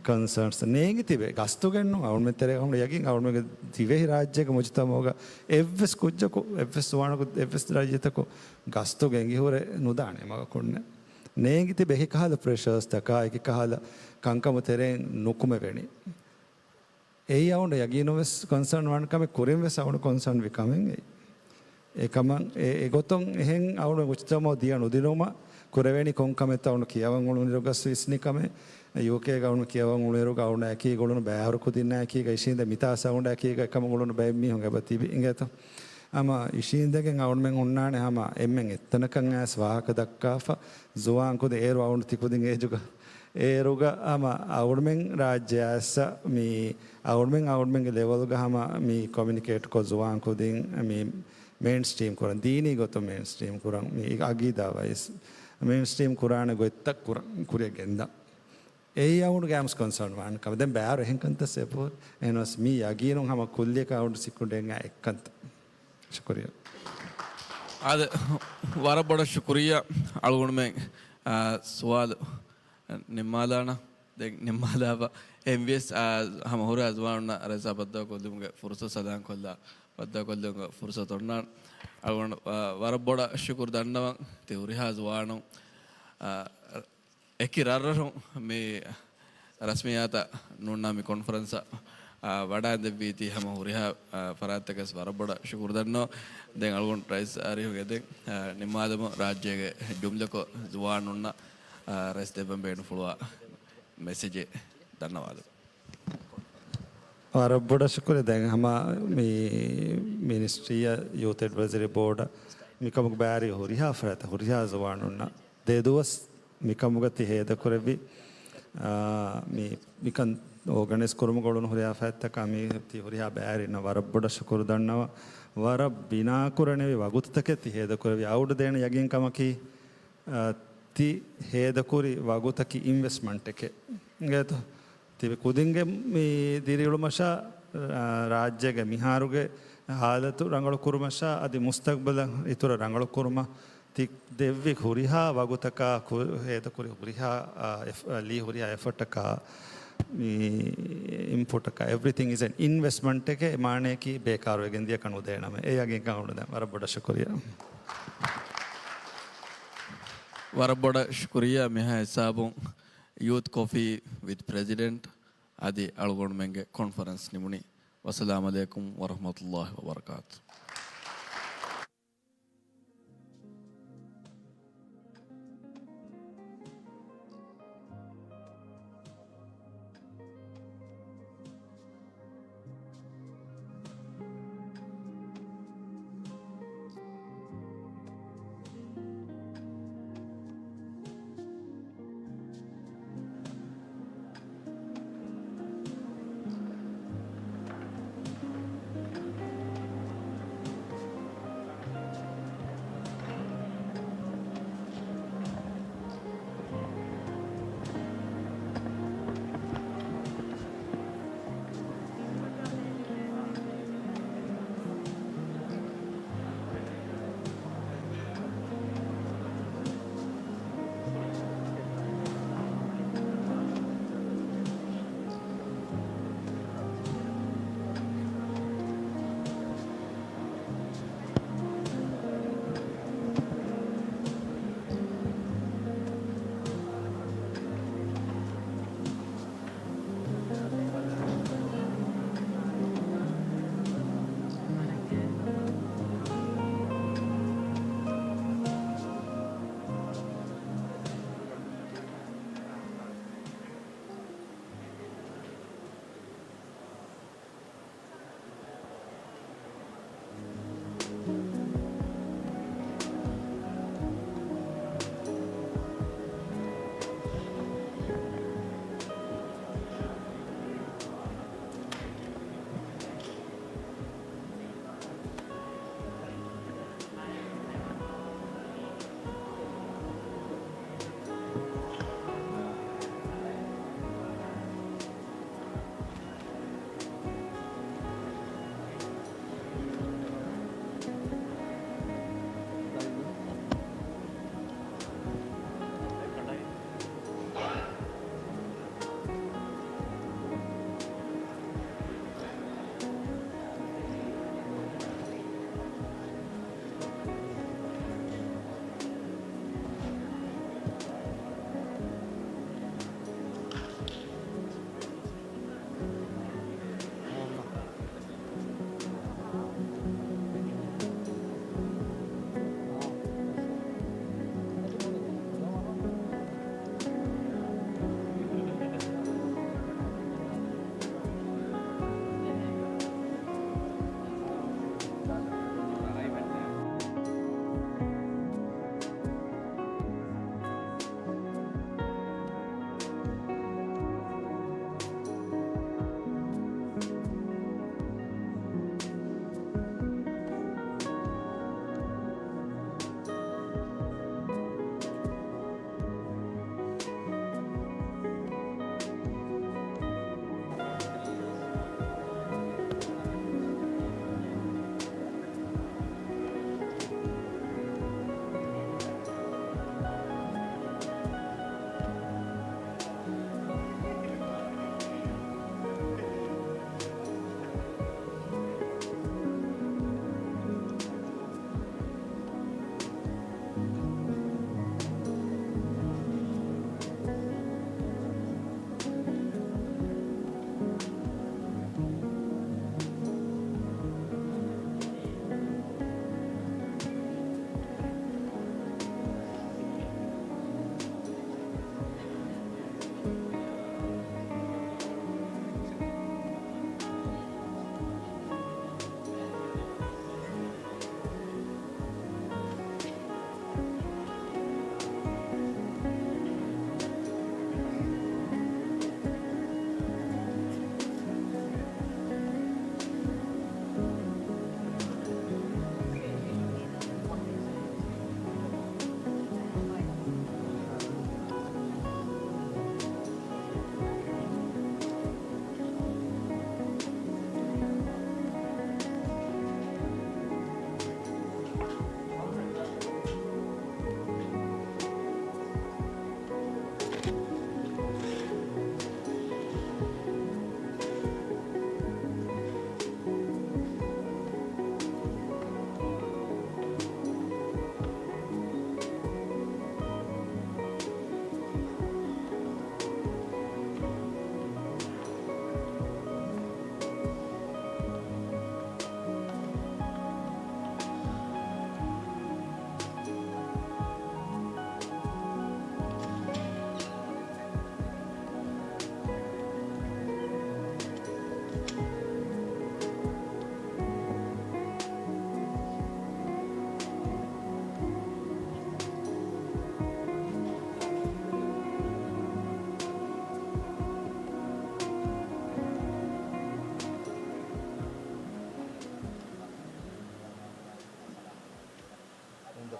ކޮންސާންސް ނޭނގި ތިބެ ގަސްތުގެންނު އަޅުގަނޑުމެން ތެރޭގަ ހުންނަ ޔަގީން އަޅުގަނޑުމެންގެ ދިވެހި ރާއްޖޭގެ މުޖުތަމަޢުގަ އެއްވެސް ކުއްޖަކު، އެއްވެސް ޒުވާނަކު، އެއްވެސް ރައްޔިތަކު ގަސްތުގަ އެނގިހުރެ ނުދާނެ މަގަކުންނެ. ނޭނގި ތިބެ އެކި ކަހަލަ ޕްރެޝާސްތަކާ، އެކި ކަހަލަ ކަންކަމު ތެރެއިން ނުކުމެވެނީ. އެއީ އަޅުގަނޑު ޔަގީނުން ވެސް ކޮންސާން ވާނެ ކަމެއް، ކުރިން ވެސް އަޅުގަނޑު ކޮންސާން ވި ކަމެއް އެއީ. އެކަމަށް އެ، އެގޮތުން އެހެން އަޅުގަނޑު މުޖުތަމަޢު ދިޔަ ނުދިނުމަށް ކުރެވޭނީ ކޮން ކަމެއްތޯ އަޅުގަނޑު ކިޔަވަން އުޅުނުއިރުގަސް ވިސްނި ކަމެއް. ޔޫކޭގަ އަޅުގަނޑު ކިޔަވަން އުޅުނުއިރުގަ އަޅުގަނޑާ އެކީގަ އުޅުނު ބައިވަރު ކުދިންނާ އެކީގަ އިށީނދެ މިތާސް އަޅުގަނޑާ އެކީގަ އެކަމަށް އުޅުނު ބައެއް މީހުން އެބަ ތިބި އިނގޭތޯ. ހަމަ އިށީނދެގެން އަޅުގަނޑުމެން ހުންނާނެ ހަމަ އެންމެން އެއްތަނަކަށް އައިސް ވާހަކަ ދައްކާފަ ޒުވާން ކުދިން އޭރު އަޅުގަނޑު ތި ކުދިން އޭޖުގަ އޭރުގަ ހަމަ އަޅުގަނޑުމެން ރާއްޖެއަށް އައިސް މި އަޅުގަނޑުމެން އަޅުގަނޑުމެންގެ ލެވަލްގަ ހަމަ މި ކޮމިއުނިކޭޓްކޮށް ޒުވާން ކުދިން މި މެއިންސްޓްރީމް ކުރަން، ދީނީ ގޮތުން މެއިންސްޓްރީމް ކުރަން، މި އަގީދާ ވައިސް މެއިންސްޓްރީމް ކުރާނެ ގޮތްތައް ކުރަން ކުރިއަށް ގެންދާ. އެއީ އަޅުގަނޑު ގައިމުވެސް ކޮންސާން ވާނެ ކަމެއް. ދެން ބައިވަރު އެހެން ކަންތައް ސެޕޯޓް. އެހެނަސް މި ޔަގީނުން ހަމަ ކުއްލިއަކަށް އަޅުގަނޑު ސިކުނޑެއް އެއްކަންތައް. ޝުކުރިއްޔާ. އާދެ، ވަރަށް ބޮޑަށް ޝުކުރިއްޔާ އަޅުގަނޑުމެން، އާ، ސުވާލު ނިންމާލާނަ. ދެން ނިންމާލާފަ. އެމްވިއެސް، އާ، ހަމަ ހުރިހާ ޒުވާނުންނަށް ރައީސާ ބައްދަލުކޮށްލުމުގެ ފުރުސަތު ސަލާން ކޮށްލާ، ބައްދަލުކޮށްލުމުގެ ފުރުސަތު އޮންނާނެ. އަޅުގަނޑު، އާ، ވަރަށް ބޮޑަށް ޝުކުރު ދަންނަވަން ތި ހުރިހާ ޒުވާނުން، އާ، އެކި ރަށްރަށުން މި ރަސްމިއްޔާތަށް ނޫންނާ މި ކޮންފަރެންސަށް، އާ، ވަޑައިދެއްވީތީ ހަމަ ހުރިހާ، އާ، ފަރާތްތަކަސް ވަރަށް ބޮޑަށް ޝުކުރު ދަންނަވަން. ދެން އަޅުގަނޑު ރައީސް އާރިފުގެ ދެން، އާ، ނިންމާލަމުން ރާއްޖޭގެ ޖުމްލަކޮށް ޒުވާނުންނަށް، އާ، ރައީސް ދެއްވަން ބޭނުންފުޅުވާ މެސެޖެއް ދަންނަވާލަމުން. ވަރަށް ބޮޑަށް ޝުކުރިއްޔާ. ދެން ހަމަ މި މިނިސްޓްރީއަށް ޔޫތު އެޑްވައިޒަރީ ބޯޑަށް މިކަމުގެ ބައިވެރި ހުރިހާ ފަރާތަށް ހުރިހާ ޒުވާނުންނަށް ދެ ދުވަސް މިކަމުގަ ތި ހޭދަކުރެއްވި، އާ، މި، މިކަން އޯގަނައިޒް ކުރުމުގަ އުޅުނު ހުރިހާ ފަރާތްތަކާ މި ތި ހުރިހާ ބައިވެރިންނަށް ވަރަށް ބޮޑަށް ޝުކުރު ދަންނަވަން. ވަރަށް ބިނާކުރަނިވި ވަގުތުތަކެއް ތި ހޭދަކުރެއްވި. އަޅުގަނޑު ދޭނެ ޔަގީންކަމަކީ، އާ، ތި ހޭދަކުރި ވަގުތަކީ އިންވެސްޓްމަންޓެކޭ. އިނގޭތޯ؟ ތިބި ކުދިންގެ މި ދިރިއުޅުމަށާ، އާ، ރާއްޖޭގެ މިހާރުގެ ހާލަތު ރަނގަޅު ކުރުމަށާ، އަދި މުސްތަގްބަލަށް އިތުރަށް ރަނގަޅު ކުރުމަށް ތި ދެއްވި ހުރިހާ ވަގުތަކާ ކު-، ހޭދަކުރި ހުރިހާ، އާ، އެފް-، އާ، ލީ ހުރިހާ އެފަޓަކާ، މި އިންޕުޓަކާ، everything is an investment އެކޭ. މާނަޔަކީ ބޭކާރުވެގެން ދިޔަ ކަން ނުދޭނަމޭ. އެ ޔަގީންކަން އަޅުގަނޑު ދޭން. ވަރަށް ބޮޑަށް ޝުކުރިއްޔާ. ވަރަށް ބޮޑަށް ޝުކުރިއްޔާ. މިހާ ހިސާބުން ޔޫތު ކޮފީ ވިތް ޕްރެޒިޑެންޓް އަދި އަޅުގަނޑުމެންގެ ކޮންފަރެންސް ނިމުނީ. ވައްސަލާމް ޢަލައިކުމް ވަރަޙްމަތުﷲި ވަބަރަކާތު.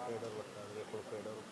ފޭޑަރު ވައްޓާލެވޭ، ފުލް ފޭޑަރު.